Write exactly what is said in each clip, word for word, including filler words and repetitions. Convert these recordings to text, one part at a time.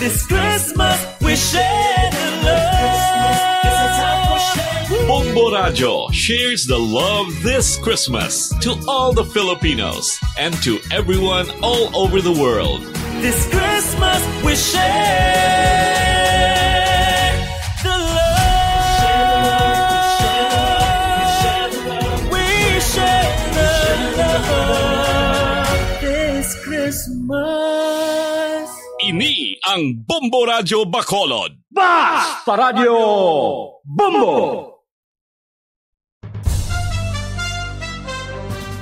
This Christmas, we share the love. Bombo Radio shares the love this Christmas to all the Filipinos and to everyone all over the world. This Christmas, we share the love. We share the love this Christmas. Ini ang Bombo Radyo Bacolod. Basta Radyo Bombo!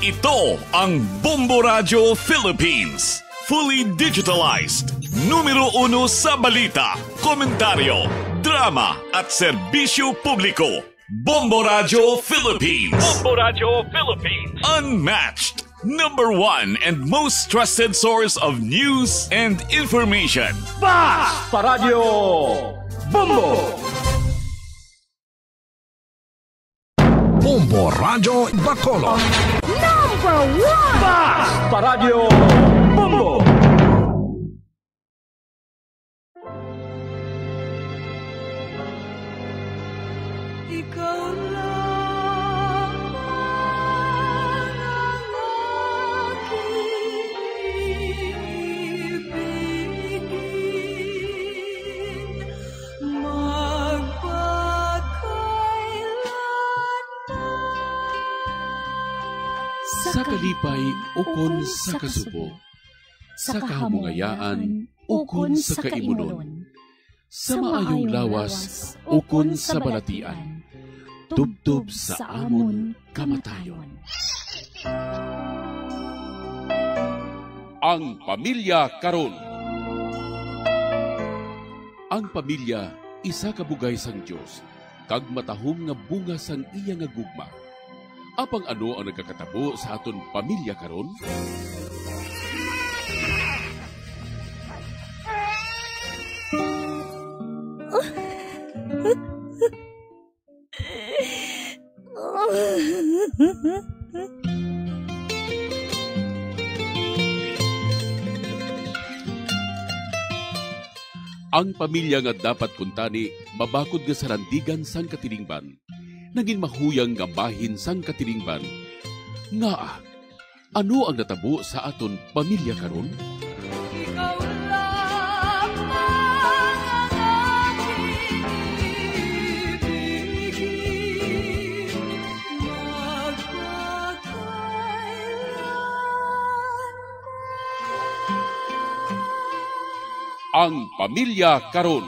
Ito ang Bombo Radyo Philippines. Fully digitalized. Numero uno sa balita, komentaryo, drama, at serbisyo publiko. Bombo Radyo Philippines. Bombo Radyo Philippines. Unmatched. Number one and most trusted source of news and information. Basta Radyo Bombo! Bombo Radyo Bacolod. Number one! Basta Radyo Bombo! Ikaw lamang ang aking ibigin magpakailanman. Sa kalipay ukon sa kasubo, sa kahamungayaan ukon sa kaimunon, sa maayong lawas ukon sa balatian, tubtob sa amon kamatayon. Ang pamilya karon. Ang pamilya isa ka bugay sang Dios kag matahom nga bunga sang iya nga gugma. Apang ano ang nagakatabo sa aton pamilya karon? Ang pamilya nga dapat kuntani mabakod nga sarandigan sang katilingban, nagin mahuyang nga bahin sang katilingban. Ngaa, ano ang natabo sa aton pamilya karon? Ikaw lamang ang aking ibigin magpakailanman. Ang pamilya karon.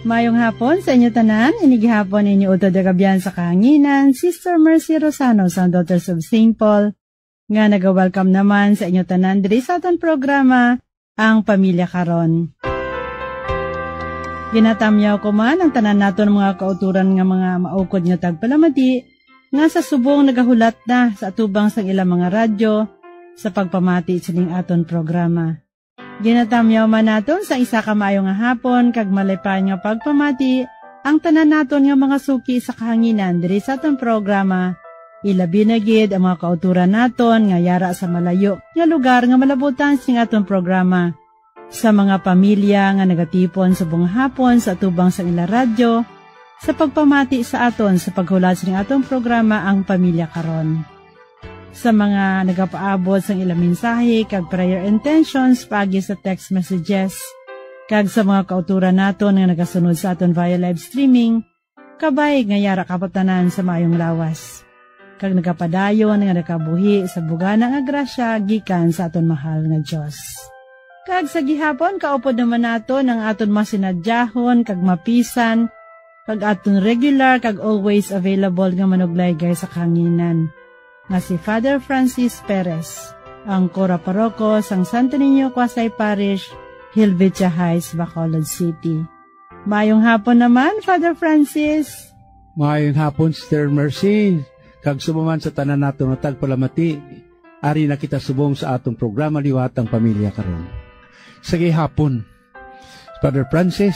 Mayong hapon sa inyo tanan. Ini gihapon inyo utod nga kaabyan sa kahanginan, Sister Mercy Rosano sang Daughters of Saint Paul, nga naga-welcome naman sa inyo tanan diri sa aton programa, Ang Pamilya Karon. Ginatamyaw ko man ang tanan naton mga kautoran nga mga maukod nga tagpalamati nga sa subong nagahulat na sa atubang sang ilang mga radyo sa pagpamati sining aton programa. Ginatamyaw man naton sa isa ka maayo nga hapon kag malipayon nga pagpamati ang tanan naton nga mga suki sa kahanginan diri sa aton programa, ilabi na gid ang mga kautoran naton nga yara sa malayo nga lugar nga malabutan sing aton programa, sa mga pamilya nga nagatipon subong hapon sa atubang sang ila radyo sa pagpamati sa aton sa paghulat sing aton programa Ang Pamilya Karon. Sa mga nagapaabot sang ila mensahe kag prayer intentions paagi sa text messages, kag sa mga kautoran naton nga nagasunod sa aton via live streaming, kabay nga yara kamo tanan sa maayong lawas, kag nagapadayon nga nakabuhi sa bugana nga grasya gikan sa aton mahal nga Dios. Kag sa gihapon, kaupod naman naton ang aton masinadyahon kag mapisan, kag aton regular kag always available nga manuglaygay sa kahanginan, nga si Father Francis Perez, ang Cura Paroko sang Santo Niño Quasay Parish, Helvetia Heights, Bacolod City. Mayong hapon naman, Father Francis. Mayong hapon, Sister Mercy, kag subong man sa tanan naton nga tagpalamati. Ari na kita subong sa aton programa liwat ang pamilya karon. Sa gihapon, Father Francis,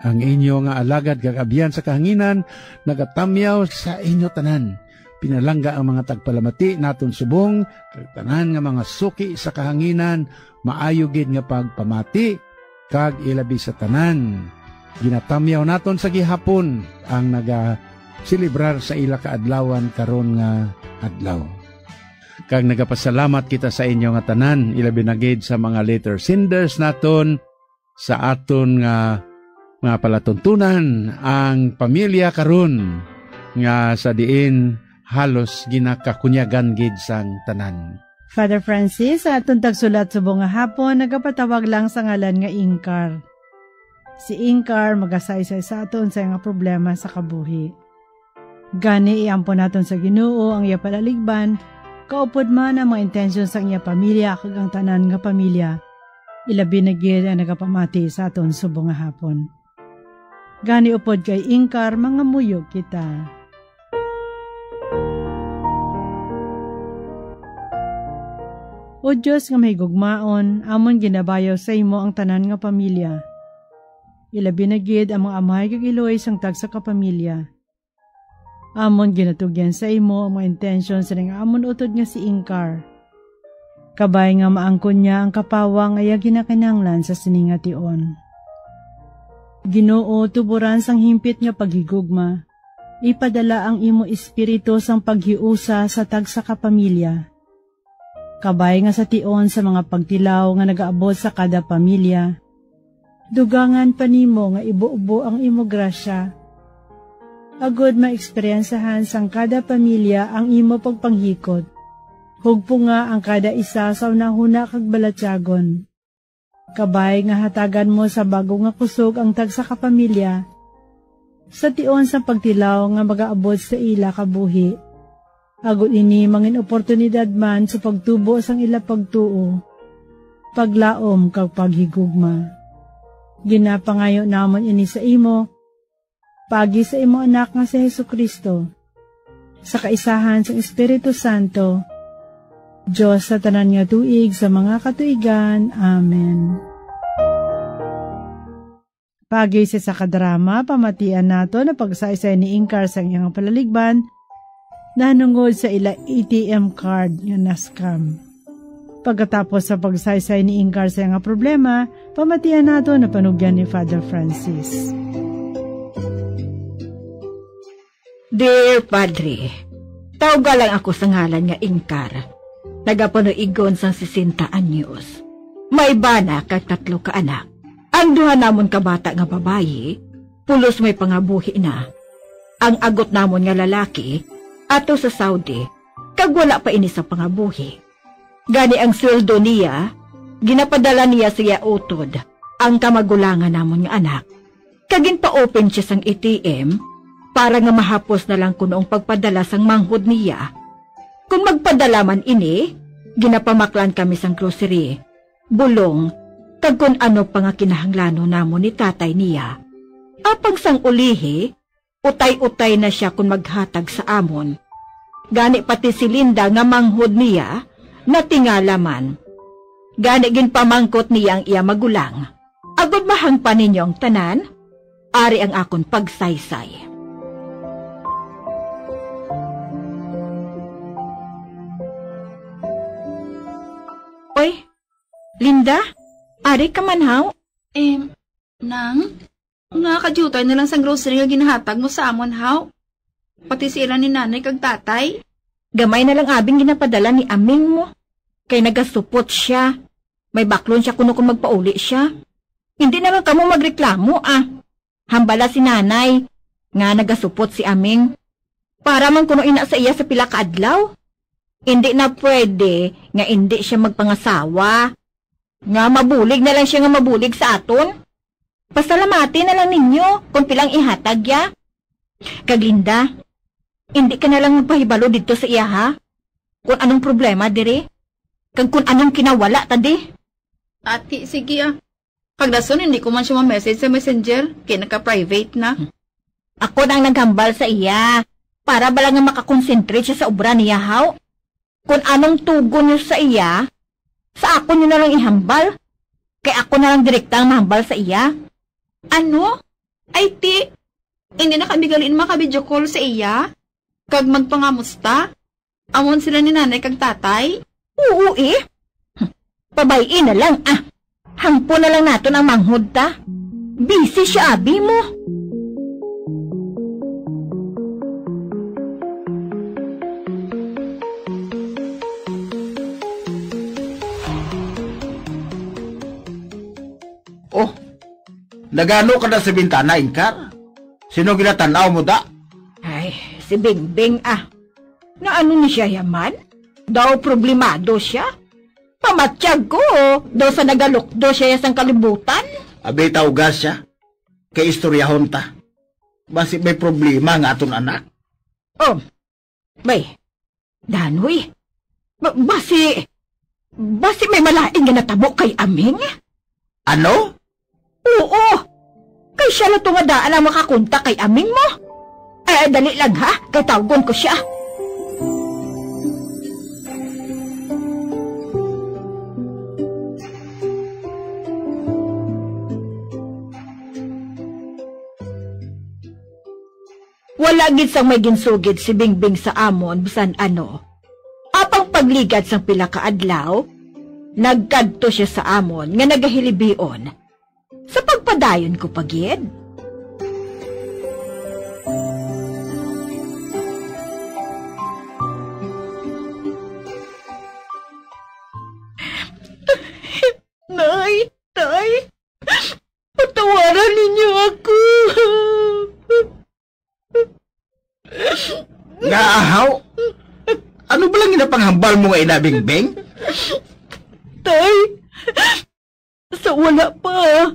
ang inyo nga alagad kag abyan sa kahanginan, nagatamyaw sa inyo tanan pinalangga ang mga tagpalamati naton subong, kag tanan nga mga suki sa kahanginan, maayo gid nga pagpamati, kag ilabi sa tanan, ginatamyaw naton sa gihapon ang naga-selebrar sa ila kaadlawan karon nga adlaw. Kag nagapasalamat kita sa inyo nga tanan, ilabi na gid sa mga letter senders naton, sa aton nga mga palatuntunan, ang pamilya karon, nga sa diin halos ginakakunyagan gid sang tanan. Father Francis, sa aton tagsulat subong nga hapon, nagapatawag lang sa ngalan nga Ingkar. Si Ingkar magasaysay sa aton sa nga problema sa kabuhi. Gani, iampon naton sa Ginoo ang iya palaligban, kaupod man ang mga intensyon sang iya pamilya kag ang tanan nga pamilya, ilabi na gid ang nagapamati sa aton subong nga hapon. Gani, upod kay Ingkar, mangamuyo kita. O Dios nga mahigugmaon, amon ginabayaw sa imo ang tanan nga pamilya. Ilabi na gid ang mga amay kag iloy sang tagsa ka pamilya. Amon ginatugyan sa imo ang mga intensyon sining amon utod nga si Ingkar. Kabay nga maangkon niya ang kapawa nga iya ginakinahanglan sa sini nga tion. Ginoo, tuboran sang himpit nga paghigugma, ipadala ang imo espiritu sang paghiusa sa tagsa ka pamilya. Kabay nga sa tion sa mga pagtilaw nga nagaabot sa kada pamilya, dugangan pa nimo nga ibubo ang imo grasya, agod maeksperiensahan sang kada pamilya ang imo pagpanghikot. Hugpo nga ang kada isa sa hunahuna kag balatyagon. Kabay nga hatagan mo sa bago nga kusog ang tagsa ka pamilya, sa tion sa pagtilaw nga magaabot sa ila kabuhi. Agod ini mangin oportunidad man sa pagtubo sang ila pagtuo, paglaom kag paghigugma. Ginapangayo namon ini sa imo, paagi sa imo Anak nga si Jesu-Cristo, sa kaisahan sang Espiritu Santo, Dios sa tanan nga tuig sa mga katuigan. Amen. Paagi sa isa ka drama, pamatian nato na pagsaysay ni Ingkar sang iyang palaligban, nahanungod sa ila A T M card nga na-scam. Pagkatapos sa pagsaysay ni Ingkar sa iyang problema, pamatian nato na panugyan ni Father Francis. Dear Padre, tawga lang ako sa ngalan nga Ingkar. Nagapanuigon sang sesenta anyos. May bana kag tatlo ka anak. Ang duha namon ka bata nga babayi, pulos may pangabuhi na. Ang agot namon nga lalaki, ato sa Saudi, kag wala pa ini sa pangabuhi. Gani ang sweldo niya, ginapadala niya sa iya utod, ang kamagulangan namon nga anak. Kag ginpa-open siya sang A T M para nga mahapos na lang kuno ang pagpadala sang manghod niya. Kon magpadala man ini, ginapamaklan kami sang grocery, bulong, kag kon ano pa nga kinahanglanon namon ni tatay niya. Apang sang ulihi, utay-utay na sia kon maghatag sa amon. Gani pati si Linda nga manghod niya, natingala man. Gani ginpamangkot niya ang iya magulang, "Agod mahangpan ninyo ang tanan, ari ang akon pagsaysay." Oy, Linda, ari ka man, haw? Em, Nang, nga kadiutay na lang sang grocery nga ginahatag mo sa amon, haw? Pati si ira ni nanay kag tatay. Gamay na lang abing ginapadala ni Aming mo. Kay nagasupot sia. May baklon sia kuno kung magpauli sia. Hindi na lang kamo magreklamo, ah. Hambala si nanay nga nagasupot si Aming. Para man kuno ina sa iya sa pila ka adlaw. Hindi na pwede nga hindi sia magpangasawa. Nga mabulig na lang sia nga mabulig sa aton. Pasalamati na lang ninyo kung pilang ihatag ya. Kag Linda, hindi ka na lang magpahibalo didto sa iya, ha? Kung anong problema diri, kag kung anong kinawala ta di. Ati, sige, ah. Kag dason, hindi ko man siya ma-message sa Messenger, kay nagka-private na. Ako na ang naghambal sa iya, para bala nga makakonsentrate siya sa obra niya, haw? Kung anong tugon niyo sa iya, sa akon niyo na lang ihambal. Kay ako na lang direkta ang mahambal sa iya. Ano? Ay, ti, hindi na kami gali maka-video call sa iya? kag magpangamusta? Amon sila ni nanay kag tatay? Oo, eh. Pabay-i na lang, ah. Hangpo na lang naton ang manghod ta. Busy siya, abi mo. Oh, nagano ka na sa bintana, Inkar? Sino ginatan-aw mo, da? Ay, si Bingbing, ah. Nga ano ni siya yaman? Daw problemado siya? Pamatyag ko, daw sa nagalukdo siya sang kalibutan. Abi, tawga siya. Kay istoryahon ta. Basi may problema nga aton anak. Oh, may. Danoy, ba-, basi, basi may malain nga natabo kay Aming? Ano? Oo. Kay siya na to nga daan ang makakontak kay Aming mo. Eh, dali lang ha, kay tawgon ko siya. Wala gid sang may ginsugid si Bingbing sa amon bisan ano. Apang pagligad sang pila ka adlaw, nagkadto sia sa amon nga nagahilibion. Sa pagpadayon ko pa gid. Nay, tay, patawaran ninyo ako. Nga, ahaw? Ano ba lang ginapanghambal mo nga ina, Bingbing? Tay, sa wala pa,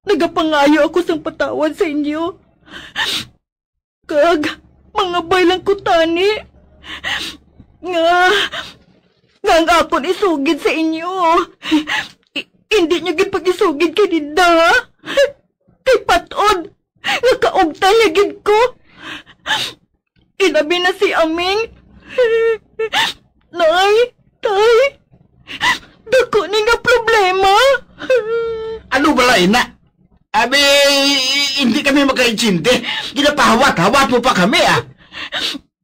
nagapangayo ako sang patawad sa inyo. Kag, mangabay lang ko tani nga, nga ang akon isugid sa inyo, i-, hindi nyo gid pag-isugid kay Linda, ha? Kay patod nga kaugtan niya gid ko. Ilabi na si Aming. Nay, tay, dako ni nga problema. Ano bala, ina? Abi, hindi kami makaintindi. Ginapahawat-hawat mo pa kami, ah.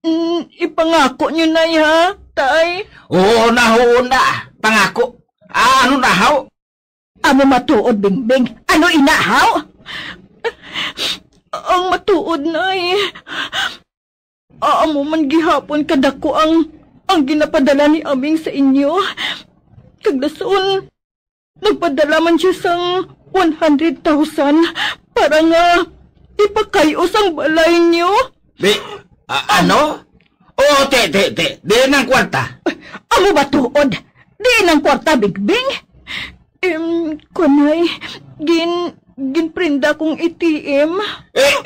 Mm, ipangako niyo, nay, ha, tay? Oo na, oo na. Pangako. Ah, ano na, haw? Amo matuod, Bingbing. Ano ina, haw? Ang matuod, nay. Amo man gihapon kadako ang, ang ginapadala ni Aming sa inyo. Kag dason, nagpadala man siya sang one hundred thousand para nga ipakay-os ang balay niyo. Bi-, a-, ano? Oo, te, te, te. Diin ang kwarta? Amo ba tuod? Diin ang kwarta, Bingbing? Em, kunay, gin-, ginprenda kong A T M. Eh,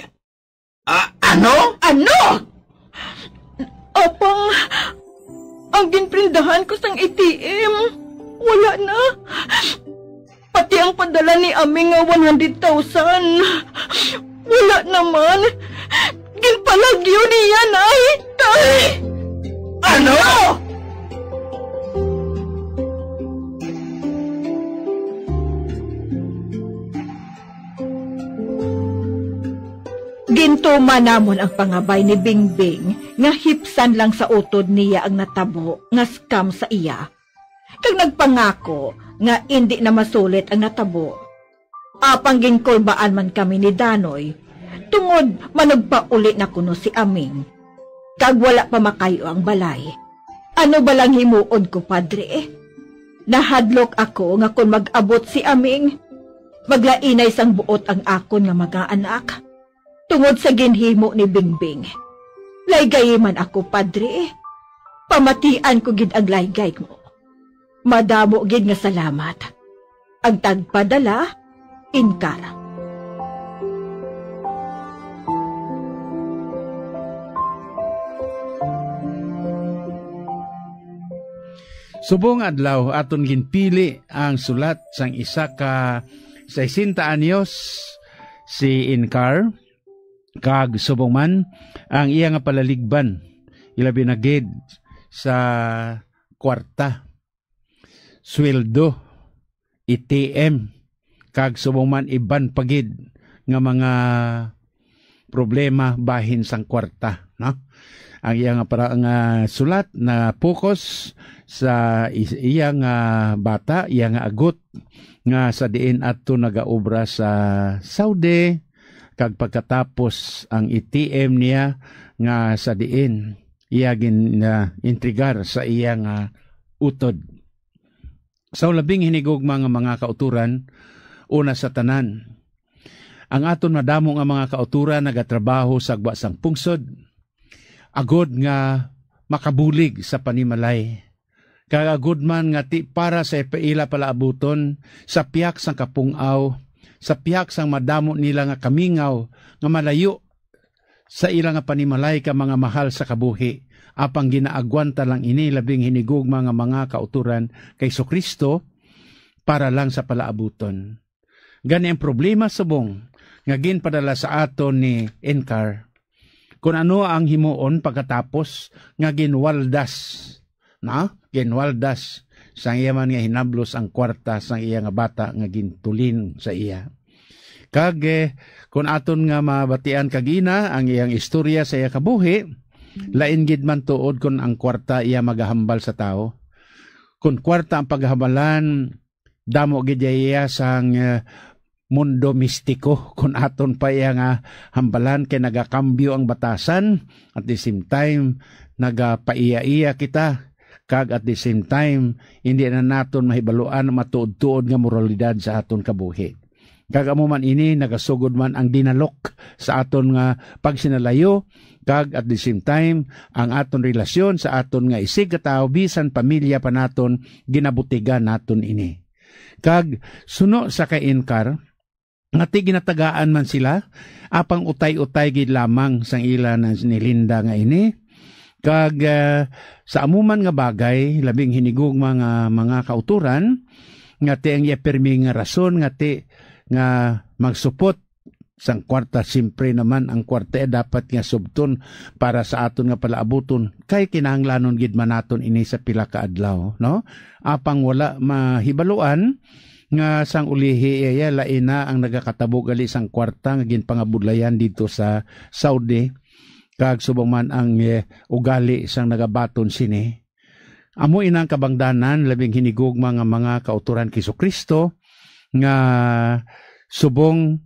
ah, ano? Ano? Apang, ang ginprindahan ko sang A T M, wala na. Pati ang padala ni Aming nga one hundred thousand, wala naman. Ginpalagyo niya, nay. Tay! Ano? Gintuman namon ang pangabay ni Bingbing nga hipsan lang sa utod niya ang natabo nga scam sa iya, kag nagpangako nga indi na masulit ang natabo. Apang ginkulbaan man kami ni Danoy, tungod manugpauli na kuno si Aming, kag wala pa makayo ang balay. Ano ba lang himuon ko, Padre? Nahadlok ako nga kon mag-abot si Aming, maglainay sang buot ang akon nga mga anak, tungod sa ginhimo ni Bingbing. Laygayi man ako, Padre. Pamatian ko gid ang laygay mo. Madamo gid nga salamat. Ang tagpadala, Inkar. Subong adlaw aton ginpili ang sulat sang isa ka sesenta anyos, si Inkar, kag subong man ang iya nga palaligban, ilabi na gid sa kwarta, sweldo, A T M, kag subong man iban pa gid nga mga problema bahin sang kwarta, no? Ang iya nga para nga sulat na focus sa is-, iya nga bata, iya nga agot nga sa diin ato nagaobra sa Saudi, kag pagkatapos ang A T M niya nga sa diin iya gin, ah, entregar sa iya nga utod. Sa labing hinigugma nga mga kauturan, una sa tanan, ang aton madamo nga mga kauturan nagatrabaho sa gwa sang pungsod, agod nga makabulig sa panimalay. Kag agod man nga ti para sa ila palaabuton, sa pihak sang kapung-aw, sa pihak sang madamo nila nga kamingaw nga malayo sa ila nga panimalay ka mga mahal sa kabuhi, apang ginaagwanta lang ini labing hinigugma nga mga kauturan kay Jesu-Cristo para lang sa palaabuton. Gani ang problema subong nga ginpadala sa aton ni Inkar, kun ano ang himuon pagkatapos nga ginwaldas, na? Ginwaldas sang iya man nga hinablos ang kwarta sang iya nga bata nga gintulin sa iya. Kag, eh, kun aton nga mabatian kagina ang iyang istorya sa iya kabuhi, lain gid man tuod kun ang kwarta iya magahambal sa tawo. Kun kwarta ang paghambalan, damo gid iya sang, eh, mundo mistiko kun aton pa iya nga hambalan, kay nagakambyo ang batasan, at the same time nagapaiya-iya kita, kag at the same time hindi na naton mahibaluan ang matuod-tuod nga moralidad sa aton kabuhi. Kag amo man ini, nagasugod man ang dinalok sa aton nga pagsinalayo, kag at the same time ang aton relasyon sa aton nga isigkatawo, bisan pamilya pa naton, ginabutigan naton ini. Kag suno sa kay Inkar, nga ti ginatagaan man sila, apang utay-utay gid lamang sang ila na ni Linda nga ini. Kag, ah, sa amo man nga bagay, labing hinigugma nga mga kauturan, nga ti ang iya pirmi nga rason nga ti nga magsupot sang kwarta, siyempre naman ang kwarta ay dapat nga subton para sa aton nga palaabuton, kay kinahanglanon gid man naton ini sa pila ka adlaw, no? Apang wala mahibaluan nga sang ulihi iya lain na ang nagakatabo gali sang kwarta nga ginpangabudlayan didto sa Saudi, kag subong man ang, eh, ugali sang nagabaton sini. Amo ina ang kabangdanan, labing hinigugma nga mga kauturan kay Jesu-Cristo, nga subong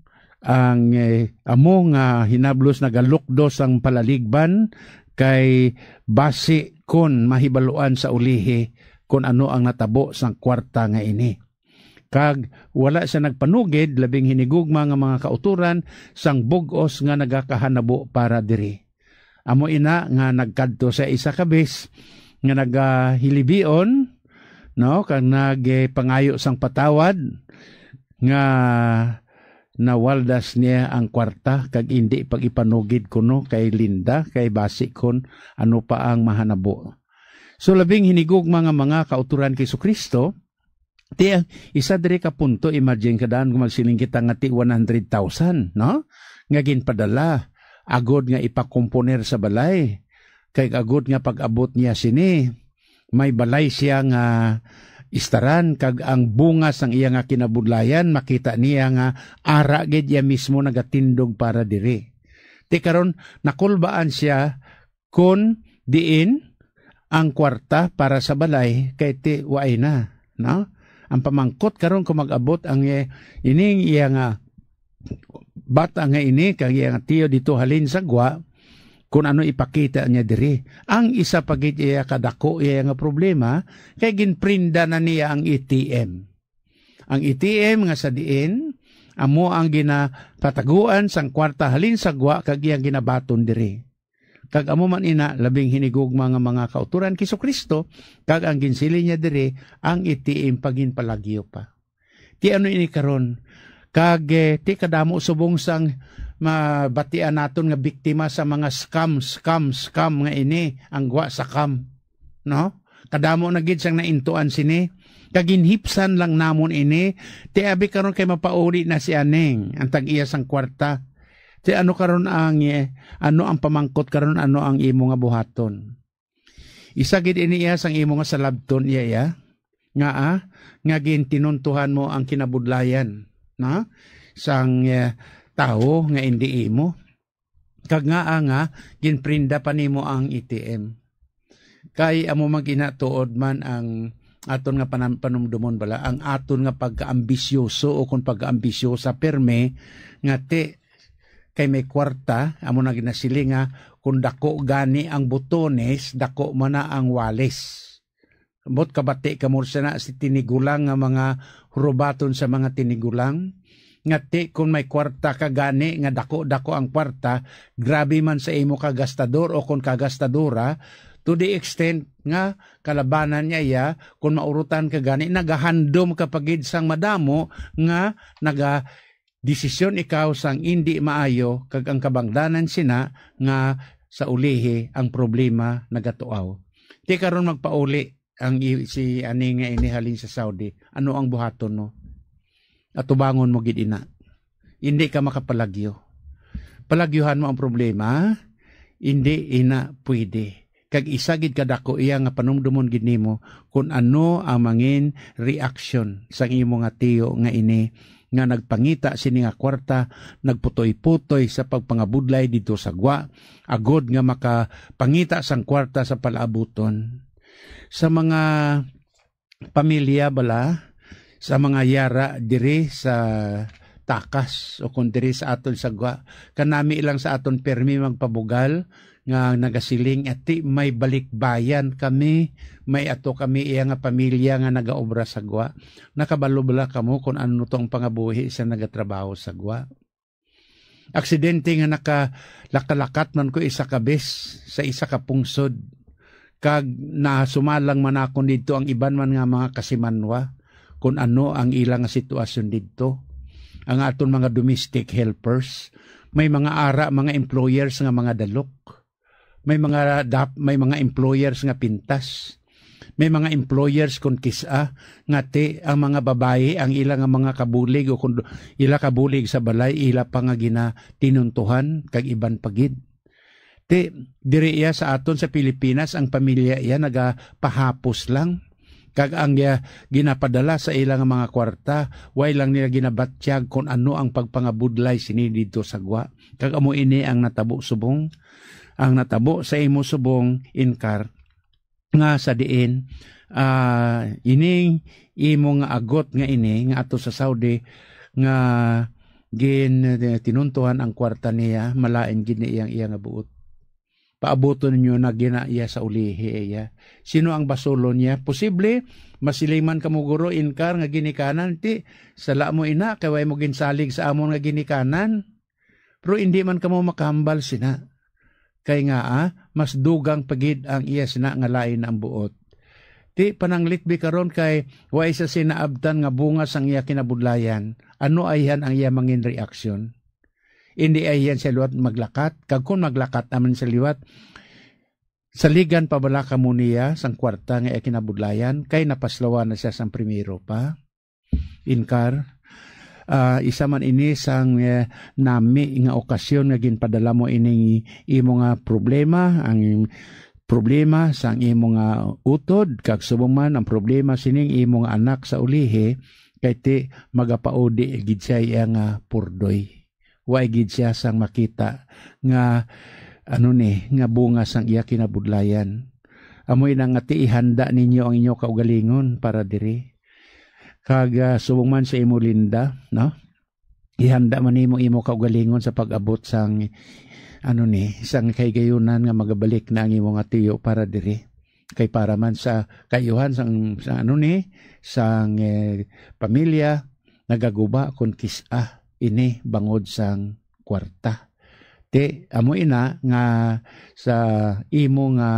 ang, eh, amo nga hinablos nagalukdos ang palaligban, kay basi kon mahibaluan sa ulihi kon ano ang natabo sang kwarta nga ini. Kag wala siya nagpanugid, labing hinigugma nga mga kauturan, sang bug-os nga nagakahanabo para diri. Amo ina nga nagkadto sa isa ka bes nga nagahilibion, no, kag nagpangayo sang patawad nga nawaldas niya ang kwarta kag indi pag-ipanugid kuno kay Linda, kay basi kon ano pa ang mahanabo. So, labing hinigugma nga mga kauturan kay Jesu-Cristo, ti, isa diri ka punto, imagine ka daan kung magsiling kita nga ti one hundred thousand, no? Nga ginpadala, agod nga ipakomponer sa balay. Kay agod nga pag-abot niya sini, may balay siya nga istaran, kag ang bunga sang iya nga kinabudlayan, makita niya nga ara gid iya mismo nagatindog para diri. Ti karon, nakulbaan siya kon diin ang kwarta para sa balay, kay ti waay na, no? Ang pamangkot karon kung mag-abot ang, eh, ining iya nga bata nga ini kag iya nga tiyo dito halin sa gwa, kung ano ipakita niya diri. Ang isa pa gid iya kadako iya nga problema, kay ginprinda na niya ang A T M. Ang A T M nga sa diin, amo ang ginapataguan sang kwarta halin sa gwa kag iyang ginabaton diri. Kag amo man ina, labing hinigugma nga mga kauturan kay Jesu-Cristo, kag ang ginsiling niya diri, ang A T M pa ginpalagyo pa. Ti ano ini karon? Kag, eh, ti kadamo subong sang mabatian naton nga biktima sa mga scam, scam, scam nga ini, ang gwa sa cam, no? Kadamo na gid sang naintuan sini. Kag ginhipsan lang namon ini. Ti abi karon kay mapauli na si Aning, ang tag-iya sang kwarta. Ti ano karon ang, eh, ano ang pamangkot karon, ano ang imo nga buhaton? Isa gid ini iya sang imo nga salabton iya, iya. Nga, ah, nga gintinuntuhan mo ang kinabudlayan, na? Sang, eh, tawo nga indi imo. Kag ngaa nga ginprinda pa nimo ang A T M? Kay amo man gina tuod man ang aton nga panam-, panumdomon bala, ang aton nga pagkaambisyoso o kung pagkaambisyosa perme, nga ti kay may kwarta, amo na ginasiling nga kung dako gani ang butones, dako man na ang walis. Ambot kabati kamo sa na si tinigulang nga mga hurubaton sa mga tinigulang. Nga ti, kung may kwarta ka gani nga dako-dako ang kwarta, grabe man sa imo kagastador o kung kagastadora, to the extent nga kalabanan niya iya, kung maurutan ka gani, nagahandom ka pa gid sang madamo nga naga desisyon ikaw sang indi maayo, kag ang kabangdanan sina nga sa ulihi ang problema nagatuaw. Ti karon magpauli ang i-, si ani nga ini halin sa Saudi, ano ang buhaton mo? Atubangon mo gid ina. Hindi ka makapalagyo. Palagyuhan mo ang problema, hindi ina pwede. Kag isa gid kadako iya nga panumdomon gid nimo kung ano ang mangin reaksyon sang imo nga tiyo nga ini nga nagpangita sini nga kwarta, nagputoy-putoy sa pagpangabudlay didto sa gwa, agod nga makapangita sang kwarta sa palaabuton. Sa mga pamilya bala, sa mga yara diri sa takas o kung diri sa aton sa gwa, kanami lang sa aton permi magpabugal nga nagasiling, "Ati, may balikbayan kami, may ato kami iya nga pamilya nga nagaobra sa gwa." Nakabalo bala kamo kung ano to ang pangabuhi sa nagatrabaho sa gwa? Aksidente nga nakalakat-lakat man ko isa ka bes sa isa ka pungsod, kag nasumalang man akon didto ang iban man nga mga kasimanwa, kung ano ang ila nga sitwasyon didto. Ang aton mga domestic helpers, may mga ara, mga employers nga mga dalok. May mga dap-, may mga employers nga pintas. May mga employers kon kis-a nga ti ang mga babayi ang ila nga mga kabulig o kon ila kabulig sa balay, ila pa nga ginatinuntuhan kag iban pa gid. Ti, diri iya sa aton sa Pilipinas, ang pamilya iya nagapahapos lang. Kag ang, ah, ginapadala sa ila nga mga kwarta, way lang nila ginabatyag kon ano ang pagpangabudlay sini didto sa gwa. Kag amo ini ang natabo subong, ang natabo sa imo subong, Inkar, nga sa diin, ah, ining imo nga agot nga ini nga ato sa Saudi nga gin, tinuntuhan ang kwarta niya, malain gid ni iyang iya nga buot. Paabuton ninyo na gina iya sa ulihi iya. Sino ang basulon niya? Posible, masiling man kamo, guro, Inkar, nga ginikanan, ti, sala mo ina, kay way mo ginsalig sa amon nga ginikanan. Pero indi man kamo makahambal sina. Kay nga, ah, mas dugang pa gid ang iya sina nga lain ang buot. Ti, pananglit bi karon kay way sa sinaabtan nga bunga sang iya kinabudlayan. Ano ayhan ang iya mangin reaksyon? Indi ayhan siya liwat maglakat, kag kon maglakat naman siya liwat, saligan pa bala kamo niya sang kwarta nga iya kinabudlayan, kay napaslawan na siya sang primero pa? Inkar, ah, isa man ini sang, eh, nami nga okasyon nga ginpadala mo ining imo nga problema, ang problema sang imo nga utod, kag subong man ang problema sining imo nga anak sa ulihi, kay ti magapaudi gid siya iya nga purdoy. Wa gid siya sang makita nga, ano ni, nga bunga sang iya kinabudlayan. Amoy na nga ti ihanda ninyo ang inyo kaugalingon para diri. Kag, ah, subong man sa imo, Linda, no? Ihanda man nimo imo kaugalingon sa pag-abot sang, ano ni, sang kahigayunan nga magabalik na ang imo nga tiyo para diri. Kay para man sa kaayuhan sang, sa, ano ni, sang, eh, pamilya, nagaguba kon kis-a ini bangod sang kwarta. Ti, amo ina nga sa imo nga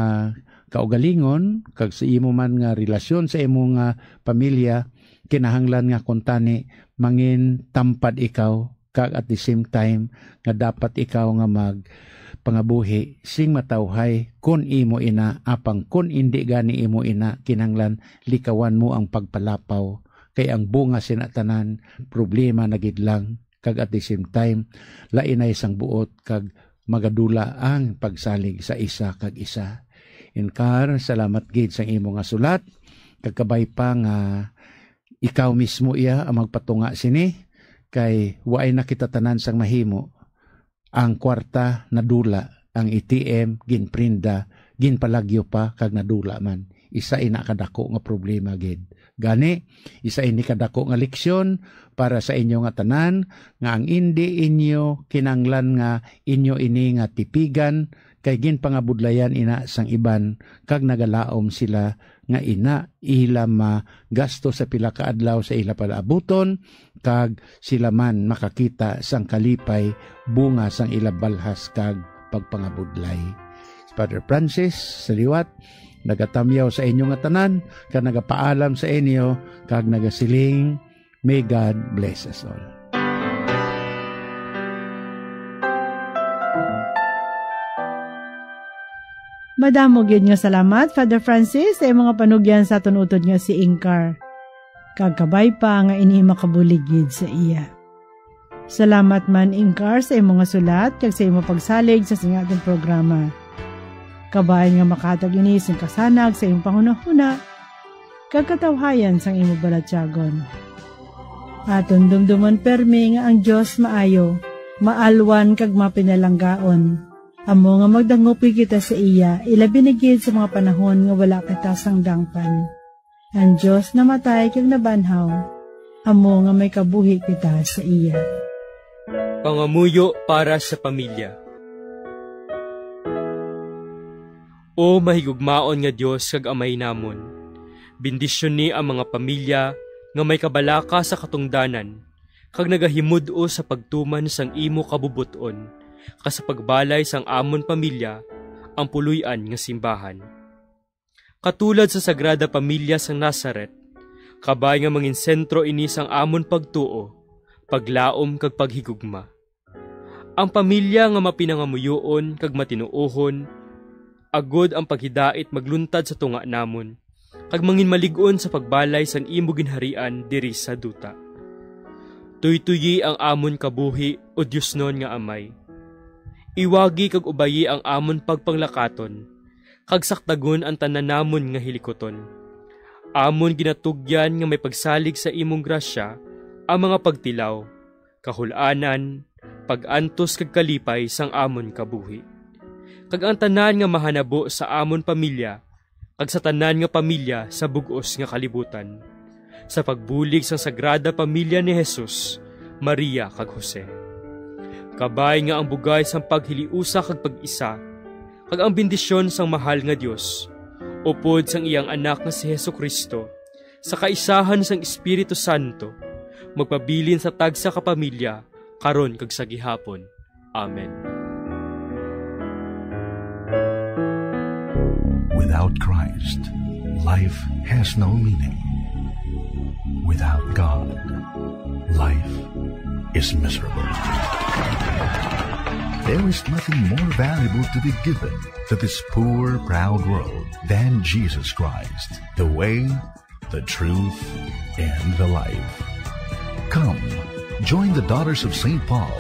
kaugalingon kag sa imo man nga relasyon sa imo nga pamilya, kinahanglan nga kuntani mangin tampad ikaw, kag at the same time nga dapat ikaw nga magpangabuhi sing matawhay kon imo ina, apang kon indi gani imo ina, kinahanglan likawan mo ang pagpalapaw, kay ang bunga sina tanan problema na gid lang, kag at the same time lainay sang buot kag magadula ang pagsalig sa isa kag isa. Inkar, salamat gid sang imo nga sulat, kag kabay pa nga ikaw mismo iya ang magpatunga sini, kay waay na kita tanan sang mahimo. ang kwarta nadula, ang A T M ginprinda, ginpalagyo pa kag nadula man. Isa ina kadako nga problema gid. Gani, isa ini kadako nga leksyon para sa inyo nga tanan, nga ang indi inyo kinanglan nga inyo ini nga tipigan, kay ginpangabudlayan ina sang iban, kag nagalaom sila nga ina ila magasto sa pila ka adlaw sa ila palaabuton, kag sila man makakita sang kalipay, bunga sang ila balhas kag pagpangabudlay. Si Father Francis, sa liwat, nagatamyaw sa inyo nga tanan, kag nagapaalam sa inyo, kag nagasiling, "May God bless us all." Madamo gyud nga salamat, Father Francis, sa imong mga panugyan sa aton utod nga si Ingkar. Kag kabay pa nga ini makabulig gid sa iya. Salamat man, Ingkar, sa imong nga sulat kag sa imong pagsalig sa sini nga aton programa. Kabay nga makahatag ini sing kasanag sa imong panghunahuna kag katawhayan sang imong balatyagon. Aton dumdomon permi nga ang Dios maayo, maalwan kag mapinalanggaon. Amo nga magdangupi kita sa iya, ilabi na gid sa mga panahon nga wala kita sang dangpan. Ang Dios namatay kag nabanhaw, amo nga may kabuhi kita sa iya. Pangamuyo para sa pamilya. O mahigugmaon nga Dios kag Amay namon, bendisyoni ang mga pamilya nga may kabalaka sa katungdanan, kag nagahimud-os sa pagtuman sang imo kabubot-on, kag sa pagbalay sang amon pamilya ang puloy-an nga simbahan. Katulad sa Sagrada Pamilya sang Nazaret, kabay nga mangin sentro ini sang amon pagtuo, paglaom kag paghigugma. Ang pamilya nga mapinangamuyoon kag matinuohon, agod ang paghidait magluntad sa tunga namon, kag mangin malig-on sa pagbalay sang imo ginharian diri sa duta. Tuytoyi ang amon kabuhi, O Diosnon nga Amay. Iwagi kag ubayi ang amon pagpanglakaton, kag saktagon ang tanan namon nga hilikuton. Amon ginatugyan nga may pagsalig sa imong grasya ang mga pagtilaw, kahul-anan, pag-antos kag kalipay sang amon kabuhi, kag ang tanan nga mahanabo sa amon pamilya kag sa tanan nga pamilya sa bug-os nga kalibutan, sa pagbulig sang Sagrada Pamilya ni Jesus, Maria, kag Jose. Kabay nga ang bugay sang paghiliusa kag pag-isa, kag ang bendisyon sang mahal nga Dios, upod sang iyang Anak nga si Jesu-Cristo, sa kaisahan sang Espiritu Santo, magpabilin sa tagsa ka pamilya, karon kag sa gihapon. Amen. Without Christ, life has no meaning. Without God, life is miserable. There is nothing more valuable to be given to this poor, proud world than Jesus Christ, the way, the truth, and the life. Come, join the Daughters of Saint Paul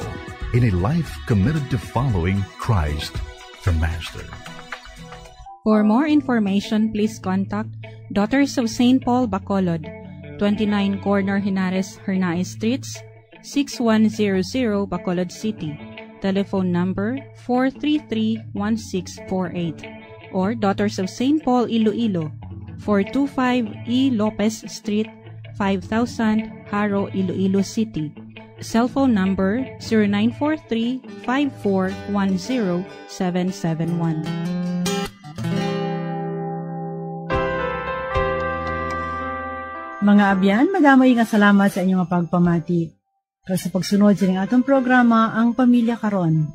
in a life committed to following Christ, the Master. For more information, please contact Daughters of Saint Paul Bacolod, twenty-nine Corner Henares Hernaez Streets, six one zero zero, Bacolod City. Telephone number four three three one six four eight. Or Daughters of Saint Paul Iloilo, four two five E Lopez Street, five thousand, Jaro, Iloilo City. Cellphone number zero nine four three five four one zero seven seven one. Mga abyan, madamo nga salamat sa inyong pagpamati. Kag sa pagsunod sining atong programa, Ang Pamilya Karon.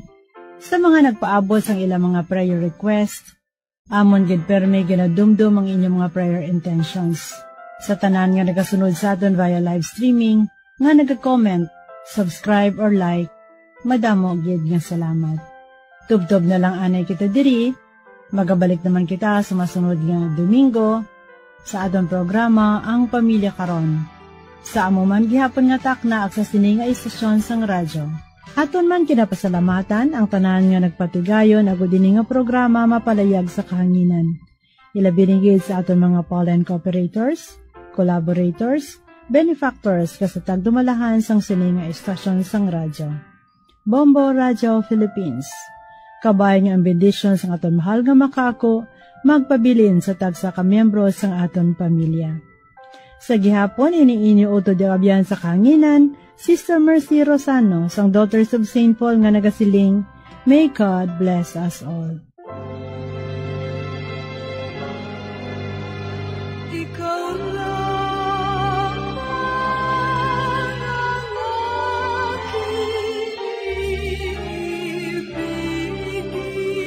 Sa mga nagpaabot sang ilang mga prayer request, amon gid permi ginadumdom ang inyong mga prayer intentions. Sa tanan nga nagasunod sa aton via live streaming, nga naga-comment, subscribe, or like, madamo gid nga salamat. Tubtob na lang anay kita diri. Magabalik naman kita sa masunod nga Domingo sa aton programa, Ang Pamilya Karon. Sa amo man gihapon nga takna kag sa sini nga istasyon sang radyo. Aton man ginapasalamatan ang tanan nga nagpatigayon agud ini nga programa mapalayag sa kahanginan. Ilabi na gid sa aton mga pollen cooperators, collaborators, benefactors, kag sa tagdumalahan sang sini nga istasyon sang radyo. Bombo Radio Philippines. Kabay nga ang bendisyon sang aton mahal nga makaako magpabilin sa tagsa ka miyembro sang aton pamilya. Sa gihapon, ini inyo utod nga abyan sa kahanginan, Sister Mercy Rosano sang Daughters of Saint Paul nga nagasiling, "May God bless us all." Ikaw lang ang aking ibigin,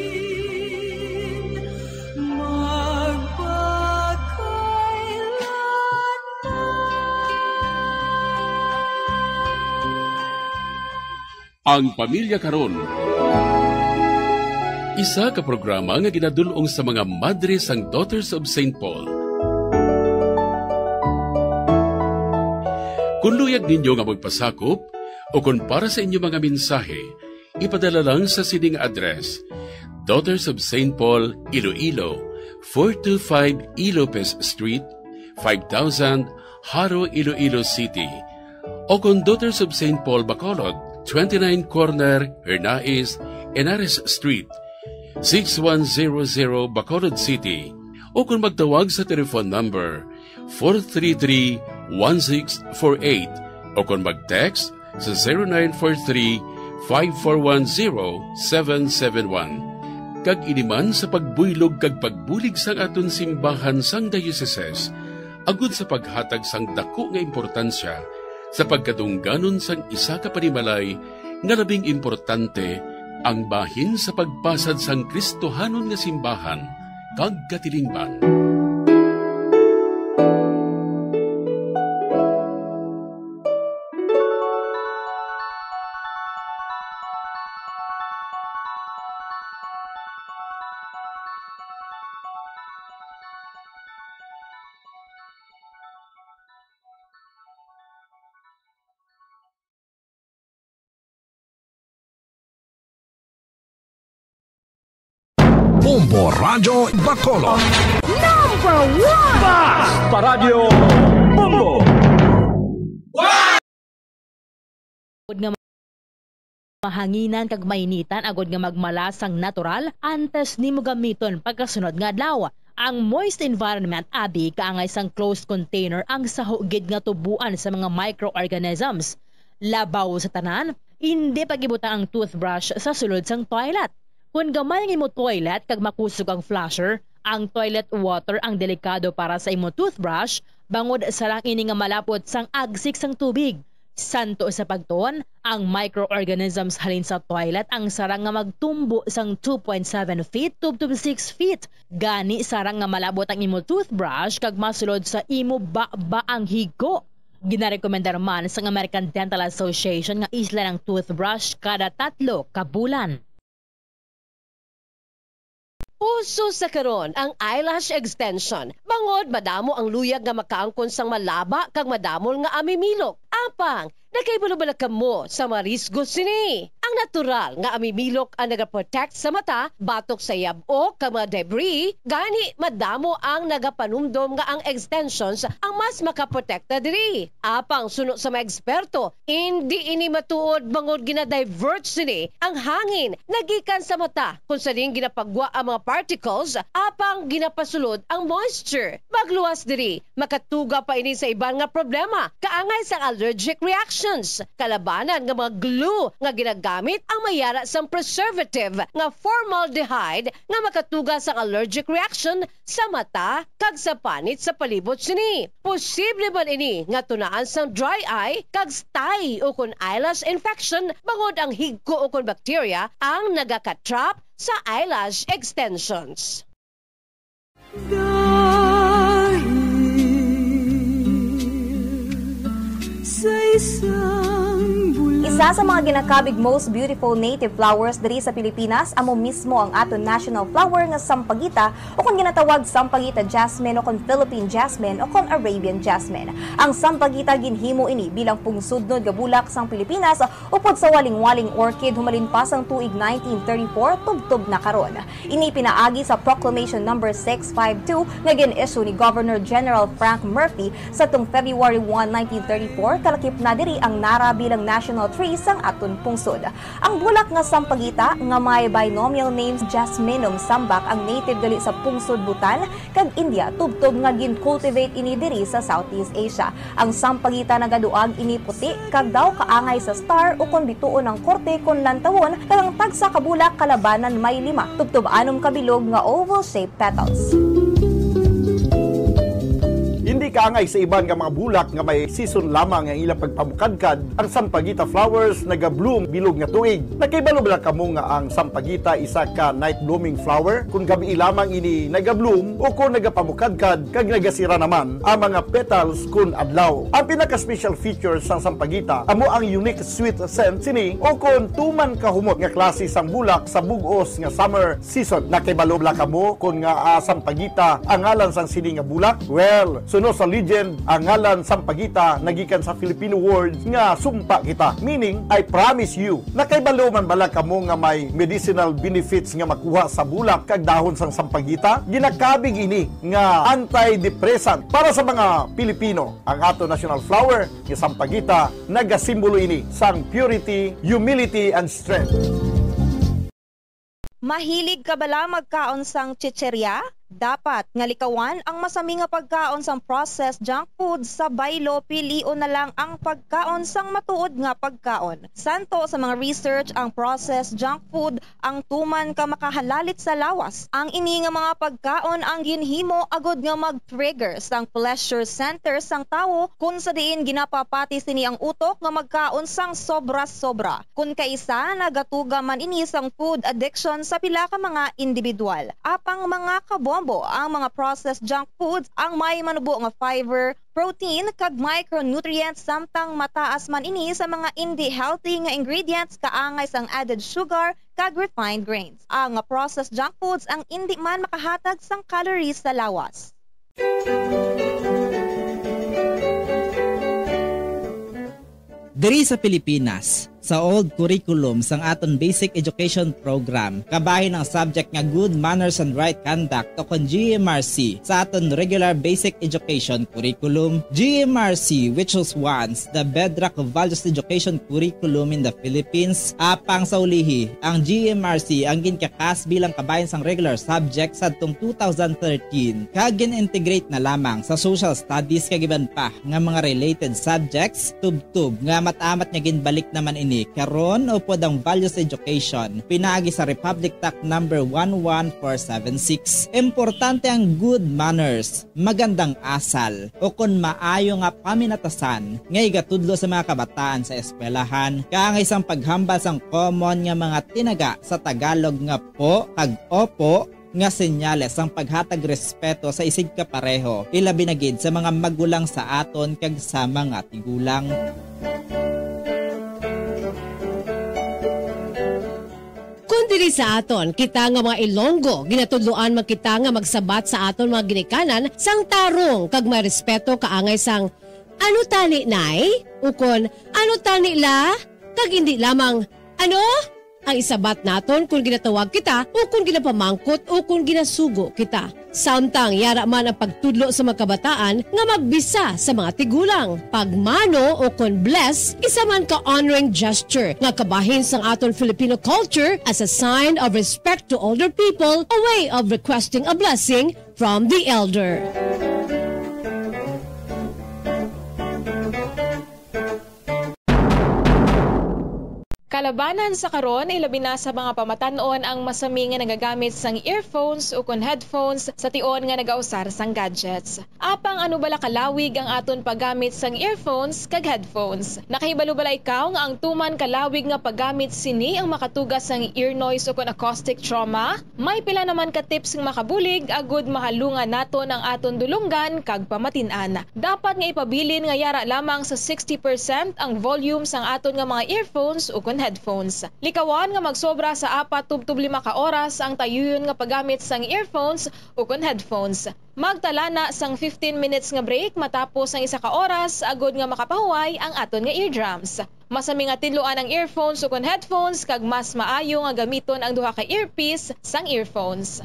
magpakailanman. Ang Pamilya Karon. Isa ka programa nga ginadul-ong sa mga madre sang Daughters of Saint Paul. Kung luyag ninyo nga magpasakop o kung para sa inyo mga mensahe, ipadala lang sa sining address: Daughters of Saint Paul, Iloilo, four two five Ilopez Street, five thousand, Jaro, Iloilo City. O kon Daughters of Saint Paul Bacolod, twenty-nine Corner Hernais, Henares Street, six one zero zero, Bacolod City. O kon magtawag sa telephone number four three three, one six four eight. O kon mag-text sa zero nine four three, five four one zero, seven seven one. Kag ini man sa pagbuylog kag pagbulig sang aton simbahan sang diocese, agud sa paghatag sang daku nga importansya sa pagkadungganon sang isa ka panimalay nga labing importante, ang bahin sa pagpasad sang Kristohanon nga simbahan kag katilingban. Bombo Radyo Bacolod. Number one! Basta Radyo Bombo! Agod nga mahanginan kag mainitan, agod nga magmala sang natural, antes nimo gamiton pagkasunod nga adlaw. Ang moist environment abi kaangay sang closed container ang saho gid nga tuboan sa mga microorganisms. Labaw sa tanan, indi pag-ibutang ang toothbrush sa sulod sang toilet. Kon gamay ang imo toilet kag makusog ang flusher, ang toilet water ang delikado para sa imo toothbrush, bangod sarang ini nga malapot sang agsik sang tubig. Santo sa pagtuon, ang microorganisms halin sa toilet ang sarang nga magtumbo sang two point seven feet tubtob six feet. Gani, sarang nga malabot ang imo toothbrush kag masulod sa imo baba ang higko. Ginarekomendar man sang American Dental Association nga islan ang toothbrush kada tatlo ka bulan. Uso sa karon ang eyelash extension, bangod madamo ang luyag nga makaangkon sang malaba kag madamol nga amimilok. Apang, nakahibalo bala kamo sa mga risgo sini? Ang natural nga amimilok ang nagaprotect sa mata batok sa yab-o kag mga debris, gani madamo ang nagapanumdom nga ang extensions ang mas makaprotekta diri. Apang suno sa mga eksperto, indi ini matuod, bangod gina-divert sini ang hangin nga gikan sa mata, kung sa diin ginapagwa ang mga particles, apang ginapasulod ang moisture. Magluwas diri, makatuga pa ini sa iban nga problema, kaangay sang allergic reactions, kalabanan nga mga glue nga ginagamit ang may ara sang preservative nga formaldehyde nga makatuga sang allergic reaction sa mata kag sa panit sa palibot sini. Posible man ini nga tunaan sang dry eye kag stye ukon eyelash infection, bangod ang higko ukon bacteria ang nagaka-trap sa eyelash extensions. Dahil sa isang bula- Isa sa mga ginakabig most beautiful native flowers diri sa Pilipinas, amo mismo ang aton national flower nga sampagita, o kon ginatawag sampagita jasmine, o kon Philippine jasmine, o kon Arabian jasmine. Ang sampagita, ginhimo ini bilang pungsudnod nga bulak sang Pilipinas upod sa walingwaling orchid humalin pa sang tuig nineteen thirty-four tubtob na karon. Ini pinaagi sa Proclamation Number six five two nga gin-issue ni Governor General Frank Murphy sadtong February one, nineteen thirty-four. Kalakip na diri ang nara bilang national tree sang aton pungsod. Ang bulak nga sampagita nga may binomial name Jasminum sambac ang native gali sa pungsod Bhutan kag India, tubtob nga gin-cultivate ini diri sa Southeast Asia. Ang sampagita nagaduag ini puti kag daw kaangay sa star ukon bituon ang korte kon lantawon, kag ang tagsa ka bulak kalabanan may lima, tubtob anom ka bilog nga oval-shaped petals. Hindi kaangay sa iban nga mga bulak nga may season lamang ang ilang pagpamukadkad, ang sampagita flowers naga-bloom bilog nga tuig. Nakahibalo bala kamo nga ang sampagita isa ka night blooming flower? Kung gabii lamang ini naga-bloom o kung nagapamukadkad kag nagasira naman ang mga petals kun adlaw. Ang pinaka-special feature sang sampagita amo ang unique sweet scent sini o kon tuman kahumot nga klase sang bulak sa bug-os nga summer season. Nakahibalo bala kamo kon ngaa sampagita ang ngalan sang sini nga bulak? Well, suno sa legend, ang ngalan sampagita nagikan sa Filipino word nga sumpa kita, meaning I promise you. Nakahibalo man bala kamo nga may medicinal benefits nga makuha sa bulak kag dahon sang sampagita? Ginakabig ini nga antidepressant para sa mga Pilipino. Ang ato national flower nga sampagita nagasimbolo ini sang purity, humility, and strength. Mahilig ka bala magkaon sang chicheria? Dapat nga likawan ang masami nga pagkaon sang processed junk food sa baylo, pilion na lang ang pagkaon sang matuod nga pagkaon. Santo sa mga research, ang processed junk food ang tuman ka makahalalit sa lawas. Ang ini nga mga pagkaon ang ginhimo agud nga mag-trigger sang pleasure center sang tawo, kun sa diin ginapapati sini ang utok nga magkaon sang sobra-sobra. Kun kaisa, nagatuga man ini sang food addiction sa pila ka mga individual. Apang mga kabombo, ang mga processed junk foods ang may manubo nga fiber, protein, kag micronutrients, samtang mataas man ini sa mga indi healthy nga ingredients, kaangay sang added sugar kag refined grains. Ang processed junk foods ang indi man makahatag sang calories sa lawas. Diri sa Pilipinas, sa old curriculum sang aton basic education program, kabahin ang subject nga Good Manners and Right Conduct o kon G M R C sa aton regular basic education curriculum. G M R C, which was once the bedrock of values education curriculum in the Philippines, apang sa ulihi, ang G M R C ang ginkakas bilang kabahin sang regular subject sadtong two thousand thirteen, kag gin-integrate na lamang sa social studies kag iban pa nga mga related subjects, tubtob nga amat-amat nga ginbalik naman ini karon upod ang values education pinaagi sa Republic Act number one one four seven six. Importante ang good manners, magandang asal, o kon maayo nga paminatasan nga igatudlo sa mga kabataan sa eskwelahan, kaangay sang paghambal sang common nga mga tinaga sa Tagalog nga po kag opo, nga senyales sang paghatag respeto sa isigkapareho, ilabi na gid sa mga magulang sa aton kag sa mga tigulang. Kon diri sa aton, kita nga mga Ilonggo, ginatudloan man kita nga magsabat sa aton mga ginikanan sang tarong kag may respeto kaangay sang, "Ano tani, Nay?" ukon, "Ano tani, La?" Kag indi lamang, "Ano?" ang isabat naton kon ginatawag kita o kon ginapamangkot o kon ginasugo kita. Samtang yara man ang pagtudlo sa mga kabataan nga magbisa sa mga tigulang. Pagmano o kon bless, isa man ka honoring gesture nga kabahin sang aton Filipino culture as a sign of respect to older people, a way of requesting a blessing from the elder. Kalabanan sa karon, ilabi na sa mga pamatan-on ang masami nga nagagamit sang earphones ukon headphones sa tion nga nagausar sang gadgets. Apang ano bala kalawig ang aton paggamit sang earphones kag headphones? Nakahibalo bala ikaw nga ang tuman kalawig nga paggamit sini ang makatuga sang ear noise ukon acoustic trauma? May pila naman ka tips nga makabulig agud mahalungan naton ang aton dulonggan kag pamatin-an. Dapat nga ipabilin nga yara lamang sa sixty percent ang volume sang aton nga mga earphones ukon headphones. Likawan nga magsobra sa apat tubtob lima ka oras ang tayuyon nga paggamit sang earphones ukon headphones. Magtala na sang fifteen minutes nga break matapos ang isa ka oras agud nga makapahuway ang aton nga eardrums. Masami nga tinluan ang earphones ukon headphones, kag mas maayo nga gamiton ang duha ka earpiece sang earphones.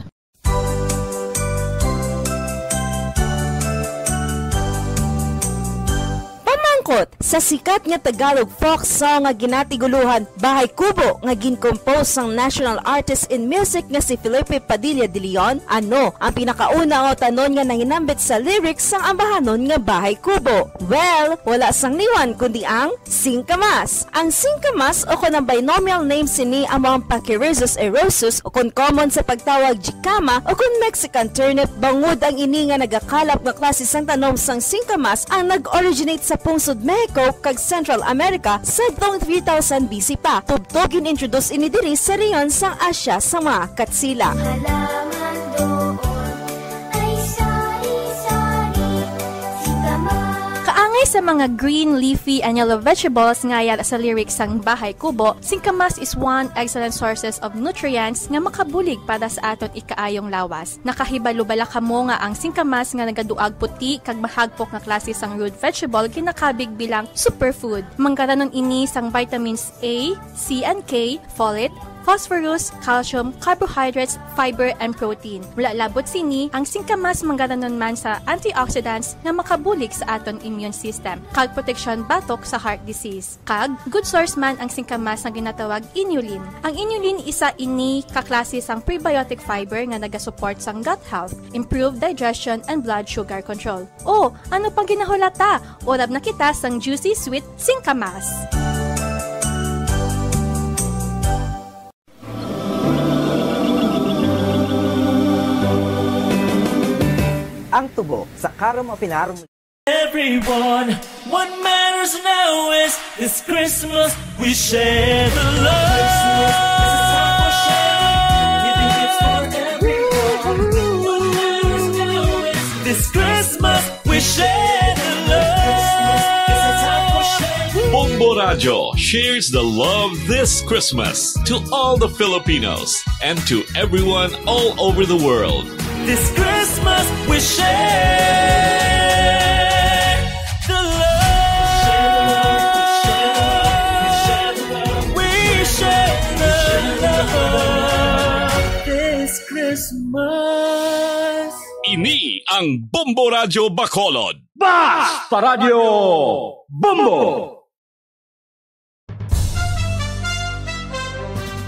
Kot, sa sikat nga Tagalog folk song nga ginatiguluhan Bahay Kubo nga gin-compose sang national artist in music nga si Felipe Padilla de Leon, ano ang pinakauna nga utanon nga nahinambit sa lyrics sang ambahanon nga Bahay Kubo? Well, wala sang liwan kundi ang singkamas. Ang singkamas o kon ang binomial name sini amo ang Pachyrhizis eriosus o kon common sa pagtawag jicama o kon Mexican turnip, bangod ang ini nga nagakalap nga klase sang tanom sang singkamas ang nag-originate sa pungsod Mexico kag Central America sadtong three thousand B C pa. Tubtob gin-introduce ini diri sa rehiyon sang Asya sa mga Katsila. Halaman doon ay sari-sari, singkamas. Kaangay sa mga green, leafy, and yellow vegetables nga yara sa lyrics sang Bahay Kubo, singkamas is one excellent sources of nutrients nga makabulig para sa aton ikaayong lawas. Nakahibalo bala kamo nga ang singkamas nga nagaduag puti kag mahagpok nga klase sang root vegetable ginakabig bilang superfood? Manggaranon ini sang vitamins A, C and K, folate, phosphorus, calcium, carbohydrates, fiber, and protein. Wala labot sini, ang singkamas manggaranon man sa antioxidants nga makabulig sa aton immune system kag proteksyon batok sa heart disease. Kag good source man ang singkamas nga ginatawag inulin. Ang inulin isa ini ka klase sang prebiotic fiber nga nagasupport sang gut health, improve digestion, and blood sugar control. O, ano pang ginahulata? Urab na kita sang juicy sweet singkamas. Ang tubo sa Karom Opinarong. Everyone, what matters now is this Christmas we share the love. This Christmas we share the love. Bombo Radyo shares the love this Christmas to all the Filipinos and to everyone all over the world. This Christmas we share the love. We share the love this Christmas. Ini ang Bombo Radyo Bacolod. Basta Radyo Bombo!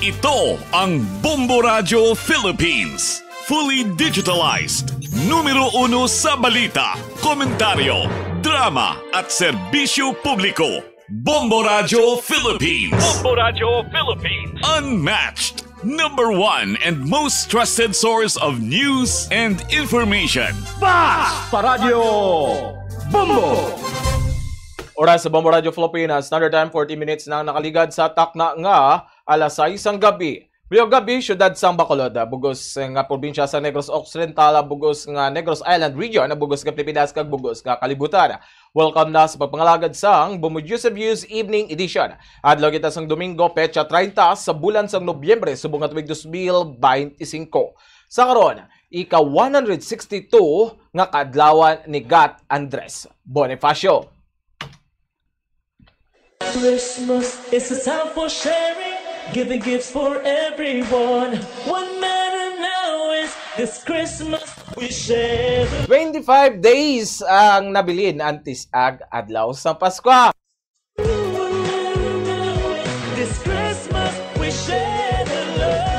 Ito ang Bombo Radyo Philippines. Fully digitalized. Numero uno sa balita, komentaryo, drama, at serbisyo publiko. Bombo Radyo Philippines. Bombo Radyo Philippines. Unmatched. Number one and most trusted source of news and information. Basta Radyo Bombo! Oras sa Bombo Radyo Philippines, standard time, forty minutes na ang nakaligad sa takna nga alas sais sang gabi. Maayong gabi, siyudad sang Bacolod, bug-os nga probinsya sa Negros Occidental, bug-os nga Negros Island Region, bug-os nga Pilipinas, kag bug-os nga kalibutan. Welcome na sa pagpangalagad sang Bombo News Reviews Evening Edition. Adlaw kita sang Domingo, petsa treinta sa bulan sang Nobyembre, subong nga tuig dos mil beinti singko. Sa karon, ika one hundred sixty-two nga kaadlawan ni Gat Andres Bonifacio. Christmas is a time for sharing, giving gifts for everyone. What matter now is this Christmas we share. Twenty-five days ang nabilin antes ang adlaw sa Paskwa. This Christmas we share the love.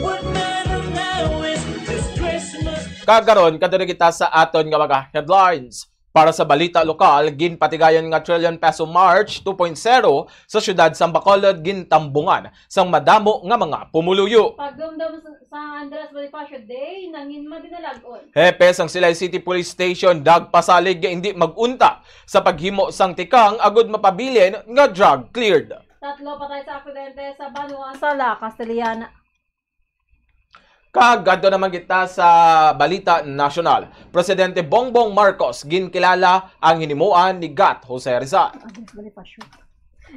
What matter now is this Christmas. Kag karon, kadto na kita sa aton nga mga headlines. Para sa balita lokal, ginpatigayon nga Trillion Peso March two point zero sa siyudad sang Bacolod gintambungan sang madamo nga mga pumuluyo. Pagdumdom sa, sa Andres Bonifacio Day, nangin madinalag-on. Hepe sang Silay City Police Station nagpasalig nga indi mag-unta sa paghimo sang tikang agud mapabilin nga drug cleared. Tatlo patay sa aksidente sa Banwa, Sala, Castellan. Kag adto naman kita sa balita nasyonal. Presidente Bongbong Marcos ginkilala ang hinimuan ni Gat Jose Rizal.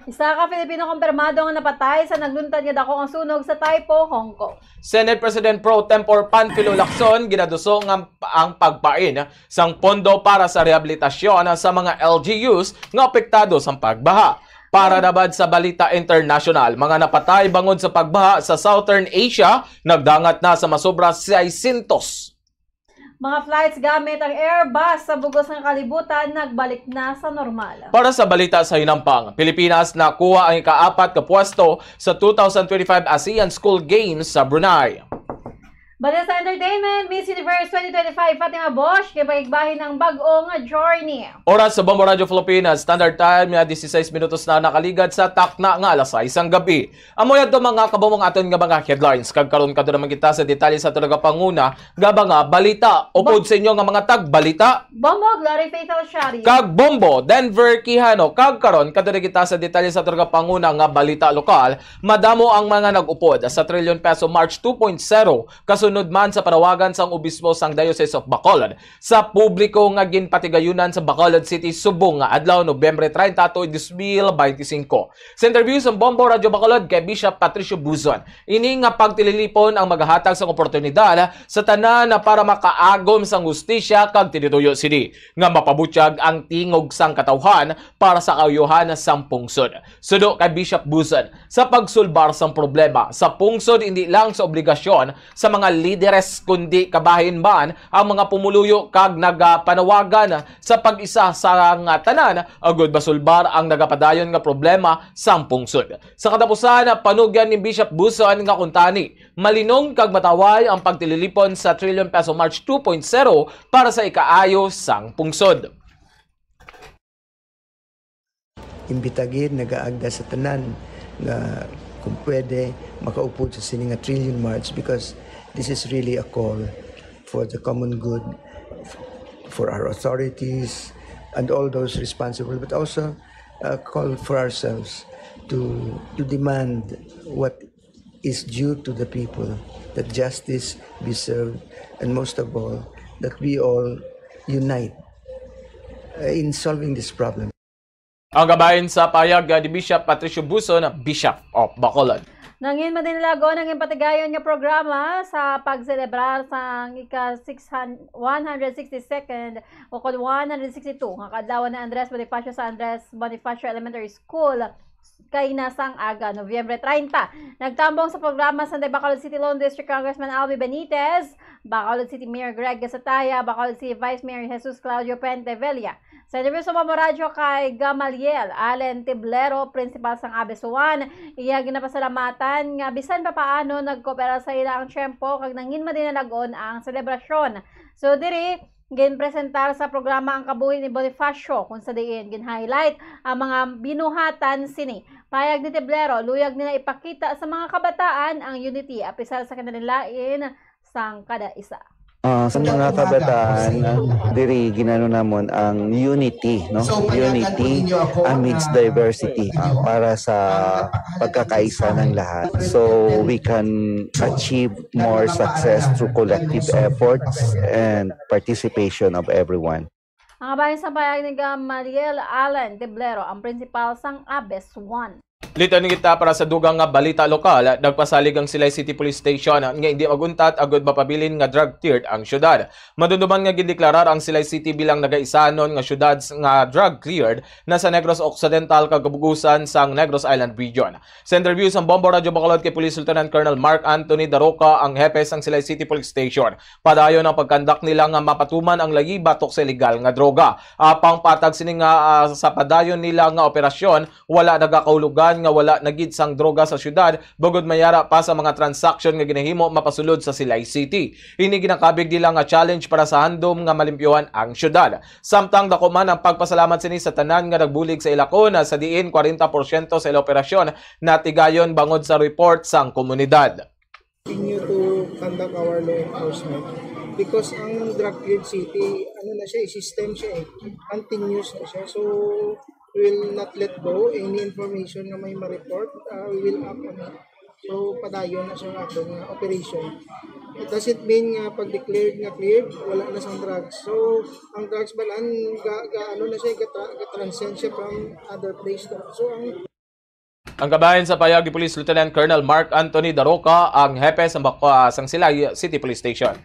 Isa ka Filipino kumpirmado nga napatay sa nagluntad nga dako nga sunog sa Taipo, Hong Kong. Senate President Pro Tempore Panfilo Lacson ginaduso nga ang pagpain sang pondo para sa rehabilitasyon sa mga L G Us nga apektado sang pagbaha. Para naman sa balita internasyonal, mga napatay bangod sa pagbaha sa Southern Asia nagdangat na sa masobra seiscientos. Mga flights gamit ang Airbus sa bug-os nga kalibutan nagbalik na sa normal. Para sa balita sa hinampang, Pilipinas nakuha ang ikaapat ka pwesto sa two thousand twenty-five ASEAN School Games sa Brunei. Balita sa entertainment, Miss Universe twenty twenty-five Fatima Bosch kay pagigbahin ang bag-o nga journey. Oras sa Bombo Radio Philippines Standard Time nga dieciséis minutos na nakaligad sa takna nga alas sais sang gabi. Amo yadto, mga kabombo, ang aton nga mga headlines. Kag karon kadto naman kita sa detalye sa aton nagapanguna nga mga balita. Upod sa inyo nga mga tagbalita, Bombo Glory Faith El Shari. Kag Bombo Denver Quijano. Kag karon kadto na kita sa detalye sa aton nagapanguna nga balita lokal. Madamo ang mga nag-upod sa Trillion Peso March two point zero, kasunod man sa panawagan sang obispo sang Diocese of Bacolod sa publiko nga ginpatigayunan sa Bacolod City subong nga adlaw, Nobyembre treinta, tuig dos mil beintisinko. Sa interview sa Bombo Radyo Bacolod kay Bishop Patricio Buzon, ini nga pagtililipon ang magahatag sang oportunidad sa tanan para makaagom sang hustisya kag tinituyo sini nga mapabutyag ang tingog sang katawhan para sa kaayuhan sang pungsod. Suno kay Bishop Buzon, sa pagsulbar sang problema sa pungsod, hindi lang sa obligasyon sa mga lideres, kundi kabahin man ang mga pumuluyo kag nagapanawagan sa pag-isa sa nga tanan agud masulbar ang nagapadayon nga problema sang pungsod. Sa katapusan, panugyan ni Bishop Buzon nga kuntani, malinong kag mataway ang pagtililipon sa Trillion Peso March two point zero para sa ikaayo sang pungsod. Imbita gid nagaagda sa tanan nga kung pwede makaupod sa sini nga Trillion March, because this is really a call for the common good, for our authorities and all those responsible, but also a call for ourselves to, to demand what is due to the people, that justice be served, and most of all, that we all unite, uh, in solving this problem. Ang kabahin sa payag ni Bishop Patricio Buzon, Bishop of Bacolod. Nangin madinalagon ang impatigayon nga programa sa pagselebrar sang ika six hundred, one hundred sixty-second o kon one hundred sixty-two nga kaadlawan ni Andres Bonifacio sa Andres Bonifacio Elementary School kay na sang aga, Nobyembre treinta. Nagtambong sa programa sa Bacolod City Lone District Congressman Albi Benitez, Bacolod City Mayor Greg Gasataya, Bacolod City Vice Mayor Jesus Claudio Pentevilla. Sa interview sa Bombo Radyo kay Gamaliel Allen Tiblero, principal sang Abes One, iya ginapasalamatan nga bisan pa paano nagkoopera sa ila ang tiyempo kag nangin madinalagon ang selebrasyon. So diri, ginpresentar sa programa ang kabuhi ni Bonifacio, kung sa diin gin-highlight ang mga binuhatan sini. Payag ni Tiblero, luyag nila ipakita sa mga kabataan ang unity apisar sa kinalain sang kada isa. Ah, sa mga kabataan, ah, diri ginano namon ang unity, no? Unity amidst diversity, ah, para sa pagkakaisa ng lahat. So we can achieve more success through collective efforts and participation of everyone. Ang kabahin sa payag ni Gamaliel Allen Tiblero, ang principal sang Abes One. Litan kita para sa dugang nga balita lokal. Nagpasalig ang Silay City Police Station nga hindi mag-untat agud mapabilin nga drug cleared ang syudad. Madumduman nga gindeklarar ang Silay City bilang nagaisanon nga syudad nga drug cleared na sa Negros Occidental kag kabugusan sang Negros Island Region. Sa interview sang Bombo Radyo Bacolod kay Police Lieutenant Colonel Mark Anthony Daroca, ang hepe sang Silay City Police Station, padayon ang pagkandak nila nga mapatuman ang layi batok sa iligal nga droga. Apang patag sini nga, ah, sa padayon nila nga operasyon, wala nagakahulugan nga wala na gid sang droga sa syudad, bugod may ara pa sa mga transaksyon nga ginahimo mapasulod sa Silay City. Ini ginakabig nila nga challenge para sa handom nga malimpyuhan ang syudad. Samtang dako man ang pagpasalamat sini sa tanan nga nagbulig sa ilakon, sa diin kwarenta porsyento sa ila operasyon natigayon bangod sa report sang komunidad. Continue to conduct our law enforcement because ang drug cleared city, ano na siya, eh, system siya, eh. Continuous na siya. So, we will not let go any information na may ma-report. Uh, we will act on it. So, padayon na siya nga aton nga operation. It doesn't mean nga pag declared nga cleared, wala na sang drugs. So, ang drugs ba, ang ga, ga, ano na siya, ga, ga transcend siya from other place to. So, ang Ang kabahin sa payag ni Police Lieutenant Colonel Mark Anthony Daroca, ang hepe sa Bak-, ah, sang Silay City Police Station.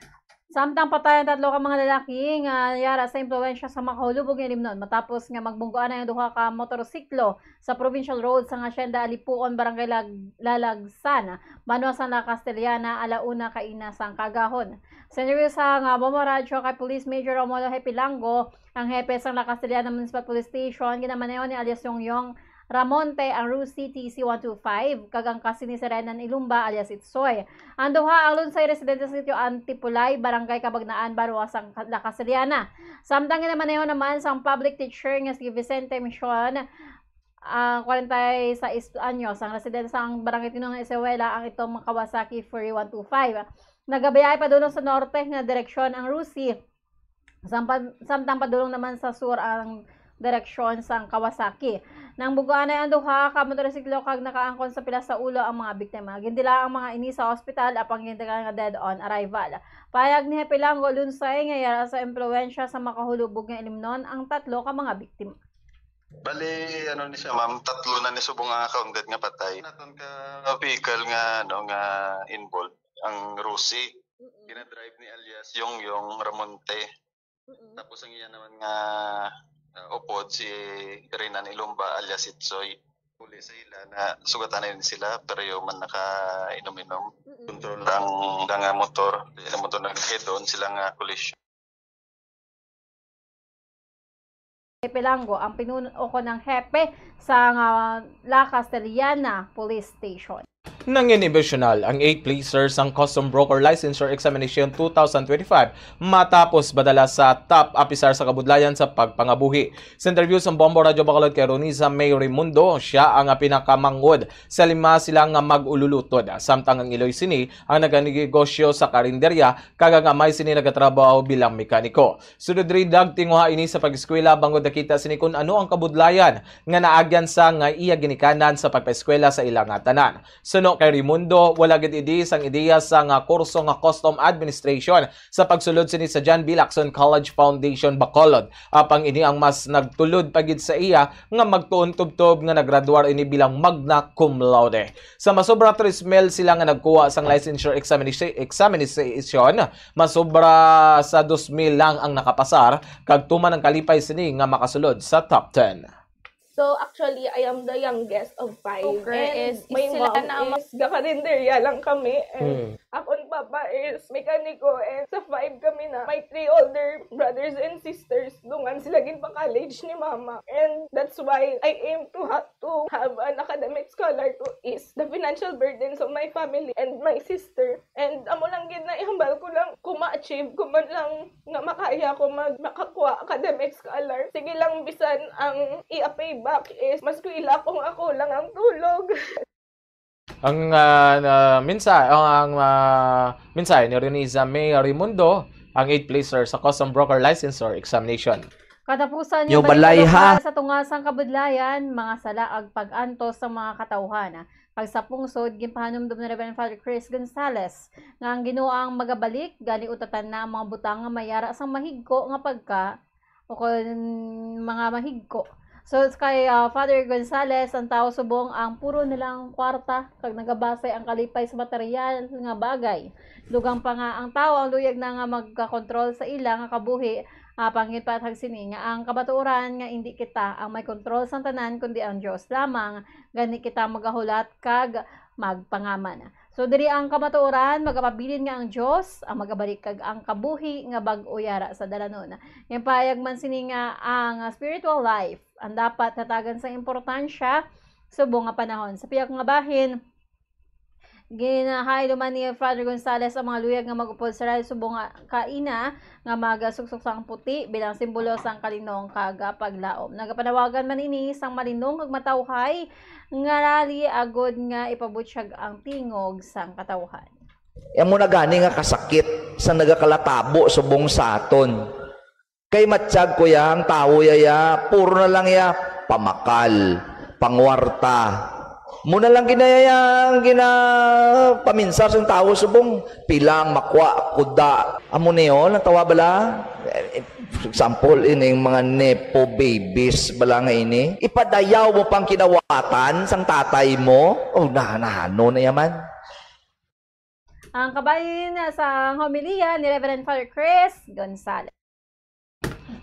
Samtang patay ang tatlo ka mga lalaki nga yara sa impluwensya sa makahulubog nga ilimnon matapos nga magbunggoanay ang duha ka motorsiklo sa provincial road sa Hacienda Alipuon, Barangay Lag-, Lalagsan, banwa sang La Castellana, ala una kaina sang kaagahon. Sa interview sa nga Bombo Radyo kay Police Major Romulo Hepilango, ang hepe sang La Castellana Municipal Police Station, ginamaneho ni alias Yongyong Ramonte ang Rusi T C one two five, kag ang kasin ni Serenan Ilumba alias Itsoy. Ang duha ang lunsay residente sa sitio Antipulay, Barangay Cabagnaan, banwa sang La Castellana. Samtang ginamaneho naman sang public teacher nga si Vicente Mission, ah, kwarenta y seis anyos, ang residente sang Barangay Tinungan Isewela, ang itong Kawasaki Fury one two five. Nagabiyahe padulong sa norte nga direksyon ang Rusi. Sampan-, samtang padulong naman sa sur ang direksyon sang Kawasaki. Nang bugoanay ang duha ka motorsiklo kag nakaangkon sa pila sa ulo ang mga biktima. Gindila ang mga ini sa ospital, apang gindila nga dead on arrival. Payag ni Hepe Lango Lunsay nga yara sa impluwensya sa makahulubog nga ilimnon ang tatlo ka mga biktima. Bali, ano ni siya, ma'am, tatlo na ni subong nga counted nga patay. Naton ka vehicle nga, ano, nga involved, ang Rusi. Ginadrive ni alias Yongyong Ramonte. Tapos ang iya naman nga, ah, upod, si Renan Ilumba alias Itsoy. Huli sa ila na sugatan na yun sila, pero yung man nakainom-inom. Control ang, ang motor. Ang motor nag-head-on sila nga collision. Hepe Lango ang pinuno ko ng hepe sa nga La Castellana Police Station. Nangin emosyonal ang eight placers sang Custom Broker Licensure Examination two thousand twenty-five matapos madala sa top apisar sa kabudlayan sa pagpangabuhi. Sa interview sa Bombo Radyo Bacolod kay Ronisa May Raimundo, siya ang pinakamangod sa lima sila nga mag-ululutod, samtang ang iloy sini ang naganegosyo sa karinderya kag ang amay sini nagatrabaho bilang mekaniko. Sunod diri, nagtinguha ini sa pag-eskwela bangod nakita sini kun ano ang kabudlayan nga naagyan sa nga iya ginikanan sa pagpaeskwela sa ila nga tanan. Suno kay Raimundo, wala gid ini sang ideya sa nga kurso nga custom administration sa pagsulod sini sa John B. Lacson College Foundation, Bacolod. Apang ini ang mas nagtulod pa gid sa iya nga magtuon tubtob nga naggraduar ini bilang magna cum laude. Sa masobra tres mil sila nga nagkuha sang licensure examination, examination, masobra sa dos mil lang ang nakapasar, kag tuman ang kalipay sini nga makasulod sa top ten. So actually, I am the youngest of five. Joker And is my sila mom na ang is gakarinderya lang kami. And Hmm. akon papa is mekaniko. And sa five kami na, may three older brothers and sisters. Dungan sila ginpa-college ni mama. And that's why I aim to ha to have an academic scholar to ease the financial burdens of my family and my sister. And amo lang gid na ihambal ko lang, kung ma-achieve ko man lang nga makaya ko mag makakuha academic scholar. Sige lang, bisan ang iya payback is mas kuila kung ako lang ang tulog. Ang ah, na, mensahe, ang, ang ah, mensahe ni Renisa May Raimundo, ang eighth placer sa Custom Broker Licensure Examination. Katapusan Nyo nga balay, balita ha? Sa tunga sang kabudlayan, mga sala ag pag-antos sa mga katawhan. Kag sa pungsod, ginpahanumdom ni Reverend Father Chris Gonzalez nga ang Ginoo ang magabalik, gani utatan na ang mga butang nga mayara sang mahigko nga pagka o kon mga mahigko. So, kay ah, Father Gonzalez, ang tawo subong ang puro nilang kwarta kag nagabasay ang kalipay sa material nga bagay. Dugang pa nga ang tawo ang luyag na nga magkakontrol sa ila nga kabuhi, apang ginpaathag sini nga ang kamatuoran nga indi kita ang may kontrol sang tanan, kundi ang Dios lamang. Gani kita magahulat kag magpangaman. So diri ang kamatuoran, magapabilin nga ang Dios ang magabalik kag ang kabuhi nga bag-o yara sa dalanon. Ginpahayag man sini nga ang spiritual life ang dapat hatagan sang importansya subong nga panahon. Sa pihak nga bahin, ginahaylo man ni Father Gonzalez ang mga luyag nga mag-upod sa rayo subong nga kaina nga magasuksok sang puti bilang simbolo sang kalinong kag paglaom. Nagapanawagan man ini sang malinong kag matawhay nga rally agod nga ipabutyag ang tingog sang katawhan. Amo na gani nga kasakit sa nagakalatabo subong sa aton. Kay matyag ko ya, ang tawo ya, ya, puro na lang ya, pamakal, pangwarta. Mo na lang ginaya ya, ang ginapaminsar sa tawo subong, pilang makwa, kuda. Amo niyo, natawa bala? Eh, example, ining mga nepo babies bala nga ini. Ipadayaw mo pang kinawatan sang tatay mo? O, na, na, ano na yaman? Ang kabahin sa homilya ni Reverend Father Chris Gonzalez.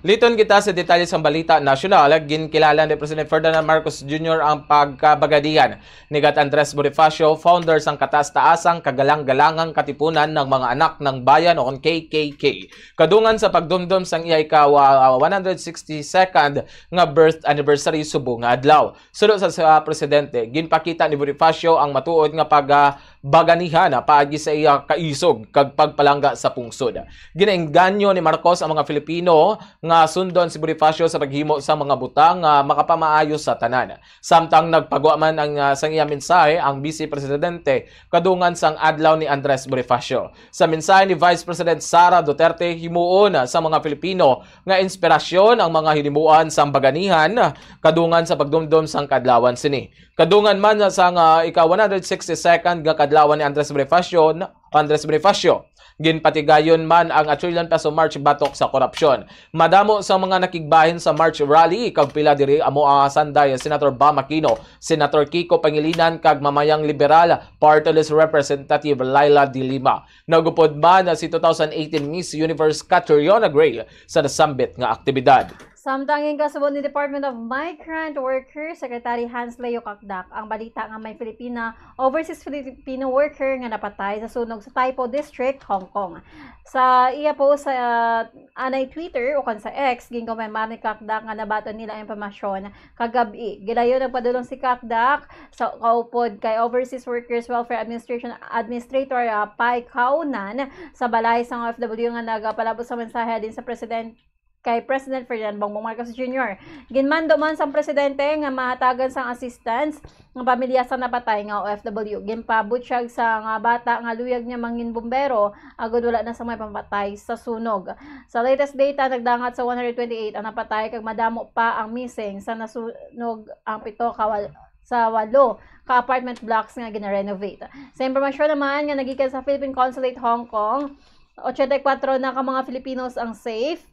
Liton kita sa detalye sang balita nasyonal. Ginkilala ni President Ferdinand Marcos Junior ang pagkabagadihan ni Gat Andres Bonifacio, founder sang Kataas-taasang Kagalang-galangang Katipunan ng mga Anak ng Bayan o K K K. Kadungan sa pagdumdom sang iya ika wa-, one hundred sixty-second nga birth anniversary subong nga adlaw. Suno sa, sa presidente, ginpakita ni Bonifacio ang matuod nga pagbaganihan paagi sa iya kaisog kag pagpalangga sa pungsod. Ginaengganyo ni Marcos ang mga Filipino nga sundon si Bonifacio sa paghimo sa mga butang nga makapamaayo sa tanan. Samtang nagpagwa man ang, ah, sang iya mensahe ang Vice Presidente kadungan sang adlaw ni Andres Bonifacio. Sa mensahe ni Vice President Sara Duterte, himuon sa mga Filipino nga inspirasyon ang mga hinimuan sang baganihan kadungan sa pagdumdom sang kaadlawan sini. Kadungan man sa nga ika one hundred sixty-second nga kadlawan ni Andres Bonifacio, Andres Bonifacio, ginpatigayon man ang A Trillion Peso March batok sa korupsyon. Madamo sa mga nakigbahin sa March rally, kag pila diri amo ang sanday Senator Bam Aquino, Senator Kiko Pangilinan, kag mamayang liberal party list Representative Leila de Lima. Nagupod man si two thousand eighteen Miss Universe Catriona Gray sa nasambit nga aktibidad. Samtang ginpasubo ni Department of Migrant Workers Secretary Hans Leo Cacdac ang balita nga may Filipina, overseas Filipino worker nga napatay sa sunog sa Taipo District, Hong Kong. Sa iya post sa, uh, anay Twitter o kan sa X, ginkumpirmar ni Cacdac nga nabaton nila ang impormasyon kagab-i. Gilayon nagpadulong si Cacdac sa kaupod kay Overseas Workers Welfare Administration Administrator, uh, Pai Kaunan sa balay sang O F W nga nagapalabot sa mensahe din sa president kay President Ferdinand Bongbong Marcos Junior. Ginmando man sang presidente nga mahatagan sang assistance ang pamilya sa napatay nga O F W. Ginpabutyag sa nga bata nga luyag niya mangin bumbero agod wala na sang may pamatay sa sunog. Sa latest data, nagdangat sa one hundred twenty-eight ang napatay kag madamo pa ang missing sa nasunog ang pito ka wal-, sa walo ka apartment blocks nga gina-renovate. Sa impormasyon naman nga nagikan sa Philippine Consulate Hong Kong, eighty-four na ka mga Filipinos ang safe.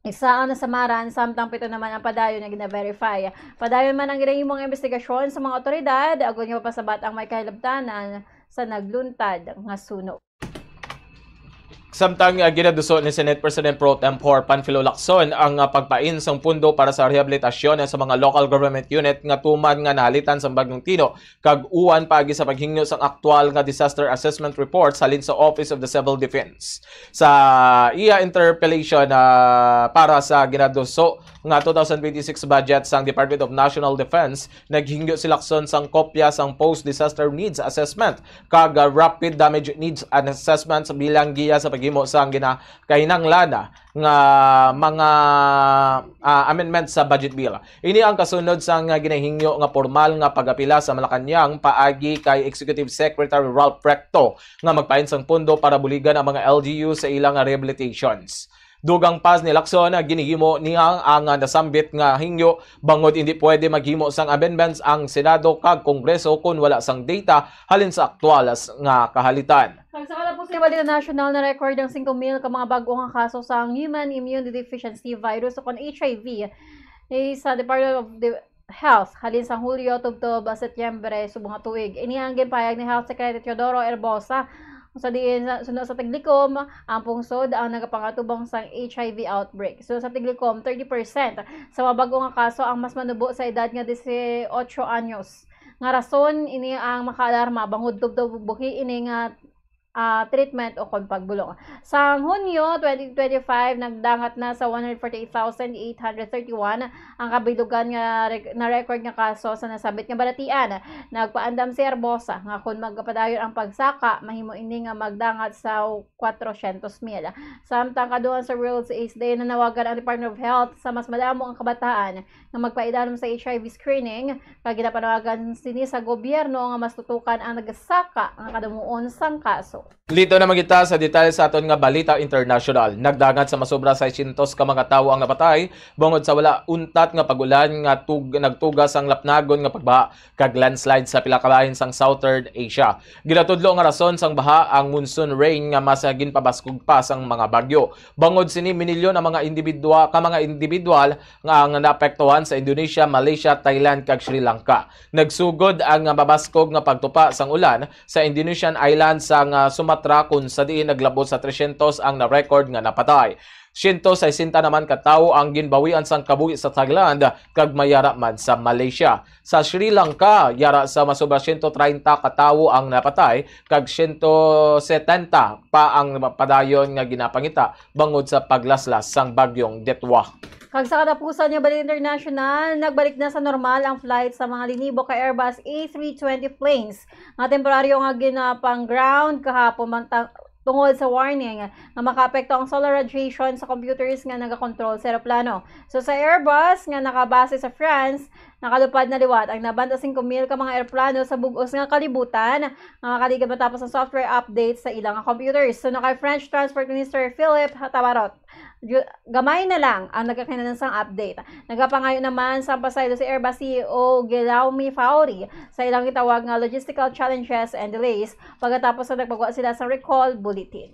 Isa ang nasamaran, samtang pito naman ang padayon nga gina-verify. Padayon man ang ginahimong investigasyon sa mga otoridad, agod nga mapasabat ang may kahilabtanan sa nagluntad nga sunog. Samtang, ah, ginaduso ni Senate President Pro Tempore Panfilo Lacson ang, ah, pagpain sang pundo para sa rehabilitasyon sa mga local government unit nga tuman nga nahalitan sang Bagyong Tino kag uwan paagi sa paghingyo sang aktual nga disaster assessment reports halin sa Office of the Civil Defense. Sa iya interpellation, ah, para sa ginaduso nga two thousand twenty-six budget sang Department of National Defense, naghingyo si Lacson sang kopya sang Post-Disaster Needs Assessment kag, ah, Rapid Damage Needs Assessments bilang giya sa paghimo sang gina-, kahinanglan nga mga, ah, amendments sa budget bill. Ini ang kasunod sang ginahingyo nga pormal nga pag-apila sa Malacañang paagi kay Executive Secretary Ralph Recto nga magpain sang pondo para buligan ang mga L G U sa ilang rehabilitations. Dugang pa ni Lacson, ginhimo niya ang nasambit nga hingyo bangod indi pwede maghimo sang amendments ang Senado kag Kongreso kon wala sang data halin sa aktual nga kahalitan. Kag sa kalapusan nga balita nasyonal, na-record ang singko mil ka mga bag-o nga kaso sang human immune deficiency virus o kon H I V, eh, sa Department of the Health halin sa Hulyo tubtob sa Setyembre subong nga tuig. Ini ang ginpahayag ni Health Secretary Teodoro Herbosa, sa diin sa, suno sa Tiglikom, ang pungsod ang nagapangatubang sang H I V outbreak. So, sa Tiglikom, thirty percent sa mga bag-o nga kaso ang mas manubo sa edad nga dieciocho anyos. Nga rason ini ang makaalarma bangod tubtob buhi ini nga, ah, treatment o kon pagbulong. Sa Hunyo twenty twenty-five, nagdangat na sa one hundred forty-eight thousand eight hundred thirty-one ang kabilugan nga rec-, na-record nga kaso sa nasambit nga balatian. Nagpaandam si Herbosa nga kon magapadayon ang pagsaka, mahimo ini nga magdangat sa kwatrocientos mil. Samtang kaduha sa World AIDS Day, nanawagan ang Department of Health sa mas madamo ang kabataan nga magpaidalom sa H I V screening, kag ginapanawagan sini sa gobyerno nga mas tutukan ang nagasaka nga kadumuon sang kaso. Lito naman kita sa detalye sa aton nga balita internasyonal. Nagdangat sa masobra seiscientos ka mga tawo ang napatay bangod sa wala untat nga pag-ulan nga tug-, nagtuga sang lapnagon nga pagbaha kag landslide sa pila ka bahin sang Southern Asia. Ginatudlo nga rason sang baha ang monsoon rain nga mas ginpabaskog pa sang mga bagyo. Bangod sini, minilyon ang mga individual, ka mga individual nga ang naapektuhan sa Indonesia, Malaysia, Thailand, kag Sri Lanka. Nagsugod ang mabaskog nga pagtupa sang ulan sa Indonesian island sang, ah, Sumatra, kun sa diin naglabot sa tresyentos ang na-record nga napatay. Siyento sesenta naman ka tawo ang ginbawian sang kabuhi sa Thailand kag may yara man sa Malaysia. Sa Sri Lanka, yara sa masobra siyento treinta ka tawo ang napatay kag siyento setenta pa ang padayon nga ginapangita bangod sa paglaslas sang Bagyong Detwa. Kag sa katapusan nga balita international, nagbalik na sa normal ang flight sa mga linibo ka Airbus A three twenty planes nga temporaryo nga ginapang-ground kahapon man ta-, tungod sa warning nga makaapekto ang solar radiation sa computers nga nagakontrol sa eroplano. So, sa Airbus nga nakabase sa France, nakalupad na liwat ang nabanta singko mil ka mga eroplano sa bug-os nga kalibutan nga makaligad matapos ang software update sa ilang computers. So, kay French Transport Minister Philippe Tabarot, Ju-, gamay na lang ang nagkakinahanglan sang update. Nagapangayo naman sang pasaylo si Airbus C E O Guillaume Faury sa ilang gitawag nga logistical challenges and delays pagkatapos sa nagpagwa sila sa recall bulletin.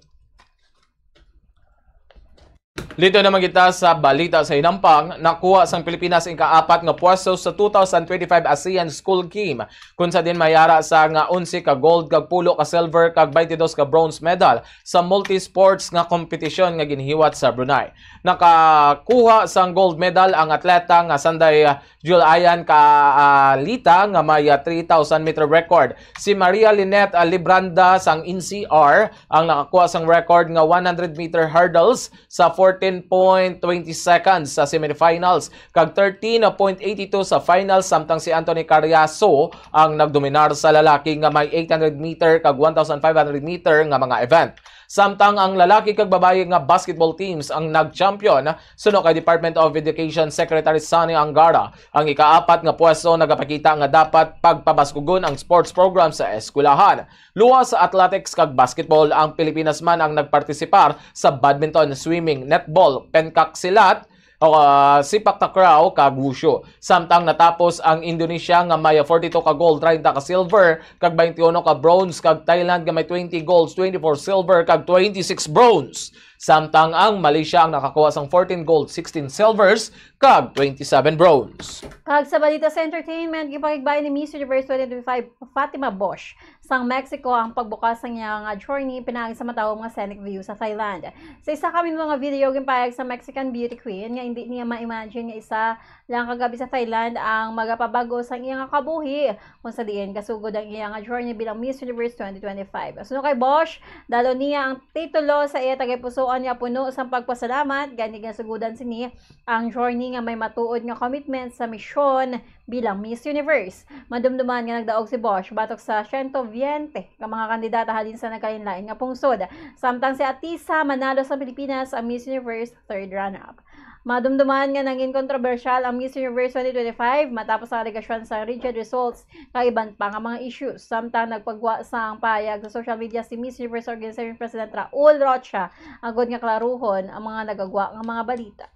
Dito naman kita sa balita sa hinampang. Nakuha sang Pilipinas ang kaapat nga pwesto sa two thousand twenty-five ASEAN School Game, kung sa din may ara sa nga onse ka gold, kag pulo ka silver, kag twenty-dos ka bronze medal sa multi-sports nga kompetisyon nga ginhiwat sa Brunei. Nakakuha sang gold medal ang atleta nga sanday, ah, Julian Kaalita nga may, ah, three thousand meter record. Si Maria Lynette, ah, Libranda sang N C R ang nakakuha sang record nga one hundred meter hurdles sa fourteen point twenty seconds sa semifinals kag thirteen point eighty two sa finals, samtang si Anthony Carriaso ang nagdominar sa lalaki nga may eight hundred meter kag one thousand five hundred meter nga mga event. Samtang ang lalaki kag babayi nga basketball teams ang nag-champion, suno kay Department of Education Secretary Sonny Angara, ang ikaapat nga pwesto nagapakita nga dapat pagpabaskugon ang sports program sa eskwelahan. Luwas sa athletics kag basketball, ang Pilipinas man ang nagpartisipar sa badminton, swimming, netball, pencak silat, o, ah, sipak takraw kag wushu. Samtang natapos ang Indonesia nga may forty-two ka gold, treinta ka silver, kag twenty-one ka bronze, kag Thailand nga may twenty golds, twenty-four silver, kag twenty-six bronze. Samtang ang Malaysia ang nakakuha sang fourteen gold, sixteen silvers, kag twenty-seven bronze. Kag sa balita sa entertainment, gipakigbayan ni Miss Universe twenty twenty-five Fatima Bosch sang Mexico ang pagbukas sang iya nga journey pinaagi sa matawom nga scenic view sa Thailand. Sa isa ka minuto nga video, ginpahayag sa Mexican beauty queen nga hindi niya ma-imagine nga isa lang ka gab-i sa Thailand ang magapabag-o sang iya nga kabuhi, kung sa diin gasugod ang iya nga journey bilang Miss Universe twenty twenty-five. Suno kay Bosch, dalo niya ang titulo sa iya tagapusuon nga puno sang pagpasalamat, gani gasugodan sini ang journey nga may matuod nga commitment sa misyon bilang Miss Universe. Madumduman nga nagdaog si Bosch batok sa siyento biyente ka mga kandidata halin sa nagkalain-lain nga pungsod. Samtang si Atisa Manalo sa Pilipinas ang Miss Universe third runner-up. Madumduman nga nangin kontrobersyal ang Miss Universe twenty twenty-five matapos ang alegasyon sa rigged results kag iban pa nga mga issues. Samtang nagpagwa sang pahayag sa social media si Miss Universe Organization President Raul Rocha agod nga klaruhon ang mga nagagwa nga mga balita.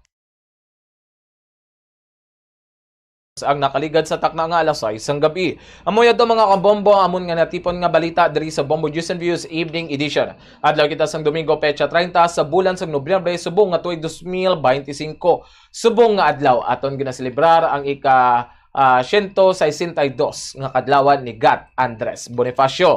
Ang nakaligad sa takna nga alas sais sang gab-i. Amo yadto, mga kabombo, amon nga natipon nga balita diri sa Bombo News and Views Evening Edition. Adlaw kita sang Domingo, petsa treinta sa bulan sang Nobyembre, subong nga tuig dos mil beintisinko. Subong nga adlaw, aton ginaselebrar ang ika, ah, siyento sesenta y dos nga kadlawan ni Gat Andres Bonifacio.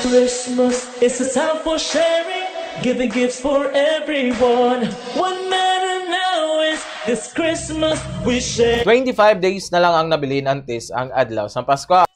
Christmas is a time for sharing, giving gifts for everyone. What matter now is this Christmas we share. Twenty-five days na lang ang nabilin antes ang adlaw sang Pasko.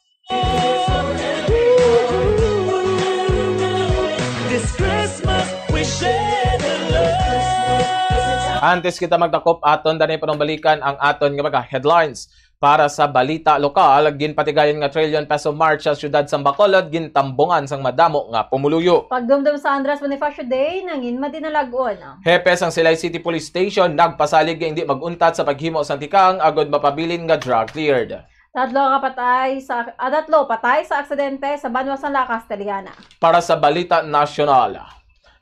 This Christmas we share the love. Antes kita magdakop, aton danay panumbalikan ang aton nga mga headlines. Para sa balita lokal, ginpatigayon nga trillion peso march sa siyudad sang Bacolod, gintambungan sang madamo nga pumuluyo. Pagdumdom sa Andres Bonifacio Day, nangin madinalag-on. Hepe sang Silay City Police Station nagpasalig nga hindi mag-untat sa paghimo sang tikang agod mapabilin nga drug cleared. Tatlo ka patay sa, ah, tatlo patay sa aksidente sa banwa sang La Castellana. Para sa balita nasyonal,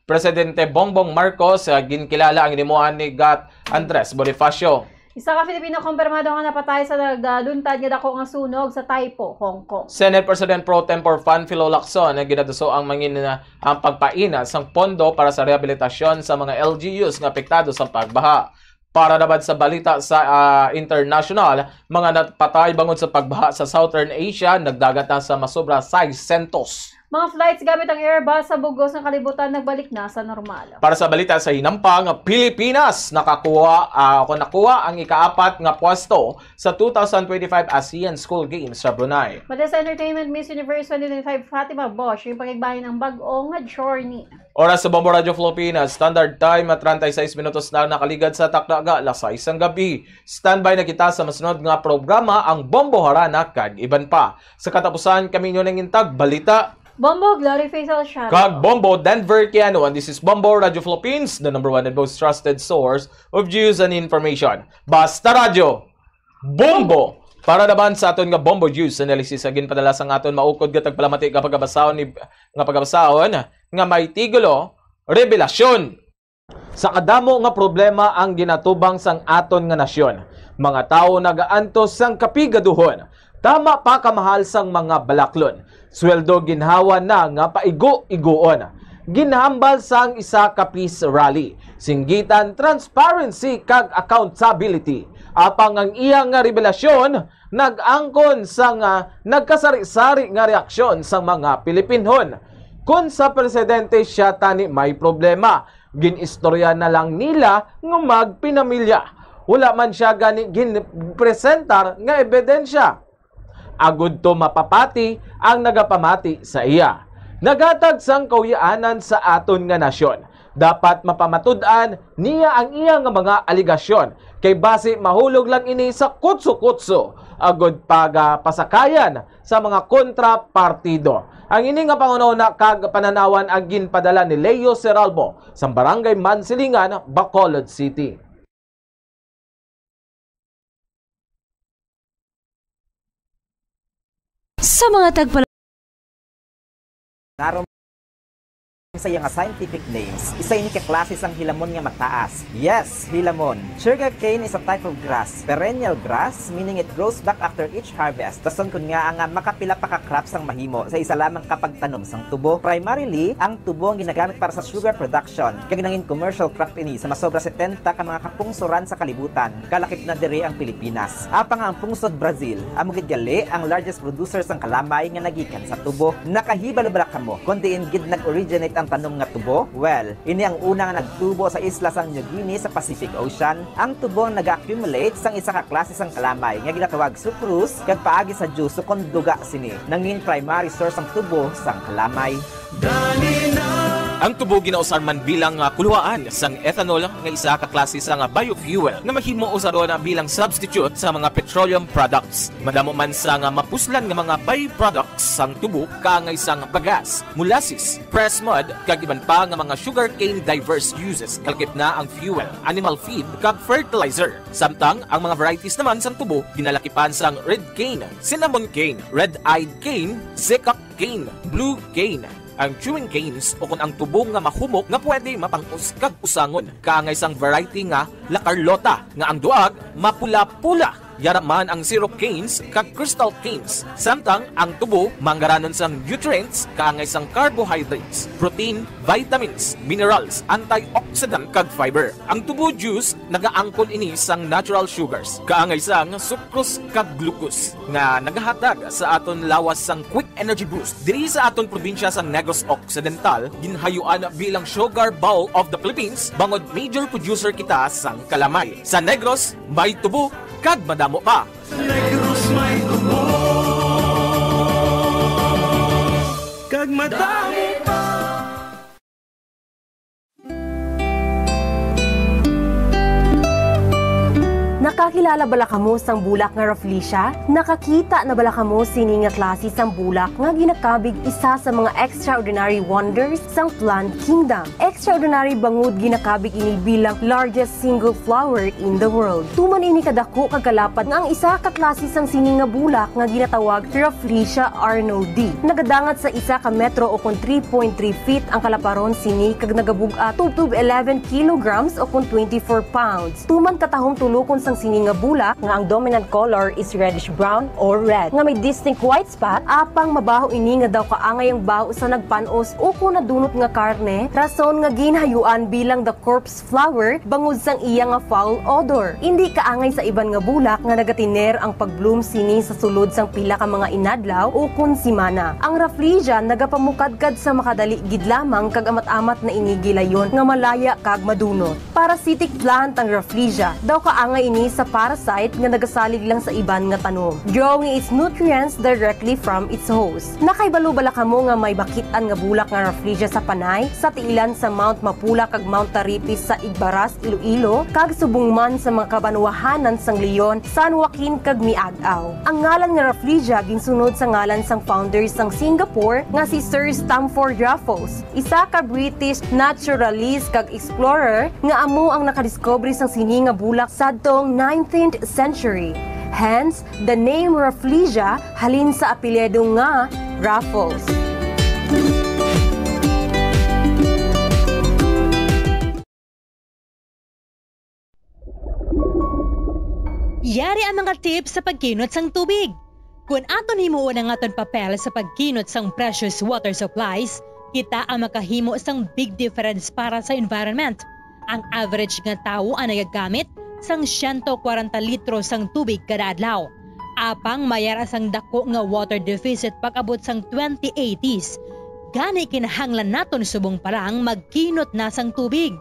Presidente Bongbong Marcos, ah, ginkilala ang hinimuan ni Gat Andres Bonifacio. Isa ka Filipino kumpirmado nga napatay sa nagluntad nga dako nga sunog sa Taipo, Hong Kong. Senate President Pro Tempore Panfilo Lacson, ah, ginaduso ang mangin, ah, ang pagpaina sang pondo para sa rehabilitasyon sa mga L G Us nga apektado sa pagbaha. Para naman sa balita sa, ah, international, mga napatay bangod sa pagbaha sa Southern Asia nagdagat na sa masobra sais sentos. Mga flights gamit ang Airbus sa bug-os nga kalibutan nagbalik na sa normal. Para sa balita sa hinampang, Pilipinas nakakuha, ah, o nakuha ang ikaapat nga pwesto sa two thousand twenty-five ASEAN School Games sa Brunei. Mata sa entertainment, Miss Universe twenty twenty-five Fatima Bosch, yung pagigbahin ang bag-o nga journey. Oras sa Bombo Radyo Philippines, standard time at treinta y seis minutos na nakaligad sa takna nga alas sais sang gabi. Standby na kita sa masunod nga programa, ang Bombo Harana kag iban pa. Sa katapusan, kami inyo nangintag balita. Bombo, Glory Faisal Shadow. Kag Bombo, Denver Kiano. And this is Bombo Radyo Philippines, the number one and most trusted source of news and information. Basta Radyo, Bombo! Para naman sa aton nga Bombo News Analysis, sa ginpadala sang aton maukod nga tagpalamati nga pagabasahon ni, nga pagabasahon nga may titulo, Revelasyon. Sa kadamo nga problema ang ginatubang sang aton nga nasyon, mga tawo nagaantos sang kapigaduhon, tama pa kamahal sang mga balaklon, sweldo ginhawa na nga paigo-igoon. Ginhambal sang isa ka peace rally, singgitan transparency kag accountability. Apang ang iya nga revelasyon nag-angkon sang, ah, nagkasari-sari nga reaksyon sang mga Pilipinhon. Kon sa presidente siya tani may problema, gin-istorya na lang nila nga magpinamilya. Wala man siya gani ginpresentar nga ebidensya. Agud to mapapati ang nagapamati sa iya. Naghatag sang kauyaanan sa aton nga nasyon. Dapat mapamatud-an niya ang iya nga mga alegasyon, kay basi mahulog lang ini sa kutso-kutso agud pagapasakayan sa mga kontrapartido. Ang ini nga panghunahuna kag panan-awan ang ginpadala ni Leo Seralbo sa Barangay Mansilingan, Bacolod City. Sa mga tagpala- Narom sa iya nga scientific names, isa ini ka klase sang hilamon nga mataas. Yes, hilamon. Sugarcane is a type of grass, perennial grass, meaning it grows back after each harvest. Rason kon ngaa nga makapila pa ka crops ang mahimo sa isa lamang ka pagtanom sang tubo. Primarily, ang tubo ang ginagamit para sa sugar production, kag nangin commercial crop ini sa masobra setenta ka mga kapungsoran sa kalibutan, kalakip na diri ang Pilipinas. Apang ang pungsod Brazil, amo gid gali ang largest producer sang kalamay nga nagikan sa tubo. Nakahibalo bala kamo kon diin gid nag-originate ang tanom nga tubo? Well, ini ang una nga nagtubo sa isla sang New Guinea sa Pacific Ocean. Ang tubo ang naga-accumulate sang isa ka klase sang kalamay nga ginatawag sucrose, kag paagi sa juice kon duga sini, nangin primary source ang tubo sang kalamay. Ang tubo ginausar man bilang, ah, kuluhaan sang ethanol nga isa ka klase sang biofuel nga mahimo usaron bilang substitute sa mga petroleum products. Madamo man sang mapuslan nga mga byproducts sang tubo kaangay sang bagas, molasses, pressed mud, kag iban pa nga mga sugarcane diverse uses, kalakip na ang fuel, animal feed, kag fertilizer. Samtang ang mga varieties naman sang tubo ginalakipan sang red cane, cinnamon cane, red-eyed cane, sikap cane, blue cane, ang chewing canes, o kon ang tubo nga mahumok nga pwede mapang-os kag usangon, kaangay sang variety nga La Carlota, nga ang duag mapula-pula. Yara man ang syrup canes kag crystal canes, samtang ang tubo manggaranon sang nutrients kaangay sang carbohydrates, protein, vitamins, minerals, antioxidant, kag fiber. Ang tubo juice nagaangkon ini sang natural sugars, kaangay sang sucrose kag glucose, nga nagahatag sa aton lawas sang quick energy boost. Diri sa aton probinsya sang Negros Occidental, ginhayuan bilang Sugar Bowl of the Philippines, bangod major producer kita sang kalamay. Sa Negros, may tubo kag madamo pa. Sa Negros may tubo kag madamo pa. Nakakilala bala kamo sang bulak nga Rafflesia? Nakakita na bala kamo sini nga klase sang bulak nga ginakabig isa sa mga extraordinary wonders sang plant kingdom? Extraordinary bangod ginakabig ini bilang largest single flower in the world. Tuman ini kadako kag kalapad nga ang isa ka klase sang sini nga bulak nga ginatawag Rafflesia arnoldii nagadangat sa isa ka metro o kon three point three feet ang kalaparon sini kag nagabug-at tubtob eleven kilograms o kon twenty-four pounds. Tuman katahom tulokon sang sini nga bulak nga ang dominant color is reddish brown or red, nga may distinct white spot, apang mabaho ini nga daw kaangay ang baho sa nagpan-os ukon nadunot nga karne, rason nga ginhayuan bilang the corpse flower bangod sang iya nga foul odor. Indi kaangay sa iban nga bulak nga nagatiner ang pag-bloom sini sa sulod sang pila ka mga inadlaw ukon simana. Ang rafflesia nagapamukadkad sa makadali gid lamang kag amat-amat na ini gilayon nga malaya kag madunot. Parasitic plant ang rafflesia. Daw kaangay ini sa parasite nga nagasalig lang sa iban nga tanom, drawing its nutrients directly from its host. Nakahibalo bala kamo nga may bakit-an nga bulak nga rafflesia sa Panay, sa tiilan sa Mount Mapula kag Mount Taripis sa Igbaras, Iloilo, kag subong man sa mga kabanwahanan sang Leon, San Joaquin, kag Miag-ao? Ang ngalan nga rafflesia ginsunod sa ngalan sang founder sang Singapore nga si Sir Stamford Raffles, isa ka British naturalist kag explorer nga amo ang nakadiskubre sang sini nga bulak sadtong nineteenth century. Hence, the name Rafflesia halin sa apelyido nga Raffles. Yari ang mga tips sa pagkinot sang tubig. Kon aton himuon ang aton papel sa pagkinot sang precious water supplies, kita ang makahimo sang big difference para sa environment. Ang average nga tawo ang nagagamit sang siyento kwarenta litro sang tubig kada adlaw. Apang may ara sang dako nga water deficit pag-abot sang twenty eighties. Gani kinahanglan naton subong pa lang magkinot na sang tubig.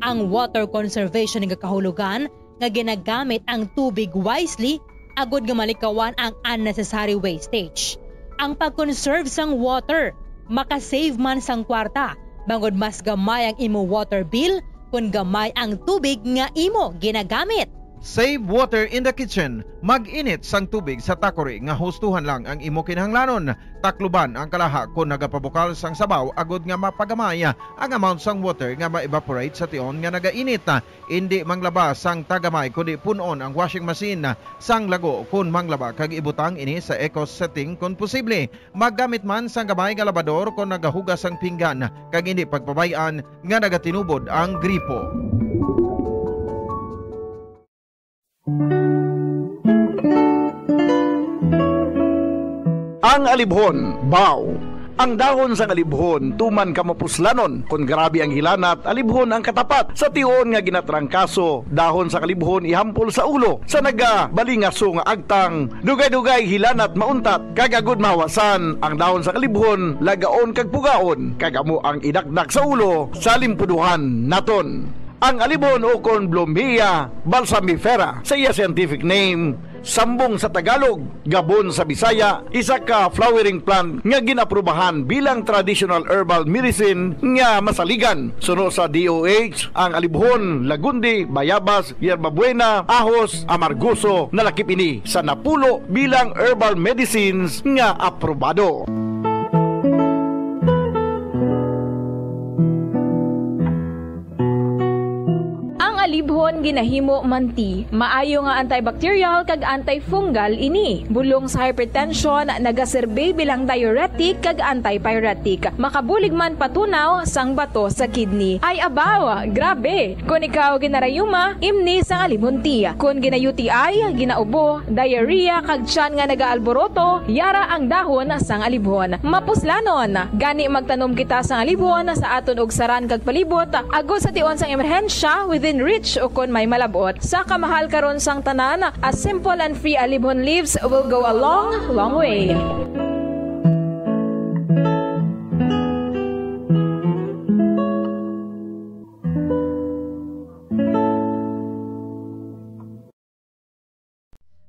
Ang water conservation nga kahulogan nga ginagamit ang tubig wisely agod nga malikawan ang unnecessary wastage. Ang pag-conserve sang water makasave man sang kwarta, bangod mas gamay ang imo water bill kon gamay ang tubig nga imo ginagamit. Save water in the kitchen. Mag-init sang tubig sa takori nga hustuhan lang ang imo kinahanglanon. Takluban ang kalaha kon nagapabukal sang sabaw agod nga mapagamay ang amount sang water nga ma-evaporate sa tion nga nagainit. Indi manglaba sang tagamay, kundi pun-on ang washing machine sang lago kon manglaba kag ibutang ini sa eco setting kon posible. Maggamit man sang gamay nga labador kon nagahugas sang pinggan, kag indi pagpabay-an nga nagatinubod ang gripo. Ang alibhon, baw. Ang dahon sang alibhon tuman ka mapuslanon. Kon grabe ang hilanat, alibhon ang katapat. Sa tion nga ginatrangkaso, dahon sang alibhon ihampol sa ulo. Sa nagabalingaso nga agtang, dugay-dugay hilanat mauntat, kag agud mahawasan ang dahon sang alibhon, lagaon kag pugaon, kag amo ang idakdak sa ulo sa limpuduhan naton. Ang alibhon ukon Blumea balsamifera sa iya scientific name, sambong sa Tagalog, gabon sa Bisaya, isa ka flowering plant nga gin-aprubahan bilang traditional herbal medicine nga masaligan. Suno sa D O H, ang alibhon, lagundi, bayabas, yerbabuena, ahos, amargoso, nalakip ini sa napulo bilang herbal medicines nga aprobado. Ang alibhon ginahimo man ti. Maayo nga antibacterial kag antifungal ini. Bulong sa hypertension, nagaserbi bilang diuretic kag antipyretic. Makabulig man patunaw sang bato sa kidney. Ay abaw, grabe! Kon ikaw ginarayuma, imni sang alibhon ti. Kon gina-U T I, ginaubo, diarrhea, kag tiyan nga nagaalboroto, yara ang dahon sang alibhon. Mapuslanon! Gani magtanom kita sang alibhon sa aton ugsaran kag palibot, agod sa tion sang emerhensya, within reach ukon may malab-ot. Sa kamahal karon sang tanan, a simple and free alibhon leaves will go a long, long way.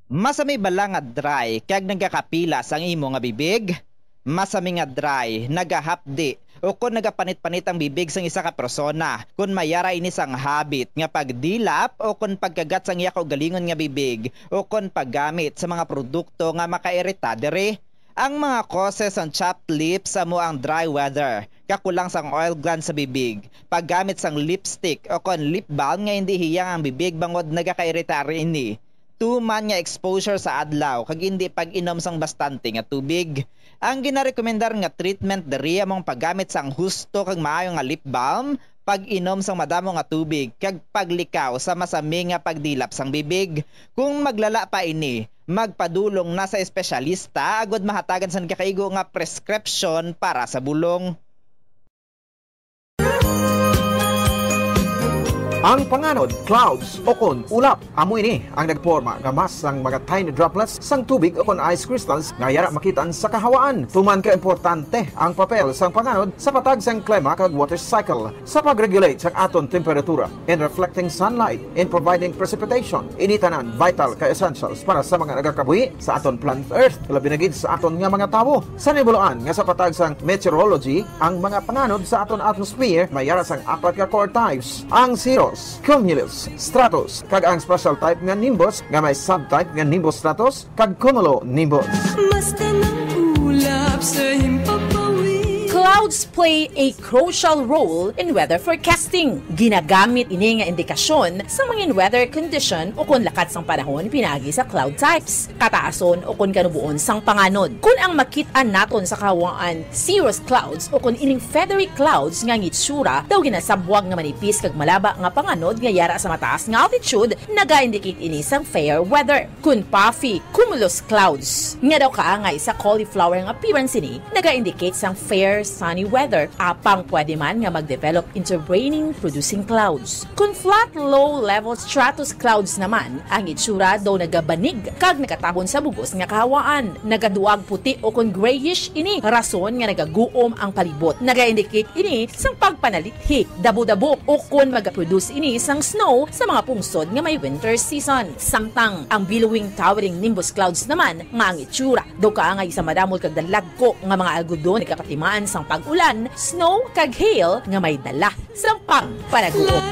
Masami bala nga dry kag nagakapilas ang imo nga bibig? Masami nga dry, nagahapdi, o kon nagapanit-panit ang bibig sang isa ka persona, kon may ara ini sang habit nga pagdilap o kon pagkagat sang iya kaugalingon nga bibig, o kon paggamit sa mga produkto nga makairita diri. Ang mga causes sang chapped lips amo ang dry weather, kakulang sang oil glands sa bibig, paggamit sang lipstick o kon lip balm nga indi hiyang ang bibig bangod nagakairita ini. Tuman nga exposure sa adlaw kag indi pag-inom sang bastante nga tubig. Ang ginarekomendar nga treatment diri amo ang paggamit sang husto kag maayo nga lip balm, pag-inom sang madamo nga tubig, kag paglikaw sa masami nga pagdilap sang bibig. Kung maglala pa ini, magpadulong na sa espesyalista agud mahatagan sang kakaigo nga prescription para sa bulong. Ang panganod, clouds, ukon ulap, amo ini ang nagporma nga mass sang mga tiny droplets sang tubig ukon ice crystals nga yara makit-an sa kahawaan. Tuman ka importante ang papel sang panganod sa patag sang klima kag water cycle sa pag-regulate sang aton temperatura, in reflecting sunlight, in providing precipitation. Ini tanan vital ka essentials para sa mga nagakabuhi sa aton planet Earth, labi na gid sa aton nga mga tawo. Sa nibuloan nga sa patag sang meteorology, ang mga panganod sa aton atmosphere may yara sang apat ka core types: ang cirrus, cumulus, stratus, kag ang special type nga nimbus nga may subtype nga nimbus stratus kag cumulonimbus. Basta nang ulap sa himpapawid. Clouds play a crucial role in weather forecasting. Ginagamit ini nga indikasyon sa mga weather condition o kon lakat sang panahon pinaagi sa cloud types, kataason o kon kanuboon sang panganod. Kon ang makit-an naton sa kahawaan cirrus clouds o kon ining feathery clouds nga ang itsura daw ginasabwag nga manipis kag malaba nga panganod nga yara sa mataas nga altitude, naga-indicate ini sang fair weather. Kon puffy cumulus clouds nga daw kaangay sa cauliflower nga appearance ini, naga-indicate sang fair sunny weather, apang pwede man nga mag-develop into raining producing clouds. Kon flat low level stratus clouds naman, ang itsura daw nagabanig kag nagatabon sa bugos nga kahawaan, nagaduag puti o kon grayish ini, rason nga nagaguom ang palibot. Naga-indicate ini sang pagpanalithi, dabo-dabo, o kon magaproduce ini sang snow sa mga pungsod nga may winter season. Samtang ang billowing towering nimbus clouds naman nga ang itsura daw kaangay sa madamol kag dalagko nga mga algodon nagapatimaan sang pag-ulan, snow, kag hail nga may dala sang pagpanaguot.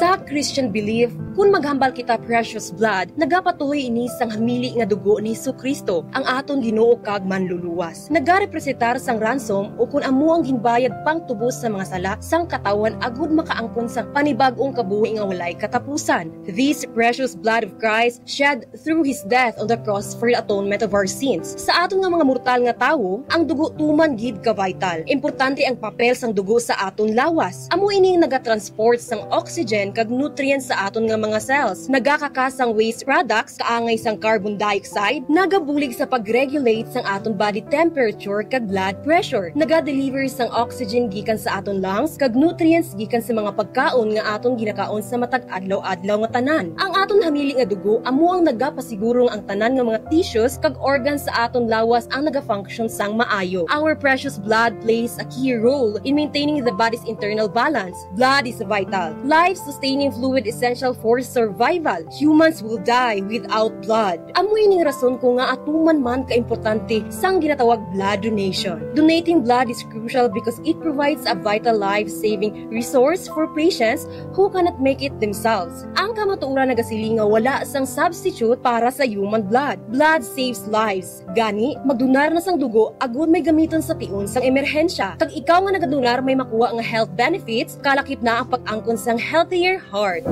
Sa Christian belief, kon maghambal kita precious blood, nagapatuhoy ini sang hamili nga dugo ni Jesu-Cristo, ang aton Ginoo kag Manluluwas. Nagarepresentar sang ransom ukon amo ang ginbayad pangtubos sa mga sala sang katawhan agud makaangkon sang panibag-ong kabuhi nga walay katapusan. This precious blood of Christ shed through his death on the cross for the atonement of our sins. Sa aton nga mga mortal nga tawo, ang dugo tuman gid ka vital. Importante ang papel sang dugo sa aton lawas. Amo ini ang nagatransport sang oxygen kag nutrients sa aton nga mga cells. Nagakakas sang waste products kaangay sang carbon dioxide, nagabulig sa pag-regulate sang aton body temperature kag blood pressure. Nagadeliver sang oxygen gikan sa aton lungs kag nutrients gikan sa mga pagkaon nga aton ginakaon sa matag adlaw-adlaw nga tanan. Ang aton hamili nga dugo amo ang nagapasiguro nga ang tanan nga mga tissues kag organs sa aton lawas ang nagafunction sang maayo. Our precious blood plays a key role in maintaining the body's internal balance. Blood is vital, life-sustaining fluid essential for survival. Humans will die without blood. Amo ining rason ko nga atuman man ka importante sang ginatawag blood donation. Donating blood is crucial because it provides a vital life-saving resource for patients who cannot make it themselves. Ang kamatuoran nagasiling nga wala sang substitute para sa human blood. Blood saves lives. Gani, magdonar na sang dugo agud may gamiton sa tion sang emerhensya. Kag ikaw nga nagadonar may makuha nga health benefits, kalakip na ang pag-angkon sang healthier heart.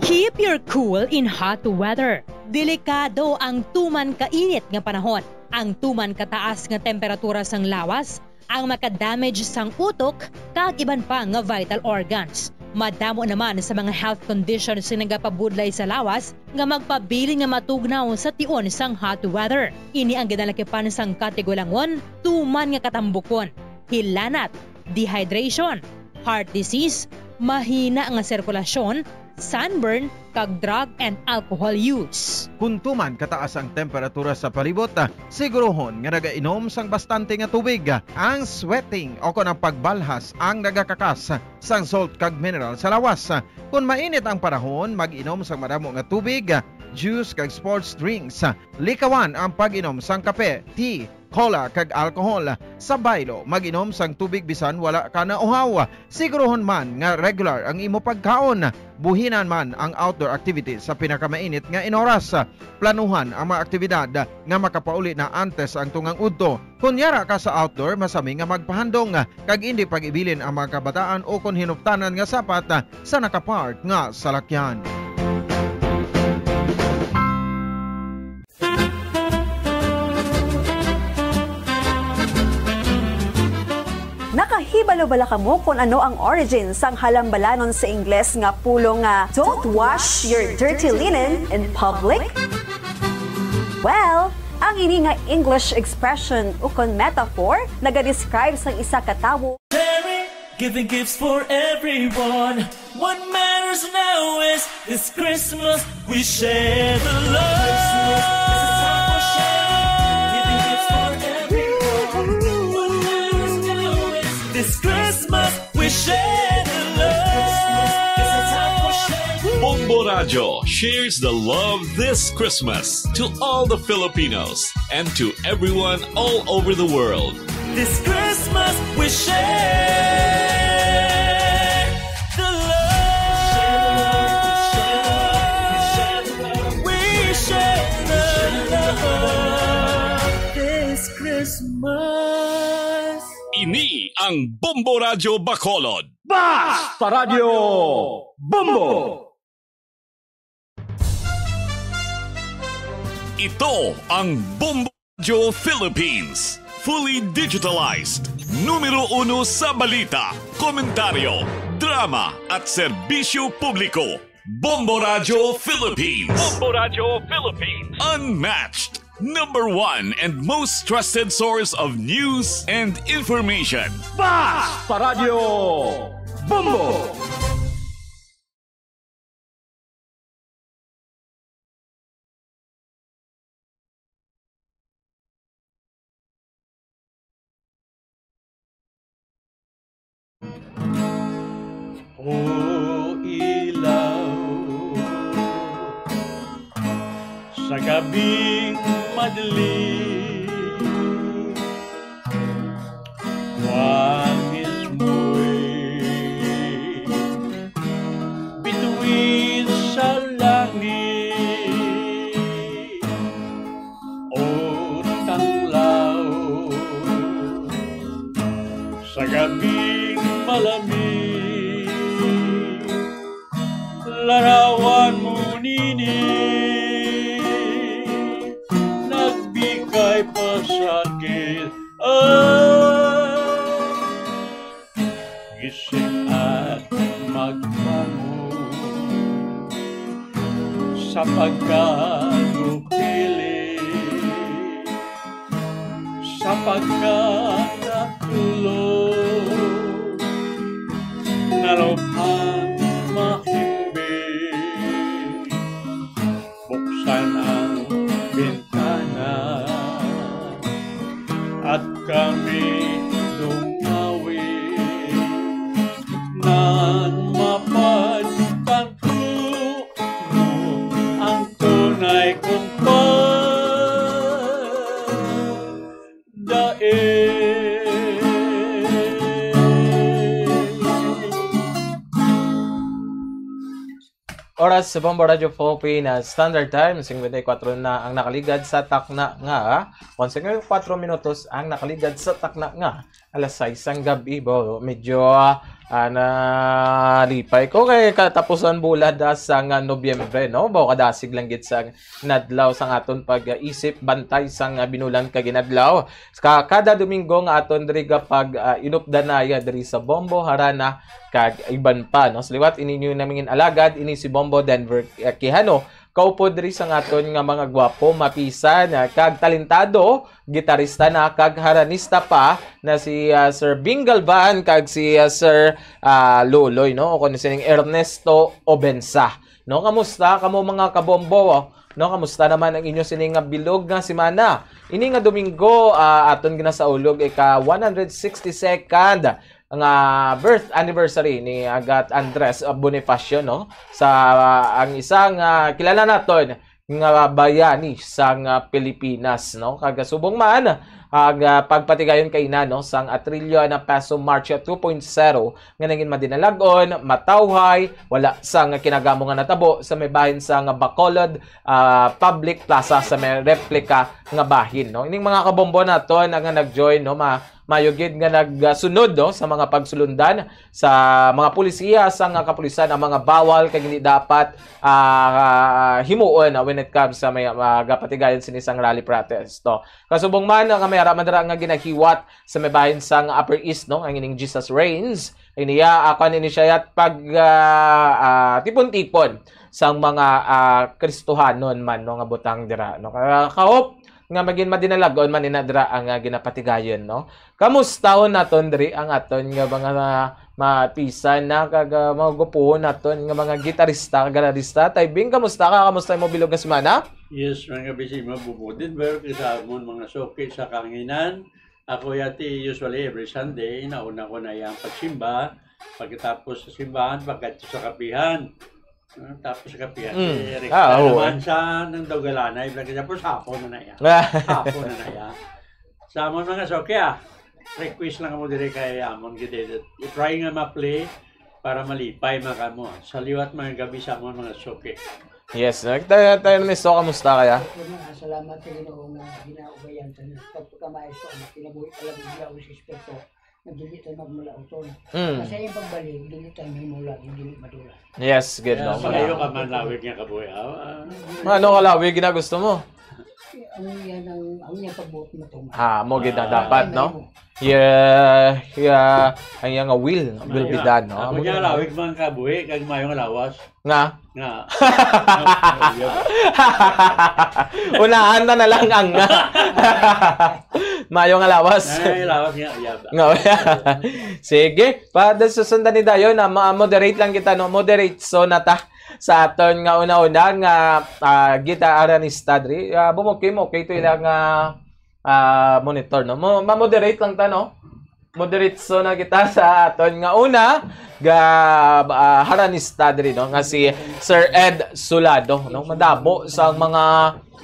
Keep your cool in hot weather. Delikado ang tuman kainit nga panahon. Ang tuman kataas nga temperatura sang lawas ang makadamage sang utok kag iban pa nga vital organs. Madamo naman sa mga health conditions nga nagapabudlay sa lawas nga magpabilin nga matugnaw sa tion sang hot weather. Ini ang ginalakipan sang katigulangon, tuman nga katambukon, hilanat, dehydration, heart disease, mahina nga sirkulasyon, sunburn, kag drug and alcohol use. Kon tuman kataas ang temperatura sa palibot, siguruhon nga nagainom sang bastante nga tubig. Ang sweating o kon ang pagbalhas ang nagakakas sang salt kag mineral sa lawas. Kon mainit ang panahon, mag-inom sang madamo nga tubig, juice kag sports drinks. Likawan ang pag-inom sang kape, tea, cola, kag alcohol. Sa baylo, mag-inom sang tubig bisan wala ka nauhaw. Siguruhon man nga regular ang imo pagkaon. Buhinan man ang outdoor activities sa pinakamainit nga inoras. Planuhan ang mga aktibidad nga makapauli na antes ang tungang udto. Kon yara ka sa outdoor, masami nga magpahandom kag indi pag-ibilin ang mga kabataan ukon hinuptanan nga sapat sa nakapark nga salakyan. Nakahibalo bala kamo kon ano ang origin sang halambalanon sa Ingles nga pulong nga "Don't wash your dirty linen in public"? Well, ang ini nga English expression ukon metaphor nagadescribe sang isa ka tawo Sharing, giving gifts for everyone. What matters now is this Christmas we share the love. Giving gifts for everyone. What matters now is this Christmas we share the love. Bombo Radyo shares the love this Christmas to all the Filipinos and to everyone all over the world. This Christmas we share the love. We share the love this Christmas. Ini ang Bombo Radyo Bacolod. Basta Radyo Bombo! Ito ang Bombo Radyo Philippines. Fully digitalized. Numero uno sa balita, komentaryo, drama, at serbisyo publiko. Bombo Radyo Philippines. Bombo Radyo Philippines. Unmatched. Number one and most trusted source of news and information. Basta Radyo Bombo! O ilaw, sa gabing madilim, Juan mismo'y bituin sa langit. O tanglaw, sa gabing malamig, larawan mo nini, nagbigay pasakit. Ah, gising at magbangon sa pagkagupili, sa pagkakatulog, naluphan mahimbing. Buksan ang bintana at kami dungawi, nan mapagtanto mo ang tunay kong pagdaig. Oras sa Bombo Radyo Philippines Standard Time, singkwenta y kuwatro na ang nakaligad sa takna nga, kon singkwenta y kuwatro minutos ang nakaligad sa takna nga alas sais sang gab-i, bo. Medyo, ah, ah, nalipay ko kay katapusan bulad, ah, sang, ah, Nobyembre, no? Bo, kadasig lang gid sang inadlaw sang aton pag-isip, bantay sang, ah, binulan kag inadlaw. Ka-, kada Domingo nga aton diri ga pag, ah, inupdanaya diri sa Bombo, Harana, kag iban pa, no? Sa liwat, ini niyo namingin alagad, ini si Bombo Denver, ah, Quijano. Kaupod diri sang aton nga mga gwapo, mapisan, ah, kag talentado, gitarista na, kag haranista pa na si, ah, Sir Bing Galvan, kag si, ah, Sir, ah, Loloy, no? O kung sining Ernesto Obensa. No, kamusta kamo mga kabombo? No, kamusta naman ang inyo sini nga bilog nga semana? Ini nga Domingo, ah, aton ginasaulog ika one hundred sixty-second nga birth anniversary ni Agat Andres, ah, Bonifacio, no? Sa, ah, ang isang, ah, kilala naton nga bayani sang, ah, Pilipinas, no? Kag subong man, pag, ah, pagpatigayon kaina, no, sang Atrillo na Paso March two point zero nga nangin madinalag-on, matawhay, wala sang kinagamo nga natabo sa may bahin sang Bacolod, ah, Public Plaza sa may replika nga bahin, no. Ining mga kabombo naton nga nag-join, no, ma-, mayo gid nga nagsunod, no, sa mga pagsulundan sa mga pulisiya sang kapulisan ang mga bawal kag hindi dapat, ah, himuon, ah, when it comes sa may, ah, gapatigayon sini sang rally protest, no. Kasubong man nga may ara man dira nga ginahiwat sa may bahin sang Upper East, no, ang ining Jesus Reigns, iniya, ah, kuwan ini siya yat pag, ah, ah, tipon-tipon sang mga, ah, Kristohanon man, no, nga butang dira, no. Kaya kahop nga magin madinalagon man ina dira ang, ah, ginapatigayon, no. Kamustahon naton diri ang aton nga mga matisan na kag, ah, mga gupuhon naton nga mga gitarista, galarista. Tay Bing, kamusta ka? Kamusta mo bilog nga semana? Yes, mga bisi mo, Bubo Denver, kag sa amon mga suki sa kahanginan. Ako yati usually every Sunday, nauna ko na yang pagsimba. Pagkatapos sa simbahan, pagkadto sa kapihan. Ah, tapos sa kapihan, Mm. eh, rekta Ah, oo, naman eh. sa nang Daug Alanay, vlog, tapos hapon na na yan. Hapon na na yan. Sa amon mga suki, ah, request lang mo dire kay amon gid, eh. I-try nga ma-play para malipay man kamo. Sa liwat mga gabi sa amon mga suki. Yes, nagtayo tayo na miso, kamusta kaya? Okay na, salamat sa Ginoo nga ginaubayan sa pagpakamaestro nga kinabuhi pala ng Diablo sa Espiritu, nga dili tayo magmulauton. Mm. Kasi yung pagbalik, dili tayo mahimula, yung dili madula. Yes, good, Yeah, no? Malayo ka man lawig nga kabuhi, ah. Ah. Ano ka lawig na gusto mo? Ang yan ang, ang yan pagbuot mo, Thomas. Ah, mo gid na Ah. dapat, no? Ano mo? Yeah, yeah, ang iyang will, will be Mayo. done, no? Ako Amo niya, gid na. lawig man kabuhi, kag mayo nga lawas. Nga? Nga. Unahan na na lang ang nga. Mayo nga lawas. Ay, lawas nga, uyab. Nga, uyab. Sige, pa, da, susundan ni dayon na ma-, moderate lang kita, no? Moderate, so, nata sa aton nga una-una nga, ah, gitaaranista diri. Ah, bumukim, okay to ilang, ah, ah, monitor, no? Mo, ma-moderate lang ta, no? Moderate, so, na kita sa aton nga una ga, ah, haranista diri, no? Nga si Sir Ed Sulado, no? Madamo sa mga,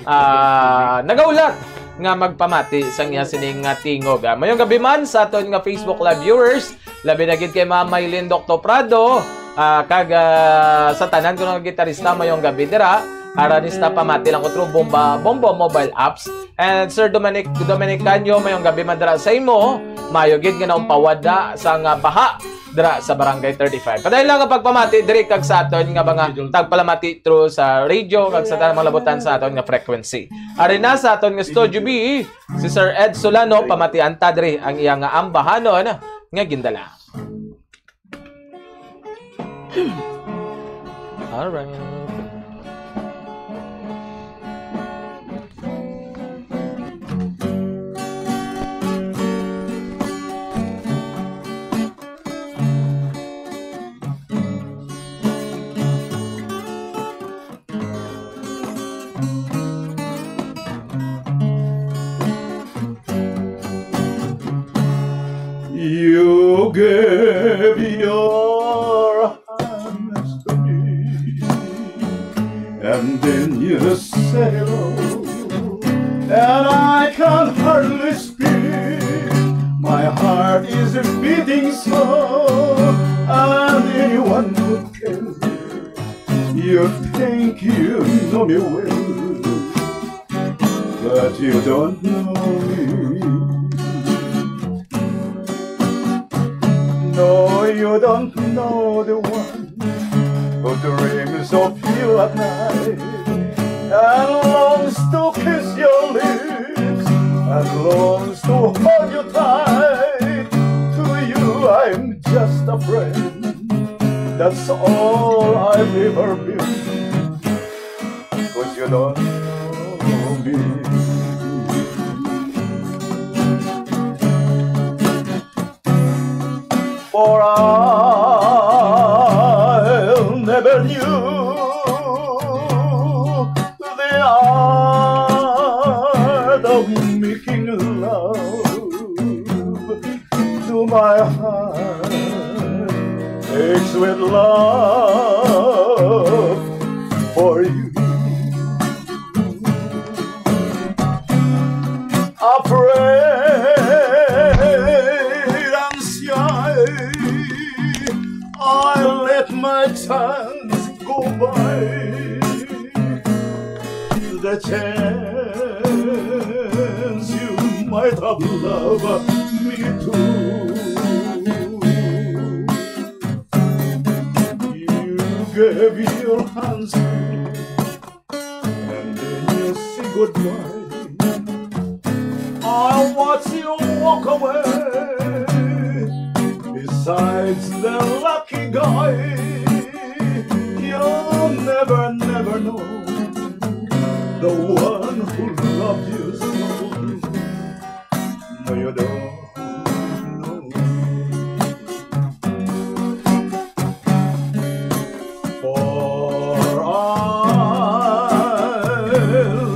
ah, nagaulat nga magpamati sang iya sining nga tingog. Ah, mayong gabi man sa aton nga Facebook Live viewers, labi na gid kay Ma'am Maylin Doctor Prado, ah, kag, ah, sa tanan ko nga gitarista, mayong gabi dira. Haranista, pamati lang ko through Bomba, Bombo Mobile Apps. And Sir Dominic, Dominic Canyo, mayong gabi man dira sa imo. Mayo gid nga naon pawada sa nga baha dira sa Barangay thirty-five. Padayon lang ang pagpamati diri kag sa aton nga mga tagpalamati through sa radio kag sa tanang mga labutan sa aton nga frequency. Ari na sa aton nga Studio B, si Sir Ed Solano, pamatian ta diri ang iya nga ambahanon nga gindala. All right. You gave your hands to me, and then you said hello, and I can hardly speak. My heart is beating so, and anyone would tell you, you think you know me well, but you don't know me. No, you don't know the one who dreams of you at night and longs to kiss your lips and longs to hold you tight. To you, I'm just a friend. That's all I've ever been. 'Cause you don't know me. For I never knew the art of making love to my heart aches with love for you. A friend I let my chance go by. The chance you might have loved me too. You gave your hands and then you say goodbye. I watch you walk away. Besides the lucky guy, you'll never, never know the one who loved you so. No, you don't know. For I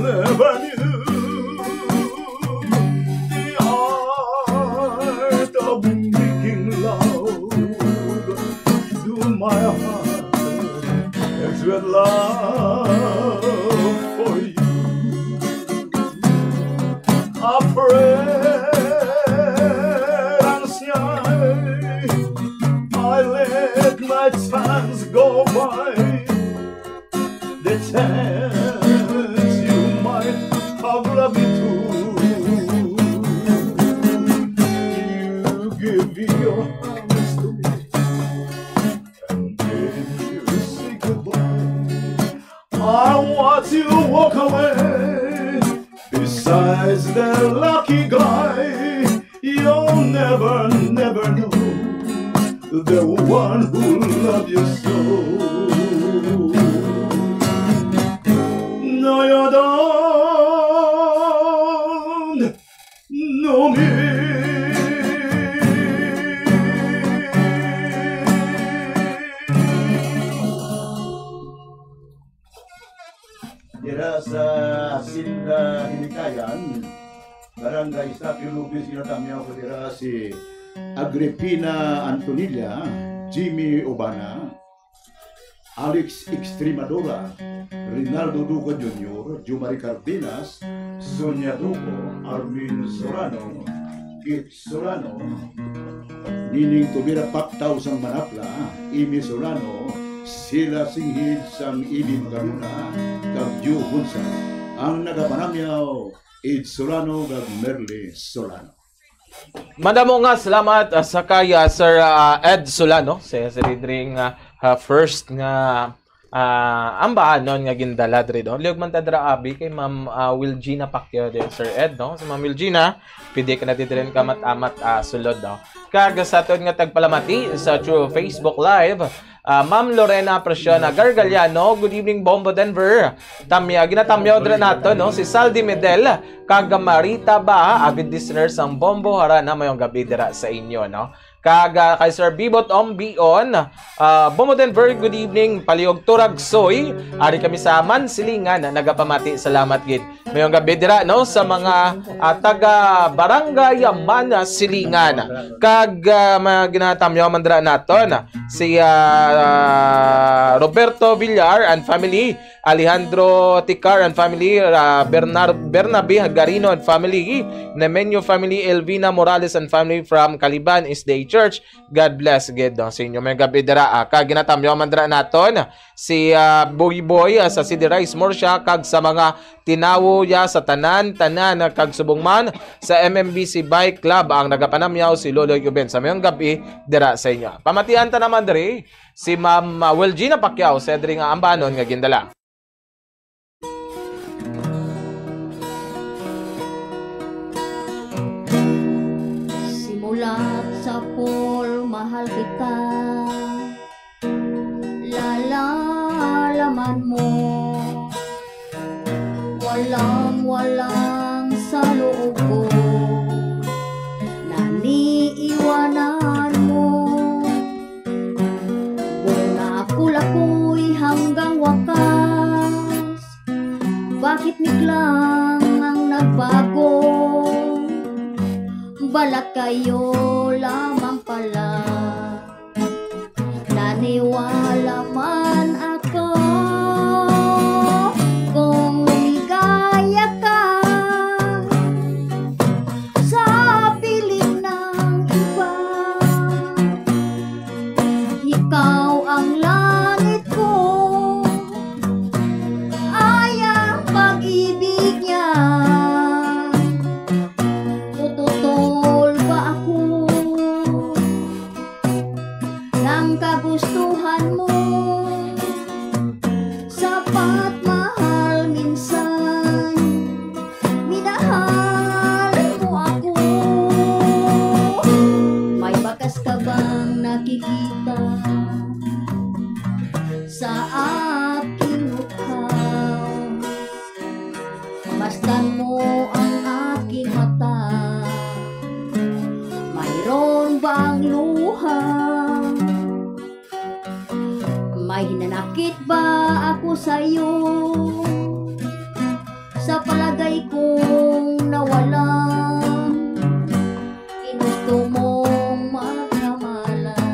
never knew the art of making love to my heart. It's with love for you. Afraid and shy, I let my chance go by. The chance you might have loved me too. You give your hands to me, and then you say goodbye. I watch you walk away. Besides the lucky guy, you'll never, never know the one who loved you so. No, you don't know me. Dira sa Hacienda Hilikayan, Barangay Tapio Lubis, ginatamyaw ko dira si Agripina Antonilla, Jimmy Obana, Alex Extremadura, Rinaldo Duco Junior, Jumari Cardenas, Sonia Duco, Armin Solano, Kit Solano, Nining Tubira Paktaw sang Manapla, Imi Solano, Sila Singhid sang Imi Magaluna, kag Joe Hunsan. Ang nagapanamyaw, Ed Solano kag Merly Solano. Madamo nga salamat, ah, sa kay, ah, Sir, ah, Ed Solano, sa, sa diri nga, ah, first nga, ah, ambaanon nga gindala diri, no? Liog man ta dira, abi, kay Ma'am, ah, Wilgina Pacquiao din, Sir Ed, no? Si Ma'am Wilgina, pwede ka na diri ka mat-amat, ah, sulod, no? Kag sa aton nga tagpalamati sa through Facebook Live, ah, Ma'am Lorena Presiona Gargaliano, good evening, Bombo Denver. Tamya, ginatamyaw dira nato, no? Si Saldi Medel, kag Marita Ba, avid listener sang Bombo Harana, mayong gabi dira sa inyo, no? Kag, ah, kay Sir Bibot Ombion, ah, Bombo Denver, good evening. Palihog Turagsoy, ari kami sa Mansilingan, nagapamati, salamat gid. Mayong gabi dira, no, sa mga, ah, taga Barangay Mansilingan. Kag, ah, mga ginatamyaw man dira naton, si, ah, Roberto Villar and family, Alejandro Ticar and family, ah, Bernar-, Bernabe Hagarino and family, Nemenyo family, Elvina Morales and family from Caliban S D A Church. God bless gid, no, sa inyo. May gabi dira, ah, kag ginatamyaw man dira naton si, ah, Boy Boy, ah, sa C D Rice Murcia, kag sa mga tinawo ya sa tanan, tanan, ah, kag subong man sa M M B C Bike Club ang nagapanamyaw si Loloy Uben. Sa mayong gabi dira sa inyo. Pamatian ta naman diri si Ma'am, ah, Wilgina Pacquiao sa diri nga ambanon nga gindala. Simulat sa pulmahal kita, lalaman mo. Walang-walang sa loob ko, naniiwanan mo. Muna ako lakoy hanggang wakas, bakit biglang ang nagbago? Balat kayo lamang pala. Naniwala man ako kung ligaya ka sa piling ng iba. Ikaw Ikaw ang langit ko, ay ang pag-ibig niya. Tututol ba ako ng kagustuhan mo? Sapat, mahal, minsan minahal mo ako. May bakas ka bang nakikita sa aking mukha? Masdan mo ang aking mata, mayroon bang luha? May hinanakit ba ako sa iyo? Sa palagay kong nawala, ginusto mong magkamalay.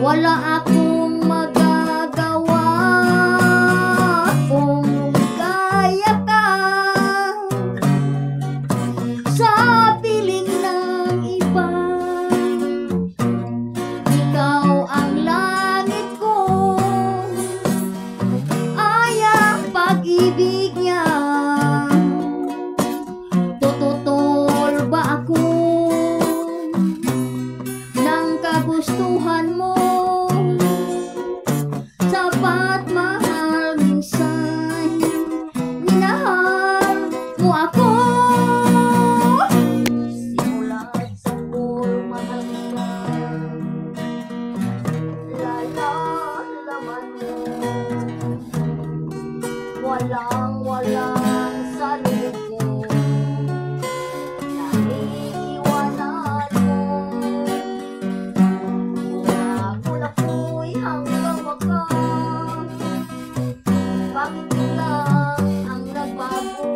Wala akong magagawa kung lumigaya ka sa piling ng iba. Ikaw ang langit ko, ay ang pag-ibig niya. Tututol ba ako ng kagustuhan mo? Sapat, mahal, minsan minahal mo ako. Simula sa pagmamahal ka, lalalaman mo, walang-walang sa loob ko, naiiwanan mo. Mula, mula ko'y hanggang wakas, bakit ikaw ang nagbago?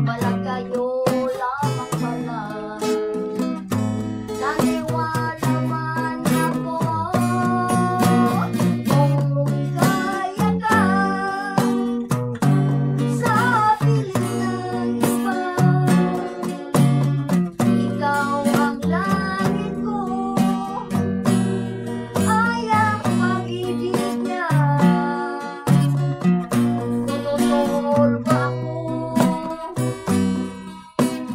Palagayo lamang pala. Naniwala man ako kung lumigaya ka sa piling ng iba. Ikaw ang langit ko, ay ang pag-ibig niya. Tututol ba ako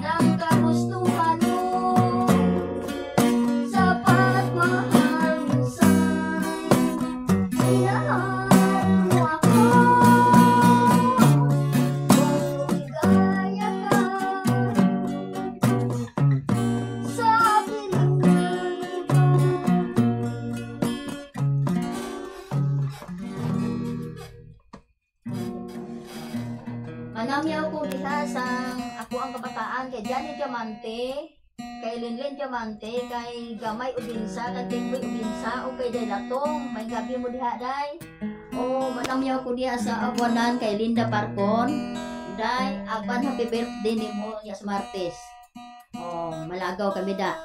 ng kagustuhan mo? Sapat, mahal, minsan minahal mo ako. Kung lumigaya ka sa piling ng iba. Manamyaw ko diha sa ako ang kabataan kay Johnny Diamante, kay Linlin Diamante, kay Gamay Ubinsa, kay Tingboy Ubinsa, o kay Day Latong. May gabi mo diha, Day. O, manamyaw ko diha sa abuanan kay Linda Parcon. Day, apan happy birthday nimo niya sa Martes. O, malagaw kami da.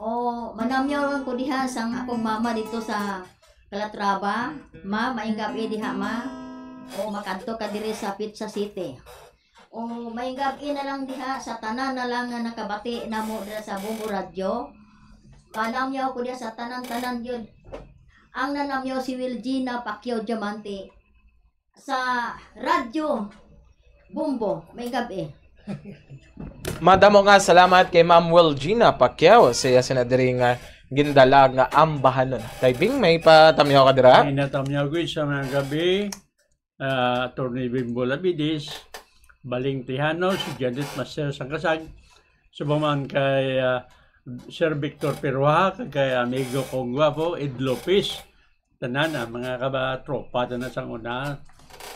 O, manamyaw lang ko diha sang akong mama dito sa Calatrava. Ma, maayong gabi diha, ma. O, makadto ka diri sa Pizza City. O, maayong gabi na lang diha sa tanan na lang nga nakabati namo dira sa Bombo Radyo. Panamyaw ko diha sa tanan-tanan gyud. Ang nanamyaw si Wilgina Pacquiao Diamante sa Radyo Bombo. Maayong gabi. Madamo nga salamat kay Ma'am Wilgina Pacquiao sa iya sina diri nga gindala nga ambahanon. Tay Bing, may patamyaw ka dira? Ay, natamyaw ko sa mga gabi, ah, Attorney Bimbo Labides, Baling Tejano, si Janet Master Sangkasag, subong man kay, ah, Sir Victor Pirwa, kag kay amigo kong gwapo, Ed Lopez. Tanan, ah, mga kabatropa, tanan sang una.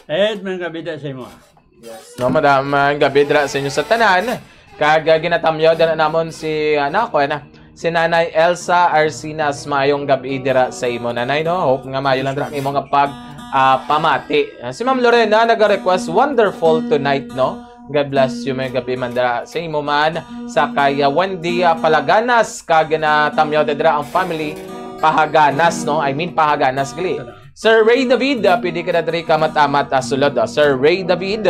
Ed, mga kabida sa imo, ah. Yes. No, madam, ah, gabi dira sa inyo sa tanan. Kag, ah, ginatamyaw dira namon si, ah, nako, ana, si Nanay Elsa Arsinas. Maayong gabi dira sa imo, Nanay, no? Hope nga maayo lang dira ang imo nga pag, ah, pamati. Ah, si Ma'am Lorena naga-request, "Wonderful tonight," no? God bless you, may gabi man dira sa imo man. Sa kay, ah, Wendy, ah, Palaganas, kag natamyaw dira ang family Pahaganas, no? I mean, Pahaganas, gali. Sir Ray David, ah, pwede ka na diri kamat-amat, ah, sulod, ah. Sir Ray David,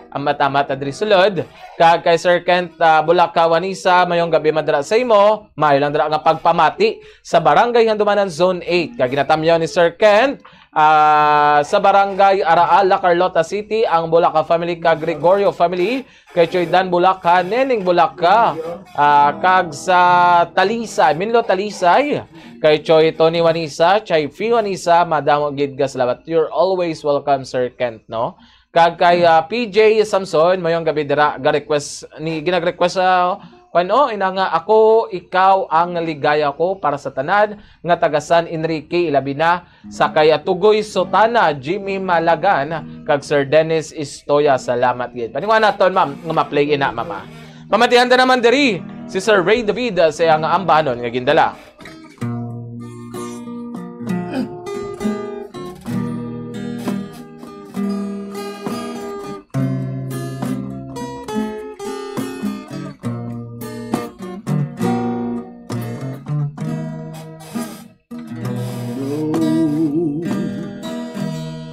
Amat-amat na diri sulod. Kag kay Sir Kent, ah, Bulaca, Wanisa, mayong gabi man dira sa imo. Mayo lang dira nga pagpamati sa Barangay Handumanan Zone eight. Kag ginatamyaw ni Sir Kent, ah, sa Barangay Araal, La Carlota City, ang Bulaca family kag Gregorio family. Kay Choy Dan Bulaca, Neneng Bulaca, ah, kag sa Talisay, Minlo Talisay. Kay Choy Tony Wanisa, Chai Fi Wanisa, madamo gid nga salamat. You're always welcome, Sir Kent, no? Kag kay, ah, P J Samson, mayong gabi dira, ga-request ni, ginag-request sa, kwan, oh, ina nga, "Ako, ikaw ang ligaya ko para sa tanan nga taga San Enrique, ilabi na sa kay Atugoy Sotana, Jimmy Malagan, kag Sir Dennis Istoya." Salamat gid. Paniwa naton, ma'am, nga ma-play ina, mama. Pamatihan ta naman diri si Sir Ray David, ah, sa iyang ambanon nga gindala.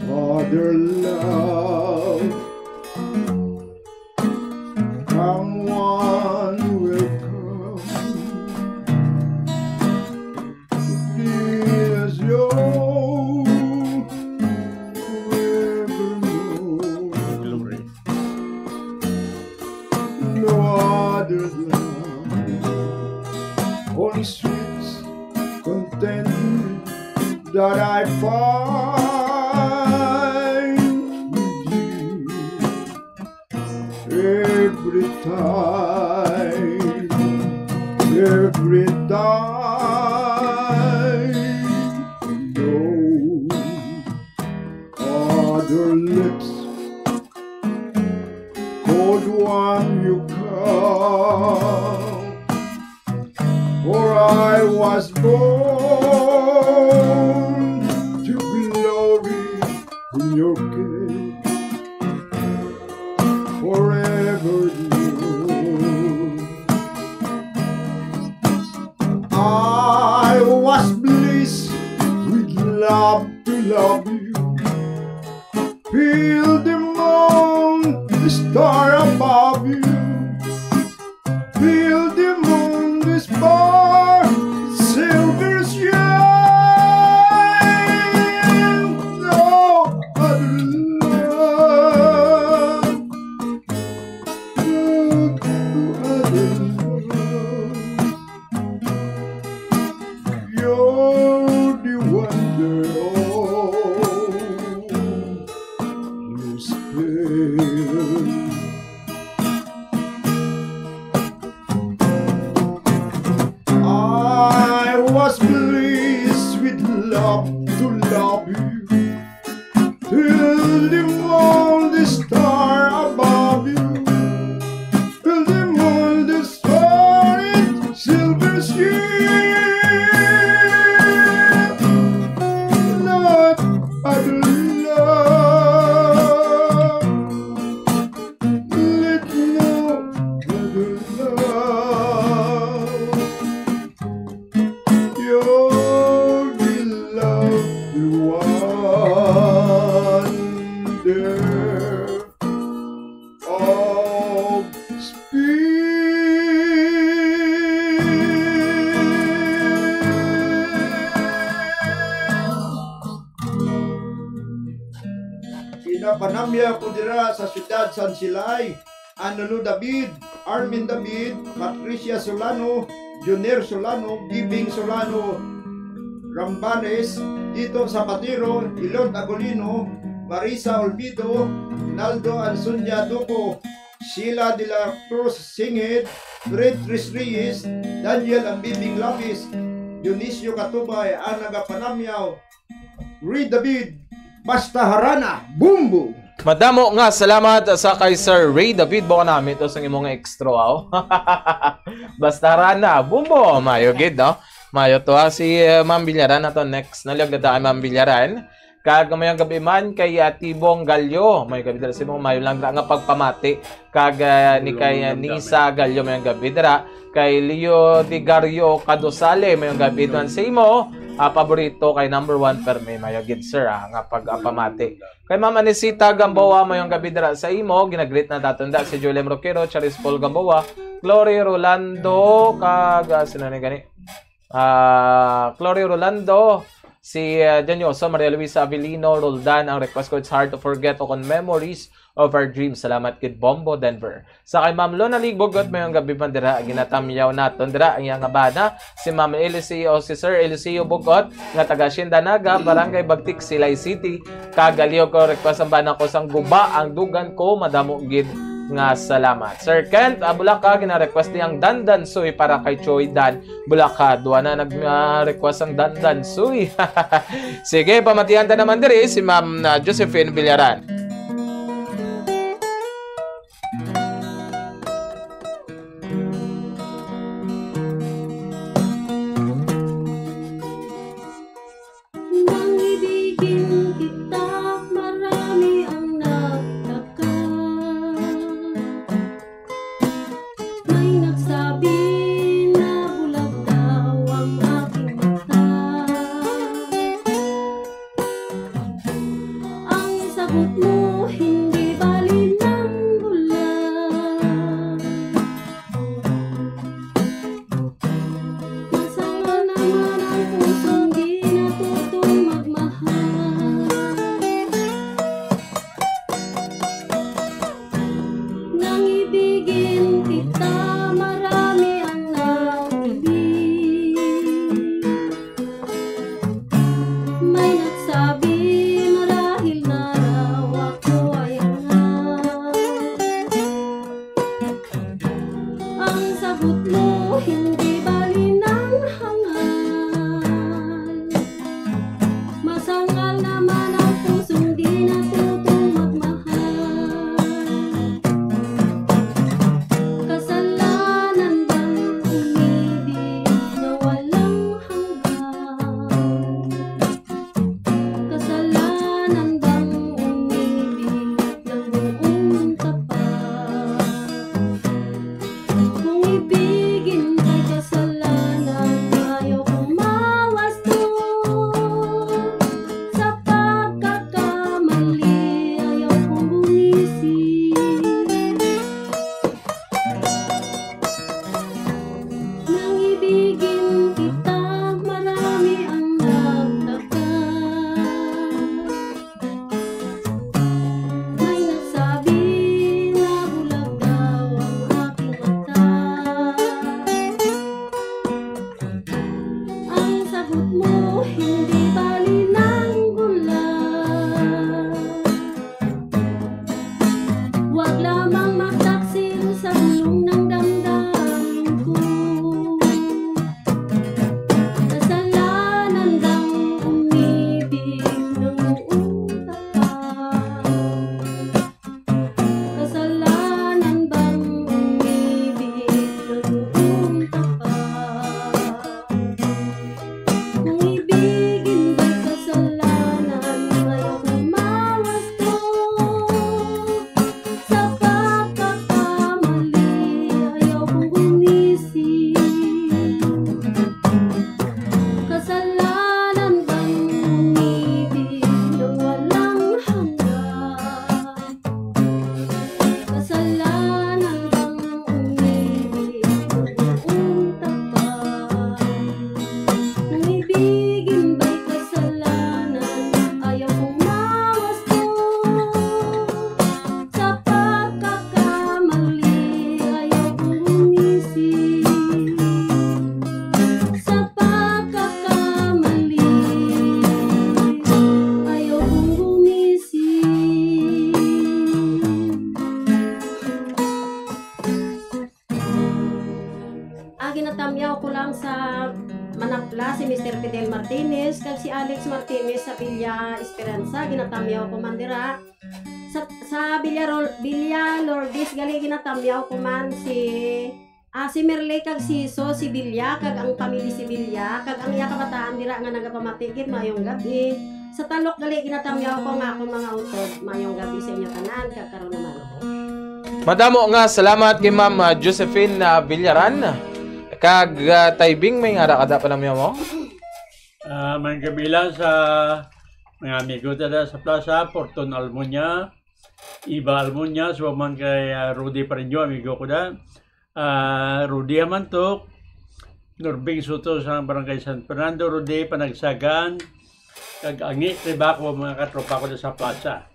No other love, come one will come. Is your forevermore. Glory. No other love, only sweet contentment that I find with you. Every time, every time, no other lips could warm you come. For I was born to glory in your case forever new. I was blessed with love to love you. Feel the moon, the star above you. Feel the moon, the star, silver shine. No other love, no other love. You're the wonder of your spell. I was blessed with love to love you, till the moon, the star above you, till the moon, the star in silver sheen. Not other love, let no other love. Your love, the wonder of speed. Ginapanamya ko dira sa siyudad San Silay, Anolo David, Armin David, Patricia Solano, Junior Solano, Giving Solano, Rambanes, Tito Zapatero, Hilod Agolino, Marisa Olvido, Naldo Ansunya Duco, Sheila de la Cruz Singid, Fred Tris Reyes, Daniel Ambibing Lapis, Dionisio Katubay, ang nagapanamyaw, Ray David, Basta Harana, Bumbo! Madamo nga salamat sa kay Sir Ray David. Buka namin to sa imong extra, aw. Basta Harana, Bumbo! Mayo gid, no? Mayo to, ha? Si, eh, Ma'am Billaran na to next. Nalag na tayo, Ma'am Billaran. Kag mayong gabi man kay, ah, Tibong Galyo. May gabi dira sa imo. Mayo lang dira nga pagpamati. Kag, ah, ni kay, ah, Nisa Galyo, mayong gabi dira. Kay Leo Digario Kadosale, mayong gabi man sa imo. ah, paborito kay number one, pero may mayagid, sir, ah, nga pag-, ah, pamati. Kay Ma'am Anisita Gamboa, mayong gabi dira sa imo. Ginagreet na taton da si Julie Roquero, Charis Paul Gamboa, Glory Rolando, kag, ah, sino ni gani? Ah, Glory Rolando, si, ah, Janyoso, Maria Luisa Avelino, Roldan, ang request ko, It's Hard to Forget, o kon Memories of Our Dreams. Salamat gid, Bombo Denver. Sa kay Ma'am Lona Lee Bugot, mayong gabi man dira, ginatamyaw naton dira ang iyang bana, si Ma'am Eliseo, si Sir Eliseo Bugot, nga taga Hacienda Naga, Barangay Bagtik, Silay City. Kag aliw ko request ang bana ko sang Guba, ang dugan ko, madamo gid nga salamat. Sir Kent Abulaca, gina-request niya ang Dandan Suy para kay Choi Dan Bulaca. Duha na nag, ah, request ang Dandan Suy. Sige, pamatian ta naman diri si Ma'am, ah, Josephine Villaran. Nang ibigin kita, marami ang nagtaka. May nagsabi na bulag daw ang aking mata. Ang sagot mo, hindi bali ng bulag. Masama naman ang pusong di natutong magmahal. Nang ibigin kita, marami ang nag-ibig. May nagsabi, marahil na raw ako ay hangal. Ang sagot mo, hindi bali ng hangal. Masangal naman ang pusong di natutong magmahal. Kasalanan bang umibig na walang hanggan? Kasalanan bang umibig ng buong tapat? Kung ibigin kay kasalanan, ayaw kong mawasto. Sa pagkakamali, ayaw kong gumising. Nang ibigin kita, marami ang nagtaka. May nagsabi na bulag daw ang aking mata. Ang sagot mo, hindi bali ng bulag. Wag lamang magtaksil sa bulong ng damdamin ko. Kasalanan bang umibig ng buong tapat? Kasalanan bang umibig ng buong tapat? Kung ibigin ba'y kasalanan, ayaw kong mawasto. Sa pagkakamali, ayaw kong gumising. Kasalanan bang umibig ng walang hanggan? Kasalanan bang umibig ng buong tapat? Kung ibigin ba'y kasalanan, ayaw kong mawasto. Sa pagkakamali, ayaw kong gumising. Sa pagkakamali, ayaw kong gumising. Ah, ginatamyaw ko lang sa manapla si Mister Fidel Martinez kag si Alex Martinez sa Villa Esperanza. Ginatamyaw ko man dira. Sa, sa Villa Rol-, Villa Lourdes, gali ginatamyaw ko man si, ah, si Merle kag si So, si Villa, kag ang pamilya si Villa, kag ang iya kabataan dira nga nagapamati gid, maayong gabi. Sa Talok gali ginatamyaw ko nga akong mga utod, maayong gabi sa inyo tanan, kag karon naman. Madamo nga salamat kay Ma'am, ah, Josephine, ah, Villaran. Kag, ah, Tay Bing, may ara ka da panamyaw mo? Ah, may gabi lang sa mga amigo ta da sa plaza, Fortun Almunia, Iba Almunia, sa man kay, ah, Rudy Parinyo, amigo ko da. Ah, Rudy Amantok, Norbing Soto sa Barangay San Fernando, Rudy Panagsagan, kag Angi Tribaco, mga katropa ko da sa plaza.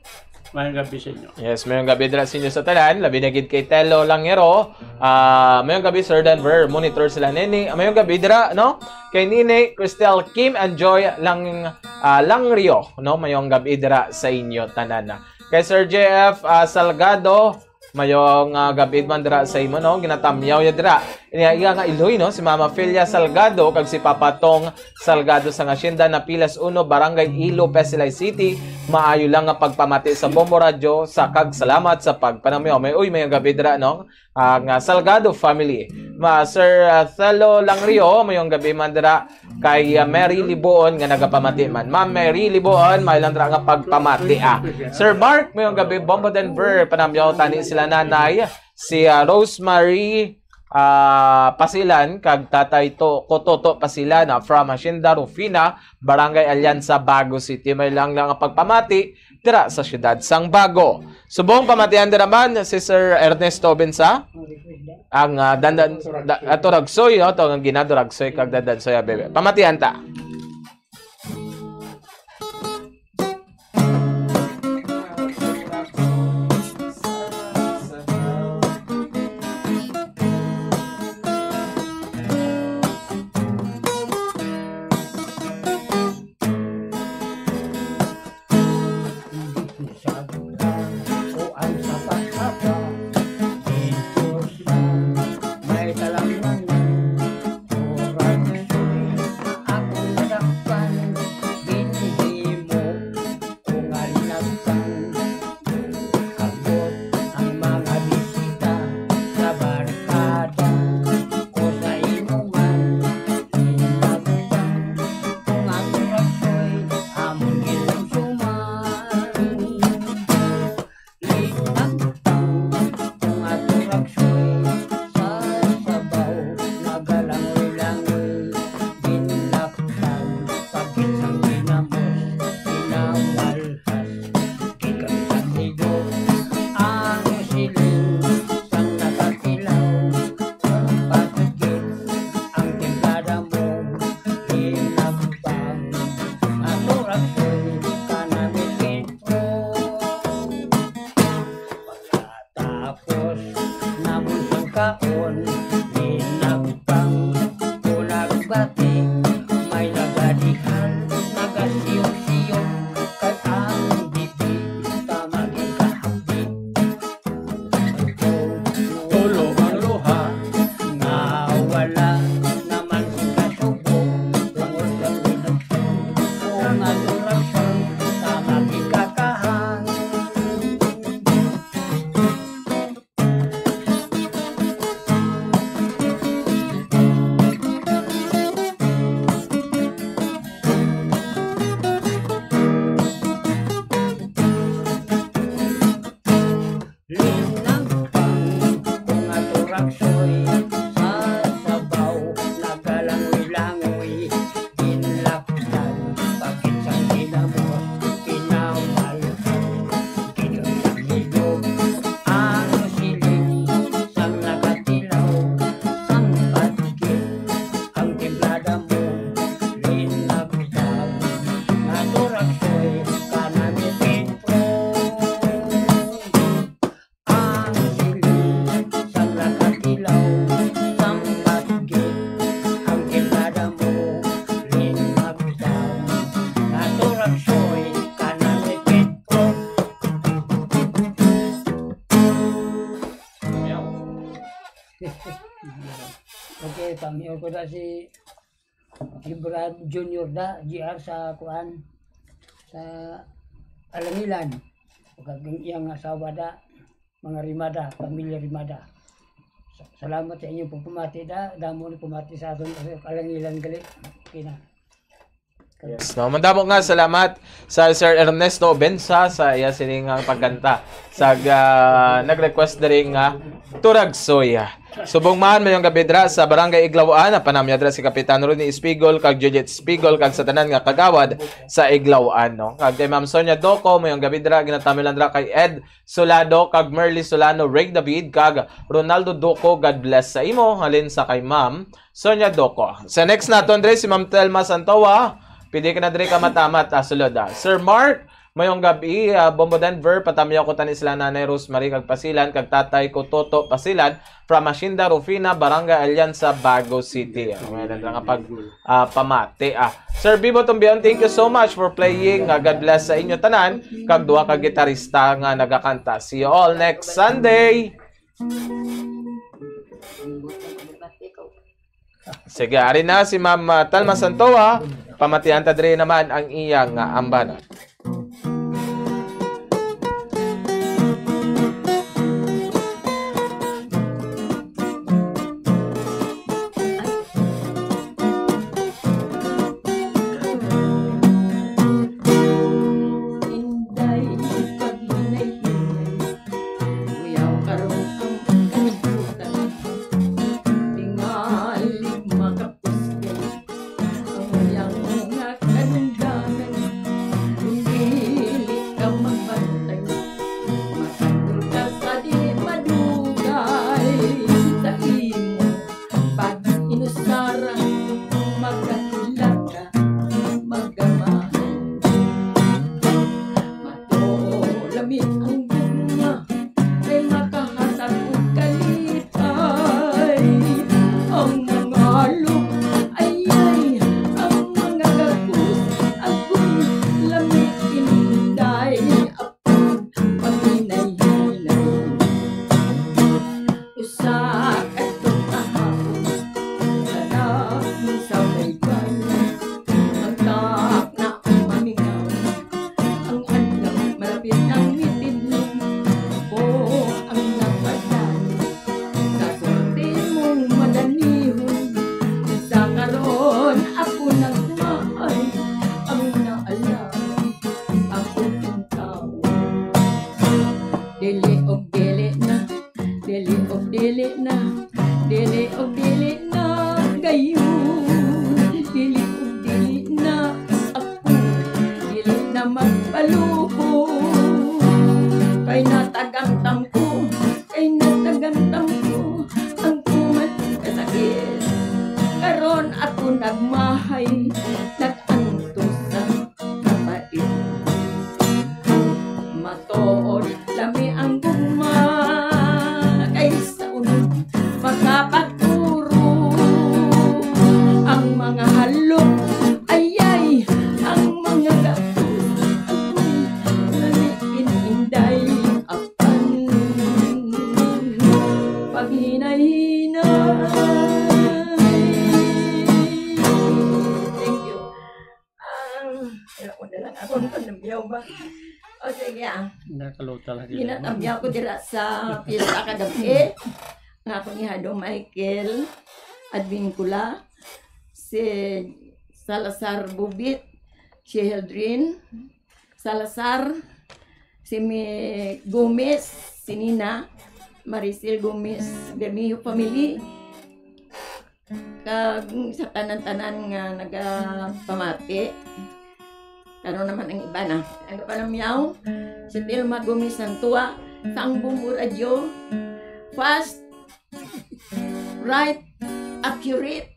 Mayong gabi sa inyo. Yes, mayong gabi dira sa inyo sa tanan, labi na gid kay Telo Langero. Ah, mayong gabi, Sir Denver, monitor sila nini. Mayong gabi dira, no? Kay Nini, Cristel, Kim and Joy Lang, ah, Langrio, no? Mayong gabi dira sa inyo tanan. Kay Sir J F, ah, Salgado, mayong, ah, gabi man dira sa imo, no? Ginatamyaw ya dira. Iya, iya nga iloy, no? Si Mama Filia Salgado kag si Papa Tong Salgado sa Hacienda Napilas Uno, Barangay Ilo, Pesilay City. Maayo lang nga pagpamati sa Bombo Radyo sa kag salamat sa pagpanamyaw. May, uy, mayong gabi dira, no? Ang, ah, Salgado family. Ma, Sir, ah, Thelo Langrio, mayong gabi man dira kay, ah, Mary Libuon nga nagapamati man. Ma'am Mary Libuon, may lang dira nga pagpamati, ah. Sir Mark, mayong gabi, Bombo Denver, panamyaw tani sila nanay, si, ah, Rosemary, ah, Pasilan, kag Tatay To-, Kototo Pasilan, ah, from Hacienda Rufina, Barangay Alianza, Bago City. May lang lang nga pagpamati dira sa siyudad sang Bago. Subong pamatian dira man si Sir Ernesto Bensa, ang, ah, dandan, da, ato Ragsoy, no? To ang ginado Ragsoy kag dandan soy, ah, bebe. Pamatian ta. Sa bulan o ang sapa-sapa, dito sa may kalamnan, oras ko'y akong nadakpan, ginhimo ko nga linagtan. Abot ang mga bisita sa barkada o sa inuman, linagtan. Kung ako ra soy amon ginumsuman, linagtang. Kung ako ra soy sa sabaw, nagalangoy-langoy, ginlaktan. Pagkit sang ginamos, ginawalhas, gikan sang higop, ang siling sang nakatilaw. Pagkit ang timplada mo, linagtang. Ako ra soy kanami intro. Pagkatapos namon sang kaon, linagtang ko nagbati, may nagadihan, nagasiyok-siyok, kag ang bibig tamaging kahapdi. Tulo ang luha nga wala naman sing kasubo, tungod sa pinagsun, kung ang orasan sa magikakahan. Linagtang ko nga turaksoy sa sabaw, nagalangoy-langoy, ginlaktan, pagkit sang ginamos, pinawalhas, gikan sang higop, ang siling sang nakatilaw, ang pagkit, ang timplada mo, linagtang, nga turaksoy, kanami intro. Ang siling sang nakatilaw, sang pagkit, ang timplada mo, linagtang, nga turaksoy, kanami intro. Okay, pamiyo ko na si Gibran Junior da, G R sa kuan, sa Alangilan. Ug ang iyang asawa da, mga Rimada, pamilya Rimada. Sa-, salamat sa inyong pagpamati da, damo ni pamati sa aton sa Alangilan gali. Okay na. Yes, no? Madamo nga salamat sa Sir Ernesto Obensa sa iya sining nga pagkanta. Sa, ah, nag-request diri nga Turagsoy. Subong man, mayong gabi dira sa Barangay Iglawan, panamya dira si Kapitan Ronnie Espigol, kag Juliet Espigol, kag sa tanan nga kagawad sa Iglawan, no? Kag kay Ma'am Sonia Doco, mayong gabi dira, ginatamyo lang dira kay Ed Solado, kag Merly Solano, Ray David, kag Ronaldo Doco, God bless sa imo, halin sa kay Ma'am Sonia Doco. Sa next naton, dre, si Ma'am Telma Santoa, pwede ka na dre ka matamat, ah, sulod, ah. Sir Mark, mayong gabi, ah, Bombo Denver, patamyaw ko tani sila Nanay Rosemary, kag Pasilan, kag Tatay ko Toto Pasilan, from Hacienda Rufina, Barangay Alianza, Bago City. Ah, may lang nga pag, ah, pamati, ah. Sir Bibo Tumbion, thank you so much for playing. Ah, God bless sa inyo tanan, kag duha ka gitarista nga nagakanta. See you all next Sunday. Sige, ari na si Ma'am, ah, Talma Santoa. Pamatian ta diri naman ang iya nga ambanan. Inday, paghinay-hinay, kuyaw karon ang kalibutan. Tingali makapuspos ang iyang mga kadungganan. Kung dili ka magbantay, makandol ka sa di madugay. Sa imo pag-inusara, magkakilala, magamahay. Matuo lami ang gugma, kay makahatag og kalipay. Ang mga halok, ayay, ang mga gagos, agoy, lami, inday, apod, paghinay-hinay. Usa ka tuig kahapon, sa dapit sa baybay, ang takna ang mamingaw, ang adlaw malapit ang mitidlong. Ako ang nagpadaan sa sorte mong madanihon. Sa karon ako nagmaay, ang naalam ako ang tao. Dili og dili na, dili og dili na, dili og dili na, gayon. Dili og dili na, ako, dili na magpalubo. Kay natagamtam ko, kay natagamtam ko ang tumat kasakit. Karon ako nagmahay, nag-antos sa kapait. Matuod, lami ang gugma, kay sa unod makapaturo. Ang mga halok, ayay, ang mga gapos, agoy, lami, ininday, apan paghinay-hinay. Thank you. Ang, wala ko na lang ako, ang panamyaw ba? O sige, ah. Nakaluta lagi. Ginatamyaw ko dira sa piyesta kagabi. Nga ako ni Hado Michael Advincula, si Salazar Bubit, si Heldrin Salazar, si Mi Gomez, si Nina Maricel Gomez, Bermejo family, kag sa tanan-tanan nga nagapamati. Karon naman ang iba na. Ang panamyaw, si Telma Gomez Santua, sa ang Bombo Radyo, fast, right, accurate,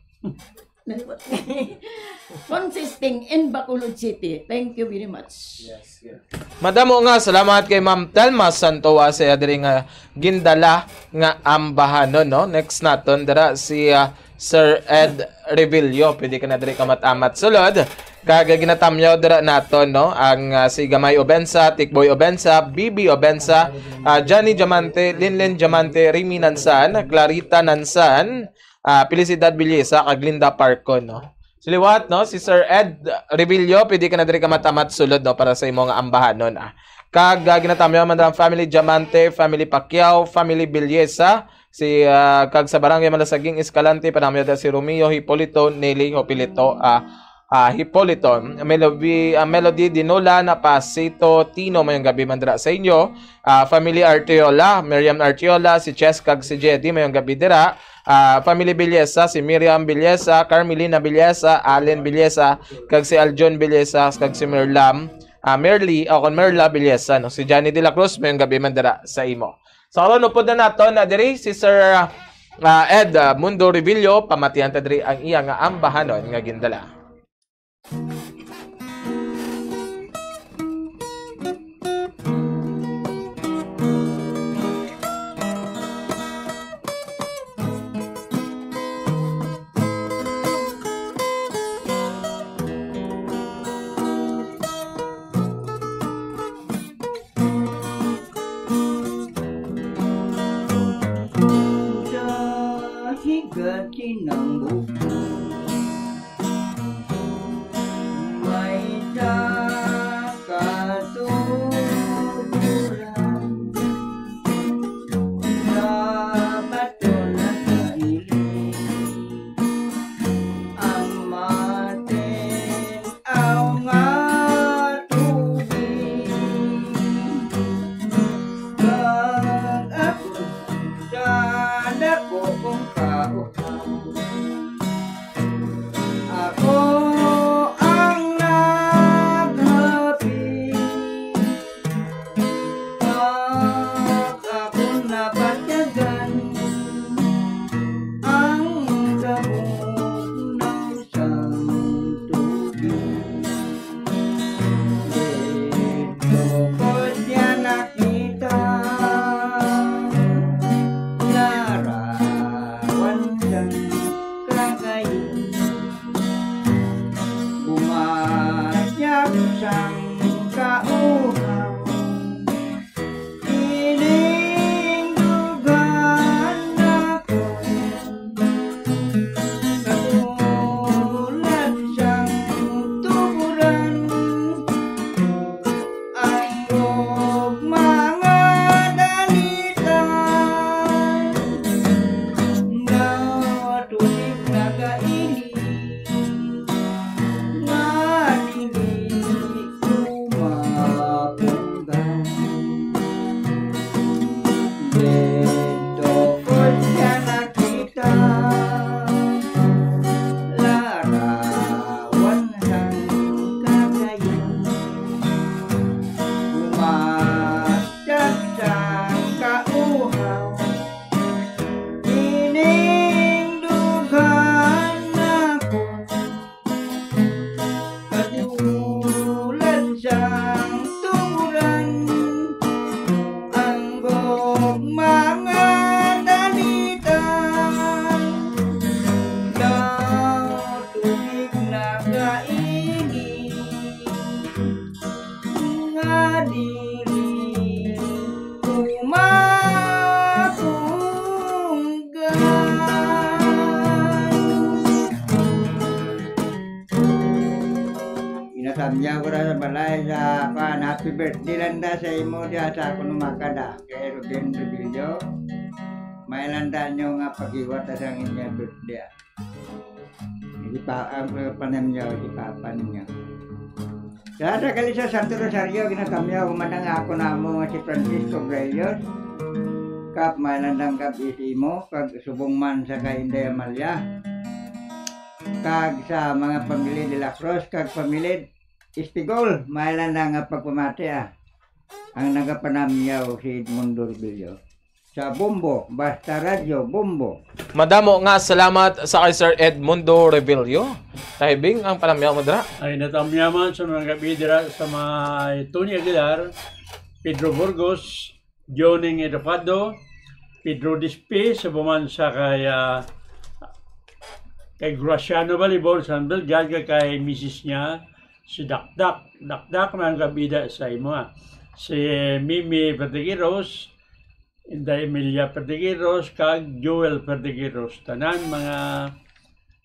consisting in Bacolod City. Thank you very much. Yes, yes. Madamo nga salamat kay Ma'am Telma Santoa sa iya diri nga gindala nga ambahanon, no? Next naton dira si, ah, Sir Ed Revillo. Pwede ka na diri kamat-amat sulod. Kag ginatamyaw dira naton, no? Ang, ah, si Gamay Obensa, Tikboy Obensa, Bibi Obensa, ah, Johnny Diamante, Linlin Diamante, Remy Nansan, Clarita Nansan, ah, Felicidad Villesa, kag Linda Parcon, no? Sa liwat, no, si Sir Ed Revillo, pwede ka na diri kamat-amat sulod, no, para sa imo nga ambahanon, ah. Kag, ah, ginatamyaw man ang family Diamante, family Pacquiao, family Villesa, si, ah, kag sa Barangay Malasaging Escalante, panamyo da si Romeo Hipolito, Nelly Hopilito, ah, ah, Hipolito. Melody, ah, Melody Dinola na pa Sito Tino, mayong gabi man dira sa inyo. Ah, family Artiola, Miriam Artiola, si Chess kag si Jedi, mayong gabi dira. Ah, family Bellesa, si Miriam Bellesa, Carmelina Bellesa, Allen Bellesa, kag si Aljon Bellesa, kag si Merlam, ah, Merly, o kon Merla Bellesa, no? Si Johnny de la Cruz, mayong gabi man dira sa imo. So, karon upod na naton na diri si Sir, ah, Ed, ah, Mundo Revillo, pamatian ta diri ang iya nga ambahanon nga gindala. Sa higat kinang bukid, may isa ka tuburan. Sa bato nagkailing ang matin-aw nga tubig. Kag ako sa dako kong kauhaw, ako ang naghapit. Pag ako nabatyagan, ang kabugnaw sang tubig. Didto ko siya nakita, larawan sang kagayon. Bumatyag sang kauhaw, ining dughan ako. Katulad sang tuburan, ang gugma nga dalitan, nga tubig nagainit, nga dili ko mapunggan. Didto ko siya nakita, larawan sang kagayon. Bumatyag sang kauhaw, ining dughan ako. Katulad sang tuburan, ang gugma nga dalitan, daw tubig nagainit, nga dili ko mapunggan. Ginatamyaw ko ra sa balay sa, kuan, happy birthday lang da sa imo diha sa akon umakada kay Ruben Rebillo. May lang da nyo nga paghiwat sa ang inyo birthday, ah. Hindi pa, ang, uh, panamyaw, hindi pa, panamyaw. Sa, sa Kalisa Santo Rosario, ginatamyaw, humana nga ako namo nga si Francisco Grelios, kap, may lang da nga gab-i sa imo, kag subong man sa kay Inday Amalia, kag sa mga pamilya de la Cruz, kag pamilya Espigol, may lang da nga pagpamati, ah. Ang nagapanamyaw si Edmundo Rebillo. Sa Bombo, basta radyo, Bombo. Madamo nga salamat sa kay Sir Edmundo Revillo. Taibing ang panamyaw mo dira. Ay, natamyaman sa mga gabi dira sa mga Tony Aguilar, Pedro Burgos, Joning Educado, Pedro Dispe, sa buman sa kay, ah, kay Graciano Balibon, San Belgar, kay misis niya, si Dakdak. Dakdak, mga gabi da sa imo, ah. Si Mimi Verdagueros, Inday Emilia Perdigiros, kag Joel Perdigiros. Tanan mga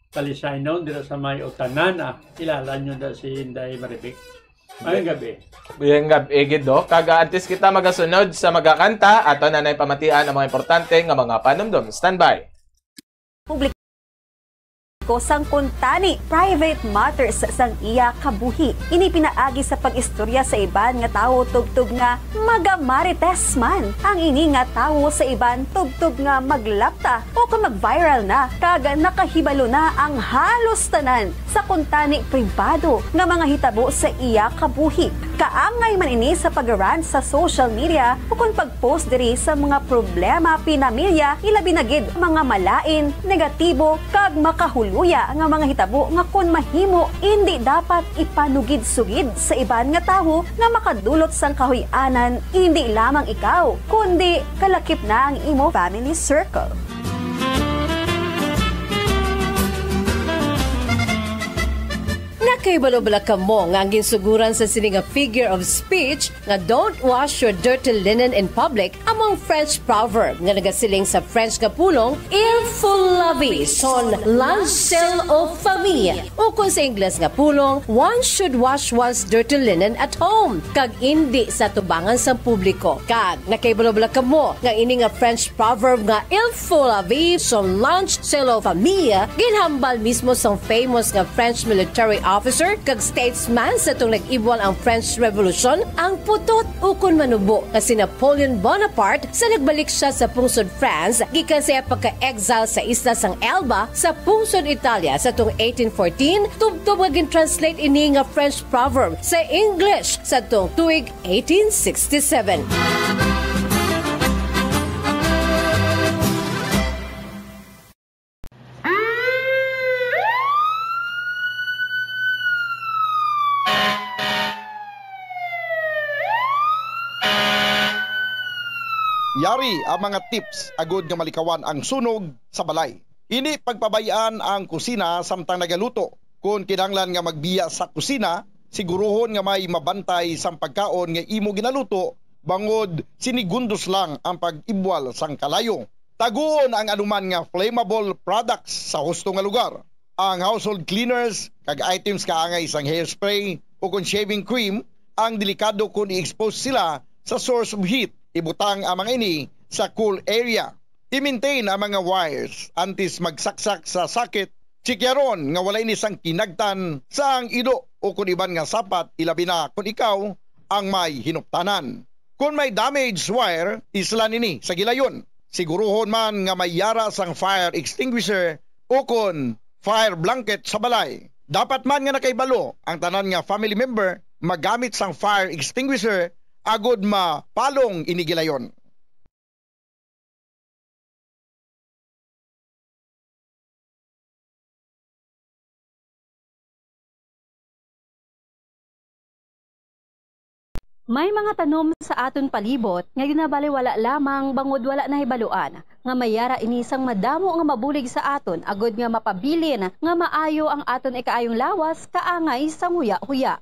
Talisaynon dira sa may Utanan, ah. Kilala nyo na si Inday Marivic. Mayong gabi. Mayong gabi, gid, no? Kag, ah, antes kita magasunod sa magakanta, ato na nay pamatian ang mga importante nga mga panumdom. Standby. Public- ko sang kuntani private matters sang iya kabuhi. Ini pinaagi sa pag-istorya sa iban nga tawo tubtob nga magamarites man ang ini nga tawo sa iban tubtob nga maglapta o kon mag-viral na kag nakahibalo na ang halos tanan sa kuntani pribado nga mga hitabo sa iya kabuhi. Kaangay man ini sa pag-rant sa social media ukon pag-post diri sa mga problema pinamilya, ilabi na gid mga malain, negatibo, kag makahuluya nga mga hitabo nga kon mahimo, indi dapat ipanugid-sugid sa iban nga tawo nga makadulot sang kahuy-anan, indi lamang ikaw, kundi kalakip na ang imo family circle. Nakahibalo bala kamo nga ang ginsuguran sa sini nga figure of speech nga "Don't wash your dirty linen in public" amo ang French proverb nga nagasiling sa French nga pulong, "Il faut laver son linge sale au famille," ukon sa Ingles nga pulong, "One should wash one's dirty linen at home," kag indi sa tubangan sang publiko. Kag nakahibalo bala kamo nga ini nga French proverb nga "Il faut laver son linge sale au famille" ginhambal mismo sang famous nga French military officer kag statesman sa tong nag-ibwal ang French Revolution, ang putot ukon manubo nga si Napoleon Bonaparte sa nagbalik siya sa pungsod France gikan sa iya pagka-exile sa isla sang Elba sa pungsod Italia sa tong eighteen fourteen, tubtob nga gin-translate ini nga French proverb sa English sa tong tuig eighteen sixty-seven. Yari ang mga tips agud nga malikawan ang sunog sa balay. Hindi pagpabay-an ang kusina samtang nagaluto. Kon kinahanglan nga magbiya sa kusina, siguruhon nga may mabantay sang pagkaon nga imo ginaluto, bangod sinigundos lang ang pag-ibwal sang kalayo. Taguon ang anuman nga flammable products sa husto nga lugar. Ang household cleaners kag items kaangay sang hairspray ukon shaving cream ang delikado kon i-expose sila sa source of heat. Ibutang ang mga ini sa cool area. I-maintain ang mga wires antes magsaksak sa socket. Tsikyaron nga wala ini sang kinagtan sang ido ukon iban nga sapat, ilabi na kon ikaw ang may hinuptanan. Kon may damaged wire, islan ini sa gilayon. Siguruhon man nga may yara sang fire extinguisher ukon fire blanket sa balay. Dapat man nga nakahibalo ang tanan nga family member magamit sang fire extinguisher agud mapalong ini gilayon. May mga tanom sa aton palibot nga ginabaliwala lamang bangod wala nahibaluan nga may yara ini sang madamo nga mabulig sa aton agud nga mapabilin nga maayo ang aton ikaayong lawas kaangay sang huya-huya.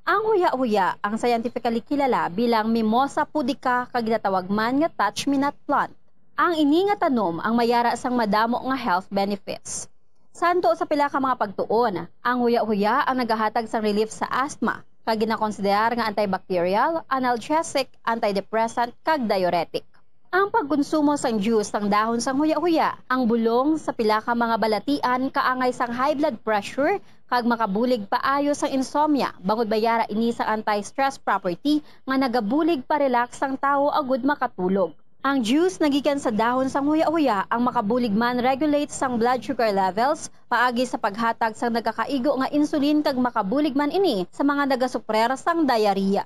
Ang huya-huya, ang scientifically kilala bilang Mimosa pudica kag ginatawag man nga touch-me-not plant. Ang ini nga tanom ang may yara sang madamo nga health benefits. Santo sa pila ka mga pagtuon, ang huya-huya ang nagahatag sang relief sa asthma, kag ginakonsiderar nga antibacterial, analgesic, antidepressant, kag diuretic. Ang pagkonsumo sang juice sang dahon sang huya-huya, ang bulong sa pila ka mga balatian kaangay sang high blood pressure kag makabulig paayo sang insomnia, bangod may yara ini sang anti-stress property nga nagabulig pa-relax sang tawo agud makatulog. Ang juice nagikan sa dahon sang huya-huya ang makabulig man regulate sang blood sugar levels, paagi sa paghatag sang nagakaigo nga insulin, kag makabulig man ini sa mga nagasuprer sang diarrhea.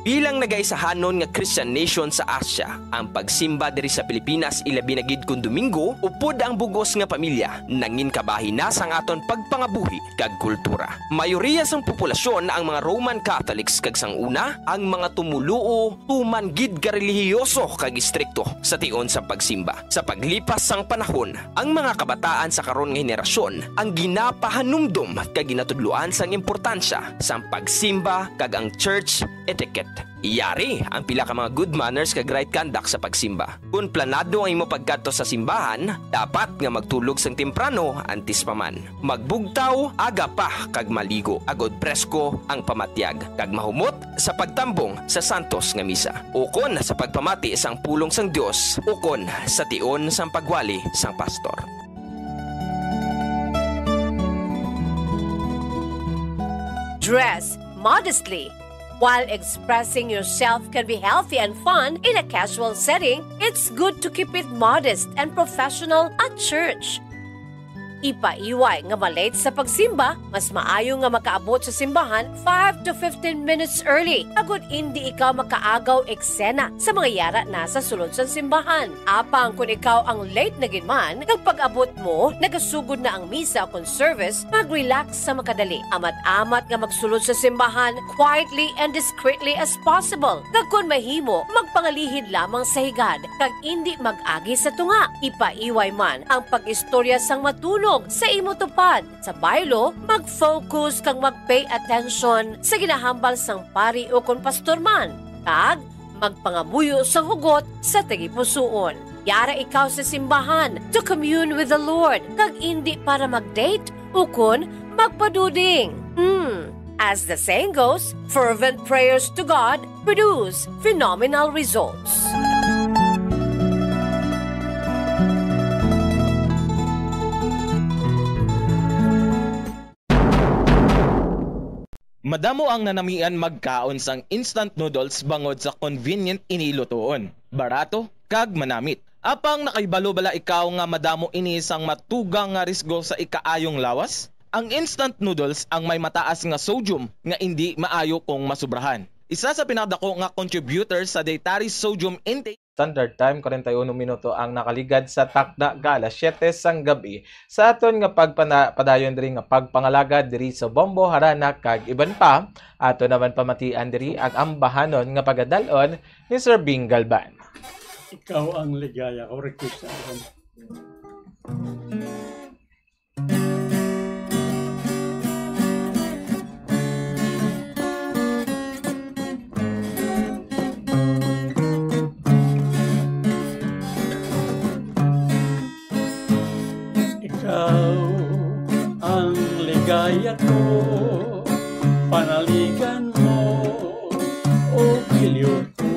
Bilang nagaisahanon nga Christian nation sa Asia, ang pagsimba diri sa Pilipinas, ilabi na gid kon Domingo, upod ang bug-os nga pamilya, nangin kabahin na sang aton pagpangabuhi kag kultura. Mayoriya sang populasyon ang mga Roman Catholics, kag sang una, ang mga tumoluo tuman gid ka relihiyoso kag istrikto sa tion sang pagsimba. Sa paglipas sang panahon, ang mga kabataan sa karon nga henerasyon ang ginapahanumdom kag ginatudloan sang importansya sang pagsimba kag ang church etiquette. Yari ang pila ka mga good manners kag right conduct sa pagsimba. Kon planado ang imo pagkadto sa simbahan, dapat nga magtulog sang temprano antes pa man. Magbugtaw aga pa kag maligo, agod presko ang pamatyag, kag mahumot sa pagtambong sa santos nga misa, ukon sa pagpamati sang pulong sang Dios, ukon sa tion sang pagwali sang pastor. Dress modestly. While expressing yourself can be healthy and fun in a casual setting, it's good to keep it modest and professional at church. Ipaiway nga ma-late sa pagsimba, mas maayo nga makaabot sa simbahan five to fifteen minutes early, agod indi ikaw makaagaw eksena sa mga yara na sa sulod sang simbahan. Apang kon ikaw ang late na gid man, kag pag-abot mo, nagasugod na ang misa kon service, mag-relax sa makadali. Amat-amat nga magsulod sa simbahan quietly and discreetly as possible. Kag kon mahimo, magpangalihid lamang sa higad, kag indi mag-agi sa tunga. Ipaiway man ang pag-istorya sang matunog sa imo tupad. Sa baylo, mag-focus kag mag-pay attention sa ginahambal sang pari ukon pastor man, kag magpangamuyo sang hugot sa tagipusoon. Yara ikaw sa simbahan to commune with the Lord, kag indi para mag-date ukon magpaduding. Hmm. As the saying goes, fervent prayers to God produce phenomenal results. Madamo ang nanamian magkaon sang instant noodles bangod sa convenient ini lutoon, barato, kag manamit. Apang nakahibalo bala ikaw nga madamo ini sang matugang nga risgo sa ikaayong lawas? Ang instant noodles ang may mataas nga sodium nga indi maayo kung masubrahan. Isa sa pinakadako nga contributor sa dietary sodium intake. Standard Time, kwarenta y uno minuto ang nakaligad sa takna nga alas siyete sang gab-i. Sa aton nga pagpana-, padayon diri nga pagpangalagad diri sa Bombo, Harana, kag iban pa, ato naman pamatian diri ang ambahanon nga pagadal-on ni Sir Bing Galban. Ikaw ang ligaya ko, request sa akin. Ikaw ang ligaya ko, panaligan mo, o giliw ko.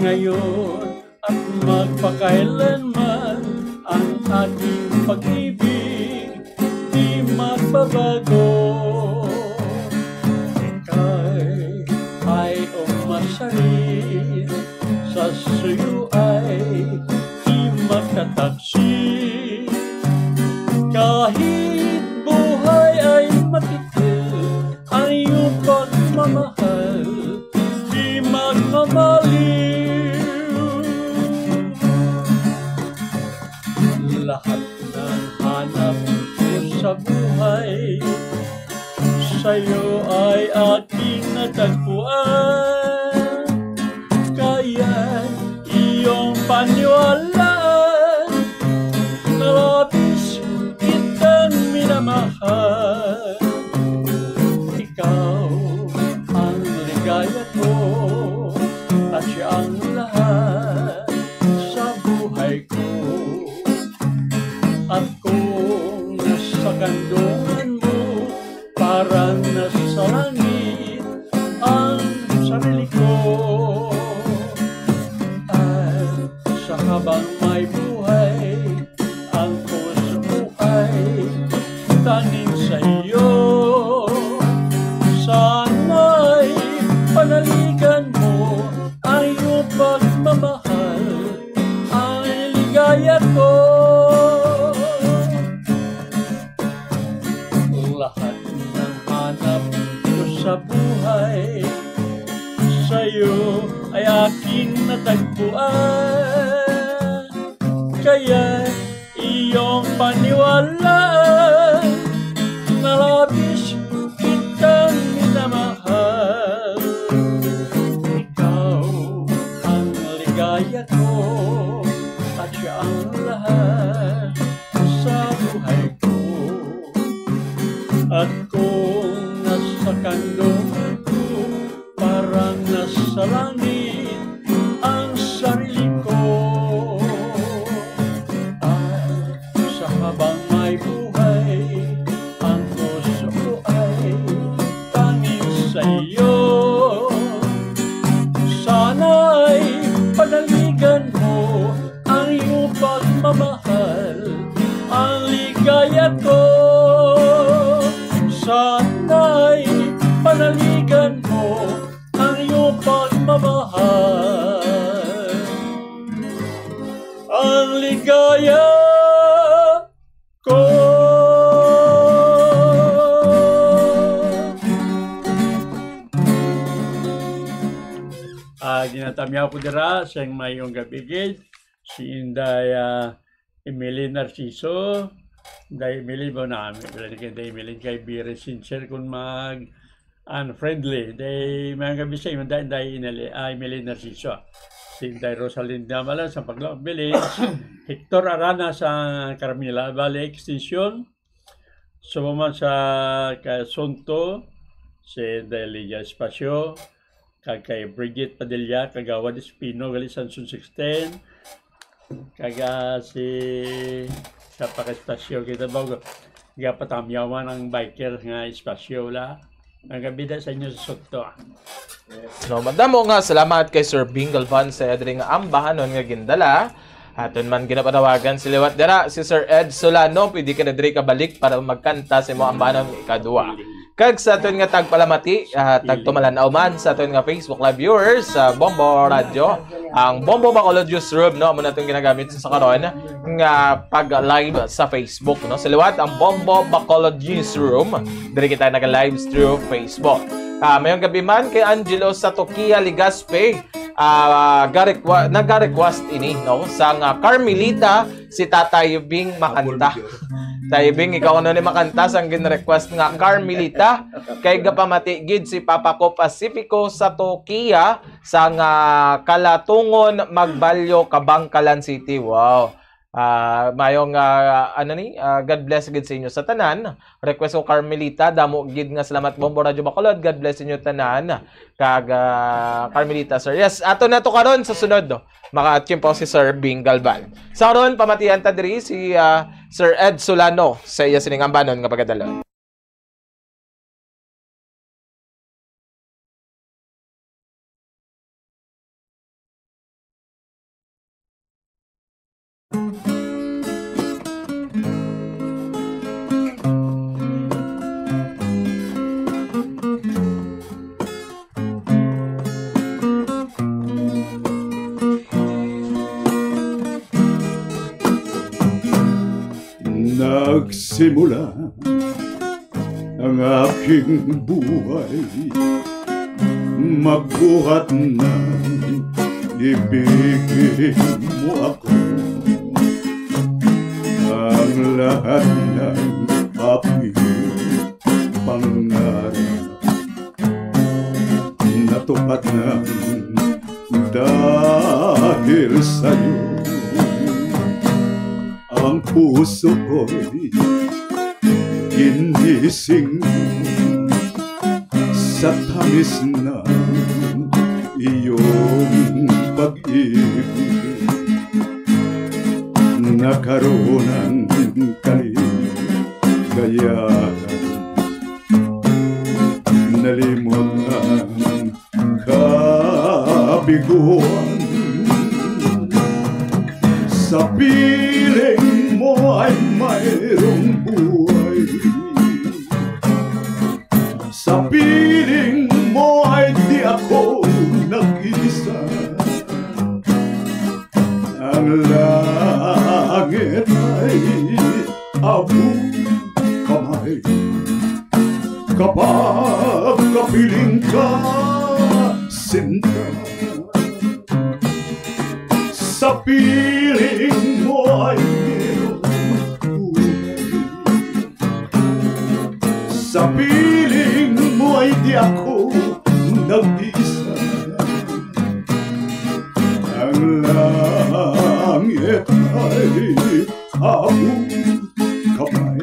Ngayon, at magpakailanman ang ating pag-ibig di magbabago. Ika'y ay umasarin, sa suyo ay di magtataksi. Kahit buhay ay matikil, ang iyong pagmamahal di magmamaliw. Lahat ng hanap ko sa buhay, sa'yo ay aking natagpuan. Kaya iyong paniwalaan, labis kitang minamahal. Ikaw ang ligaya ko, at siya ang lahat sa buhay ko. At kung nasa kandungan mo, parang nasa langit ang sarili ko. At sa habang may buhay, ang puso ko ay tanging sa iyo. Sana'y panaligan mo ang iyong pagmamahal, ang ligaya ko. Lahat ng hanap ko sa buhay, sa'yo ay aking natagpuan. Kaya iyong paniwalaan na labis kitang minamahal. Ikaw ang ligaya ko at siya ang lahat sa buhay ko. At kung nasa kandungan ko, langit ang sarili ko. At sa habang may buhay, ang puso ko ay tanging sa iyo. Sana'y panaligan mo ang iyong pagmamahal, ang ligaya ko. Sana'y panaligan mo ang iyong pagmamahal, ang ligaya ko. Ah, ginatamyaw ko dira sa mayong gabi, gid, si Inday, ah, Emily Narciso. Inday Emily ba na? Wala ni kay Inday Emily, kay very sincere kung mag unfriendly. Day, mga gabi sa imo, Inday, Inday Inali-, ah, Emily Narciso. Si Inday Rosalinda Mala sa Paglaog Village. Hector Arana sa Carmela Valley Extension. Subong man sa Kasunto, si Delia Espacio, kag kay Bridget Padilla, Kagawad Espino, gali Sanson sixteen, kag, ah, si, sa paka-espasyo, kita ba, gapatamyawan ang biker nga espasyo, wala? Ang gabida sa inyo sa Sunto, ah. No, madamo nga salamat kay Sir Bing Galvan sa iya diri nga ambahanon nga gindala. Aton man ginapatawagan si liwat dira, si Sir Ed Solano. Pwede ka na diri kabalik para magkanta sa imo ambahanon ikadua. Kag sa aton nga tagpalamati, ah, tagtumalanaw man sa aton nga Facebook Live viewers sa Bombo Radio, ang Bombo Bacolod Newsroom, no, amo na itong ginagamit sa karon nga pag-live sa Facebook, no. Sa liwat ang Bombo Bacolod Newsroom, diri kita nag-live through Facebook. Ah, mayong gabi man kay Angelo Satokia Ligaspe, ah, garekwa-, nagarequest ini, no, sang, ah, Carmelita, si Tatay Bing makanta. Tay Bing, ikaw ano ni makanta sang gin-request nga Carmelita? Kay gapamati gid si Papa ko Pacifico Satokia sang, ah, Kalatungon, Magbalyo, Kabangkalan City. Wow. Ah, mayong, ah, ano ni, ah, God bless gid sa inyo sa tanan. Request ko Carmelita, damo gid nga salamat, Bombo Radio Bacolod. God bless inyo tanan. Kag, ah, Carmelita, sir. Yes, ato na to karon sa sunod, no? Makatiyempo si Sir Bing Galvan. Sa karon, pamatian ta diri si, ah, Sir Ed Solano sa iya sining ambanon nga pagadalon. Nagsimula ang aking buhay. Magbuhat na, ibigin mo ako. Ang lahat ng aking pangarap natupad na dahil sa'yo. Ang puso ko'y ginising sa tamis ng iyong pag-ibig. Nagkaroon ng kaligayahan, nalimot ang kabiguan. Sa piling mo ay mayroong buhay. Sa piling mo ay di ako nag-iisa. Ang langit ay abong kamay. Kapag kapiling ka, sinta, sa piling mo ay mayroong buhay. Sa piling mo ay di ako nag-iisa. Ang langit ay akong kamay.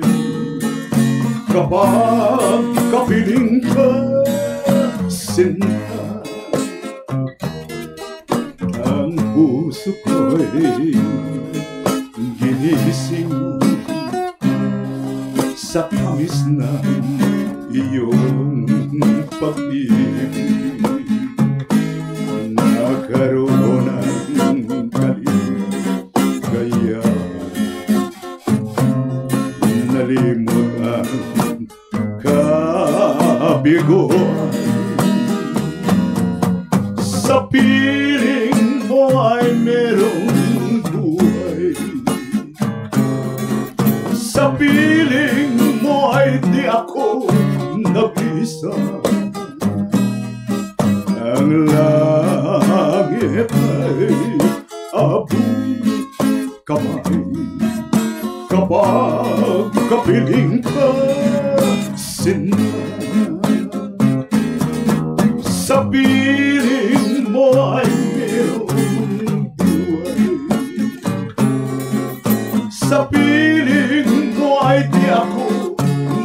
Kapag kapiling ka, sinta, Ginising sa tamis ng iyong pag-ibig. Nagkaroon ng kaligaya. Nalimot ang kabigo. Sa piling mo ay merong buhay. Sa piling mo ay di ako nag-iisa. Ang langit ay abot kamay kapag kapiling ka, sinta. Sa piling mo ay merong buhay. Sa piling mo ay di ako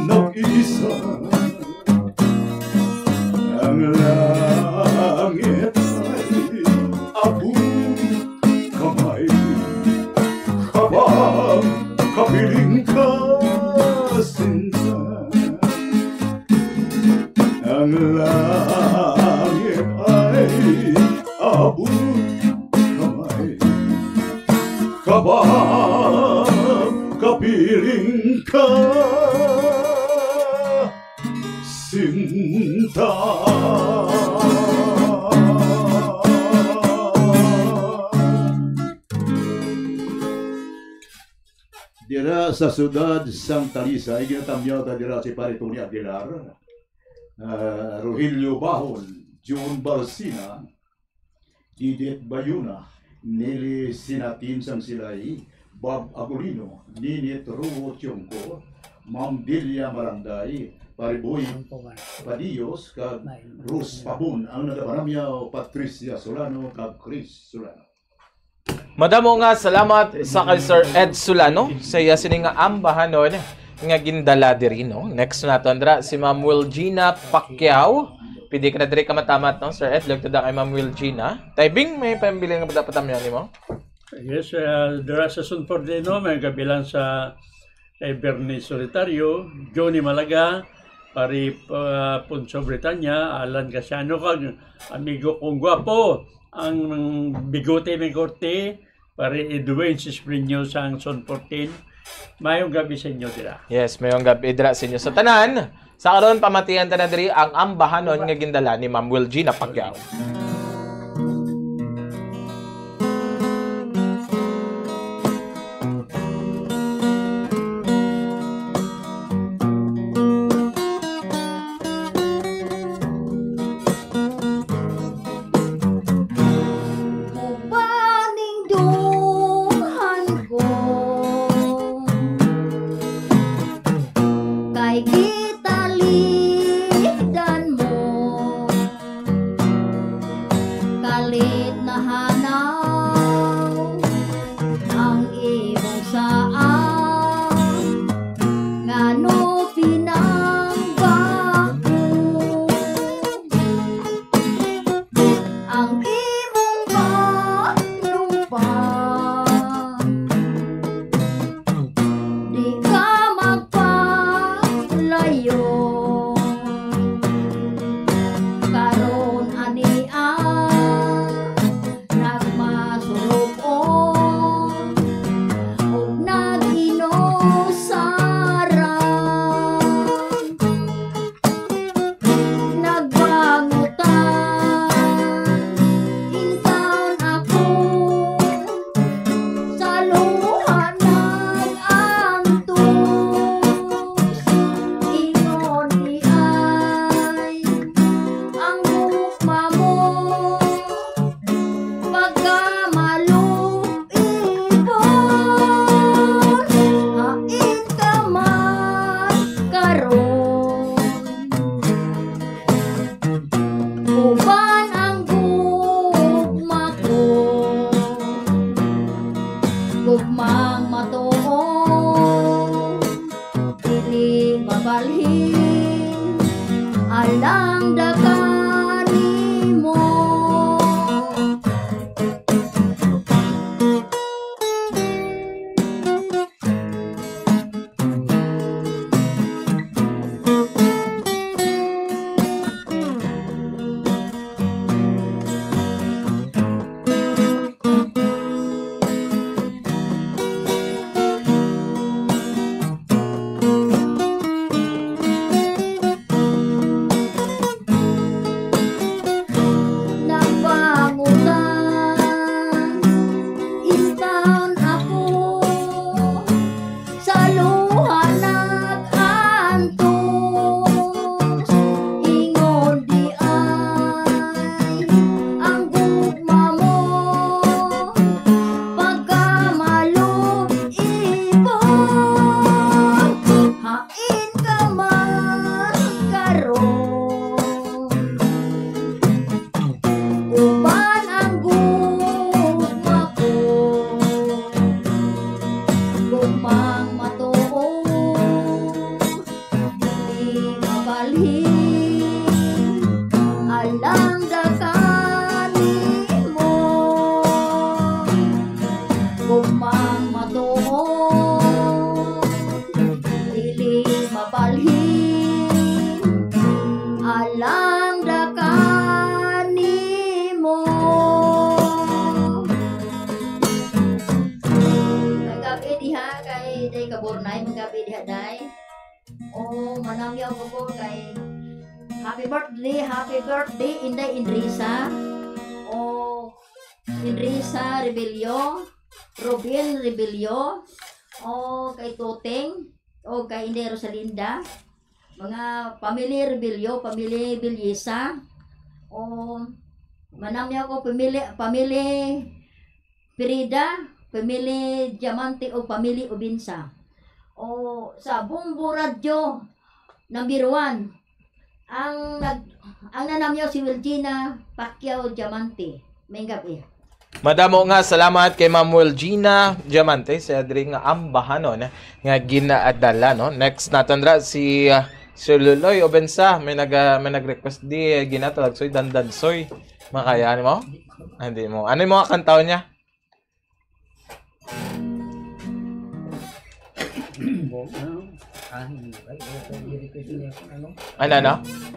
nag-iisa. Ang langit ay abot kamay kapag kapiling ka, sinta. Ang langit ay abot kamay kapag kapiling ka, sinta. Dira sa siyudad sang Talisay, ginatamyaw ta dira si Pare Tony Aguilar, ah, Rogelio Bahon, John Barcina, Didit Bayuna, Nelly Sinatin sang Silay, Bob Agulino, Ninit Ruo Tiongco, Ma'am Delia Maranday, Pare Boy Padillos, kag Rose Pabon, ang nagapanamyaw, Patricia Solano, kag Chris Solano. Madamo nga salamat sa kay Sir Ed Solano sa iya sini nga ambahanon nga gindala diri, no? Next naton dira si Ma'am Wilgina Pacquiao. Pwede ka na diri ka matamat, no, Sir Ed? Lugtod na kay Ma'am Wilgina. Tay Bing, may pambilin nga dapat tamyo nimo? Yes, uh, dira sa Sunford, no, may kabilang sa kay Bernie Solitario, Johnny Malaga, Pari, uh, Ponso Britanya, Alan Casiano, kag amigo kong gwapo, ang bigote may korte, Pari Edwin Sisbrinyo sang Son fourteen. Mayong gabi sa inyo dira. Yes, mayong gabi dira sa inyo sa tanan. Sa karon, pamatian ta na diri ang ambahanon nga gindala ni Ma'am Wilgina Pacquiao. Uban ning dunghan ko, kay gitalikdan mo. Kalit na hanaw ang imong saang, ngano pinangbakod ang imong panumpa? Di ka magpalayo. Karon ania nagmasulok-on ug nag-inusaran. Nagbangutan, intawon ako, sa luha nag-antos. Ingon diay ang gugma mo, pagkamaluibon. Hain ka man karon, uban ang gugma ko, gugmang matuod, dili mabalhin, alang daga nimo. Kaburnay, mga gabi diha, day. O, manamyaw ko ko kay happy birthday, happy birthday, Inday Indrisa. O, Indrisa Rebelio, Robin Rebelio, o kay Toteng, o kay Inday Rosalinda, mga family Rebelio, family Bellisa, o manamyaw ko, family, family Pirida, family Diamante, o family Ubinsa. O sa Bombo Radyo, number one, ang nag-, ang nanamyaw si Wilgina Pacquiao Diamante. Maayong gabi. Madamo nga salamat kay Ma'am Wilgina Diamante sa diri nga ambahanon nga ginadala, no? Next naton ra si, ah, Sir Luloy Obensa. May nag-, ah, may nag-request di, eh, gina, Talagsoy Dandansoy. Makaya mo? Ah, hindi mo. Ano yung mga kantahon niya? Bo-, ano? Ah, hindi. Ay, ay, ay, i-request niya kung ano. Ano, ano?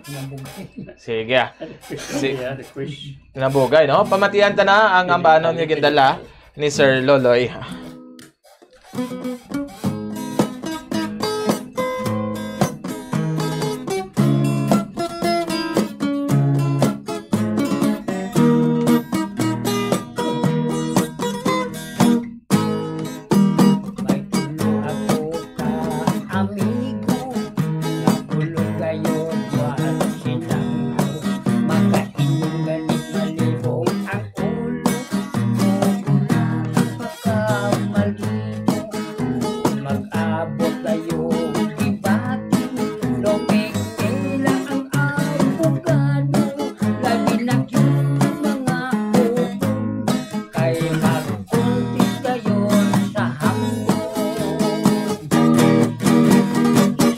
Nambugay. Sige, ah. Si Yeah, request. Nambugay, no? Pamatian ta na ang ambahanon nga gindala ni Sir Loloy. May tulo ako ka amigo, nga pulo gayod wa sinanggo. Makainom gani malibog ang ulo, mugula ang pagkamaligo. Mag-abot kayo, gibati, lumikila ang abogado, labi na gyud ang mga ulo. Kay magkuntis kayo sa hambog.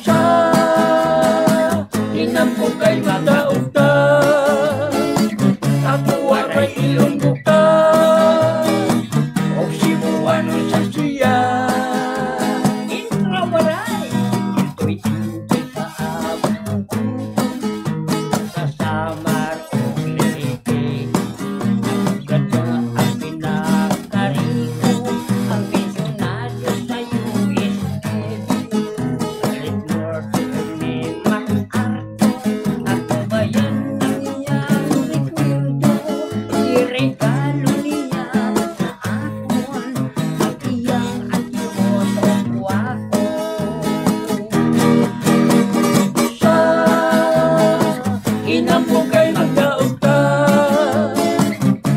Sa hinambog kay madaog ka, ako waray Ilonggo ka, og Cebuano sa siya. Intra waray. Ito'y inti ka abot sa Samar o Leyte. Ang ganda ang pinakariko, ang pensyonado sa U S N. Balik North ni MacArthur, ako ba yan ang iyang rekwento? Iregalo niya sa akon ang iyang antiyoso guwapo. Sa hinambog kay magdaog ka,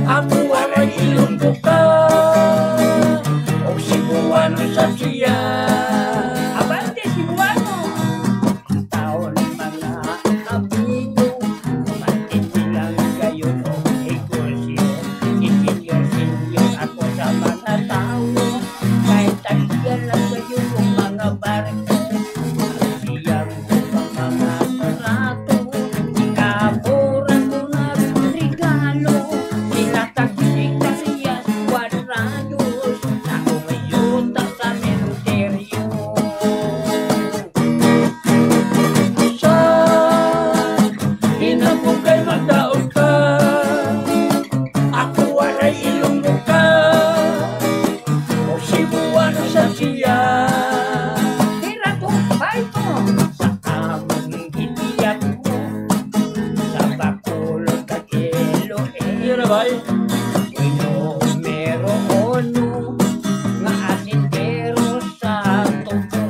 ako waray Ilonggo ka, og Cebuano sa siya. Abante, Cebuano! Taon mga amigo, matindigan kayo og negosyo. Insenyor-senyor ako sa mga tao, kay tagian lang kayo og mga barko. Siyang mga trato, ikaburan ko na regalo, sila tag-, sigarilyas, kwadrados, sa umayuta sa sementeryo. Sa hinambog kay magdaog ka, ako waray Ilonggo ka, o Cebuano sa siya. Tira to, fight mo. Sa among gitiyat mo, sa Bacolod kag Iloilo. Tira, bay. Numero uno nga asintero sa tubo.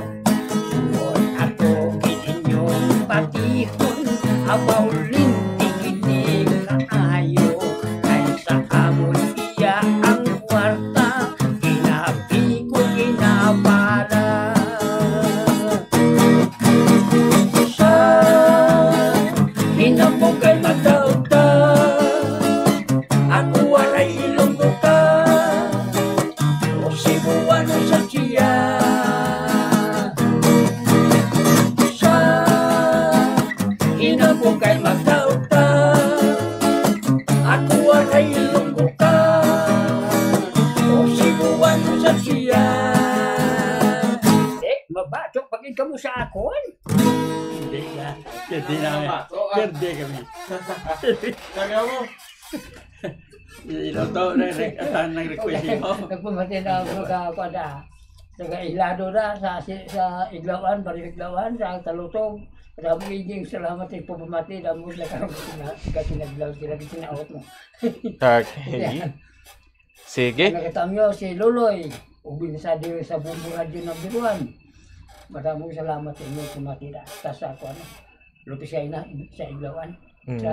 Kon ako gid inyong patihon, abaw, linti gid ni kaayo. Kay sa amon iya ang kwarta, ginabi ko ginabala. Sa hinambog kay magdaog ka, ako waray Ilonggo ka, o Cebuano sa siya. Sa hinambog kay magdaog ka, ako waray Ilonggo ka, o Cebuano sa siya. Eh, mabatok pa gid kamo sa akon? Hindi ka. Hindi na. Mabatok, ah. Perde kami. Kaya mo. Iluto na re-, atan nang request mo. Nagpamati na ako ka, ako na. Taga Ilado na, sa, si-, sa Iglawan, Barrio Iglawan, sa Talutog. Damo iging salamat sa pagpamati, damo sila karon kasi na, kasi naglaw sila, kasi naawat mo. Okay. Sige. Nagatamyo si Loloy, ubin sa di sa Bumbu Radio number one. Madamo salamat sa inyo, pamati na. Ta sa ako, ano, Lupis kayo na, sa Iglawan. Mm. Sa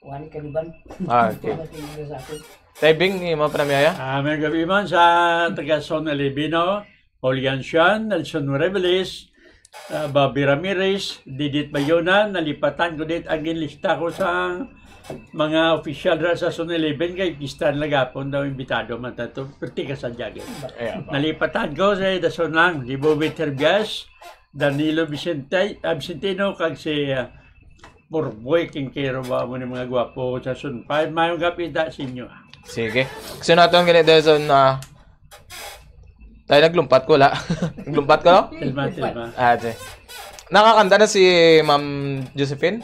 Wani Kaliban. Ah, okay. Sa Iglawan sa akin. Tay Bing, imo pa na miyaya? Ah, may gabi man sa taga Zone eleven, no? Olian Sian, Nelson Reveles, ah, Bobby Ramirez, Didit Bayona, nalipatan ko dit ang ginlista ko sa mga opisyal ra sa Zone eleven, kay pista nila gapon daw, imbitado man tato, perti ka sa jagger. Ayan, ba? Nalipatan ko sa Dason lang, Libo Winter Bias, Danilo Vicente, ah, Vicentino, kag si, ah, Purboy King Kero ba mo ni mga gwapo sa Zone five. Mayong gabi da sa inyo. Sige. Sino atong gani, Dezon, ah, tayo naglumpat ko, wala? Naglumpat ko, no? Telma, telma. Ah, sige. Nakakanta na si Ma'am Josephine?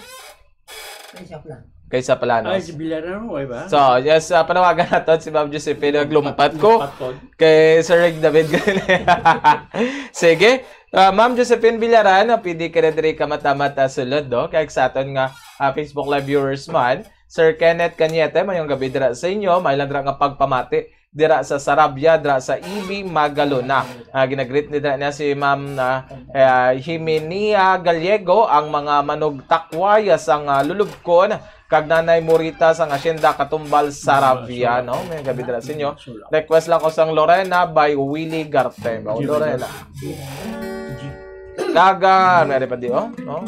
Kay Saplanos. Kay Saplanos. Ay, si Villaran mo, ay ba? So, yes, ah, panawagan nato si Ma'am Josephine, naglumpat ko. Lumpat ko. Kay Sir Rick David. Sige. Ah, Ma'am Josephine Villaran, ah, pwede ka na diri ka mata-mata sulod, no? Kay sa aton nga, ah, Facebook Live viewers man, Sir Kenneth Cañete, mayong gabi dira sa inyo. May lang dira nga pagpamati dira sa Sarabia, dira sa E B Magalona. Ah, ginagreet ni dira niya si Ma'am, ah, eh, Jimenia Gallego, ang mga manugtakway sang, ah, Lulubkon, kag Nanay Morita sang Hacienda Katumbal, Sarabia, no? May gabi dira sa inyo. Request lang ko sang Lorena by Willie Gartem. Oh, Lorena. Kag, ah, meron pa di, oh. Oh.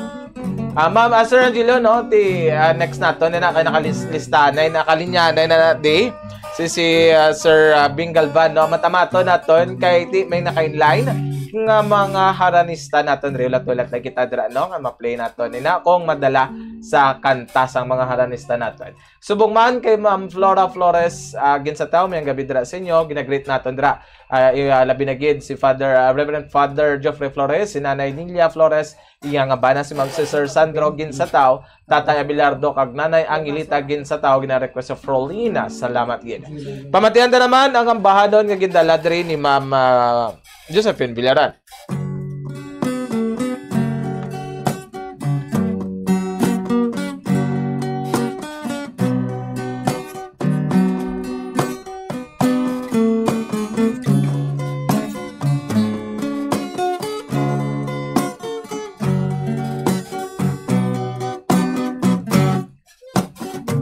Ah, Ma'am, ah, Sir Angelo, no? Ti, ah, next nato, na, na, kay nakalis-, lista na, nakalinya na, na, di. Si, si, ah, Sir, ah, Bing Galvan, no? Matamaton naton kay ti may naka-inline nga mga haranista naton, re, ulat-ulat na kita dira, no? Nga ma-play naton, ina, kung madala sa kanta sang mga haranista naton. Subong man kay Ma'am Flora Flores, ah, Ginsataw, mayong gabi dira sa inyo, ginagreet naton dira. Ah, i-, ah, labi na gid si Father, ah, Reverend Father Geoffrey Flores, si Nanay Nilia Flores, iya nga bana si Ma'am Cesar Sandro Ginsataw, Tatay Abelardo kag Nanay Angelita Ginsataw, gina-request sa Frolina. Salamat gid. Pamatian ta naman ang ambahanon nga gindala diri ni Ma'am, ah, Josephine Villaran.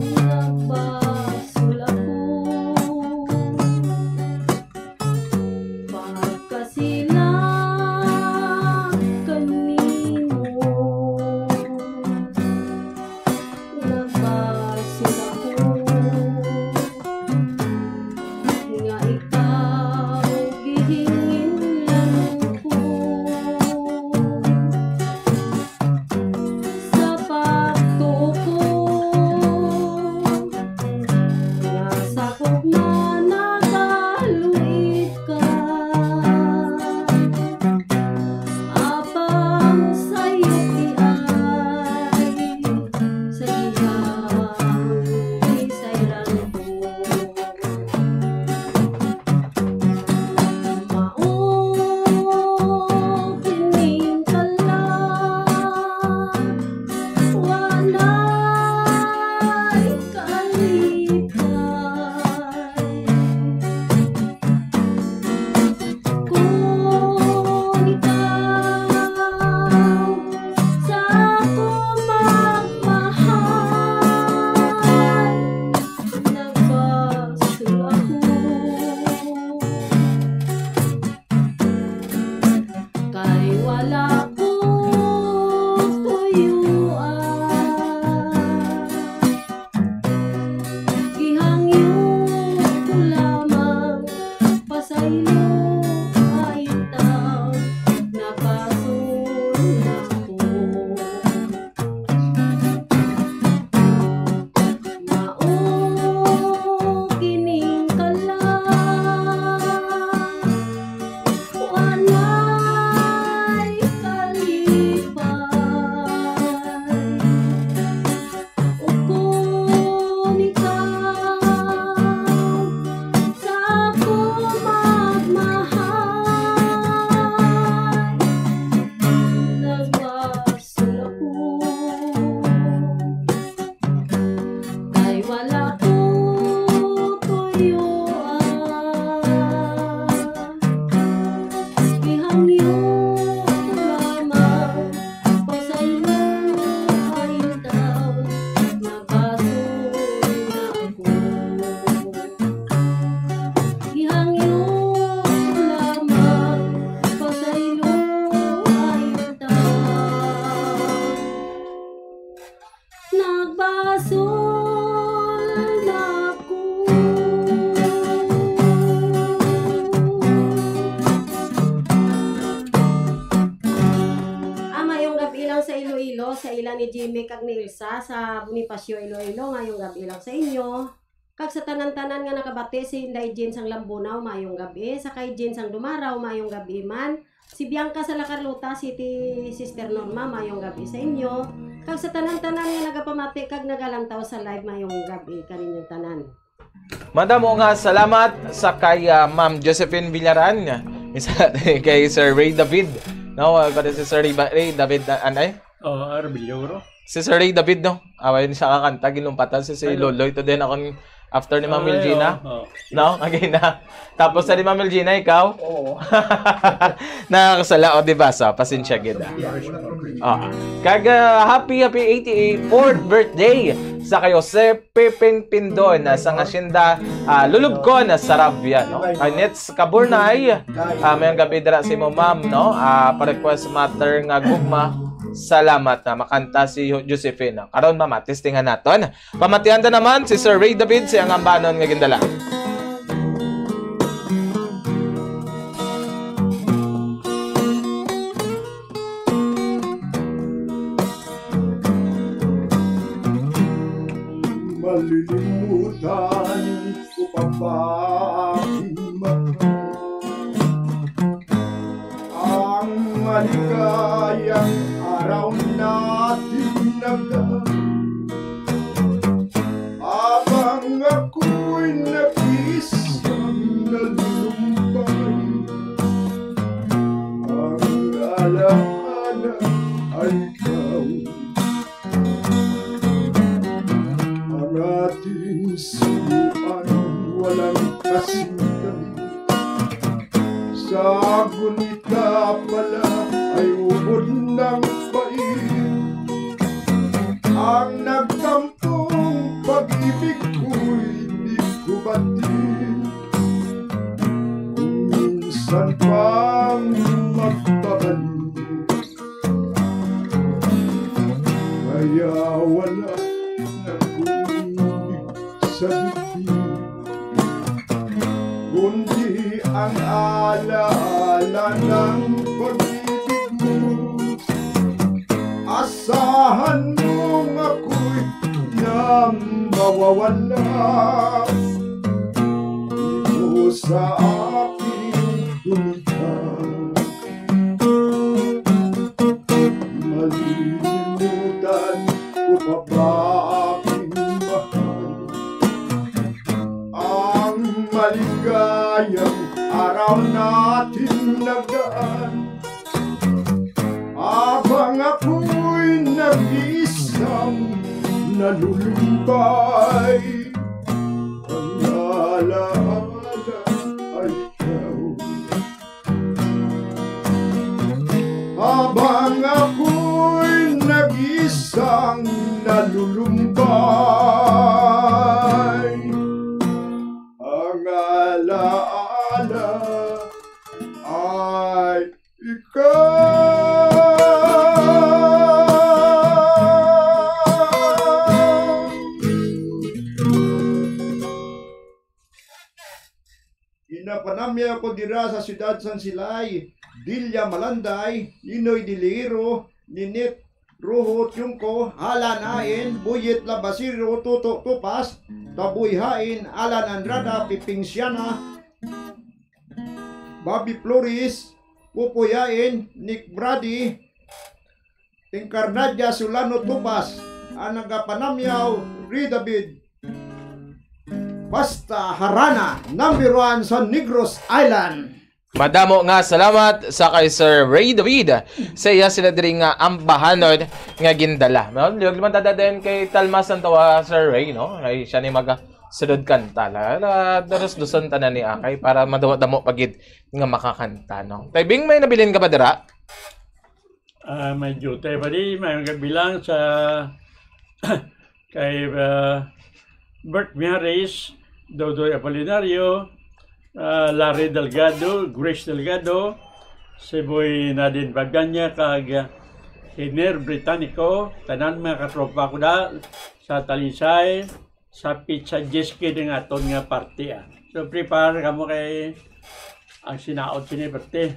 Nagbasol ako, pagkasila ni Jimmy kag ni Elsa sa Bonifacio, Iloilo, mayong gab-i lang sa inyo. Kag sa tanan-tanan nga nakabati si Inday Jean sang Lambunao, mayong gab-i. Sa kay Jean sang Dumaraw, mayong gab-i man. Si Bianca sa La Carlota City, Sister Norma, mayong gab-i sa inyo. Kag sa tanan-tanan nga nagapamati kag nagalantaw sa live, mayong gab-i kaninyong tanan. Madamo nga salamat sa kay ah, Ma'am Josephine Villaran, isa kay Sir Ray David. No, uh, si Sir Ray, Ba- Ray David na anay? Oh, Arbillo, bro. Si Sir Ray David, no? Away ni siya kakanta, ginumpatan si, si Hello. Loloy today na akong after ni Ma'am Ay, Melgina. oh, oh. No? Again na. Tapos sa ni Ma'am Melgina, ikaw? Oo. Nakakasala o, di ba? So, pasensya gid. Ah. Ah. Kag ah, happy, happy eighty-fourth birthday sa kay Jose Pepeng Pindon ah, sa Hacienda ah, Lulubcon ah, Sarabia, no? Kay Nets Kaburnay, ah, mayong gab-i dira sa imo, ma'am, no? Ah, pa-request matter nga gugma. Salamat na makanta si Josephine. Karon, ma'am, ah, testingan naton. Pamatian ta naman si Sir Ray David sa iyang ambanon nga gindala. Malilimutan ko pa ba ang mahal? Ang maligayang araw natin nagdaan. Habang ako'y nag-iisang nalulumbay, ang alaala ay ikaw. Ang ating sinuan walang kasing dali. Sa gunita pala ay ubod ng pait. Ang nagtampong pag-ibig ko'y di ko batid. Kung minsan pang magbabalik, kaya wala nag-uubig sa dibdib, kundi ang alaala ng pag-ibig mo. Asahan mong ako'y nang mawawala. Ito sa aking gunita. Malilimutan ko pa ba aking mahal? Ang maligayang araw natin nagdaan. Habang ako'y nag-iisang nalulumbay, ang alaala ay ikaw. Habang ako'y nag-iisang nalulumbay, ang alaala ay ikaw. Ginapanamyaw ko dira sa siyudad sang Silay, Delia Malanday, Ninoy Deliro, Ninit Rojo Tiungco, Alan Ain, Buyit Labasiro, Toto Tupas, Taboy Hain, Alan Andrada, Piping Siana, Bobby Flores, Pupoy Hain, Nick Brady, Encarnadia Solano Tupas, ang nagapanamyaw, Ray David. Basta Harana, number one sa Negros Island. Madamo nga salamat sa kay Sir Ray David sa iya sila diri nga ambahanon nga gindala. No? Liwag naman tada din kay Talma Santawa, Sir Ray, no? Kay siya ni maga sulod kanta. La, la, darus-duson tanan ni Akay para madamo-damo pa gid nga makakanta, no? Tay Bing, may nabilin ka ba dira? Ah, may jutay pa di, may kabilang sa kay ah, Bert Miaris, Dodoy Apolinario, ah, Larry Delgado, Grace Delgado, si Boy Nadine Paganya, kag ah, Hiner Britannico, tanan mga katropa ko da sa Talisay, sa pizza diez kid ang aton nga party, ah. So, prepare kamo kay ang sinaot sini, parte.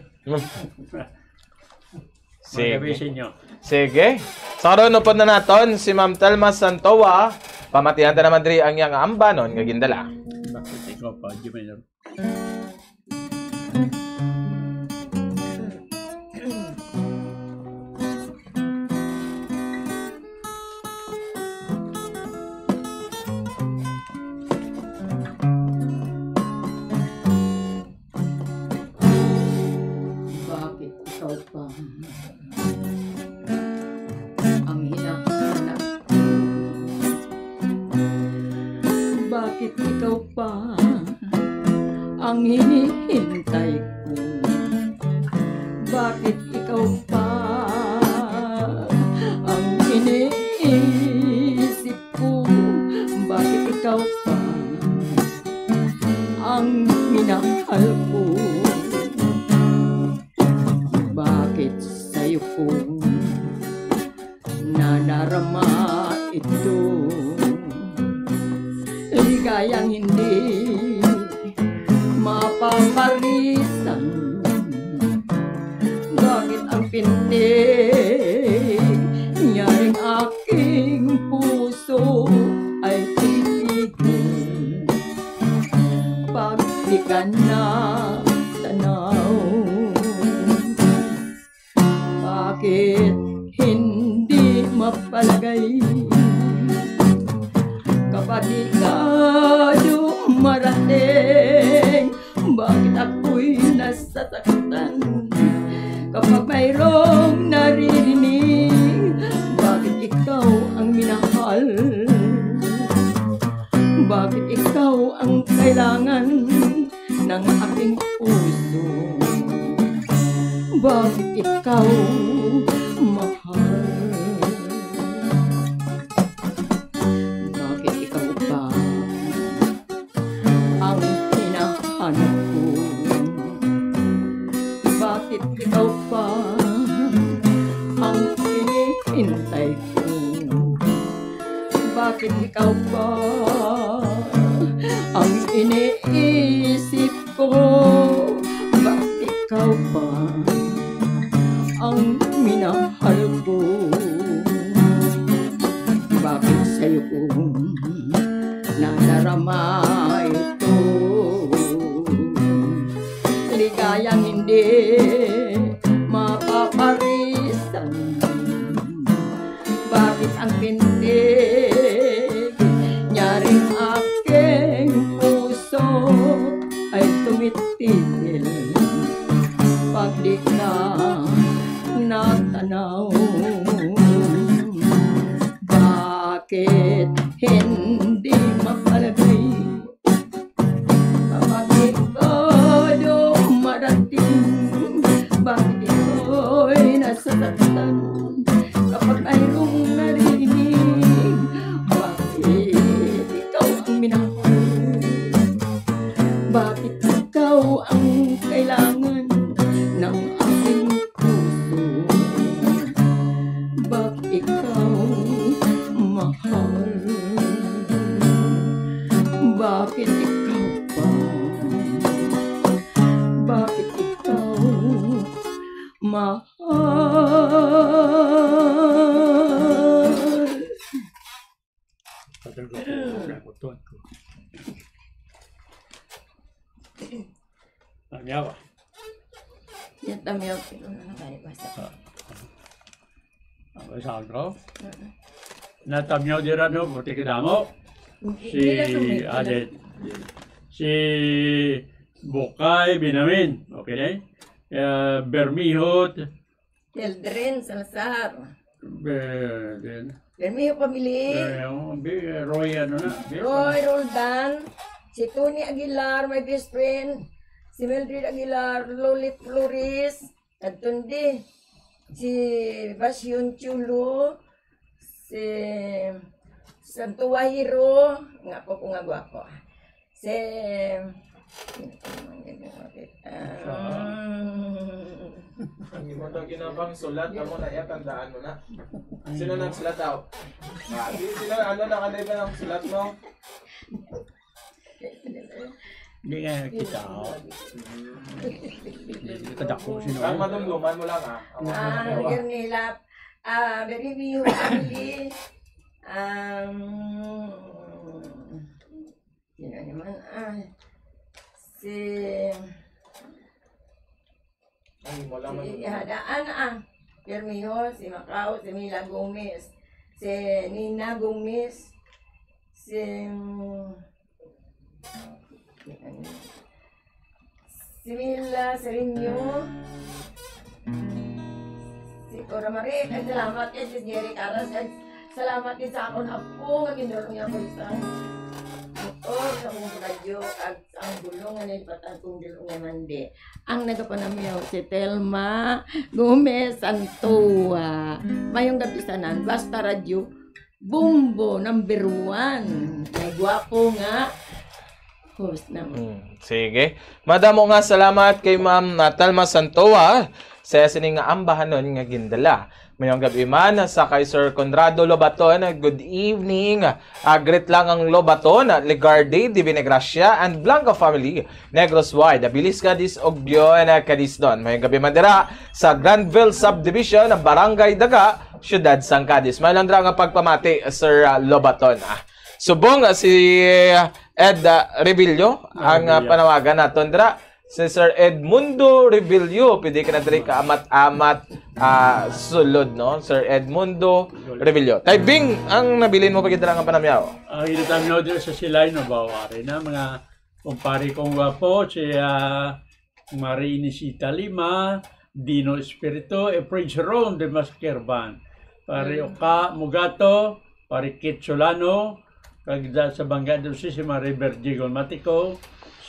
Sige. Magandang gabi sa inyo. Sige. Sa karon, upod na naton si Ma'am Telma Santoa. Pamatian ta naman diri ang iyang ambanon nga gindala. Bakit ikaw pa, Jimmy? Bakit ikaw pa ang hinahanap ko? Bakit ikaw pa ang hinihintay ko? Bakit ikaw pa ang iniisip ko? Bakit ikaw pa ang minahal ko? Bakit sa'yo ko nadarama ito? Ligayang hindi mapaparisan. Bakit ang pintig niya ring aking puso ay titigil pag di ka na tanaw? Bakit hindi mapalagay kapag di ka dumarating? Bakit ako'y nasasaktan kapag mayroong naririnig? Bakit ikaw ang minahal? Bakit ikaw ang kailangan ng aking puso? Bakit ikaw mahal? Bakit ikaw pa ang hinahanap ko? Bakit ikaw pa ang hinihintay ko? Bakit ikaw pa ang iniisip ko? Bakit ikaw pa ang minahal ko? Bakit sa'yo ko nadarama ito? Ligayang hindi mapaparisan. Bakit ang pintig niya ring aking puso ay tumitigil pag di ka natanaw? Bakit hindi mapalagay kapag ikaw dumarating? Bakit ikaw ay nasasaktan kapag mayroong narinig? Bakit ikaw ang minahal? Bakit ikaw ang kailangan ng aking puso? Bakit ikaw mahal? Bakit ikaw pa? Bakit ikaw mahal? Patulog ako, wala ko, tuwan ko. Ano yawa? Yan, tamiyaw, pero na kayo, basta. Ah. Ang isang ko? Mm. Natamyaw dira, no? Puti kadamo. Hindi, si hindi lang kami. Adet. Si Bukay Binamin. Okay na eh? Eh, Bermihot. Eldrin Salazar. Be-, din. Bermihot family. Eh, oh, Be-, Roy, ano na? Be-, Roy Roldan. Si Tony Aguilar, my best friend. Si Mildred Aguilar, Lolit Flores. Kadtundi, si Basyon Chulo, si Santo Wahiro, nga ako ko nga gwapo. Si, ah, ang imo to ginabang sulat, amo na iya, tandaan mo na. Sino nagsulat daw? Ah, di sila, ano na kanila ang sulat mo? Hindi nga kita, oh. Kadako siya, no? Ang madumduman mo lang, ah. Ang Ah, madumduman. Guernilla, ah, Berry Miho family. Um, sino naman? Ah, si, Ay, wala man si yun. Ihadaan, ah, Bermejo, si Macau, si Mila Gomez, si Nina Gomez, si, si Mila Sereno, si Cora Marie. Ay, salamat kay Sis Jerry Caras. Ay, salamat din sa akon apo nga gindulong niya ko sa motor, sa akong radyo, kag sa ang bulong nga nalipatan kong dulong nga mandi. Ang nagapanamyaw si Telma Gomez Antua. Mayong gabi sa nan. Basta Radyo Bombo, number one. May gwapo nga host naman. Hmm, sige. Madamo nga salamat kay Ma'am Natalma Santoa sa sining nga ambahanon nga gindala. Mayong gabi man sa kay Sir Conrado Lobaton. Good evening. Ah, greet lang ang Lobaton, Legarde, Divina Gracia, and Blanca family, Negros Wide, Abilis, Cadiz, ug Leon, Cadiz Don. Mayong gabi man dira sa Granville Subdivision, Barangay Daga, Siyudad sang Cadiz. May lang dira nga pagpamati, Sir, ah, Lobaton. Ah, subong, ah, si, ah, Ed, ah, Revillo ang, ah, Revillo. Panawagan naton dira. Si Sir Edmundo Revillo, pwede ka na diri ka amat-amat, ah, sulod, no? Sir Edmundo Revillo. Tay Bing, ang nabilin mo pa gid dira nga panamyaw? Ang ginatamiyaw diri sa Silay, no, ba, wari na, mga kumpare kong gwapo, si, ah, Marie Inesita Lima, Dino Espiritu, Efrain Sharon de Masquerban, Pare Mm. Oka Mugato, Pare Kit Solano, kag da sa Bangga Dose, si Marie Virgie Golmatico,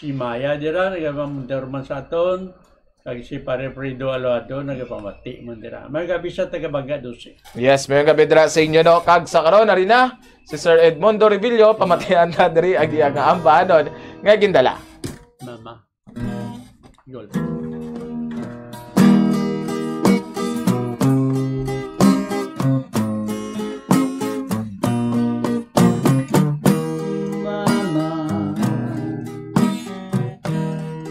si Maya dira, nagamamunter man sa aton, kag si Pare Fredo Aloado, nagapamati man dira. May gabi sa taga Bangga Dose. Yes, may gabi dira sa inyo, no? Kag sa karon, ari na, si Sir Edmundo Revillo, pamatian na diri ang iya nga ambahanon nga gindala. Mama. Yun. Mama,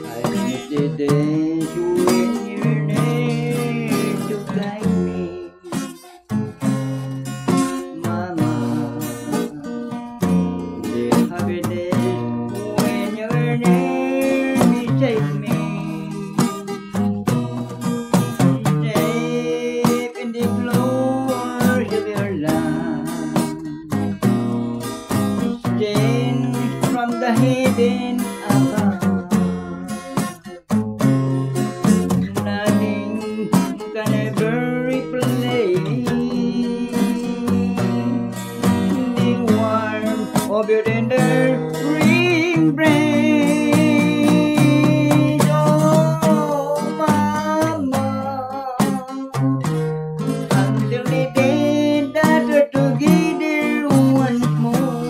I miss the days when you need to guide me. Mama, the happy days when your name beside me. Deep in the glory of your love, sing from the heaven above. Nothing can ever replace the warmth of your tender embrace. Oh, Mama, until the day that we're together once more.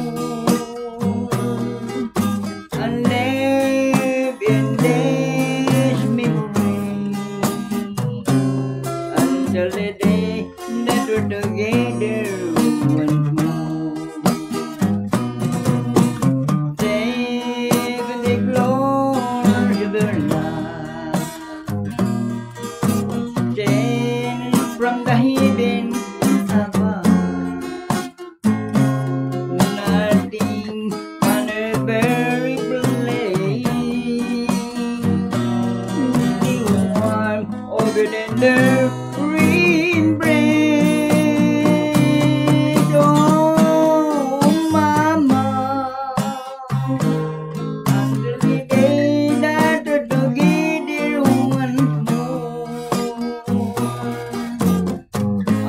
And live in this memory until the day that we're together once more. Save the glory of your love, send from the heaven above. Nothing can ever replace the warmth of your tender embrace. Oh, Mama, until the day that we're together once more.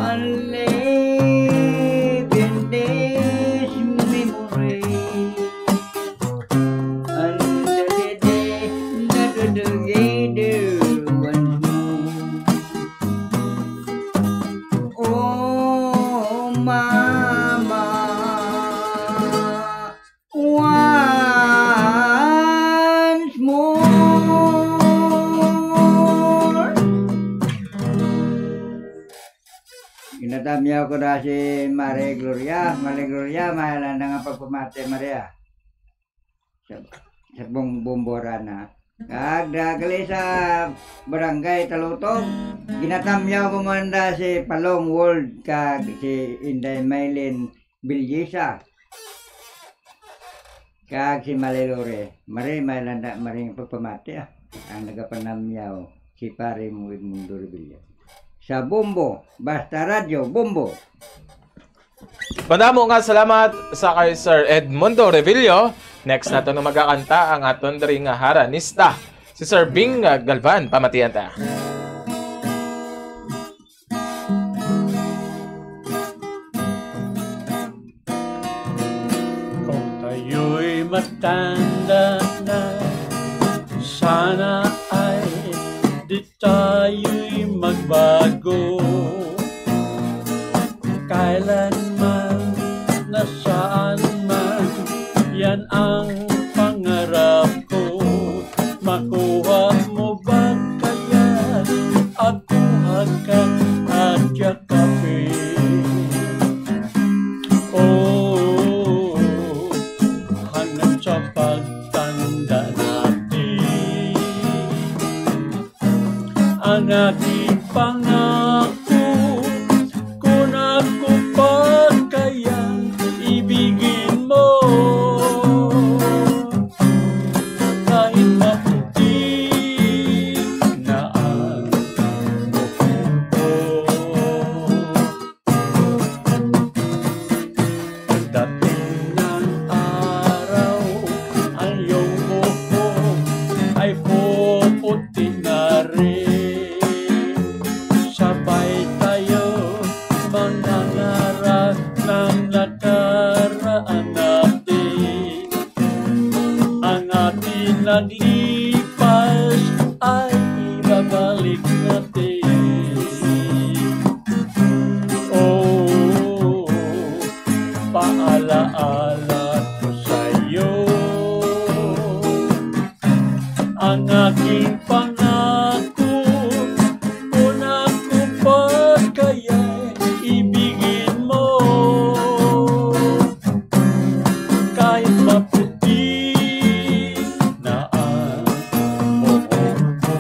And live in this memory until the day that we're together once more. Oh, Mama, once more. Ginatamiyaw ko na si Maria Gloria. Maria Gloria, may alam na nga pagpamati, Maria. Sa, sa bong-, bumbora na. Kag dira gali sa Barangay Talutog, ginatamyaw ko man da si Palong World kag si Inday Mylene Bilyesa. Kag si Malay Lore, mari may landa, maring pagpamati, ah. Ang nagapanamyaw, si Pare mo Edmundo Revilla. Sa Bombo, basta radyo, Bombo. Madamo nga salamat sa kay Sir Edmundo Revillo. Next nato na magakanta ang aton diri nga haranista, si Sir Bing, uh, Galvan. Pamatian ta. Kung tayo'y matanda na, sana ay di tayo'y magbago. Kailanman, nasaan man, yan ang pangarap ko. Makuha mo ba kaya ako hagkan at yakapin? Oh, hanggang sa pagtanda natin. Ang aking pangako, kung ako pa kayang ibigin mo, kahit maputi na ang buhok ko. Pagdating ng araw, ang iyong buhok ay puputi na rin. Sabay tayo manangarap ng nakaraan natin. Ang ating naglipas ay ibabalik natin. Oh, paalaala ko sa'yo ang aking pangako, kung ako pa kaya ibigin mo, kahit maputi na ang buhok ko.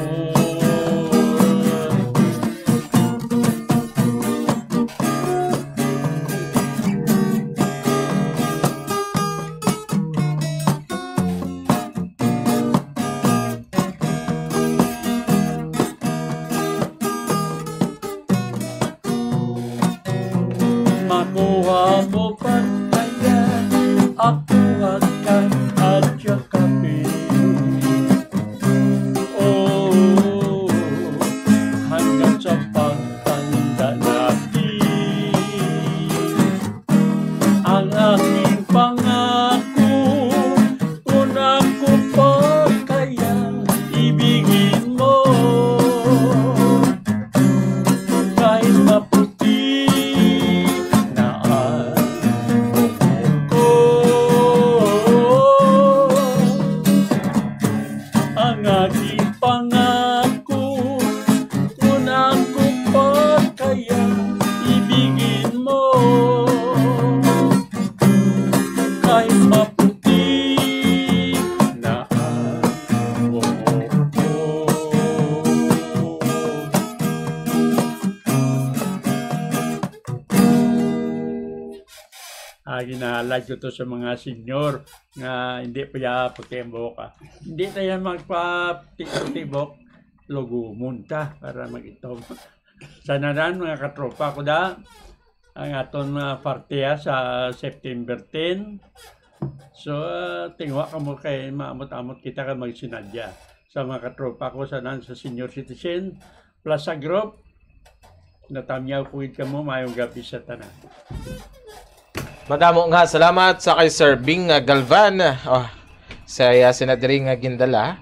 Makuha mo pa kaya ako hagkan at yakapin? Oh, hanggang sa pagtanda natin. Ang aking pangako, kung ako pa kayang ibigin mo, kahit maputi na ang buhok ko. Ang aking pangako, kung ako pa kaya ibigin mo, kahit maputi na ang buhok ko. Ah, ginalag ko to sa mga senior nga hindi pa ya puti ang buhok, ah. Hindi tayo magpa-puti-puti buhok, lugumon ta para mag-itom. Sa tanan, mga katropa ko da, ang aton, ah, party, ah, sa September ten. So, ah, tingwa kamo kay maamot-amot kita kay magsinadya. Sa mga katropa ko sa tanan sa senior citizen, Plaza Group, natamyaw ko gid kamo, mayong gabi sa tanan. Madamo nga salamat sa kay Sir Bing, ah, Galvan. Oh, sa iya sina diri nga gindala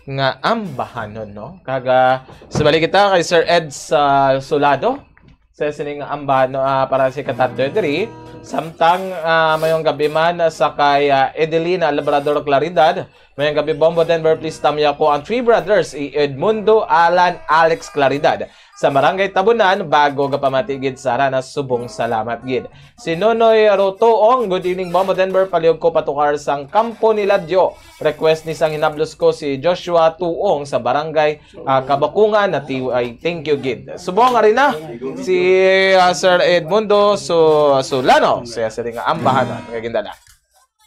nga ambahanon, no? Kag, ah, sa balik kita kay Sir Ed sa Sulado, sa sining ambahan, no, ah, para si Katatdoy diri. Samtang, ah, mayong gabi man sa kay, ah, Edelina Labrador Claridad, mayong gabi, Bombo Denver, please tamya ko ang three brothers, i Edmundo, Alan, Alex Claridad. sa Barangay Tabunan, bago gapamati gid sa Rana, subong salamat gid. Si Nonoy Rotoong, "Good evening, Bombo Denver, palihog ko patukar sang Kampo ni Ladyo. Request ni sang hinablos ko si Joshua Tuong sa Barangay, ah, Kabakungan na T Y. Thank you gid." Subong ari na si, ah, Sir Edmundo Su-, Sulano, siya sila nga ambahanon nga gindala.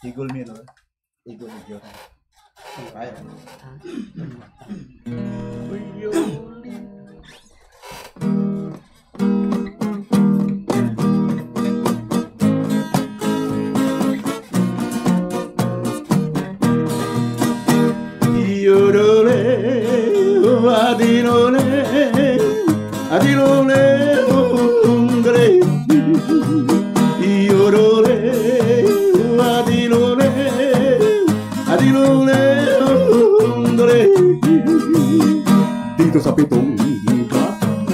Eagle Mirror. Igo ni Dios. Ay. Yodole, adinole, adinole, undre. Yodole, adinole, adinole, undre. Dito sa pitong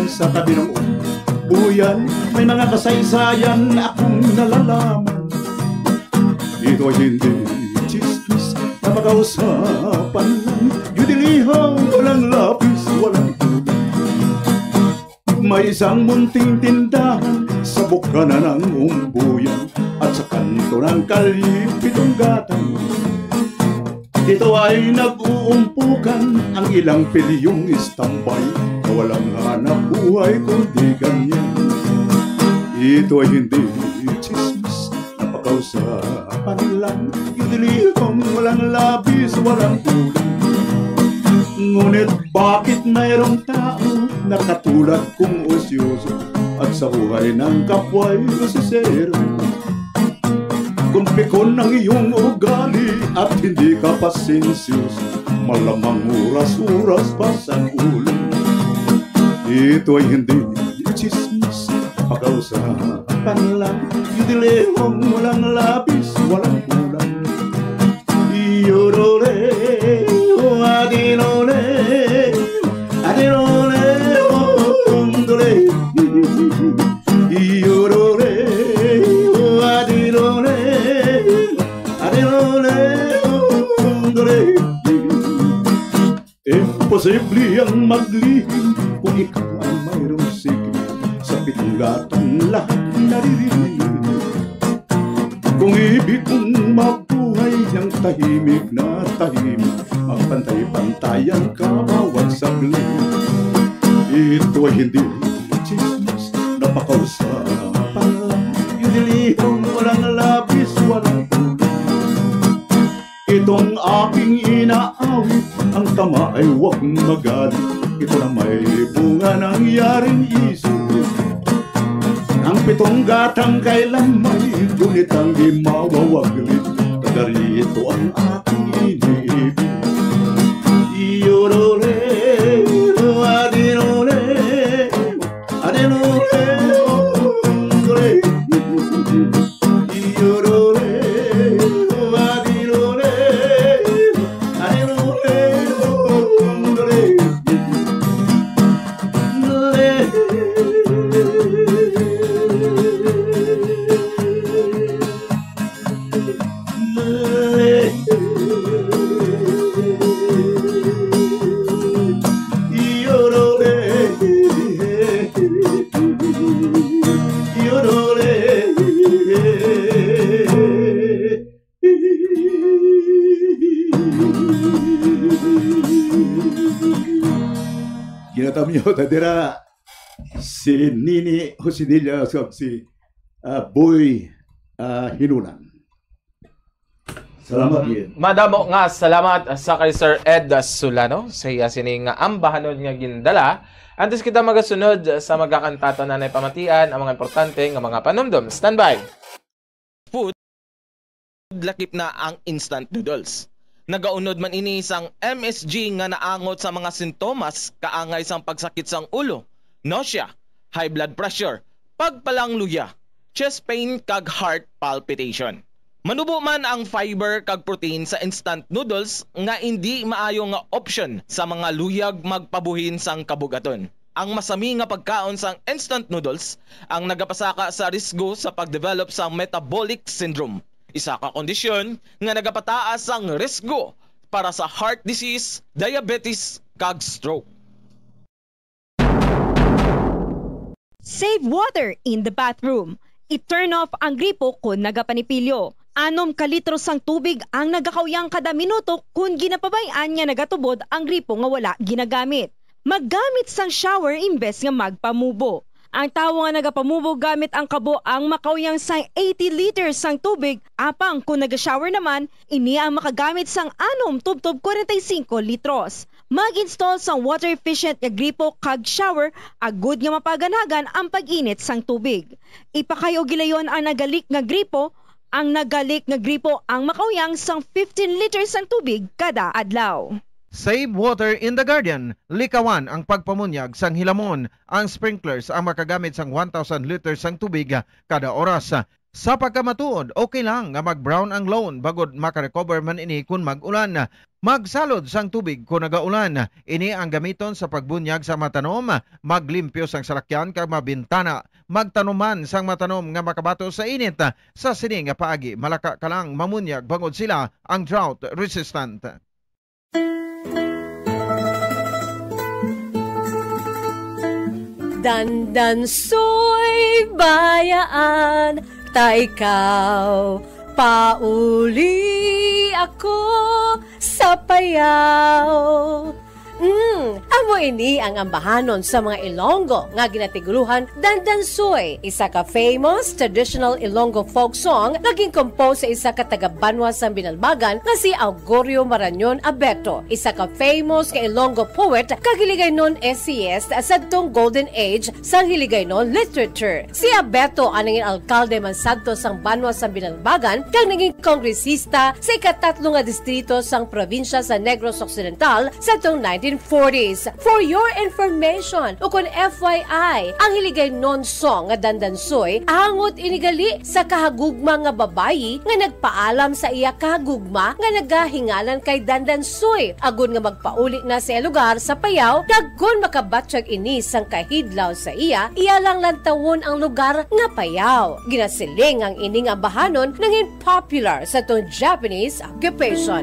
sa tabi ng buyan, may mga kasaysayan akong nalalaman. Ito ay hindi chismis na pag-ausapan lang. Yudilihaw, walang lapis, walang kulang. May isang munting tindahan sa bukana ng umbuyan at sa kanto ng kalye pitong gatang. Ito ay nag-uumpukan ang ilang pilyong istambay na walang hanap buhay kundi ganyan. Ito ay hindi chismis na pag-ausapan lang. Idilihon, walang labis, walang kulang. Ngunit bakit mayroong tao na katulad kong osyoso at sa buhay ng kapwa'y usisero? Kung pikon ang iyong ugali at hindi ka pasensyoso, malamang oras-oras pa sa ulo. Ito ay hindi chismis, pag-ausapan lang. Idilihon, walang labis, walang kulang. Yodole, adinole, adinole, undole. Yodole, adinole, adinole, undole. Imposible ang maglihim kung ikaw ay mayroong sikreto. Sa pitong gatang lahat naririnig. Kung ibig kong mabuhay ang tahimik na tahimik, magpantay-pantayan ka bawat saglit. Ito ay hindi chismis na pag-ausapan lang. Idilihon, walang labis, walang kulang. Itong aking inaawit, ang tama ay huwag magalit. Ito na may bunga nangyaring isip. Ang pitong gatang kailan may gunit ang di mawawaglit. Kagari ito ang aking iniibig. Yodole, adinole, adinole, undole. Ginatamyo ta dira si Nini Josinilla kag si, ah, Boy, ah, Hinunan. Salamat, Ian. Madamo nga salamat sa kay Sir Ed Solano sa iya sini nga ambahanon nga gindala. Antes kita magasunod sa magakantata na, nay pamatian ang mga importante nga mga panumdom. Standby. Food, lakip na ang instant noodles. Nagaunod man ini sang M S G nga naangot sa mga sintomas kaangay sang pagsakit sang ulo, nausea, high blood pressure, pagpalangluya, chest pain, kag heart palpitation. Manubo man ang fiber kag protein sa instant noodles nga indi maayo nga opsyon sa mga luyag magpabuhin sang kabug-aton. Ang masami nga pagkaon sang instant noodles ang nagapasaka sa risgo sa pag-develop sang metabolic syndrome, isa ka kondisyon nga nagapataas sang risgo para sa heart disease, diabetes, kag stroke. Save water in the bathroom. I-turn off ang gripo kon nagapanipilyo. Anom ka litro sang tubig ang nagakauyang kada minuto kon ginapabay-an nga nagatubod ang gripo nga wala ginagamit. Maggamit sang shower imbes nga magpamubo. Ang tawo nga nagapamubo gamit ang kabo ang makauyang sang eighty liters sang tubig, apang kon naga-shower naman, ini ang makagamit sang anom tubtob kwarenta y singko litros. Mag-install sang water-efficient nga gripo kag shower agud nga mapaganhagan ang pag-init sang tubig. Ipakay-o gilayon ang nagalik nga gripo. Ang nagalik nga gripo ang makauyang sang fifteen liters sang tubig kada adlaw. Save water in the garden. Likawan ang pagpamunyag sang hilamon. Ang sprinklers ang makagamit sang one thousand liters sang tubig kada oras. Sa pagkamatuod, okay lang nga mag-brown ang lawn bangod makarecover man ini kon mag-ulan. Magsalod sang tubig kon nagaulan. Ini ang gamiton sa pagbunyag sa mga tanom, maglimpyo sang salakyan kag mabintana. Magtanom man sang mga tanom nga makabato sa init. Sa sini nga paagi, malaka ka lang mamunyag bangod sila ang drought resistant. Dandansoy, bayaan ta ikaw, pauli ako sa payaw. Mm, amo ini ang ambahanon sa mga Ilonggo nga ginatiguluhan Dandansoy, isa ka famous traditional Ilonggo folk song nga gin-compose sa isa ka taga-banwa sang Binalbagan nga si Augurio Marañon Abeto, isa ka famous nga Ilonggo poet kag Hiligaynon essayist sadtong golden age sang Hiligaynon literature. Si Abeto ang nangin alkalde man sadto sang banwa sang Binalbagan kag nangin kongresista sa ikatatlo nga distrito sang probinsya sa Negros Occidental sadtong nineteen forties. For your information, ukon F Y I, ang Hiligaynon song nga Dandansoy angot ini gali sa kahagugma nga babayi nga nagpaalam sa iya kahagugma nga nagahinganan kay Dandansoy agud nga magpauli na sa iya lugar sa Payao, kag kon makabatyag ini sang kahidlaw sa iya, iya lang lantawon ang lugar nga Payao. Ginasiling ang ining ambahanon nangin popular sa tong Japanese occupation.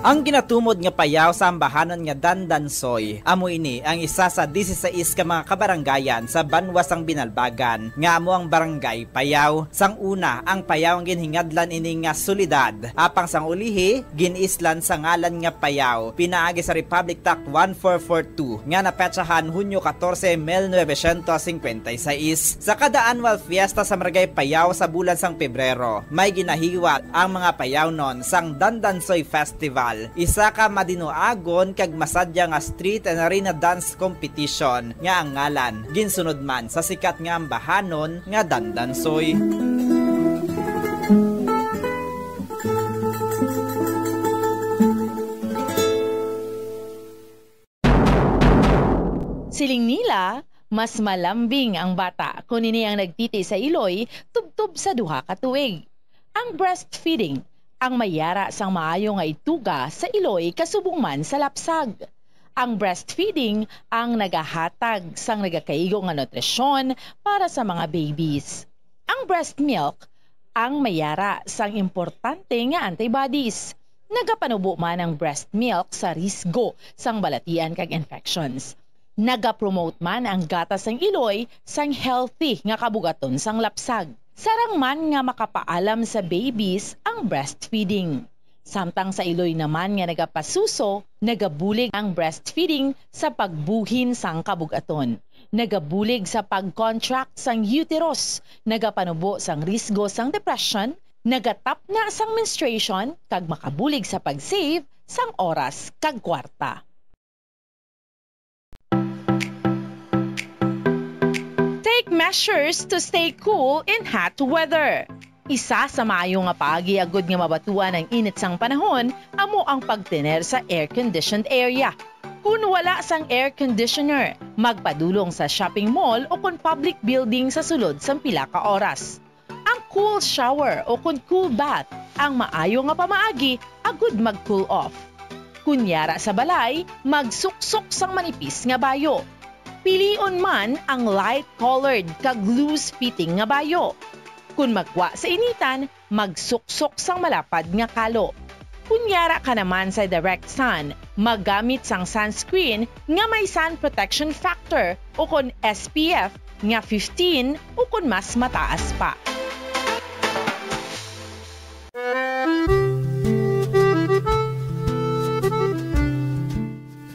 Ang ginatumod nga Payao sa ambahanon nga Dandansoy, amo ini ang isa sa disisais ka mga kabarangayan sa banwa sang Binalbagan, nga amo ang Barangay Payao. Sang una, ang Payao ang ginhingadlan ini nga syudad, apang sang ulihi, gin-islan sa ngalan nga Payao, pinaagi sa Republic Act one four four two nga napetsahan Hunyo katorse, mil novecientos singkwenta y seis. Sa kada annual fiesta sa Barangay Payao sa bulan sang Pebrero, may ginahiwat ang mga Payaonon sang Dandansoy Festival, isa ka madinuagon kag masadya nga street and arena dance competition nga ang ngalan ginsunod man sa sikat nga ambahanon nga Dandansoy. Siling nila, mas malambing ang bata kon ini ang nagtiti sa iloy tubtob sa duha ka tuig. Ang breastfeeding ang may yara sang maayo nga ituga sa iloy kasubong man sa lapsag. Ang breastfeeding ang nagahatag sang nagakaigo nga nutrisyon para sa mga babies. Ang breast milk ang may yara sang importante nga antibodies. Nagapanubo man ang breast milk sa risgo sang balatian kag infections. Nagapromote man ang gatas sang iloy sang healthy nga kabugaton sang lapsag. Sarang man nga makapaalam sa babies ang breastfeeding. Samtang sa iloy naman nga nagapasuso, nagabulig ang breastfeeding sa pagbuhin sang kabugaton. Nagabulig sa pag-contract sang uterus, nagapanubo sang risgo sang depression, nagatapna sang menstruation, kag makabulig sa pag-save sang oras kag kwarta. Take measures to stay cool in hot weather. Isa sa maayo nga paagi agud nga mabatuan ang init sang panahon amo ang pagtener sa air-conditioned area. Kun wala sang air conditioner, magpadulong sa shopping mall o kon public building sa sulod sang pila ka oras. Ang cool shower o kon cool bath ang maayo nga pamaagi agud mag-cool off. Kun yara sa balay, magsuksok sang manipis nga bayo. Pilion man ang light-colored kag loose-fitting nga bayo. Kun magwa sa initan, magsuksok sang malapad nga kalo. Kon yara ka naman sa direct sun, maggamit sang sunscreen nga may sun protection factor ukon S P F nga fifteen ukon mas mataas pa.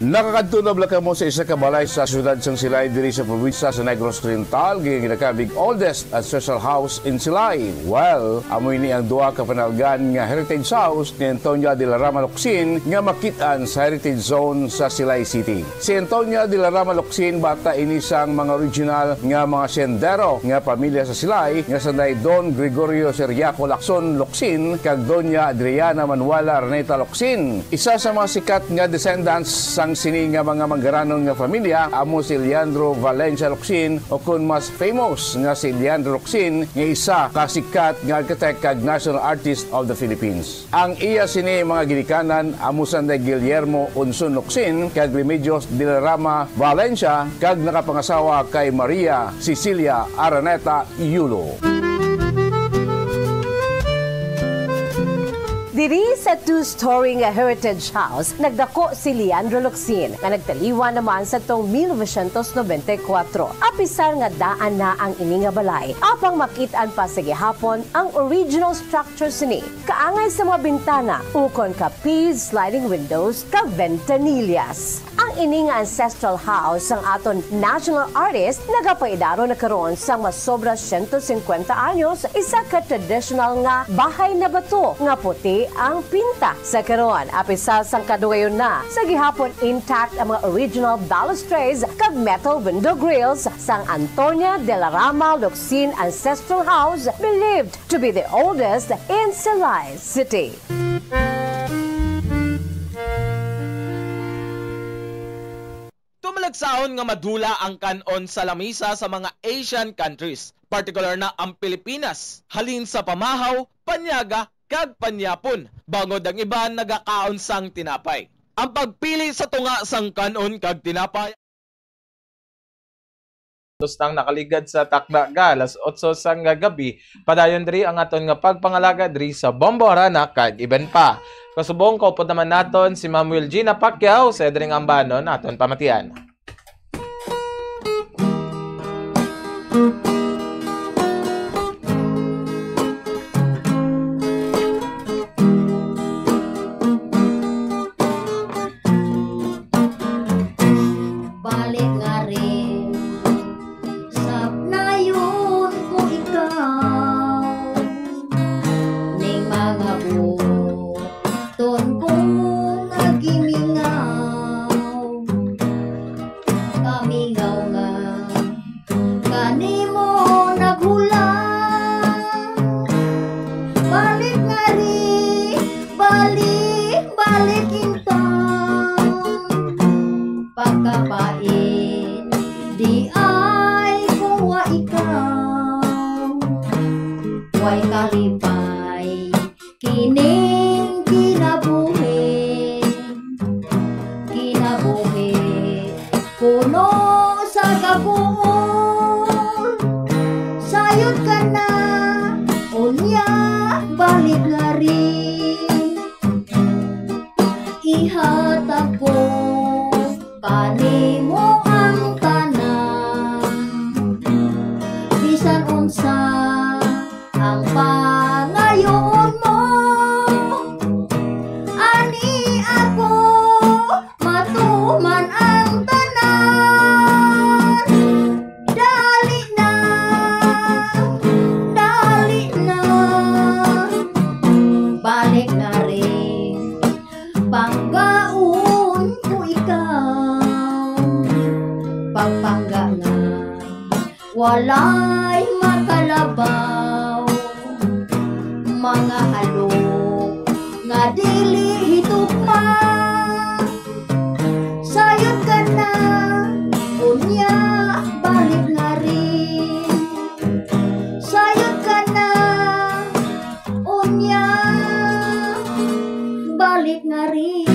Nakakadto na bala kamo sa isa ka balay sa siyudad sang Silay diri sa probinsya sa Negros Oriental, nga ginakabig oldest ancestral house in Silay? Well, amo ini ang duha ka panalgan nga heritage house ni Antonia de la Rama Locsin nga makit-an sa Heritage Zone sa Silay City. Si Antonia de la Rama Locsin, bata ini sang mga original nga mga sendero nga pamilya sa Silay, nga sanday Don Gregorio Ciriaco Lacson Locsin kag Doña Adriana Manuela Araneta Locsin. Isa sa mga sikat nga descendants sang sini nga mga manggaranon nga familya amo si Leandro Valencia Locsin, o kon mas famous nga si Leandro Locsin, nga isa ka sikat nga architect kag national artist of the Philippines. Ang iya sini mga ginikanan amo sanday Guillermo Unson Locsin kag Remedios de la Rama Valencia, kag nakapangasawa kay Maria Cecilia Araneta Yulo. Diri sa two-story nga Heritage House, nagdako si Leandro Locsin, nga nagtaliwan naman sa tong mil novecientos nobenta y kuwatro. Apisar nga daan na ang ini nga balay, apang makit-an pa sa gihapon ang original structure sini, kaangay sa mga bintana ukon ka P sliding windows kag ventanillas. Ang ini nga ancestral house sang aton national artist nagapaidaro na karon sang masobra siyento singkwenta anyos, isa ka traditional nga bahay na bato nga puti ang pinta. Sa karon, apisar sang kadugayon na, sa gihapon intact ang mga original balustrades kag metal window grills sang Antonia de la Rama Locsin Ancestral House, believed to be the oldest in Silay City. Tumalagsahon nga madula ang kan-on sa lamisa sa mga Asian countries, partikular na ang Pilipinas, halin sa pamahaw, panyaga, kag panyapon, bangod ang iban nagakaon sang tinapay. Ang pagpili sa tunga sang kan-on kag tinapay. Tus nang nakaligad sa takna ga alas otso sang gab-i. Padayon diri ang aton nga pagpangalaga diri sa Bombo, Harana, kag iban pa. Kasubong, kaupod naman naton si Ma'am Wilgina Pacquiao sa diri nga ambanon aton pamatian. Balik nga rin, sapnayon ko ikaw, ning mga buton kong nagimingaw, kamingaw nga kanimo naghulat. Balik nga ri, balik, balik intang pagkapait, di ay kuwa ikaw. Way kalipay kining kinabuhi, kinabuhi kuno sa kabuol. Sayod ka na, unya balik nga rin. Ihatag ko kanimo ang tanan, bisan unsa ang pangayoon mo. Ani ako matuman ang tanan. Dali na, dali na, balik na rin. Panggaon ko ikaw, pagpangga nga walay makalabaw, mga halok nga dili hitugma. Sayod ka na, unya balik nga rin. Sayod ka na, unya balik nga rin.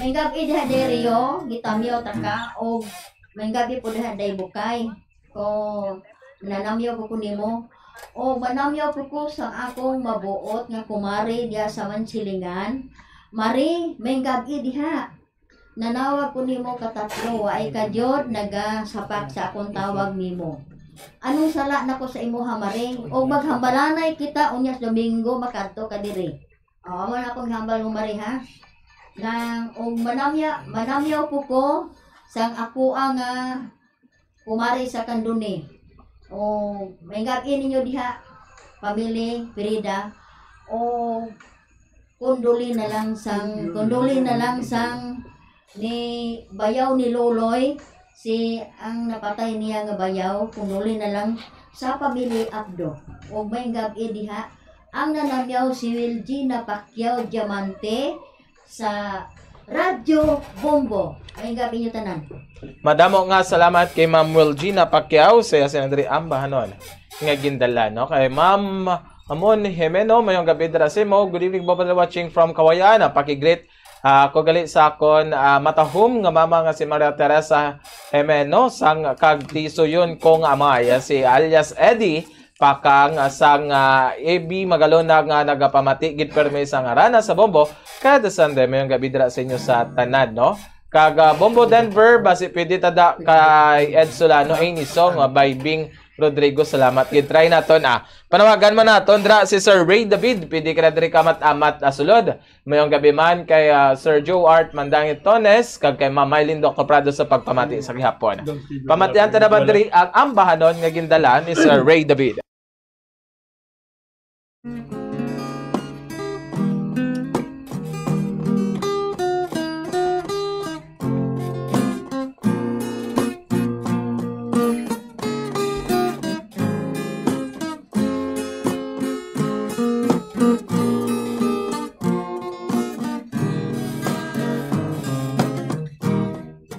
Maayong gab-i diha, Dario, gitamyaw ta ka, og maayong gab-i po diha, Day Bukay. Ko, nanamyaw ko, ko nimo. O manamyaw po ko sa akong mabuot nga kumari diya sa Mansilingan. Mari, may gab-i diha. Nanawag ko nimo katatlo, wa ay ka jud nagasapak sa akong tawag nimo. Anong sala nako sa imuha, Mari? Og maghambalanay kita unya sa Domingo makadto ka diri. O, amo na akong hambal mo, Mari, ha? Nang, og manamya, manamyaw po ko sang akoa nga kumari sa Candoni. O, may gab-i ninyo diha, family, Pirida. O, kondoli na lang sang, kondoli na lang sang ni bayaw ni Loloy, si ang napatay niya nga bayaw, kondoli na lang sa pamilya Abdo. Ug may gab-i diha, ang nanamyaw si Wilgina Pacquiao Diamante sa Radyo Bombo. May gab-i niyo tanan. Madamo nga salamat kay Ma'am Wilgina Pacquiao sa iya sinandri ambahanon nga gindala, no? Kay Ma'am Amon Jimeno, mayong gabi dira sa imo. Good evening, Bobo, watching from Kawayan. Ah, paki-greet, ah, ko gali sa akon, ah, matahom nga mama nga si Maria Teresa Jimeno sang kag tisuyon kong amay, ah, si alias Eddie Pakang, ah, sang, ah, A B Magalona nga nagapamati gid permi sa ngarana sa Bombo. Kada Sunday, mayong gabi dira sa inyo sa tanan, no? Kag, ah, Bombo Denver, basi pwede ta da kay Ed Solano, ay ni song, ah, by Bing Rodrigo, salamat gid. Try naton, ah. Panawagan man naton dra si Sir Ray David. Pwede ka na diri kamat-amat, ah, sulod. Mayong gabi man kay, ah, Sir Joe Art Mandangit Tones, kag kay Ma'am Mylene Doc Prado sa pagpamati sa gihapon. Pamatian ta na ba diri ang ambahanon nga gindala ni Sir Ray David?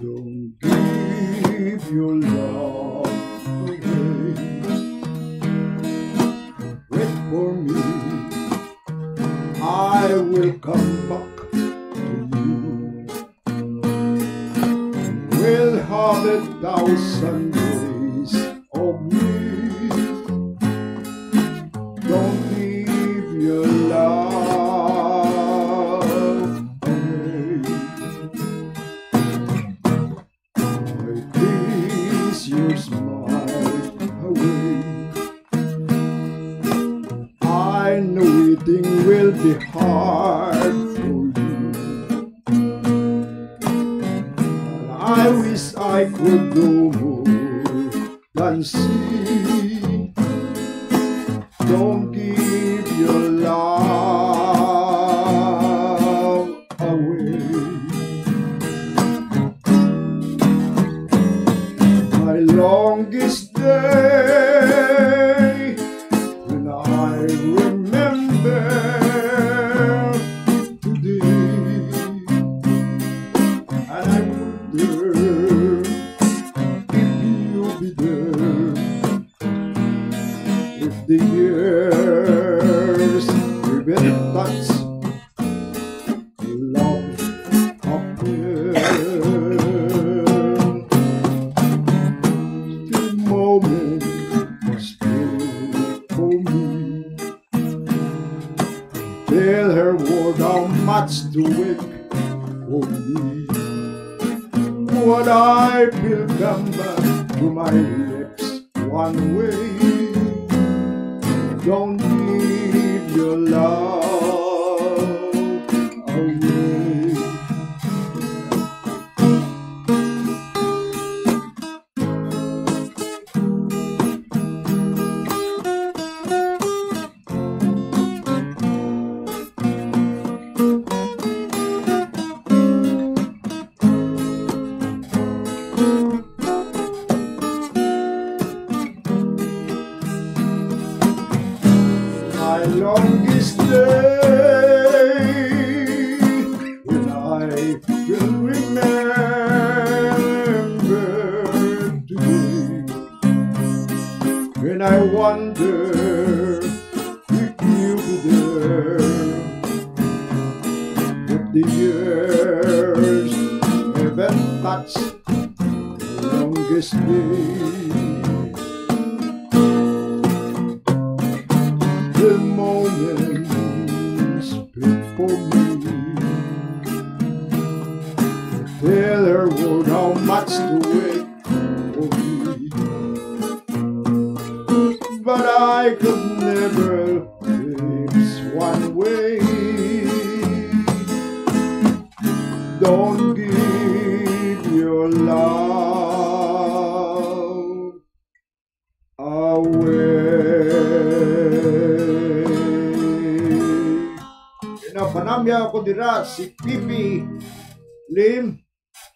Don't give your love away. Wait for me. I will come back to you. We'll have a thousand days of me. Don't give your love away. I kiss your smile away. I know waiting will be hard for you. I wish I could do more than see. Don't give your love away. My longest day, when I remember today, and I wonder if you'll be there. If the years we've been touched, love appear. The moment was filled for me. Tell her what how much to wait for me. What I feel come back to my lips one way. Don't give your love away. My longest day, when I will remember today, when I wonder if you'll be there. If the years haven't touched the longest day. Panamyaw ko dira si Pipi Lim,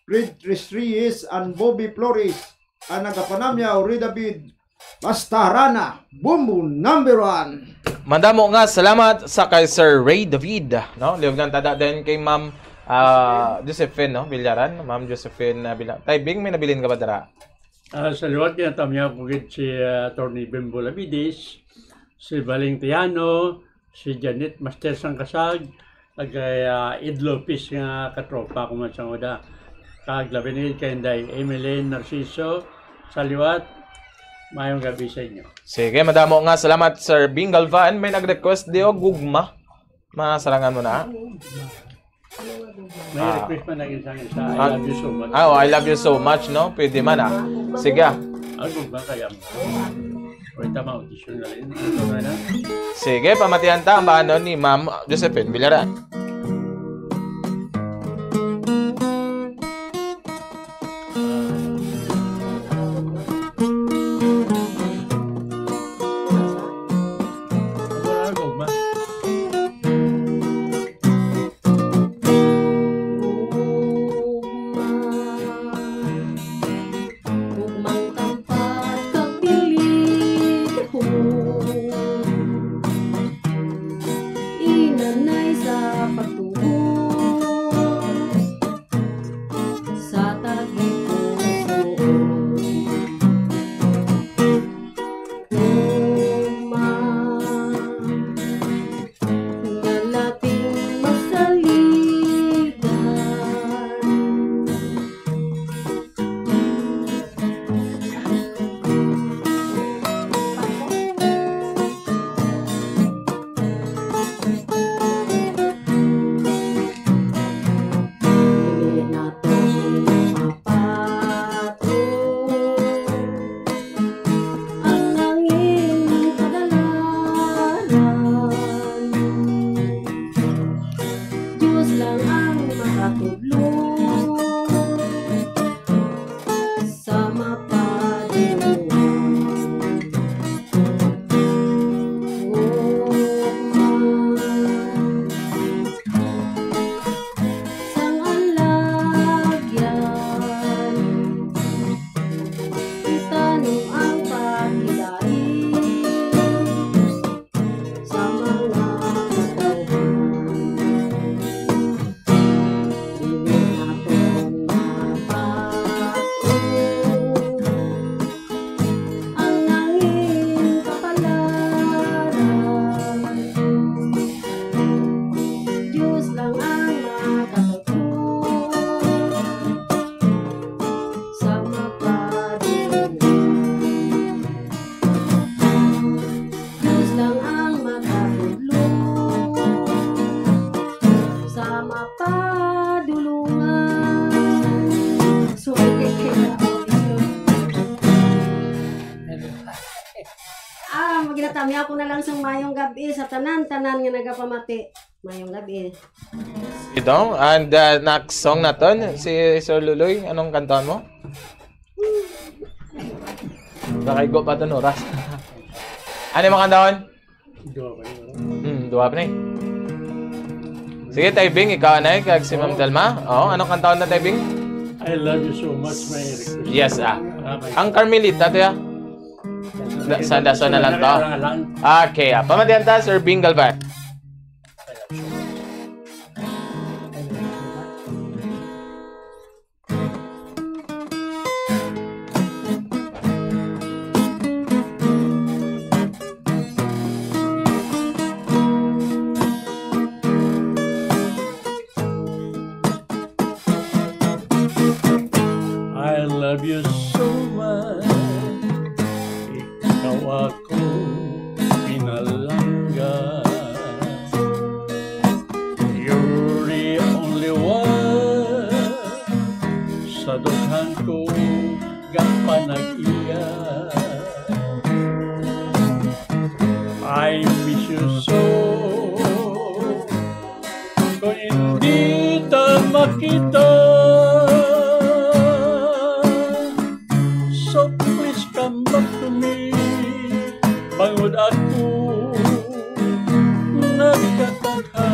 Fred Reyes, and Bobby Flores, ang nagapanamyaw, Ray David Bastarana, Bumbo number one. Madamo nga salamat sa kay Sir Ray David, no? Liwag nga tada din kay Ma'am, ah, Josephine, no? Villaran, Ma'am Josephine, ah, Villa-, Tay Bing, may nabilin ka ba dira? Ah, sa liwat niya, tamya ko gid si, ah, Attorney Bimbo Labides, si Valentiano, si Janet Master Sangkasag, kag kay, ah, Ed Lopez nga katropa ko man sa uda. Kag labi na gid kay Inday Emeline Narciso, sa liwat, maayong gabi sa inyo. Sige, madamo nga salamat, Sir Bing Galvan. May nag-request di og gugma. Masarangan mo na. May Ah. request pa na isa, isa. I Ah. love you so much. Ah, oh, I love you so much, no? Pwede man, ah. Sige, ah. Ang gugma kaya mo. Wait, tama, audition na rin. Ano na? Sige, pamatihan ta ang bahanon ni Ma'am Josephine Villaran. Wala, gugma. Ugmang tampat kag pilit ko. Inanay sa pagtuo sa tagipusoon. Ugma nga labing masaligan. Dili naton mapatong ang nangin kadalaran. Dios lang ang makatudlo sa mapadulungan. Gugma sang alagyan, itanom ang paghilain sa mga katawhan. Dili naton mapatong ang nangin kapalaran. Dios lang ang makatudlo sa mapadulungan. Dios lang ang makatudlo sa mapadulungan. So, ah, maginatamya ko na lang sang mayong gabi sa tanan-tanan nga nagapamati. Mayong gabi. Ito, and, uh, next song naton, si Sir Luloy, anong kantahan mo? Nakaigo pa ton oras. Ano yung makantahon? Duha pa yun. Hmm, duha pa ni. Sige, Tay Bing, ikaw na, kag si Ma'am Telma. Oh, anong kantahan na, Tay Bing? I love you so much, my request. Yes, ah. Ah, my Ang Carmelita, to, ya? Da-, sa dason na lang to. Lang. Okay, ah. Pamatihan ta, Sir Bing Galvan. I love you so much. Ikaw ako pinalangga. You're the only one sa dughan ko nga panag-iya. I miss you so. Kung hindi ta makita, so please come back to me. Bangod ako nagkatagha.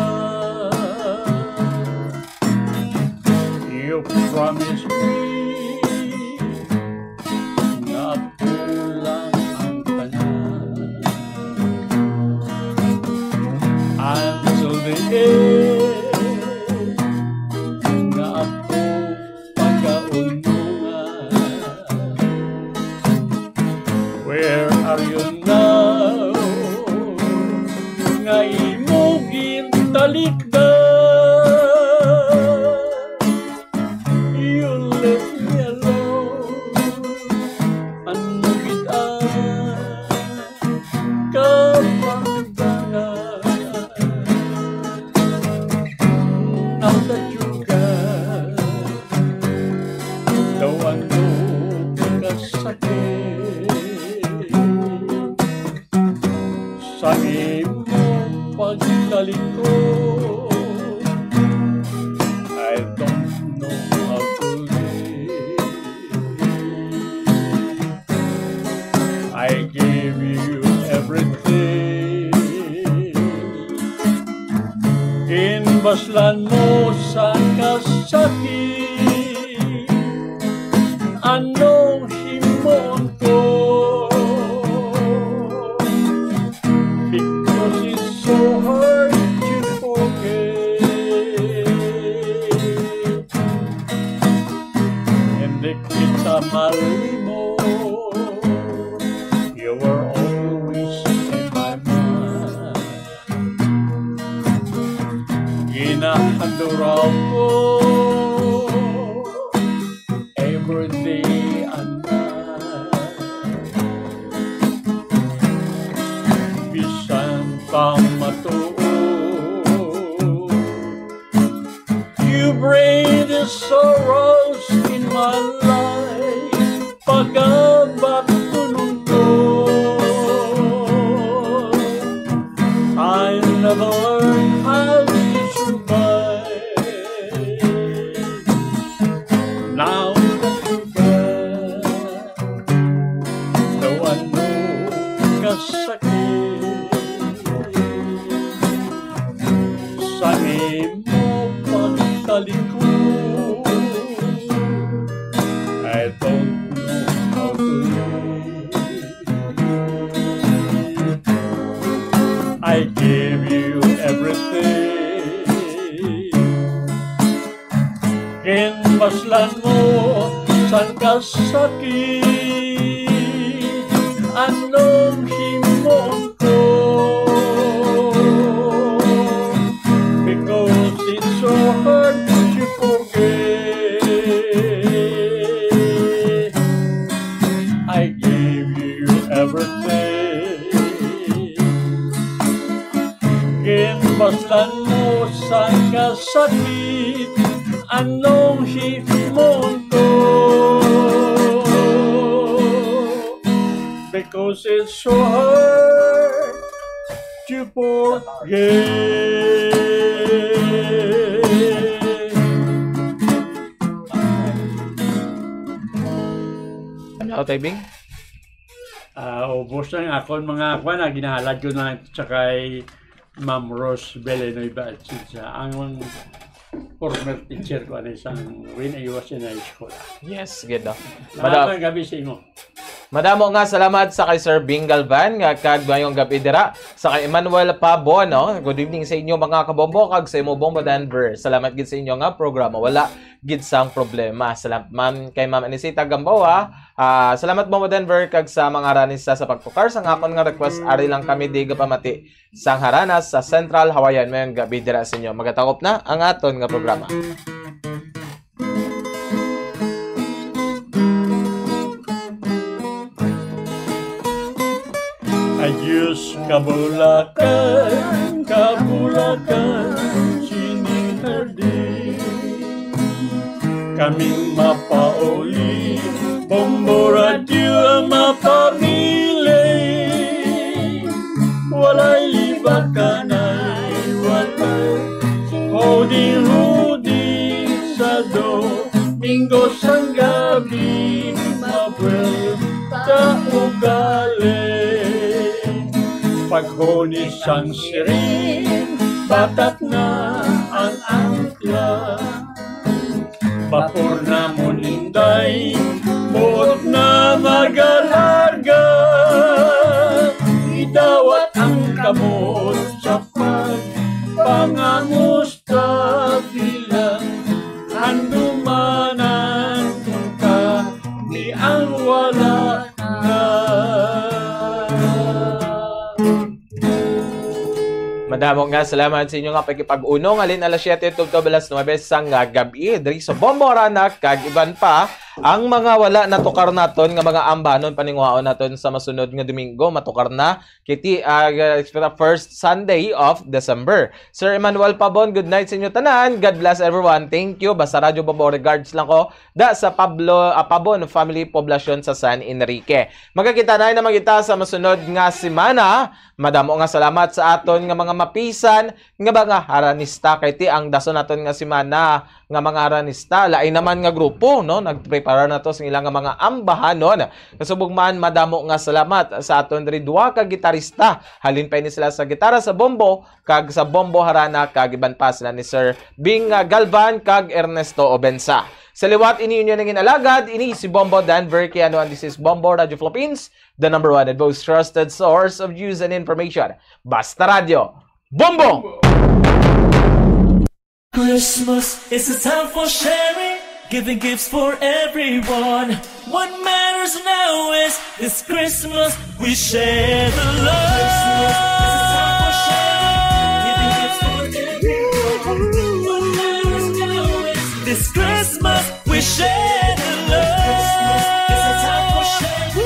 nga ako pagaunungan. Where are you now? Nga imo gintalikdan. You left me alone. Ano gid ang kabangdanan? Now that you're gone, daw ano kasakit sa imong pagtalikod. I don't know how to live. I gave you everything. Ginbaslan mo sa kasakit. Anong himuon ko? Because it's so hard to forget. Hindi kita malimot. You were always in my mind. Ginahanduraw ko every day and night. Bisan pa matuod, you bring the sorrows in my life. Pagabatunon ko, I never learned how to survive. Now that you're gone, daw ano kasakit sa imo pagtalikod. I don't know how to live. I give you everything. Ginbaslan mo sang kasakit, anong himuon ko? Because it's so hard to forget. I gave you everything. Ginbaslan mo sang kasakit, anong himuon ko? Because it's so hard to forget. Ano, Tay Bing? Ah, ubos na ang akon mga kwan, ah, ginahalad ko na sa kay Ma'am Rose Villanueva Atienza, ang former teacher ko, ano, sang when I was in high school. Yes, gid, no? Madam, Maayong gabi sa imo. Madamo nga salamat sa kay Sir Bing Galvan nga kag maayong gabi dira sa kay Emmanuel Pabon, no? Good evening sa inyo, mga kabombo, kag sa imo, Bombo Denver. Salamat gid sa inyo nga programa. Wala gid sang problema. Salamat man kay Ma'am Anisita Gamboa. Ah, salamat, Bombo Denver, kag sa mga Aranista sa pagtukar sang akon nga request. Ari lang kami di gapamati sang Haranas sa Central Hawaiian. Maayong gabi dira sa inyo. Magatakop na ang aton nga programa. Adios, kabulakan, kabulakan, sining hardin. Kaming mapauli, Bombo Radyo ang mapamili. Walay libakanay, walay hudi-hudi sa Domingo sang gabi, mabuelta ugali. Paghuni sang siring, batak na ang angkla. Bapor namon, Inday, buot na magalarga. Idawat ang kamot sa pag-, Mga musta bilang handumanan ka ni ang wala na. Madamo nga salamat sa inyo nga pakipag-unong halin alas siyete tubtob alas nuebe sang, ah, gab-i diri sa Bombo Rana kag iban pa. Ang mga wala natukar naton nga mga ambahanon, paninguhaon naton sa masunod nga Domingo, matukar na kiti, ah, sa first Sunday of December. Sir Emmanuel Pabon, good night sa inyo tanan. God bless everyone. Thank you. Basta Radyo Bombo, regards lang ko da sa Pablo, ah, Pabon family, poblasyon sa San Enrique. Magkakita na naman kita sa masunod nga semana. Madamo nga salamat sa aton nga mga mapisan nga mga haranista, kay ti ang dason naton nga semana nga mga haranista, lain naman nga grupo, no? Nagprepara na to sa ilang nga mga ambahanon. Kasubog man, madamo nga salamat sa aton diri duha ka gitarista. Halin pa ini sila sa gitara, sa bombo, kag sa bombo harana, kag iban pa sila ni Sir Bing, ah, Galvan kag Ernesto Obensa. Sa liwat ini inyo nangin alagad, ini si Bombo Dan Verquiano, and this is Bombo Radio Philippines, the number one and most trusted source of news and information. Basta Radyo, Bombo! Christmas is a time for sharing, giving gifts for everyone. What matters now is this Christmas we share the love. Christmas is a time for sharing, giving gifts for everyone. What matters now is this Christmas we share the love.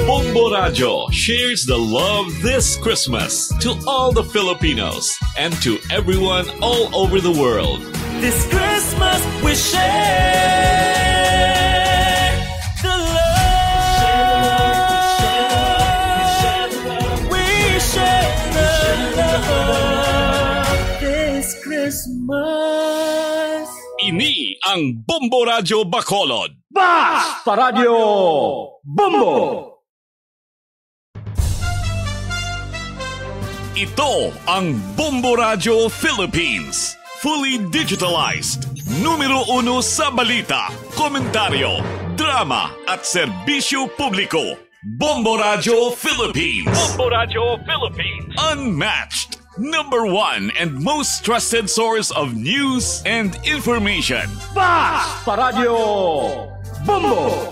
Bombo Radyo shares the love this Christmas to all the Filipinos and to everyone all over the world. This Christmas we share the love. We share the love this Christmas. Ini ang Bombo Radyo Bacolod. Basta Radyo Bombo! Ito ang Bombo Radyo Philippines. Fully digitalized. Numero uno sa balita, komentaryo, drama, at serbisyo publiko. Bombo Radyo Philippines. Bombo Radyo Philippines. Unmatched. Number one and most trusted source of news and information. Basta Radyo Bombo!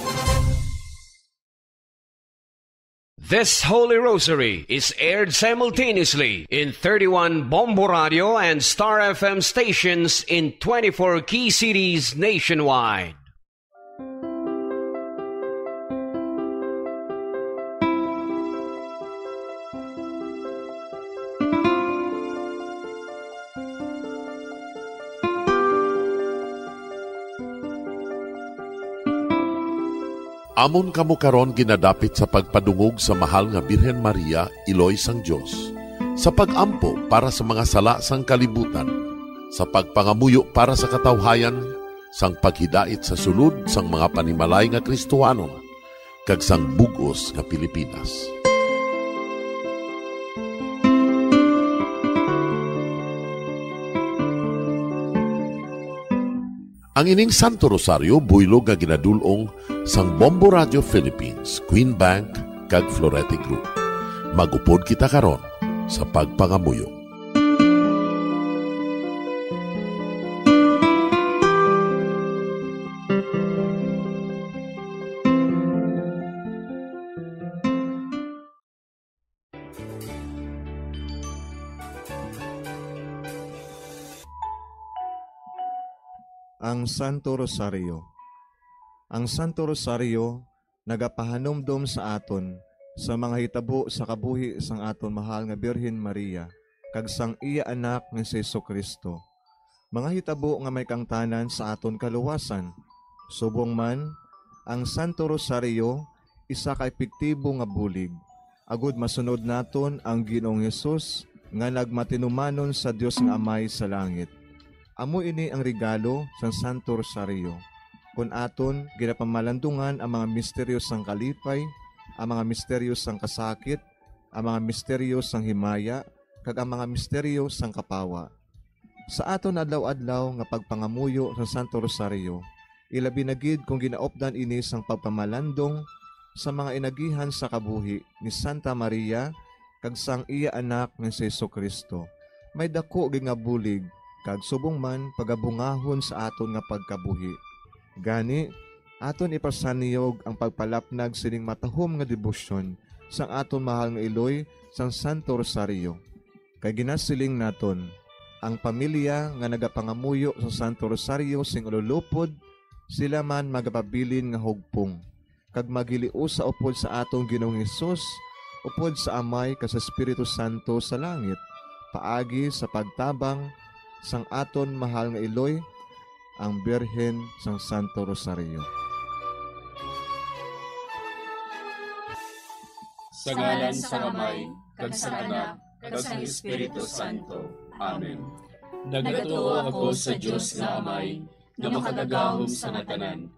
This Holy Rosary is aired simultaneously in thirty-one Bombo Radio and Star F M stations in twenty-four key cities nationwide. Amon kamo karon ginadapit sa pagpadungog sa mahal nga Birhen Maria, Iloy sang Dios, sa pag-ampo para sa mga sala sang kalibutan, sa pagpangamuyo para sa katawhayan, sang paghidait sa sulod sang mga panimalay nga Kristohanon, kag sang bug-os nga Pilipinas. Ang ining Santo Rosario buylog nga ginadul-ong sang Bombo Radio Philippines, Queen Bank, kag Florete Group. Mag-upod kita karon sa pagpangamuyo. Ang Santo Rosario. Ang Santo Rosario nagapahanumdom sa aton sa mga hitabo sa kabuhi sang aton mahal nga Birhen Maria kag sang iya Anak nga si Jesu-Cristo, mga hitabo nga may kaangtanan sa aton kaluwasan. Subong man, ang Santo Rosario isa ka epektibo nga bulig agud masunod naton ang Ginoong Hesus nga nagmatinumanon sa Dios nga Amay sa langit. Amo ini ang regalo sang Santo Rosario, kon aton ginapamalandungan ang mga misteryo sang kalipay, ang mga misteryo sang kasakit, ang mga misteryo sang himaya, kag ang mga misteryo sang kapawa. Sa aton adlaw-adlaw nga pagpangamuyo sa Santo Rosario, ilabi na gid kon ginaupdan ini sang pagpamalandong sa mga inagihan sa kabuhi ni Santa Maria kag sang iya Anak nga si Jesu-Cristo, may daku gid nga bulig kag subong man pagabungahon sa aton nga pagkabuhi. Gani, aton ipasanyog ang pagpalapnag sining matahom nga debosyon sang aton mahal nga iloy sang Santo Rosario. Kay ginasiling naton, ang pamilya nga nagapangamuyo sa Santo Rosario sing ululupod, sila man magapabilin nga hugpong, kag maghiliusa upod sa aton Ginoong Hesus, upod sa Amay kag sa Espiritu Santo sa langit, paagi sa pagtabang sang aton mahal nga iloy, ang Birhen sang Santo Rosario. Sa ngalan sang Amay, kag sang Anak, kag sang Espiritu Santo. Amen. Nagatuo ako sa Dios nga Amay, nga makagagahom sa nga tanan,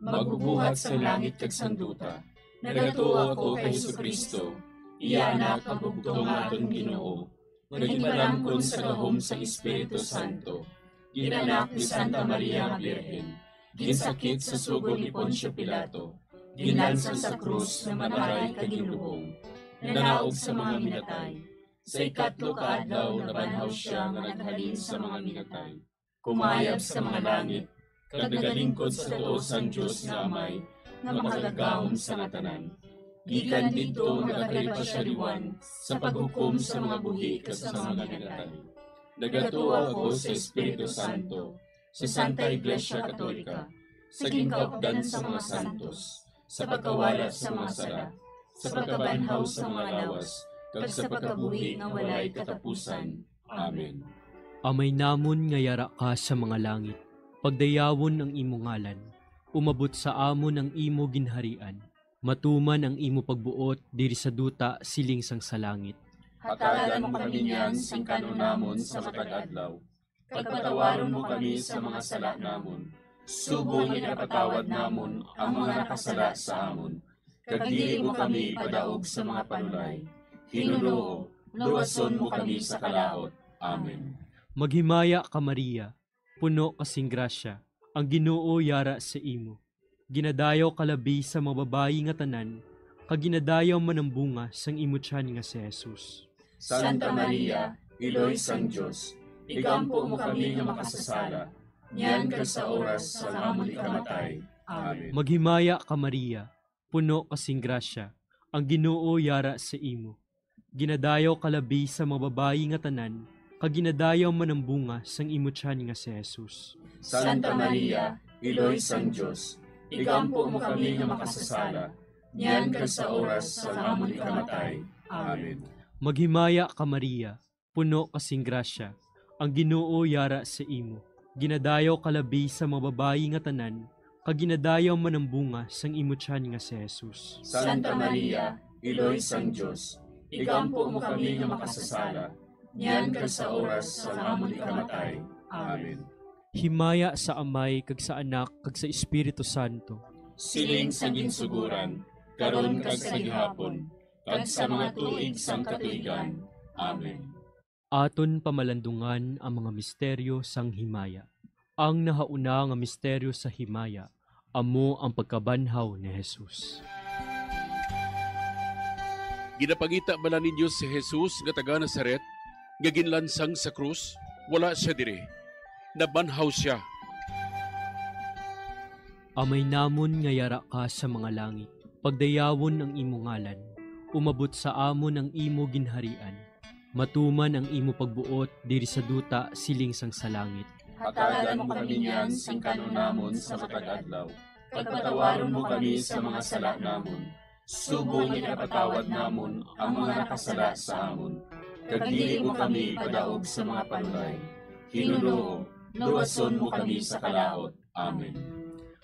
magbubuhat sang langit kag sang duta. Nagatuo ako kay Jesu-Cristo, iya Anak, ang bugtong nga aton Ginoo, nga ginpalamkon sa gahom sang Espiritu Santo, ginanak ni Santa Maria nga Birhen, ginsakit sa sugo ni Poncio Pilato, ginlansang sa krus, namatay kag ginlubong, nanaog sa mga minatay. Sa ikatlo ka adlaw nabanhaw sia nga naghalin sa mga minatay, kumayab sa mga langit, kag nagalingkod sa tuo sang Dios nga Amay, nga makagagahom sa nga tanan. Gikan didto nagakari pa sia liwan sa paghukom sa mga buhi kag sa mga minatay. Nagatuo ako sa Espiritu Santo, sa Santa Iglesia Katolika, sa ginkaupdan sa mga santos, sa pagkawala sa mga sala, sa pagkabanhaw sa mga lawas, kag sa pagkabuhi nga walay katapusan. Amen. Amay namon nga yara ka sa mga langit, pagdayawon ang imo ngalan. Umabot sa amon ang imo ginharian. Matuman ang imo pagbuot diri sa duta siling sang sa langit. Hatagan mo kami niyan sing kan-on namon sa matag adlaw. Kag patawaron mo kami sa mga sala namon, subong nga ginapatawad namon ang mga nakasala sa amon. Kag dili mo kami ipadaog sa mga panulay. Hinunoo, luwason mo kami sa kalaut. Amen. Maghimaya ka, Maria, puno ka sing grasya, ang Ginoo yara sa imo. Ginadayaw ka labi sa mga babayi nga tanan, kag ginadayaw man ang bunga sang imo tiyan nga si Jesus. Santa Maria, Iloy sang Dios, igampo mo kami nga makasasala, niyan kag sa oras sang amon ikamatay. Amen. Maghimaya ka, Maria, puno ka sing grasya, ang Ginoo yara sa imo. Ginadayaw ka labi sa mga babayi nga tanan, kag ginadayaw man ang bunga sang imo tiyan nga si Jesus. Santa Maria, Iloy sang Dios, igampo mo kami nga makasasala, niyan kag sa oras sang amon ikamatay. Amen. Maghimaya ka, Maria, puno ka sing grasya, ang Ginoo yara sa imo. Ginadayaw ka labi sa mga babayi nga tanan, kag ginadayaw man ang bunga sang imo tiyan nga si Jesus. Santa Maria, Iloy sang Dios, igampo mo kami nga makasasala, niyan kag sa oras sang amon ikamatay. Amen. Himaya sa Amay, kag sa Anak, kag sa Espiritu Santo. Siling sa ginsuguran, karon kag sa gihapon, kag sa mga tuig sang katuigan. Amen. Aton pamalandungan ang mga misteryo sang himaya. Ang nahauna nga misteryo sa himaya amo ang pagkabanhaw ni Jesus. Ginapangita bala ninyo si Jesus nga taga Nazaret, nga ginlansang sa krus? Wala sia diri. Nabanhaw sia. Amay namon nga yara ka sa mga langit, pagdayawon ang imo ngalan. Umabot sa amon ang imo ginharian. Matuman ang imo pagbuot diri sa duta siling sang sa langit. Hatagan mo kami niyan sing kan-on namon sa matag adlaw, kag patawaron mo kami sa mga sala namon, subong nga ginapatawad namon ang mga nakasala sa amon. Kag dili mo kami ipadaog sa mga panulay. Ginoo, luwason mo kami sa kalaut. Amen.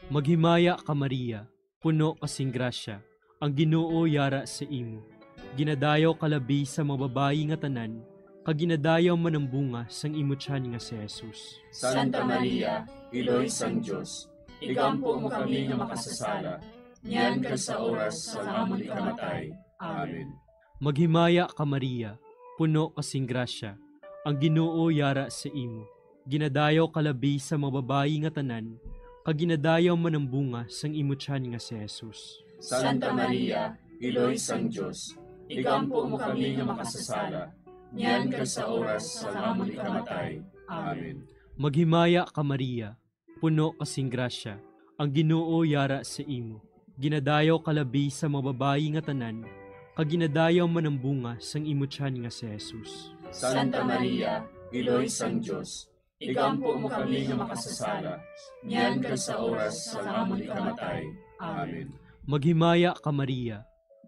Maghimaya ka, Maria, puno ka sing grasya, ang Ginoo yara sa imo. Ginadayaw ka labi sa mga babayi nga tanan, kag ginadayaw man ang bunga sang imo tiyan nga si Jesus. Santa Maria, Iloy sang Dios, igampo mo kami nga makasasala, niyan kag sa oras sang amon ikamatay. Amen. Maghimaya ka, Maria, puno ka sing grasya, ang Ginoo yara sa imo. Ginadayaw ka labi sa mga babayi nga tanan, kag ginadayaw man ang bunga sang imo tiyan nga si Jesus. Santa Maria, Iloy sang Dios, igampo mo kami nga makasasala, niyan kag sa oras sang amon ikamatay. Amen. Maghimaya ka, Maria, puno ka sing grasya, ang Ginoo yara sa imo. Ginadayaw ka labi sa mga babayi nga tanan, kag ginadayaw man ang bunga sang imo tiyan nga si Jesus. Santa Maria, Iloy sang Dios, igampo mo kami nga makasasala, niyan kag sa oras sang amon ikamatay. Amen. Maghimaya ka, Maria,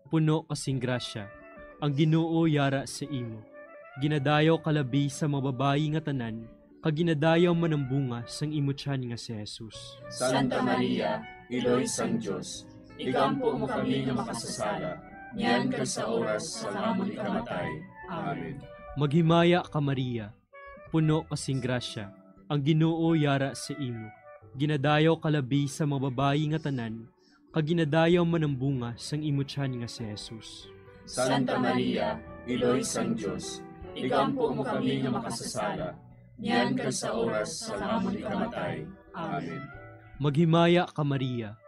puno ka sing grasya, ang Ginoo yara sa imo. Ginadayaw ka labi sa mga babayi nga tanan, kag ginadayaw man ang bunga sang imo tiyan nga si Jesus. Santa Maria, Iloy sang Dios, igampo mo kami nga makasasala, niyan kag sa oras sang amon ikamatay. Amen. Maghimaya ka, Maria, puno ka sing grasya, ang Ginoo yara sa imo. Ginadayaw ka labi sa mga babayi nga tanan, kag ginadayaw man ang bunga sang imo tiyan nga si Jesus. Santa Maria, Iloy sang Dios, igampo mo kami nga makasasala, niyan kag sa oras sang amon ikamatay. Amen. Maghimaya ka, Maria,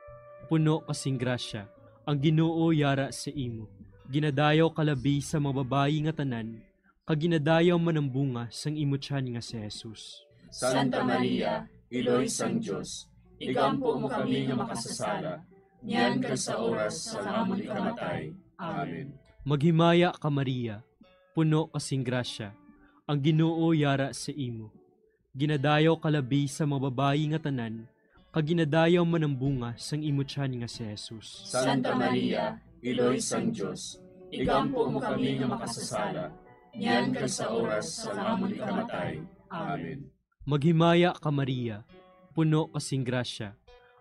puno ka sing grasya, ang Ginoo yara sa imo. Ginadayaw ka labi sa mga babayi nga tanan, kag ginadayaw man ang bunga sang imo tiyan nga si Jesus. Santa Maria, Iloy sang Dios, igampo mo kami nga makasasala, niyan kag sa oras sang amon ikamatay. Amen. Maghimaya ka, Maria, puno ka sing grasya, ang Ginoo yara sa imo. Ginadayaw ka labi sa mga babayi nga tanan, kag ginadayaw man ang bunga sang imo tiyan nga si Jesus. Santa Maria, Iloy sang Dios, igampo mo kami nga makasasala, niyan kag sa oras sang amon ikamatay. Amen. Maghimaya ka, Maria, puno ka sing grasya,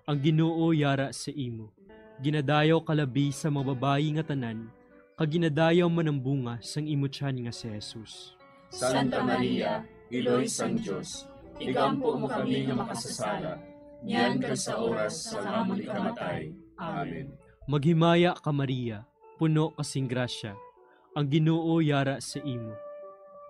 ang Ginoo yara sa imo. Ginadayaw ka labi sa mga babayi nga tanan, kag ginadayaw man ang bunga sang imo tiyan nga si Jesus. Santa Maria, Iloy sang Dios, igampo mo kami nga makasasala, niyan kag sa oras sang amon ikamatay. Amen. Maghimaya ka, Maria, puno ka sing grasya, ang Ginoo yara sa imo.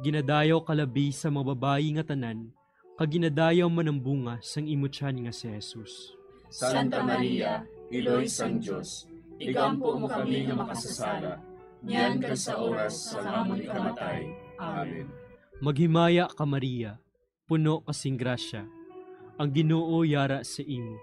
Ginadayaw ka labi sa mga babayi nga tanan, kag ginadayaw man ang bunga sang imo tiyan nga si Jesus. Santa Maria, Iloy sang Dios, igampo mo kami nga makasasala, niyan kag sa oras sang amon ikamatay. Amen. Maghimaya ka, Maria, puno ka sing grasya, ang Ginoo yara sa imo.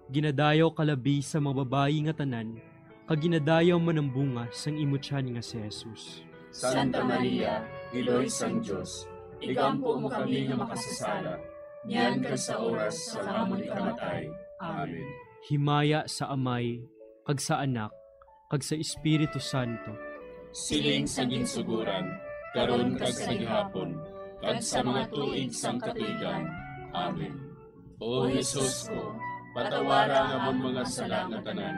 Ginadayaw ka labi sa mga babayi nga tanan, kag ginadayaw man ang bunga sang imo tiyan nga si Jesus. Santa Maria, Iloy sang Dios, igampo mo kami nga makasasala, niyan kag sa oras sang amon ikamatay. Amen. Himaya sa Amay, kag sa Anak, kag sa Espiritu Santo. Siling sa ginsuguran, karon kag sa gihapon, kag sa mga tuig sang katuigan. Amen. O Jesus ko, patawara ang amon mga sala nga tanan,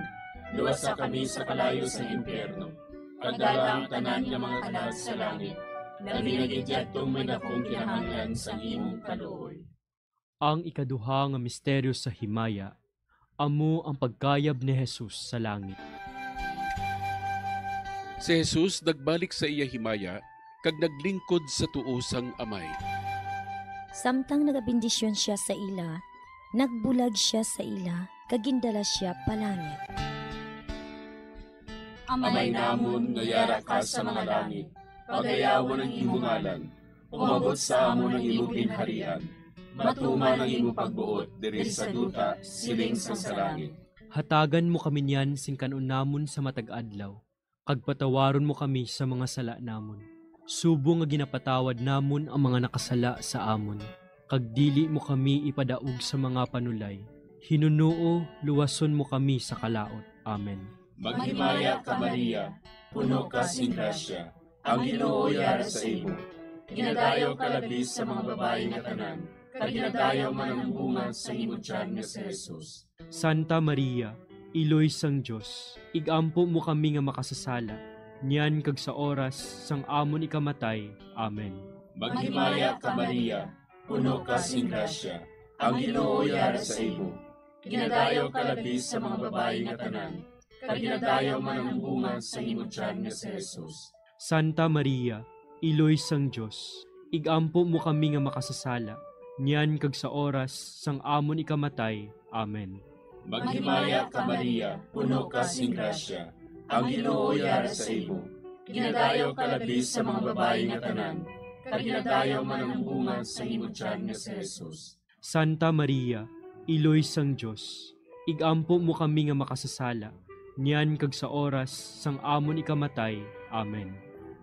luwasa kami sa kalayo sang impyerno, kag dala ang tanan nga mga kalag sa langit, labi na gid yadtong may dakong kinahanglan sang imong kaluoy. Ang ikaduha nga misteryo sa himaya, amo ang pagkayab ni Jesus sa langit. Si Jesus nagbalik sa iya himaya kag naglingkod sa tuo sang Amay. Samtang nagabendisyon sia sa ila, nagbulag sia sa ila kag gindala sia palangit. Amay namon nga yara ka sa mga langit, pagayawon ang imo ngalan. Umabot sa amon ang imo ginharian. Matuman ang imo pagbuot diri sa duta, siling sang sa langit. Hatagan mo kami niyan sing kan-on namon sa matag adlaw, kag patawaron mo kami sa mga sala namon, subong nga ginapatawad namon ang mga nakasala sa amon. Kag dili mo kami ipadaog sa mga panulay. Hinunoo, luwason mo kami sa kalaut. Amen. Maghimaya ka, Maria, puno ka sing grasya, ang Ginoo yara sa imo. Ginadayaw ka labi sa mga babayi nga tanan, kag ginadayaw man ang bunga sa imo tiyan nga si Jesus. Santa Maria, Iloy sang Dios, igampo mo kami nga makasasala, niyan kag sa oras sang amon ikamatay. Amen. Maghimaya ka, Maria, puno ka sing grasya, ang Ginoo yara sa imo. Ginadayaw ka labi sa mga babayi nga tanan, kag ginadayaw man ang bunga sa imo tiyan nga si Jesus. Santa Maria, Iloy sang Dios, igampo mo kami nga makasasala, niyan kag sa oras sang amon ikamatay. Amen. Maghimaya ka, Maria, puno ka sing grasya, ang Ginoo yara sa imo. Ginadayaw ka labi sa mga babayi nga tanan, kag ginadayaw man ang bunga sang imo tiyan nga si Jesus. Santa Maria, Iloy sang Dios, igampo mo kami nga makasasala, niyan kag sa oras sang amon ikamatay. Amen.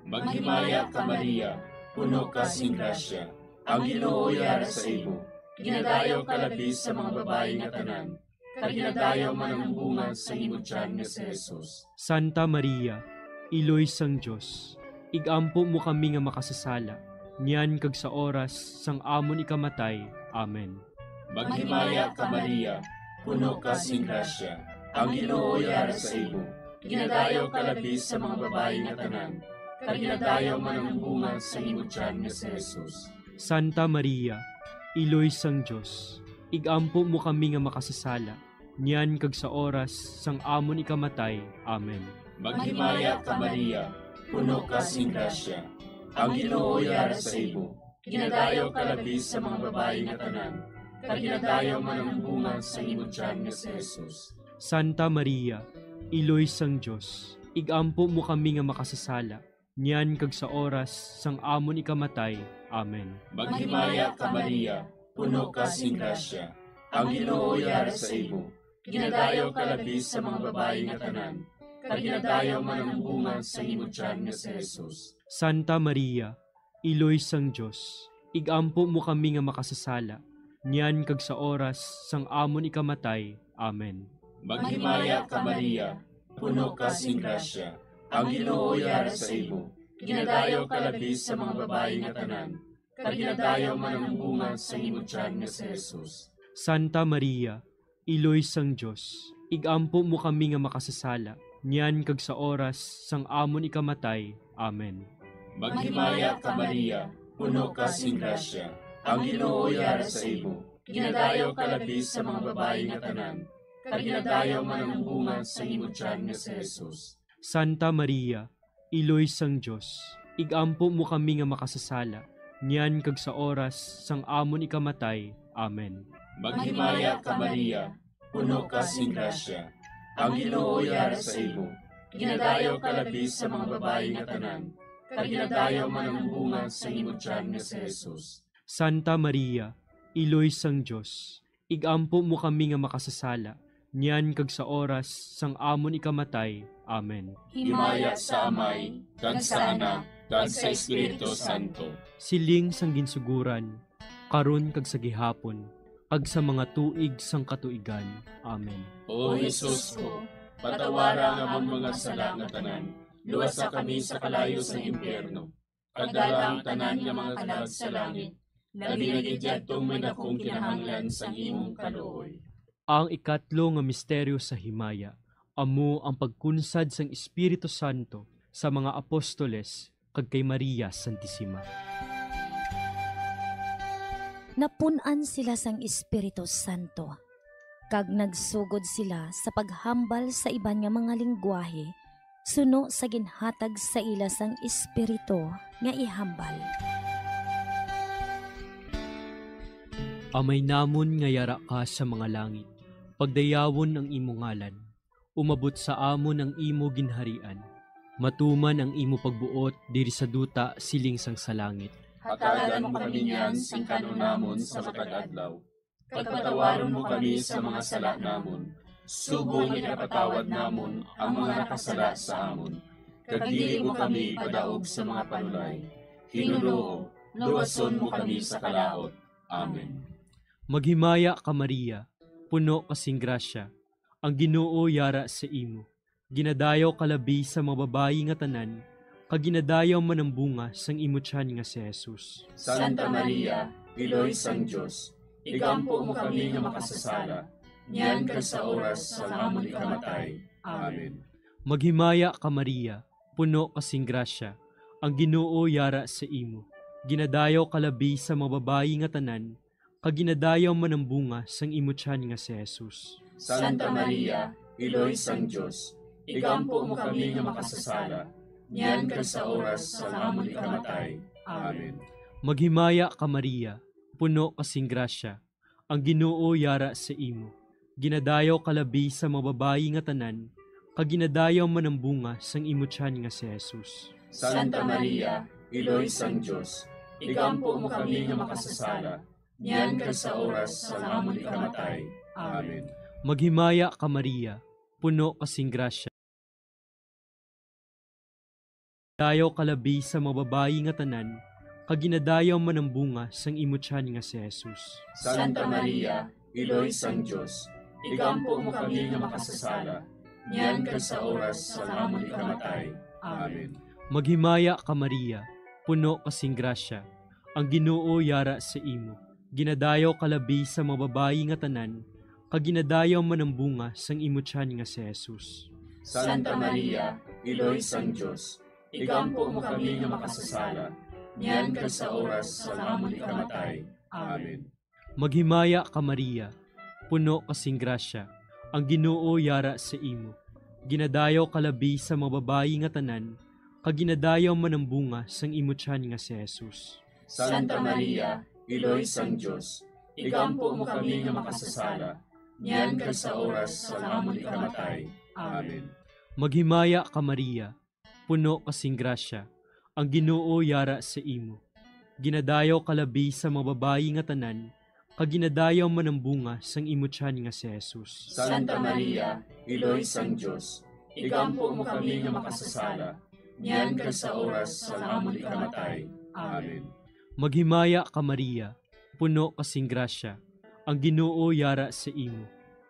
Maghimaya ka, Maria, puno ka sing grasya, ang Ginoo yara sa imo. Ginadayaw ka labi sa mga babayi nga tanan, kag ginadayaw man ang bunga sang imo tiyan nga si Jesus. Santa Maria, Iloy sang Dios, igampo mo kami nga makasasala, niyan kag sa oras sang amon ikamatay. Amen. Maghimaya ka, Maria, puno ka sing grasya, ang Ginoo yara sa imo. Ginadayaw ka labi sa mga babayi nga tanan, kag ginadayaw man ang bunga sang imo tiyan nga si Jesus. Santa Maria, Iloy sang Dios, igampo mo kami nga makasasala, niyan kag sa oras sang amon ikamatay. Amen. Maghimaya ka, Maria, puno ka sing grasya, ang Ginoo yara sa imo. Ginadayaw ka labi sa mga babayi nga tanan, kag ginadayaw man ang bunga sang imo tiyan nga si Jesus. Santa Maria, Iloy sang Dios, igampo mo kami nga makasasala, niyan kag sa oras sang amon ikamatay. Amen. Maghimaya ka, Maria, puno ka sing grasya, ang Ginoo yara sa imo. Ginadayaw ka labi sa mga babayi nga tanan, kag ginadayaw man ang bunga sang imo tiyan nga si Jesus. Santa Maria, Iloy sang Dios, igampo mo kami nga makasasala, niyan kag sa oras sang amon ikamatay. Amen. Maghimaya ka, Maria, puno ka sing grasya, ang Ginoo yara sa imo. Ginadayaw ka labi sa mga babayi nga tanan, kag ginadayaw man ang bunga sang imo tiyan nga si Jesus. Santa Maria, Iloy sang Dios, igampo mo kami nga makasasala, niyan kag sa oras sang amon ikamatay. Amen. Maghimaya ka, Maria, puno ka sing grasya, ang Ginoo yara sa imo. Ginadayaw ka labi sa mga babayi nga tanan, kag ginadayaw man ang bunga sang imo tiyan nga si Jesus. Santa Maria, Iloy sang Dios, igampo mo kami nga makasasala, niyan kag sa oras sang amon ikamatay. Amen. Maghimaya ka, Maria, puno ka sing grasya, ang Ginoo yara sa imo. Ginadayaw ka labi sa mga babayi nga tanan, kag ginadayaw man ang bunga sang imo tiyan nga si Jesus. Santa Maria, Iloy sang Dios, igampo mo kami nga makasasala, niyan kag sa oras sang amon ikamatay. Amen. Himaya sa Amay, kag sa Anak, kag sa Espiritu Santo. Siling sang ginsuguran, karon kag sa gihapon, kag sa mga tuig sang katuigan. Amen. O Jesus ko, patawara ang amon mga sala nga tanan, luwasa kami sa kalayo sang impyerno, kag dala ang tanan nga mga kalag sa langit, labi na gid yadtong may dakong kinahanglan sang imong kaluoy. Ang ikatlo nga misteryo sa himaya amo ang pagkunsad sang Espiritu Santo sa mga apostoles kag kay Maria Santisima. Napun-an sila sang Espiritu Santo, kag nagsugod sila sa paghambal sa iban nga mga linggwahe suno sa ginhatag sa ila sang Espiritu nga ihambal. Amay namon nga yara ka sa mga langit, pagdayawon ang imo ngalan. Umabot sa amon ang imo ginharian. Matuman ang imo pagbuot diri sa duta siling sang sa langit. Hatagan mo kami niyan sing kan-on namon sa matag adlaw. Kag patawaron mo kami sa mga sala namon, subong nga ginapatawad namon ang mga nakasala sa amon. Kag dili mo kami ipadaog sa mga panulay. Hinunoo, luwason mo kami sa kalaut. Amen. Maghimaya ka, Maria, puno ka sing grasya, ang Ginoo yara sa imo. Ginadayaw ka labi sa mga babayi nga tanan, kag ginadayaw man ang bunga sang imo tiyan nga si Jesus. Santa Maria, Iloy sang Dios, igampo mo kami nga makasasala, niyan kag sa oras sang amon ikamatay. Amen. Maghimaya ka, Maria, puno ka sing grasya, ang Ginoo yara sa imo. Ginadayaw ka labi sa mga babayi nga tanan, kag ginadayaw man ang bunga sang imo tiyan nga si Jesus. Santa Maria, Iloy sang Dios, igampo mo kami nga makasasala, niyan kag sa oras sang amon ikamatay. Amen. Maghimaya ka, Maria, puno ka sing grasya, ang Ginoo yara sa imo. Ginadayaw ka labi sa mga babayi nga tanan, kag ginadayaw man ang bunga sang imo tiyan nga si Jesus. Santa Maria, Iloy sang Dios, igampo mo kami nga makasasala, niyan kag sa oras sang amon ikamatay. Amen. Maghimaya ka, Maria, puno ka sing grasya. Dayaw ka labi sa mga babayi nga tanan, kag ginadayaw man ang bunga sang imo tiyan nga si Jesus. Santa Maria, Iloy sang Dios, igampo mo kami nga makasasala, niyan kag sa oras sang amon ikamatay. Amen. Maghimaya ka, Maria, puno ka sing grasya, ang Ginoo yara sa imo. Ginadayaw ka labi sa mga babayi nga tanan, kag ginadayaw man ang bunga sang imo tiyan nga si Jesus. Santa Maria, Iloy sang Dios, igampo mo kami nga makasasala, niyan kag sa oras sang amon ikamatay. Amen. Maghimaya ka, Maria, puno ka sing grasya, ang Ginoo yara sa imo. Ginadayaw ka labi sa mga babayi nga tanan, kag ginadayaw man ang bunga sang imo tiyan nga si Jesus. Santa Maria, Iloy sang Dios, igampo mo kami nga makasasala, niyan kag sa oras sang amon ikamatay. Amen. Maghimaya ka, Maria, puno ka sing grasya, ang Ginoo yara sa imo. Ginadayaw ka labi sa mga babayi nga tanan, kag ginadayaw man ang bunga sang imo tiyan nga si Jesus. Santa Maria, Iloy sang Dios, igampo mo kami nga makasasala, niyan kag sa oras sang amon ikamatay. Amen. Maghimaya ka, Maria, puno ka sing grasya, ang Ginoo yara sa imo.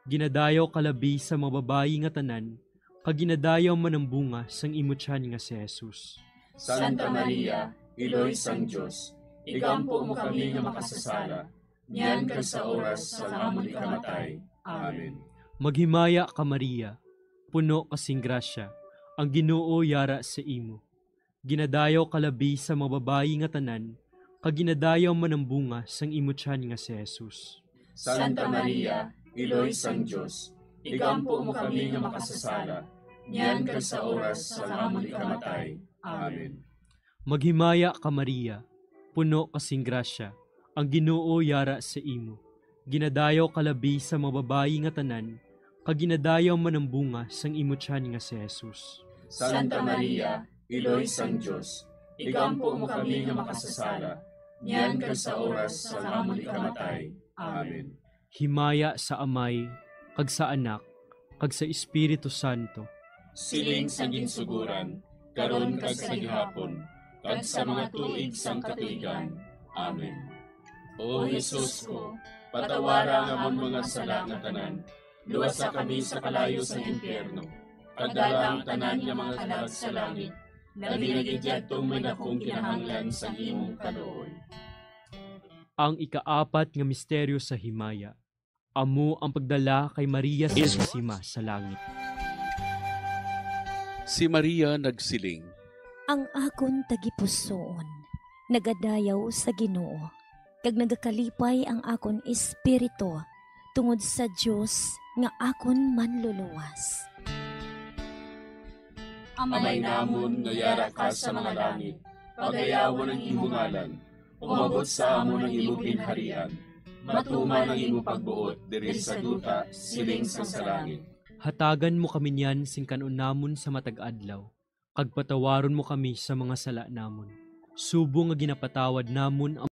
Ginadayaw ka labi sa mga babayi nga tanan, kag ginadayaw man ang bunga sang imo tiyan nga si Jesus. Santa Maria, Iloy sang Dios, igampo mo kami nga makasasala, niyan kag sa oras sang amon ikamatay. Amen. Maghimaya ka, Maria, puno ka sing grasya, ang Ginoo yara sa imo. Ginadayaw ka labi sa mga babayi nga tanan, kag ginadayaw man ang bunga sang imo tiyan nga si Jesus. Santa Maria, Iloy sang Dios, igampo mo kami nga makasasala, niyan kag sa oras sang amon ikamatay. Amen. Maghimaya ka, Maria, puno ka sing grasya, ang Ginoo yara sa imo. Ginadayaw ka labi sa mga babayi nga tanan, kag ginadayaw man ang bunga sang imo tiyan nga si Jesus. Santa Maria, Iloy sang Dios, igampo mo kami nga makasasala, niyan kag sa oras sang amon ikamatay. Amen. Himaya sa Amay, kag sa Anak, kag sa Espiritu Santo. Siling sa ginsuguran, karon kag sa gihapon, kag sa mga tuig sang katuigan. Amen. O Jesus ko, patawara ang amon mga sala nga tanan, luwasa kami sa kalayo sang impyerno, kag dala ang tanan nga mga kalag sa langit, labi na gid yadtong may dakong kinahanglan sang imong kaluoy. Ang ikaapat nga misteryo sa himaya, amo ang pagdala kay Maria Santisima sa langit. Si Maria nagsiling, "Ang akon tagipusoon nagadayaw sa Ginoo, kag nagakalipay ang akon espiritu tungod sa Dios nga akon Manluluwas." Amay namon nga yara ka sa mga langit, pagayawan ang imo ngalan. Umabot sa amon ang imo ginharian. Matuman ang imo pagbuot diri sa duta, siling sang sa langit. Hatagan mo kami niyan sing kan-on namon sa matag adlaw, kag patawaron mo kami sa mga sala namon, subong nga ginapatawad namon ang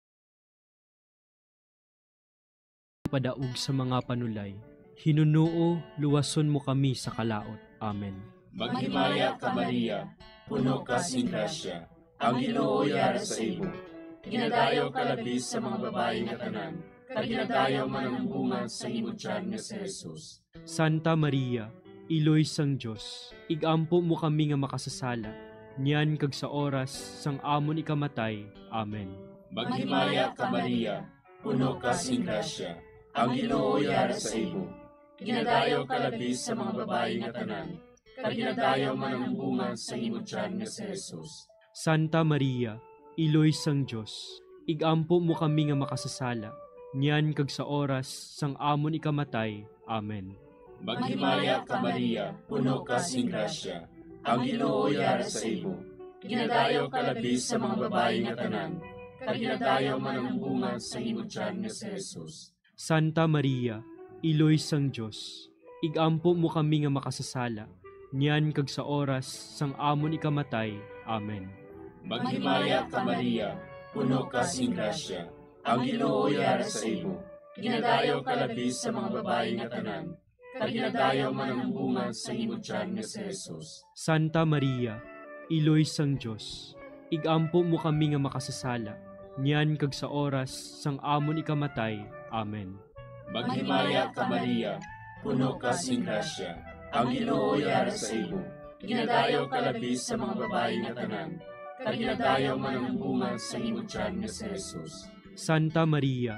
padaog sa mga panulay. Hinunoo, luwason mo kami sa kalaut. Amen. Maghimaya ka, Maria, puno ka sing grasya, ang Ginoo yara sa imo. Ginadayaw ka labi sa mga babayi nga tanan, kag ginadayaw man ang bunga sa imo tiyan nga si Jesus. Santa Maria, Iloy sang Dios, igampo mo kami nga makasasala, niyan kag sa oras sang amon ikamatay. Amen. Maghimaya ka, Maria, puno ka sing grasya, ang Ginoo yara sa imo. Ginadayaw ka labi sa mga babayi nga tanan, kag ginadayaw man ang bunga sa imo tiyan nga si Jesus. Santa Maria, Iloy sang Dios, igampo mo kami nga makasasala, niyan kag sa oras sang amon ikamatay. Amen. Maghimaya ka, Maria, puno ka sing grasya, ang Ginoo yara sa imo. Ginadayaw ka labi sa mga babayi nga tanan, kag ginadayaw man ang bunga sa imo tiyan nga si Jesus. Santa Maria, Iloy sang Dios, igampo mo kami nga makasasala, niyan kag sa oras sang amon ikamatay. Amen. Maghimaya ka, Maria, puno ka sing grasya. Ang Ginoo yara sa imo. Ginadayaw ka labi sa mga babayi nga tanan, kag ginadayaw man ang bunga sa imo tiyan nga si Jesus. Santa Maria, Iloy sang Dios, ig-ampo mo kami nga makasasala, niyan kag sa oras sang amon ikamatay. Amen. Maghimaya ka, Maria, puno ka sing grasya. Ang Ginoo yara sa imo. Ginadayaw ka labi sa mga babayi nga tanan, kag ginadayaw man ang bunga sa imo tiyan nga si Jesus. Santa Maria,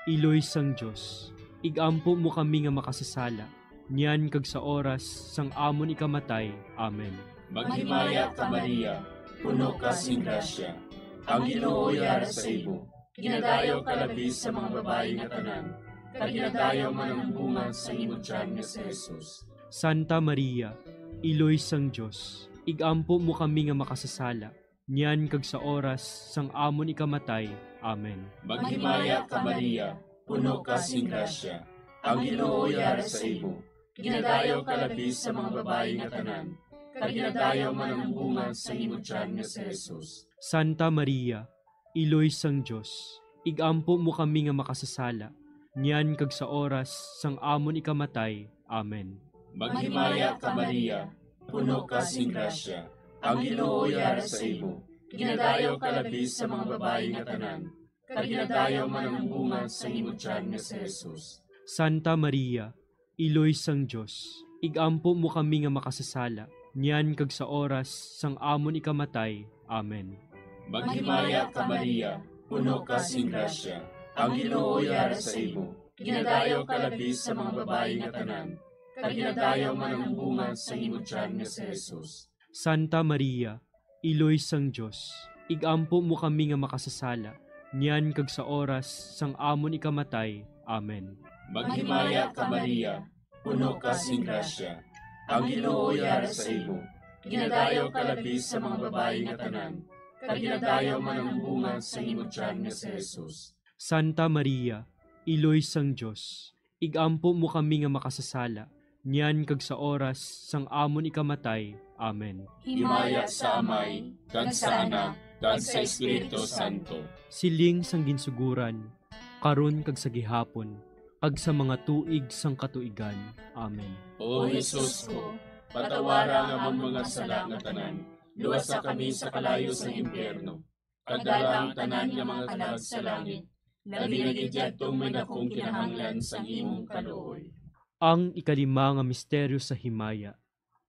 Iloy sang Dios, ig-ampo mo kami nga makasasala, niyan kag sa oras sang amon ikamatay. Amen. Maghimaya ka, Maria, puno ka sing grasya. Ang Ginoo yara sa imo. Ginadayaw ka labi sa mga babayi nga tanan, kag ginadayaw man ang bunga sa imo tiyan nga si Jesus. Santa Maria, Iloy sang Dios, ig-ampo mo kami nga makasasala, niyan kag sa oras sang amon ikamatay. Amen. Maghimaya ka, Maria, puno ka sing grasya. Ang Ginoo yara sa imo. Ginadayaw ka labi sa mga babayi nga tanan, kag ginadayaw man ang bunga sa imo tiyan nga si Jesus. Santa Maria, Iloy sang Dios, ig-ampo mo kami nga makasasala, niyan kag sa oras sang amon ikamatay. Amen. Maghimaya ka, Maria, puno ka sing grasya. Ang Ginoo yara sa imo. Ginadayaw ka labi sa mga babayi nga tanan, kag ginadayaw man ang bunga sa imo tiyan nga si Jesus. Santa Maria, Iloy sang Dios, ig-ampo mo kami nga makasasala, niyan kag sa oras sang amon ikamatay. Amen. Maghimaya ka, Maria, puno ka sing grasya. Ang Ginoo yara sa imo. Ginadayaw ka labi sa mga babayi nga tanan, kag ginadayaw man ang bunga sa imo tiyan nga si Jesus. Santa Maria, Iloy sang Dios, ig-ampo mo kami nga makasasala, niyan kag sa oras sang amon ikamatay. Amen. Maghimaya ka, Maria, puno ka sing grasya. Ang Ginoo yara sa imo. Ginadayaw ka labi sa mga babayi nga tanan, kag ginadayaw man ang bunga sa imo tiyan nga si Jesus. Santa Maria, Iloy sang Dios, ig-ampo mo kami nga makasasala, niyan kag sa oras sang amon ikamatay. Amen. Himaya sa Amay, kag sa Anak, kag sa Espiritu Santo. Siling sang ginsuguran, karon kag sa gihapon, kag sa mga tuig sang katuigan. Amen. O Jesus ko, patawara ang amon mga sala nga tanan, luwasa kami sa kalayo sang impyerno, kag dala ang tanan nga mga kalag sa langit, labi na gid yadtong may dakong kinahanglan sang imong kaluoy. Ang ikalima nga misteryo sa himaya,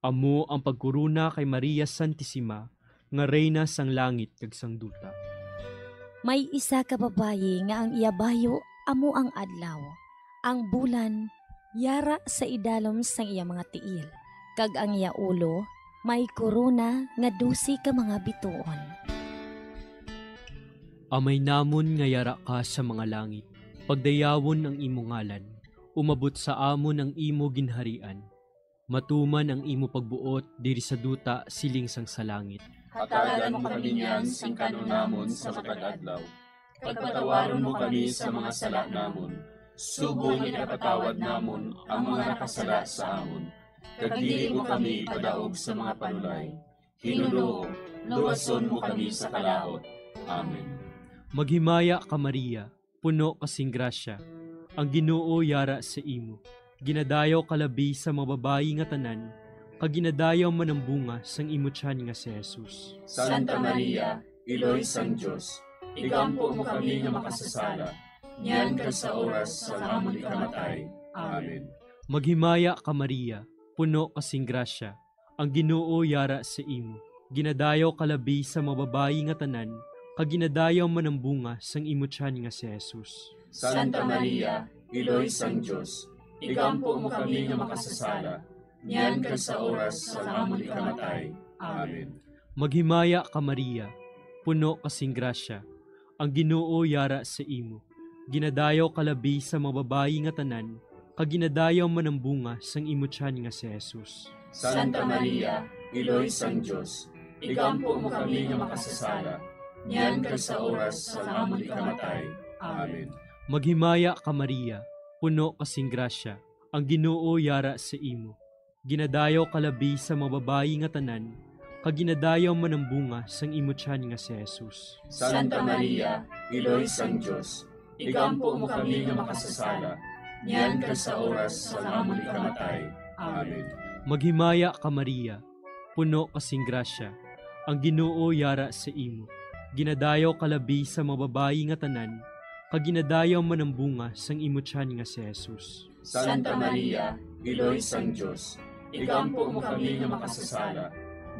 amo ang pagkorona kay Maria Santisima nga Reyna sang langit kag sang duta. May isa ka babayi nga ang iya bayo amo ang adlaw, ang bulan yara sa idalom sang iya mga tiil, kag ang iya ulo may korona nga dose ka mga bituon. Amay namon nga yara ka sa mga langit, pagdayawon ang imo ngalan, umabot sa amon ang imo ginharian, matuman ang imo pagbuot diri sa duta siling sang sa langit. Hatagan mo kami niyan sing kan-on namon sa matag adlaw, kag patawaron mo kami sa mga sala namon, subong nga ginapatawad namon ang mga nakasala sa amon, kag dili mo kami ipadaog sa mga panulay. Hinunoo, luwason mo kami sa kalaut. Amen. Maghimaya ka, Maria, puno ka sing grasya, ang Ginoo yara sa imo. Ginadayaw ka labi sa mga babayi nga tanan, kag ginadayaw man ang bunga sang imo tiyan nga si Jesus. Santa Maria, Iloy sang Dios, igampo mo kami nga makasasala, niyan kag sa oras sang amon ikamatay. Amen. Maghimaya ka, Maria, puno ka sing grasya, ang Ginoo yara sa imo. Ginadayaw ka labi sa mga babayi nga tanan, kag ginadayaw man ang bunga sang imo tiyan nga si Jesus. Santa Maria, Iloy sang Dios, igampo mo kami nga makasasala, niyan kag sa oras sang amon ikamatay. Amen. Maghimaya ka, Maria, puno ka sing grasya, ang Ginoo yara sa imo. Ginadayaw ka labi sa mga babayi nga tanan, kag ginadayaw man ang bunga sang imo tiyan nga si Jesus. Santa Maria, Iloy sang Dios, igampo mo kami nga makasasala, niyan kag sa oras sang amon ikamatay. Amen. Maghimaya ka, Maria, puno ka sing grasya, ang Ginoo yara sa imo. Ginadayaw ka labi sa mga babayi nga tanan, kag ginadayaw man ang bunga sang imo tiyan nga si Jesus. Santa Maria, Iloy sang Dios, igampo mo kami nga makasasala, niyan kag sa oras sang amon ikamatay. Amen. Maghimaya ka, Maria, puno ka sing grasya, ang Ginoo yara sa imo. Ginadayaw ka labi sa mga babayi nga tanan, kag ginadayaw man ang bunga sang imo tiyan nga si Jesus. Santa Maria, Iloy sang Dios, igampo mo kami nga makasasala,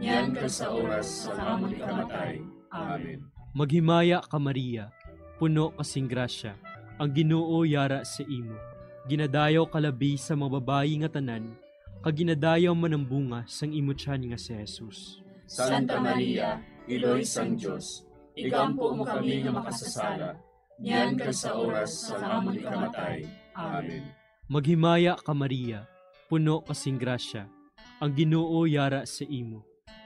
niyan kag sa oras sang amon ikamatay. Amen. Maghimaya ka, Maria, puno ka sing grasya, ang Ginoo yara sa imo. Ginadayaw ka labi sa mga babayi nga tanan, kag ginadayaw man ang bunga sang imo tiyan nga si Jesus. Santa Maria, Iloy sang Dios, igampo mo kami nga makasasala, niyan kag sa oras sang amon ikamatay. Amen. Maghimaya ka, Maria, puno ka sing grasya, ang Ginoo yara sa imo.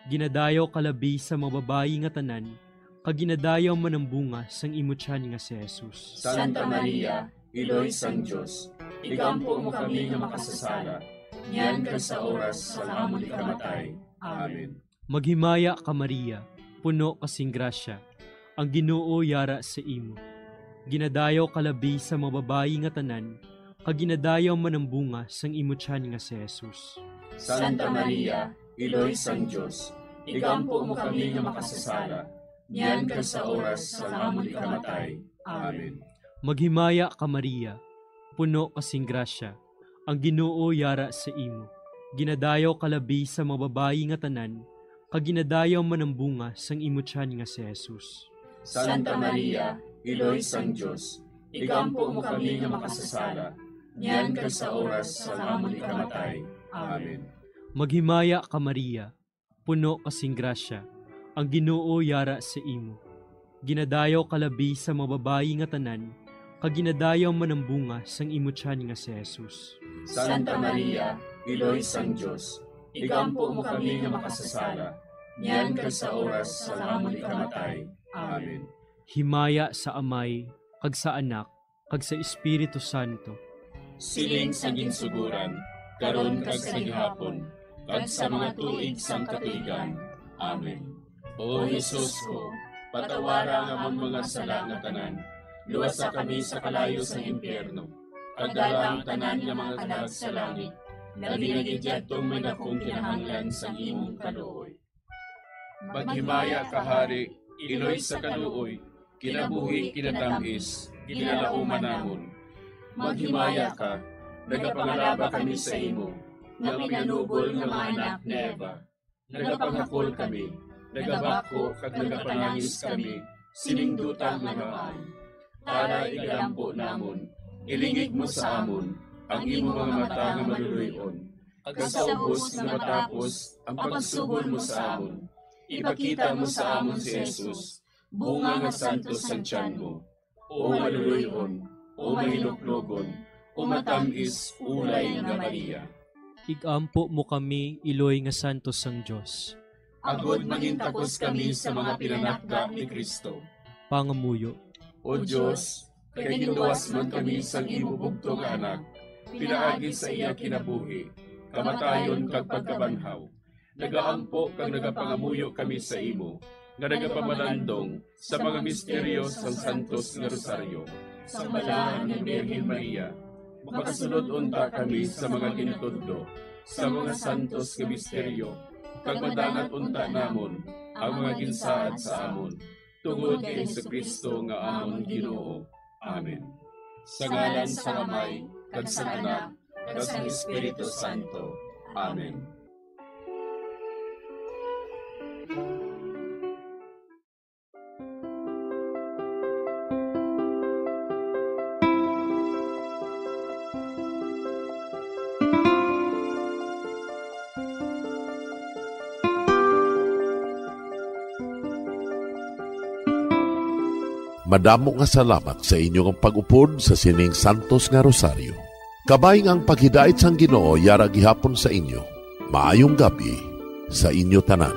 Ginadayaw ka labi sa mga babayi nga tanan, kag ginadayaw man ang bunga sang imo tiyan nga si Jesus. Santa Maria, Iloy sang Dios, igampo mo kami nga makasasala, niyan kag sa oras sang amon ikamatay. Amen. Maghimaya ka, Maria, puno ka sing grasya, ang Ginoo yara sa imo. Ginadayaw ka labi sa mga babayi nga tanan, kag ginadayaw man ang bunga sang imo tiyan nga si Jesus. Santa Maria, Iloy sang Dios, igampo mo kami nga makasasala, niyan kag sa oras sang amon ikamatay. Amen. Maghimaya ka, Maria, puno ka sing grasya, ang Ginoo yara sa imo. Ginadayaw ka labi sa mga babayi nga tanan, kag ginadayaw man ang bunga sang imo tiyan nga si Jesus. Santa Maria, Iloy sang Dios, igampo mo kami nga makasasala, niyan kag sa oras sang amon ikamatay. Amen. Maghimaya ka, Maria, puno ka sing grasya, ang Ginoo yara sa imo. Ginadayaw ka labi sa mga babayi nga tanan, kag ginadayaw man ang bunga sang imo tiyan nga si Jesus. Santa Maria, Iloy sang Dios, igampo mo kami nga makasasala, niyan kag sa oras sang amon ikamatay. Amen. Himaya sa Amay, kag sa Anak, kag sa Espiritu Santo. Siling sa ginsugoran, karon kag sa gihapon, kag sa mga tuig sang katuigan. Amen. O Jesus ko, patawara ang amon mga sala nga tanan, luwasa kami sa kalayo sang impyerno, kag dala ang tanan nga mga kalag sa langit, labi na gid yadtong may dakong kinahanglan sang imong kaluoy. Maghimaya ka, Hari, Iloy sa kaluoy, kinabuhi, kinatamis, ginalauman namon. Maghimaya ka, nagapangalaba kami sa imo, nga pinanubol nga mga anak ni Eva. Nagapangakol kami, nagabako, kag nagapanangis kami, sining duta nga namaan. Tara, igalampo namon, ilingig mo sa amon ang imo mga mata nga maluloy-on, kag sa ubos nga matapos ang pagsugol mo sa amon, ipakita mo sa amon si Jesus, bunga nga santos sang tiyan mo. O maluloy-on, o mahinuklogon, o matamis ulay nga Maria. Igampo mo kami, Iloy nga santos sang Dios. Agod mangintakos kami sa mga pinanakda ni Cristo. Pangamuyo. O Dios, kay ginluwas man kami sang imo bugtong nga Anak, pinaagi sa iya kinabuhi, kamatayon, kag pagkabanhaw, nagaampo kag nagapangamuyo kami sa imo, nga nagapamalandong sa mga misteryo sang Santos nga Rosaryo. Sang Balaan nga Birhen Maria, makasulod unta kami sa mga ginatudlo sa mga santos nga misteryo, kag madangat unta namon ang mga ginsaad sa amon, tungod kay Jesu-Cristo nga amon Ginoo. Amen. Sa ngalan sang Amay, kag sang Anak, kag sang Espiritu Santo. Amen. Madamo nga salamat sa inyo nga pag-upod sa sining santos nga rosaryo. Kabay nga ang paghidait sang Ginoo yara gihapon sa inyo. Maayong gab-i sa inyo tanan.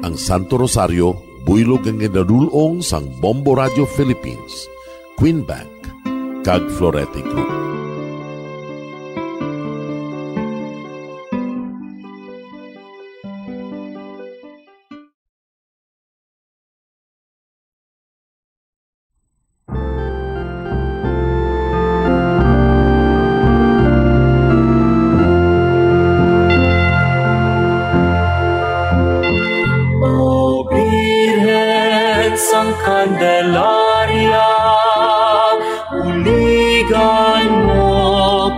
Ang Santo Rosario, buylog nga ginadul-ong sang Bombo Radio Philippines, Queen Bank, kag Florete Group.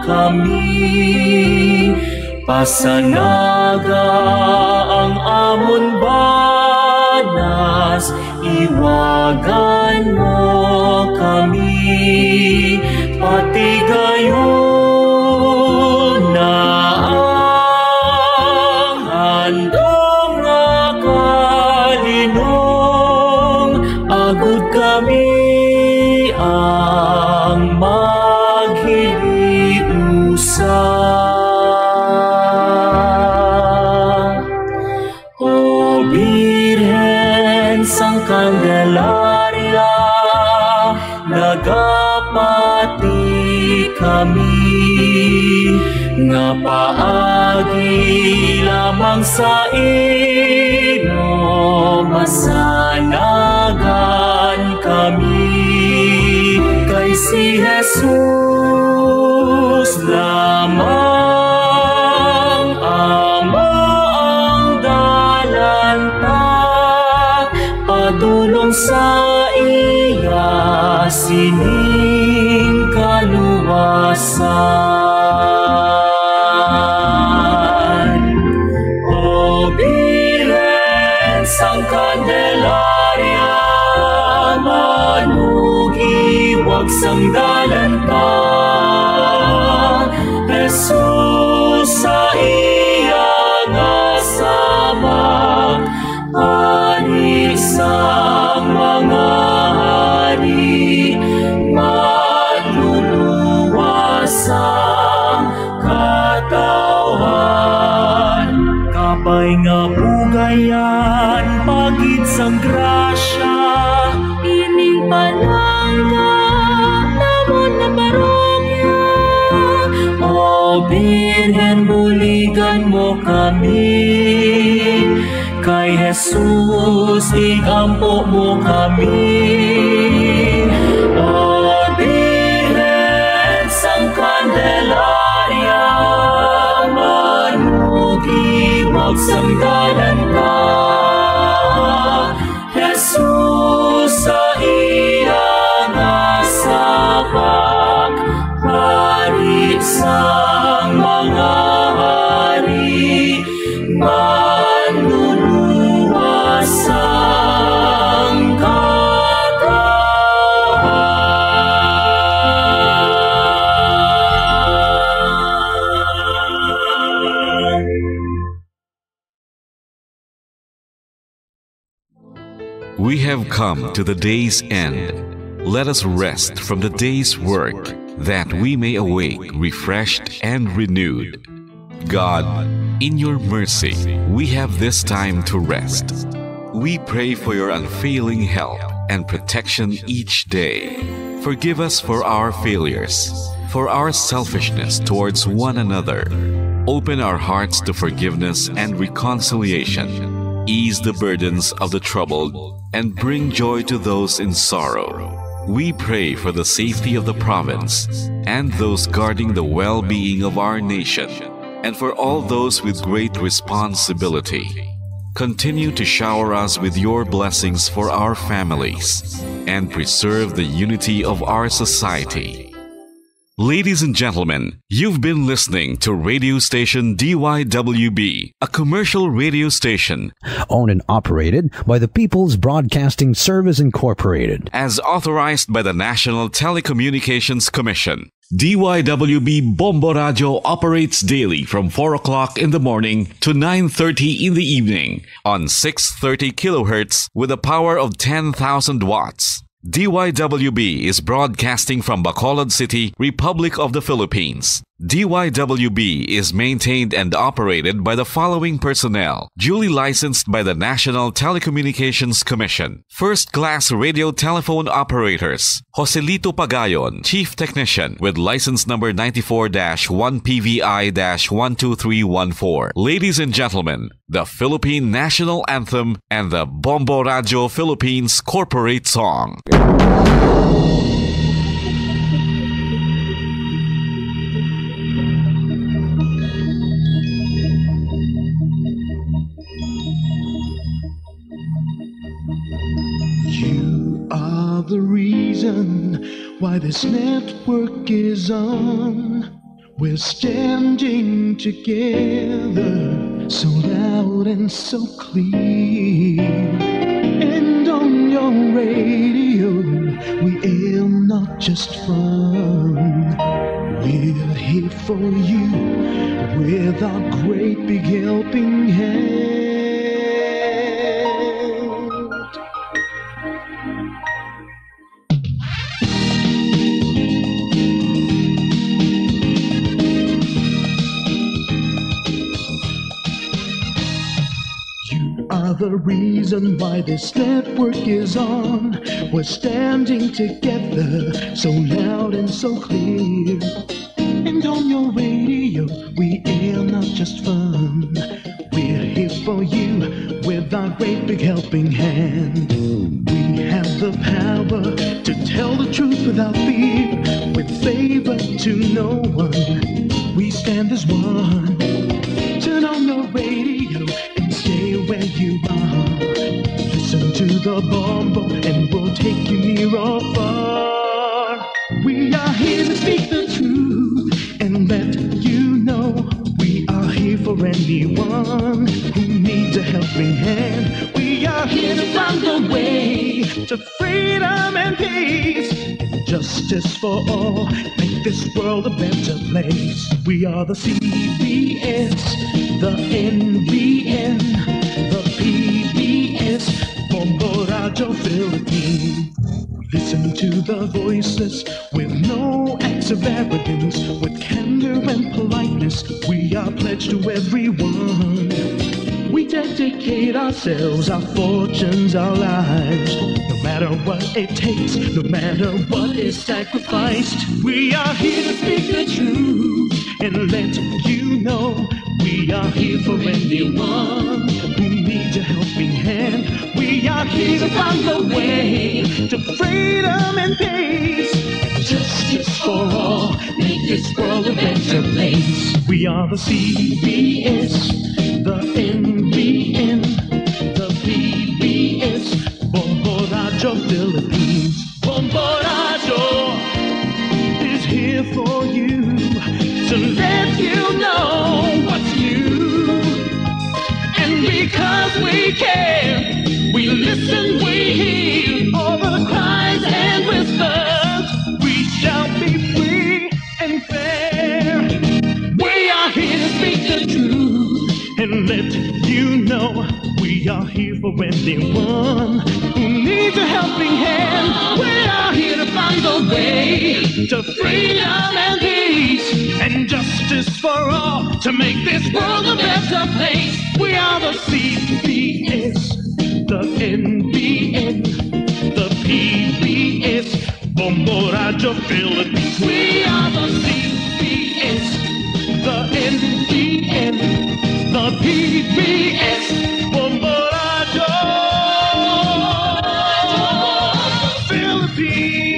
kami. Pasanaga ang amon banas, iwagan mo kami. Patigayon na ang handom nga kalinong, agud kami ang maghiliusa. O Birhen sang Candelaria, nagapati kami nga paagi lamang sa imo masanagan kami, kay si Jesus lamang amo ang dalan ta padulong sa iya sining kaluwasan. O Birhen sang Candelaria, manugiwag sang dalan ta, Jesus sa iya nga sabak, Hari sang mga hari, manluluwas sang katawhan. Kabay nga bugayan, pagid sang grasya, ining palangga namon nga parokya. O Birhen, buligan mo kami. Kay Jesus, igampo mo kami. O Birhen sang Candelaria, manugiwag sang dalan ka. Jesus sa iya nga sabak, Hari sang mga hari, manluluwas sang katawhan. We have come to the day's end. Let us rest from the day's work, that we may awake refreshed and renewed. God, in your mercy, we have this time to rest. We pray for your unfailing help and protection each day. Forgive us for our failures, for our selfishness towards one another. Open our hearts to forgiveness and reconciliation. Ease the burdens of the troubled and bring joy to those in sorrow. We pray for the safety of the province and those guarding the well-being of our nation, and for all those with great responsibility. Continue to shower us with your blessings for our families and preserve the unity of our society. Ladies and gentlemen, you've been listening to radio station D Y W B, a commercial radio station owned and operated by the People's Broadcasting Service Incorporated, as authorized by the National Telecommunications Commission. D Y W B Bombo Radio operates daily from four o'clock in the morning to nine thirty in the evening on six thirty kilohertz with a power of ten thousand watts. D Y W B is broadcasting from Bacolod City, Republic of the Philippines. D Y W B is maintained and operated by the following personnel: duly licensed by the National Telecommunications Commission. First class radio telephone operators: Joselito Pagayon, Chief Technician, with license number ninety-four dash one P V I dash one two three one four. Ladies and gentlemen, the Philippine National Anthem and the Bombo Radio Philippines Corporate Song. You are the reason why this network is on. We're standing together, so loud and so clear. And on your radio, we air not just fun. We're here for you with our great big helping hand. You are the reason why this network is on. We're standing together, so loud and so clear. And on your radio, we air not just fun. We're here for you with our great big helping hand. We have the power to tell the truth without fear, with favor to no one. We stand as one. Turn on your radio and stay where you are. Listen to the Bombo and we'll take you near or far. We are here to speak the truth and let you know we are here for anyone who needs a helping hand. We are here to find the way to freedom and peace and justice for all. Make this world a better place. We are the C B S, the N B N, the P B S, Bombo Radio Philippines. Listen to the voiceless with no acts of arrogance, with candor and politeness. We are pledged to everyone. We dedicate ourselves, our fortunes, our lives. No matter what it takes, no matter what is sacrificed, we are here to speak the truth and let you know we are here for anyone who needs a helping hand. We are here to find the way to freedom and peace. Justice for all, make this world a better place. We are the C B S, the N B N, the P B S, Bombo Radio Philippines. Bombo Radio is here for you to let you know what's new. And because we care, we listen, we hear all the cries and whispers. We shall be free and fair. We are here to speak the truth and let you know we are here for anyone who needs a helping hand. We are here to find the way to freedom and peace and justice for all to make this world a better place. We are the C B S, the N B N, the P B S, Bombo Radio Philippines. We are the C B S, the N B N, the P B S, Bombo Radio Philippines.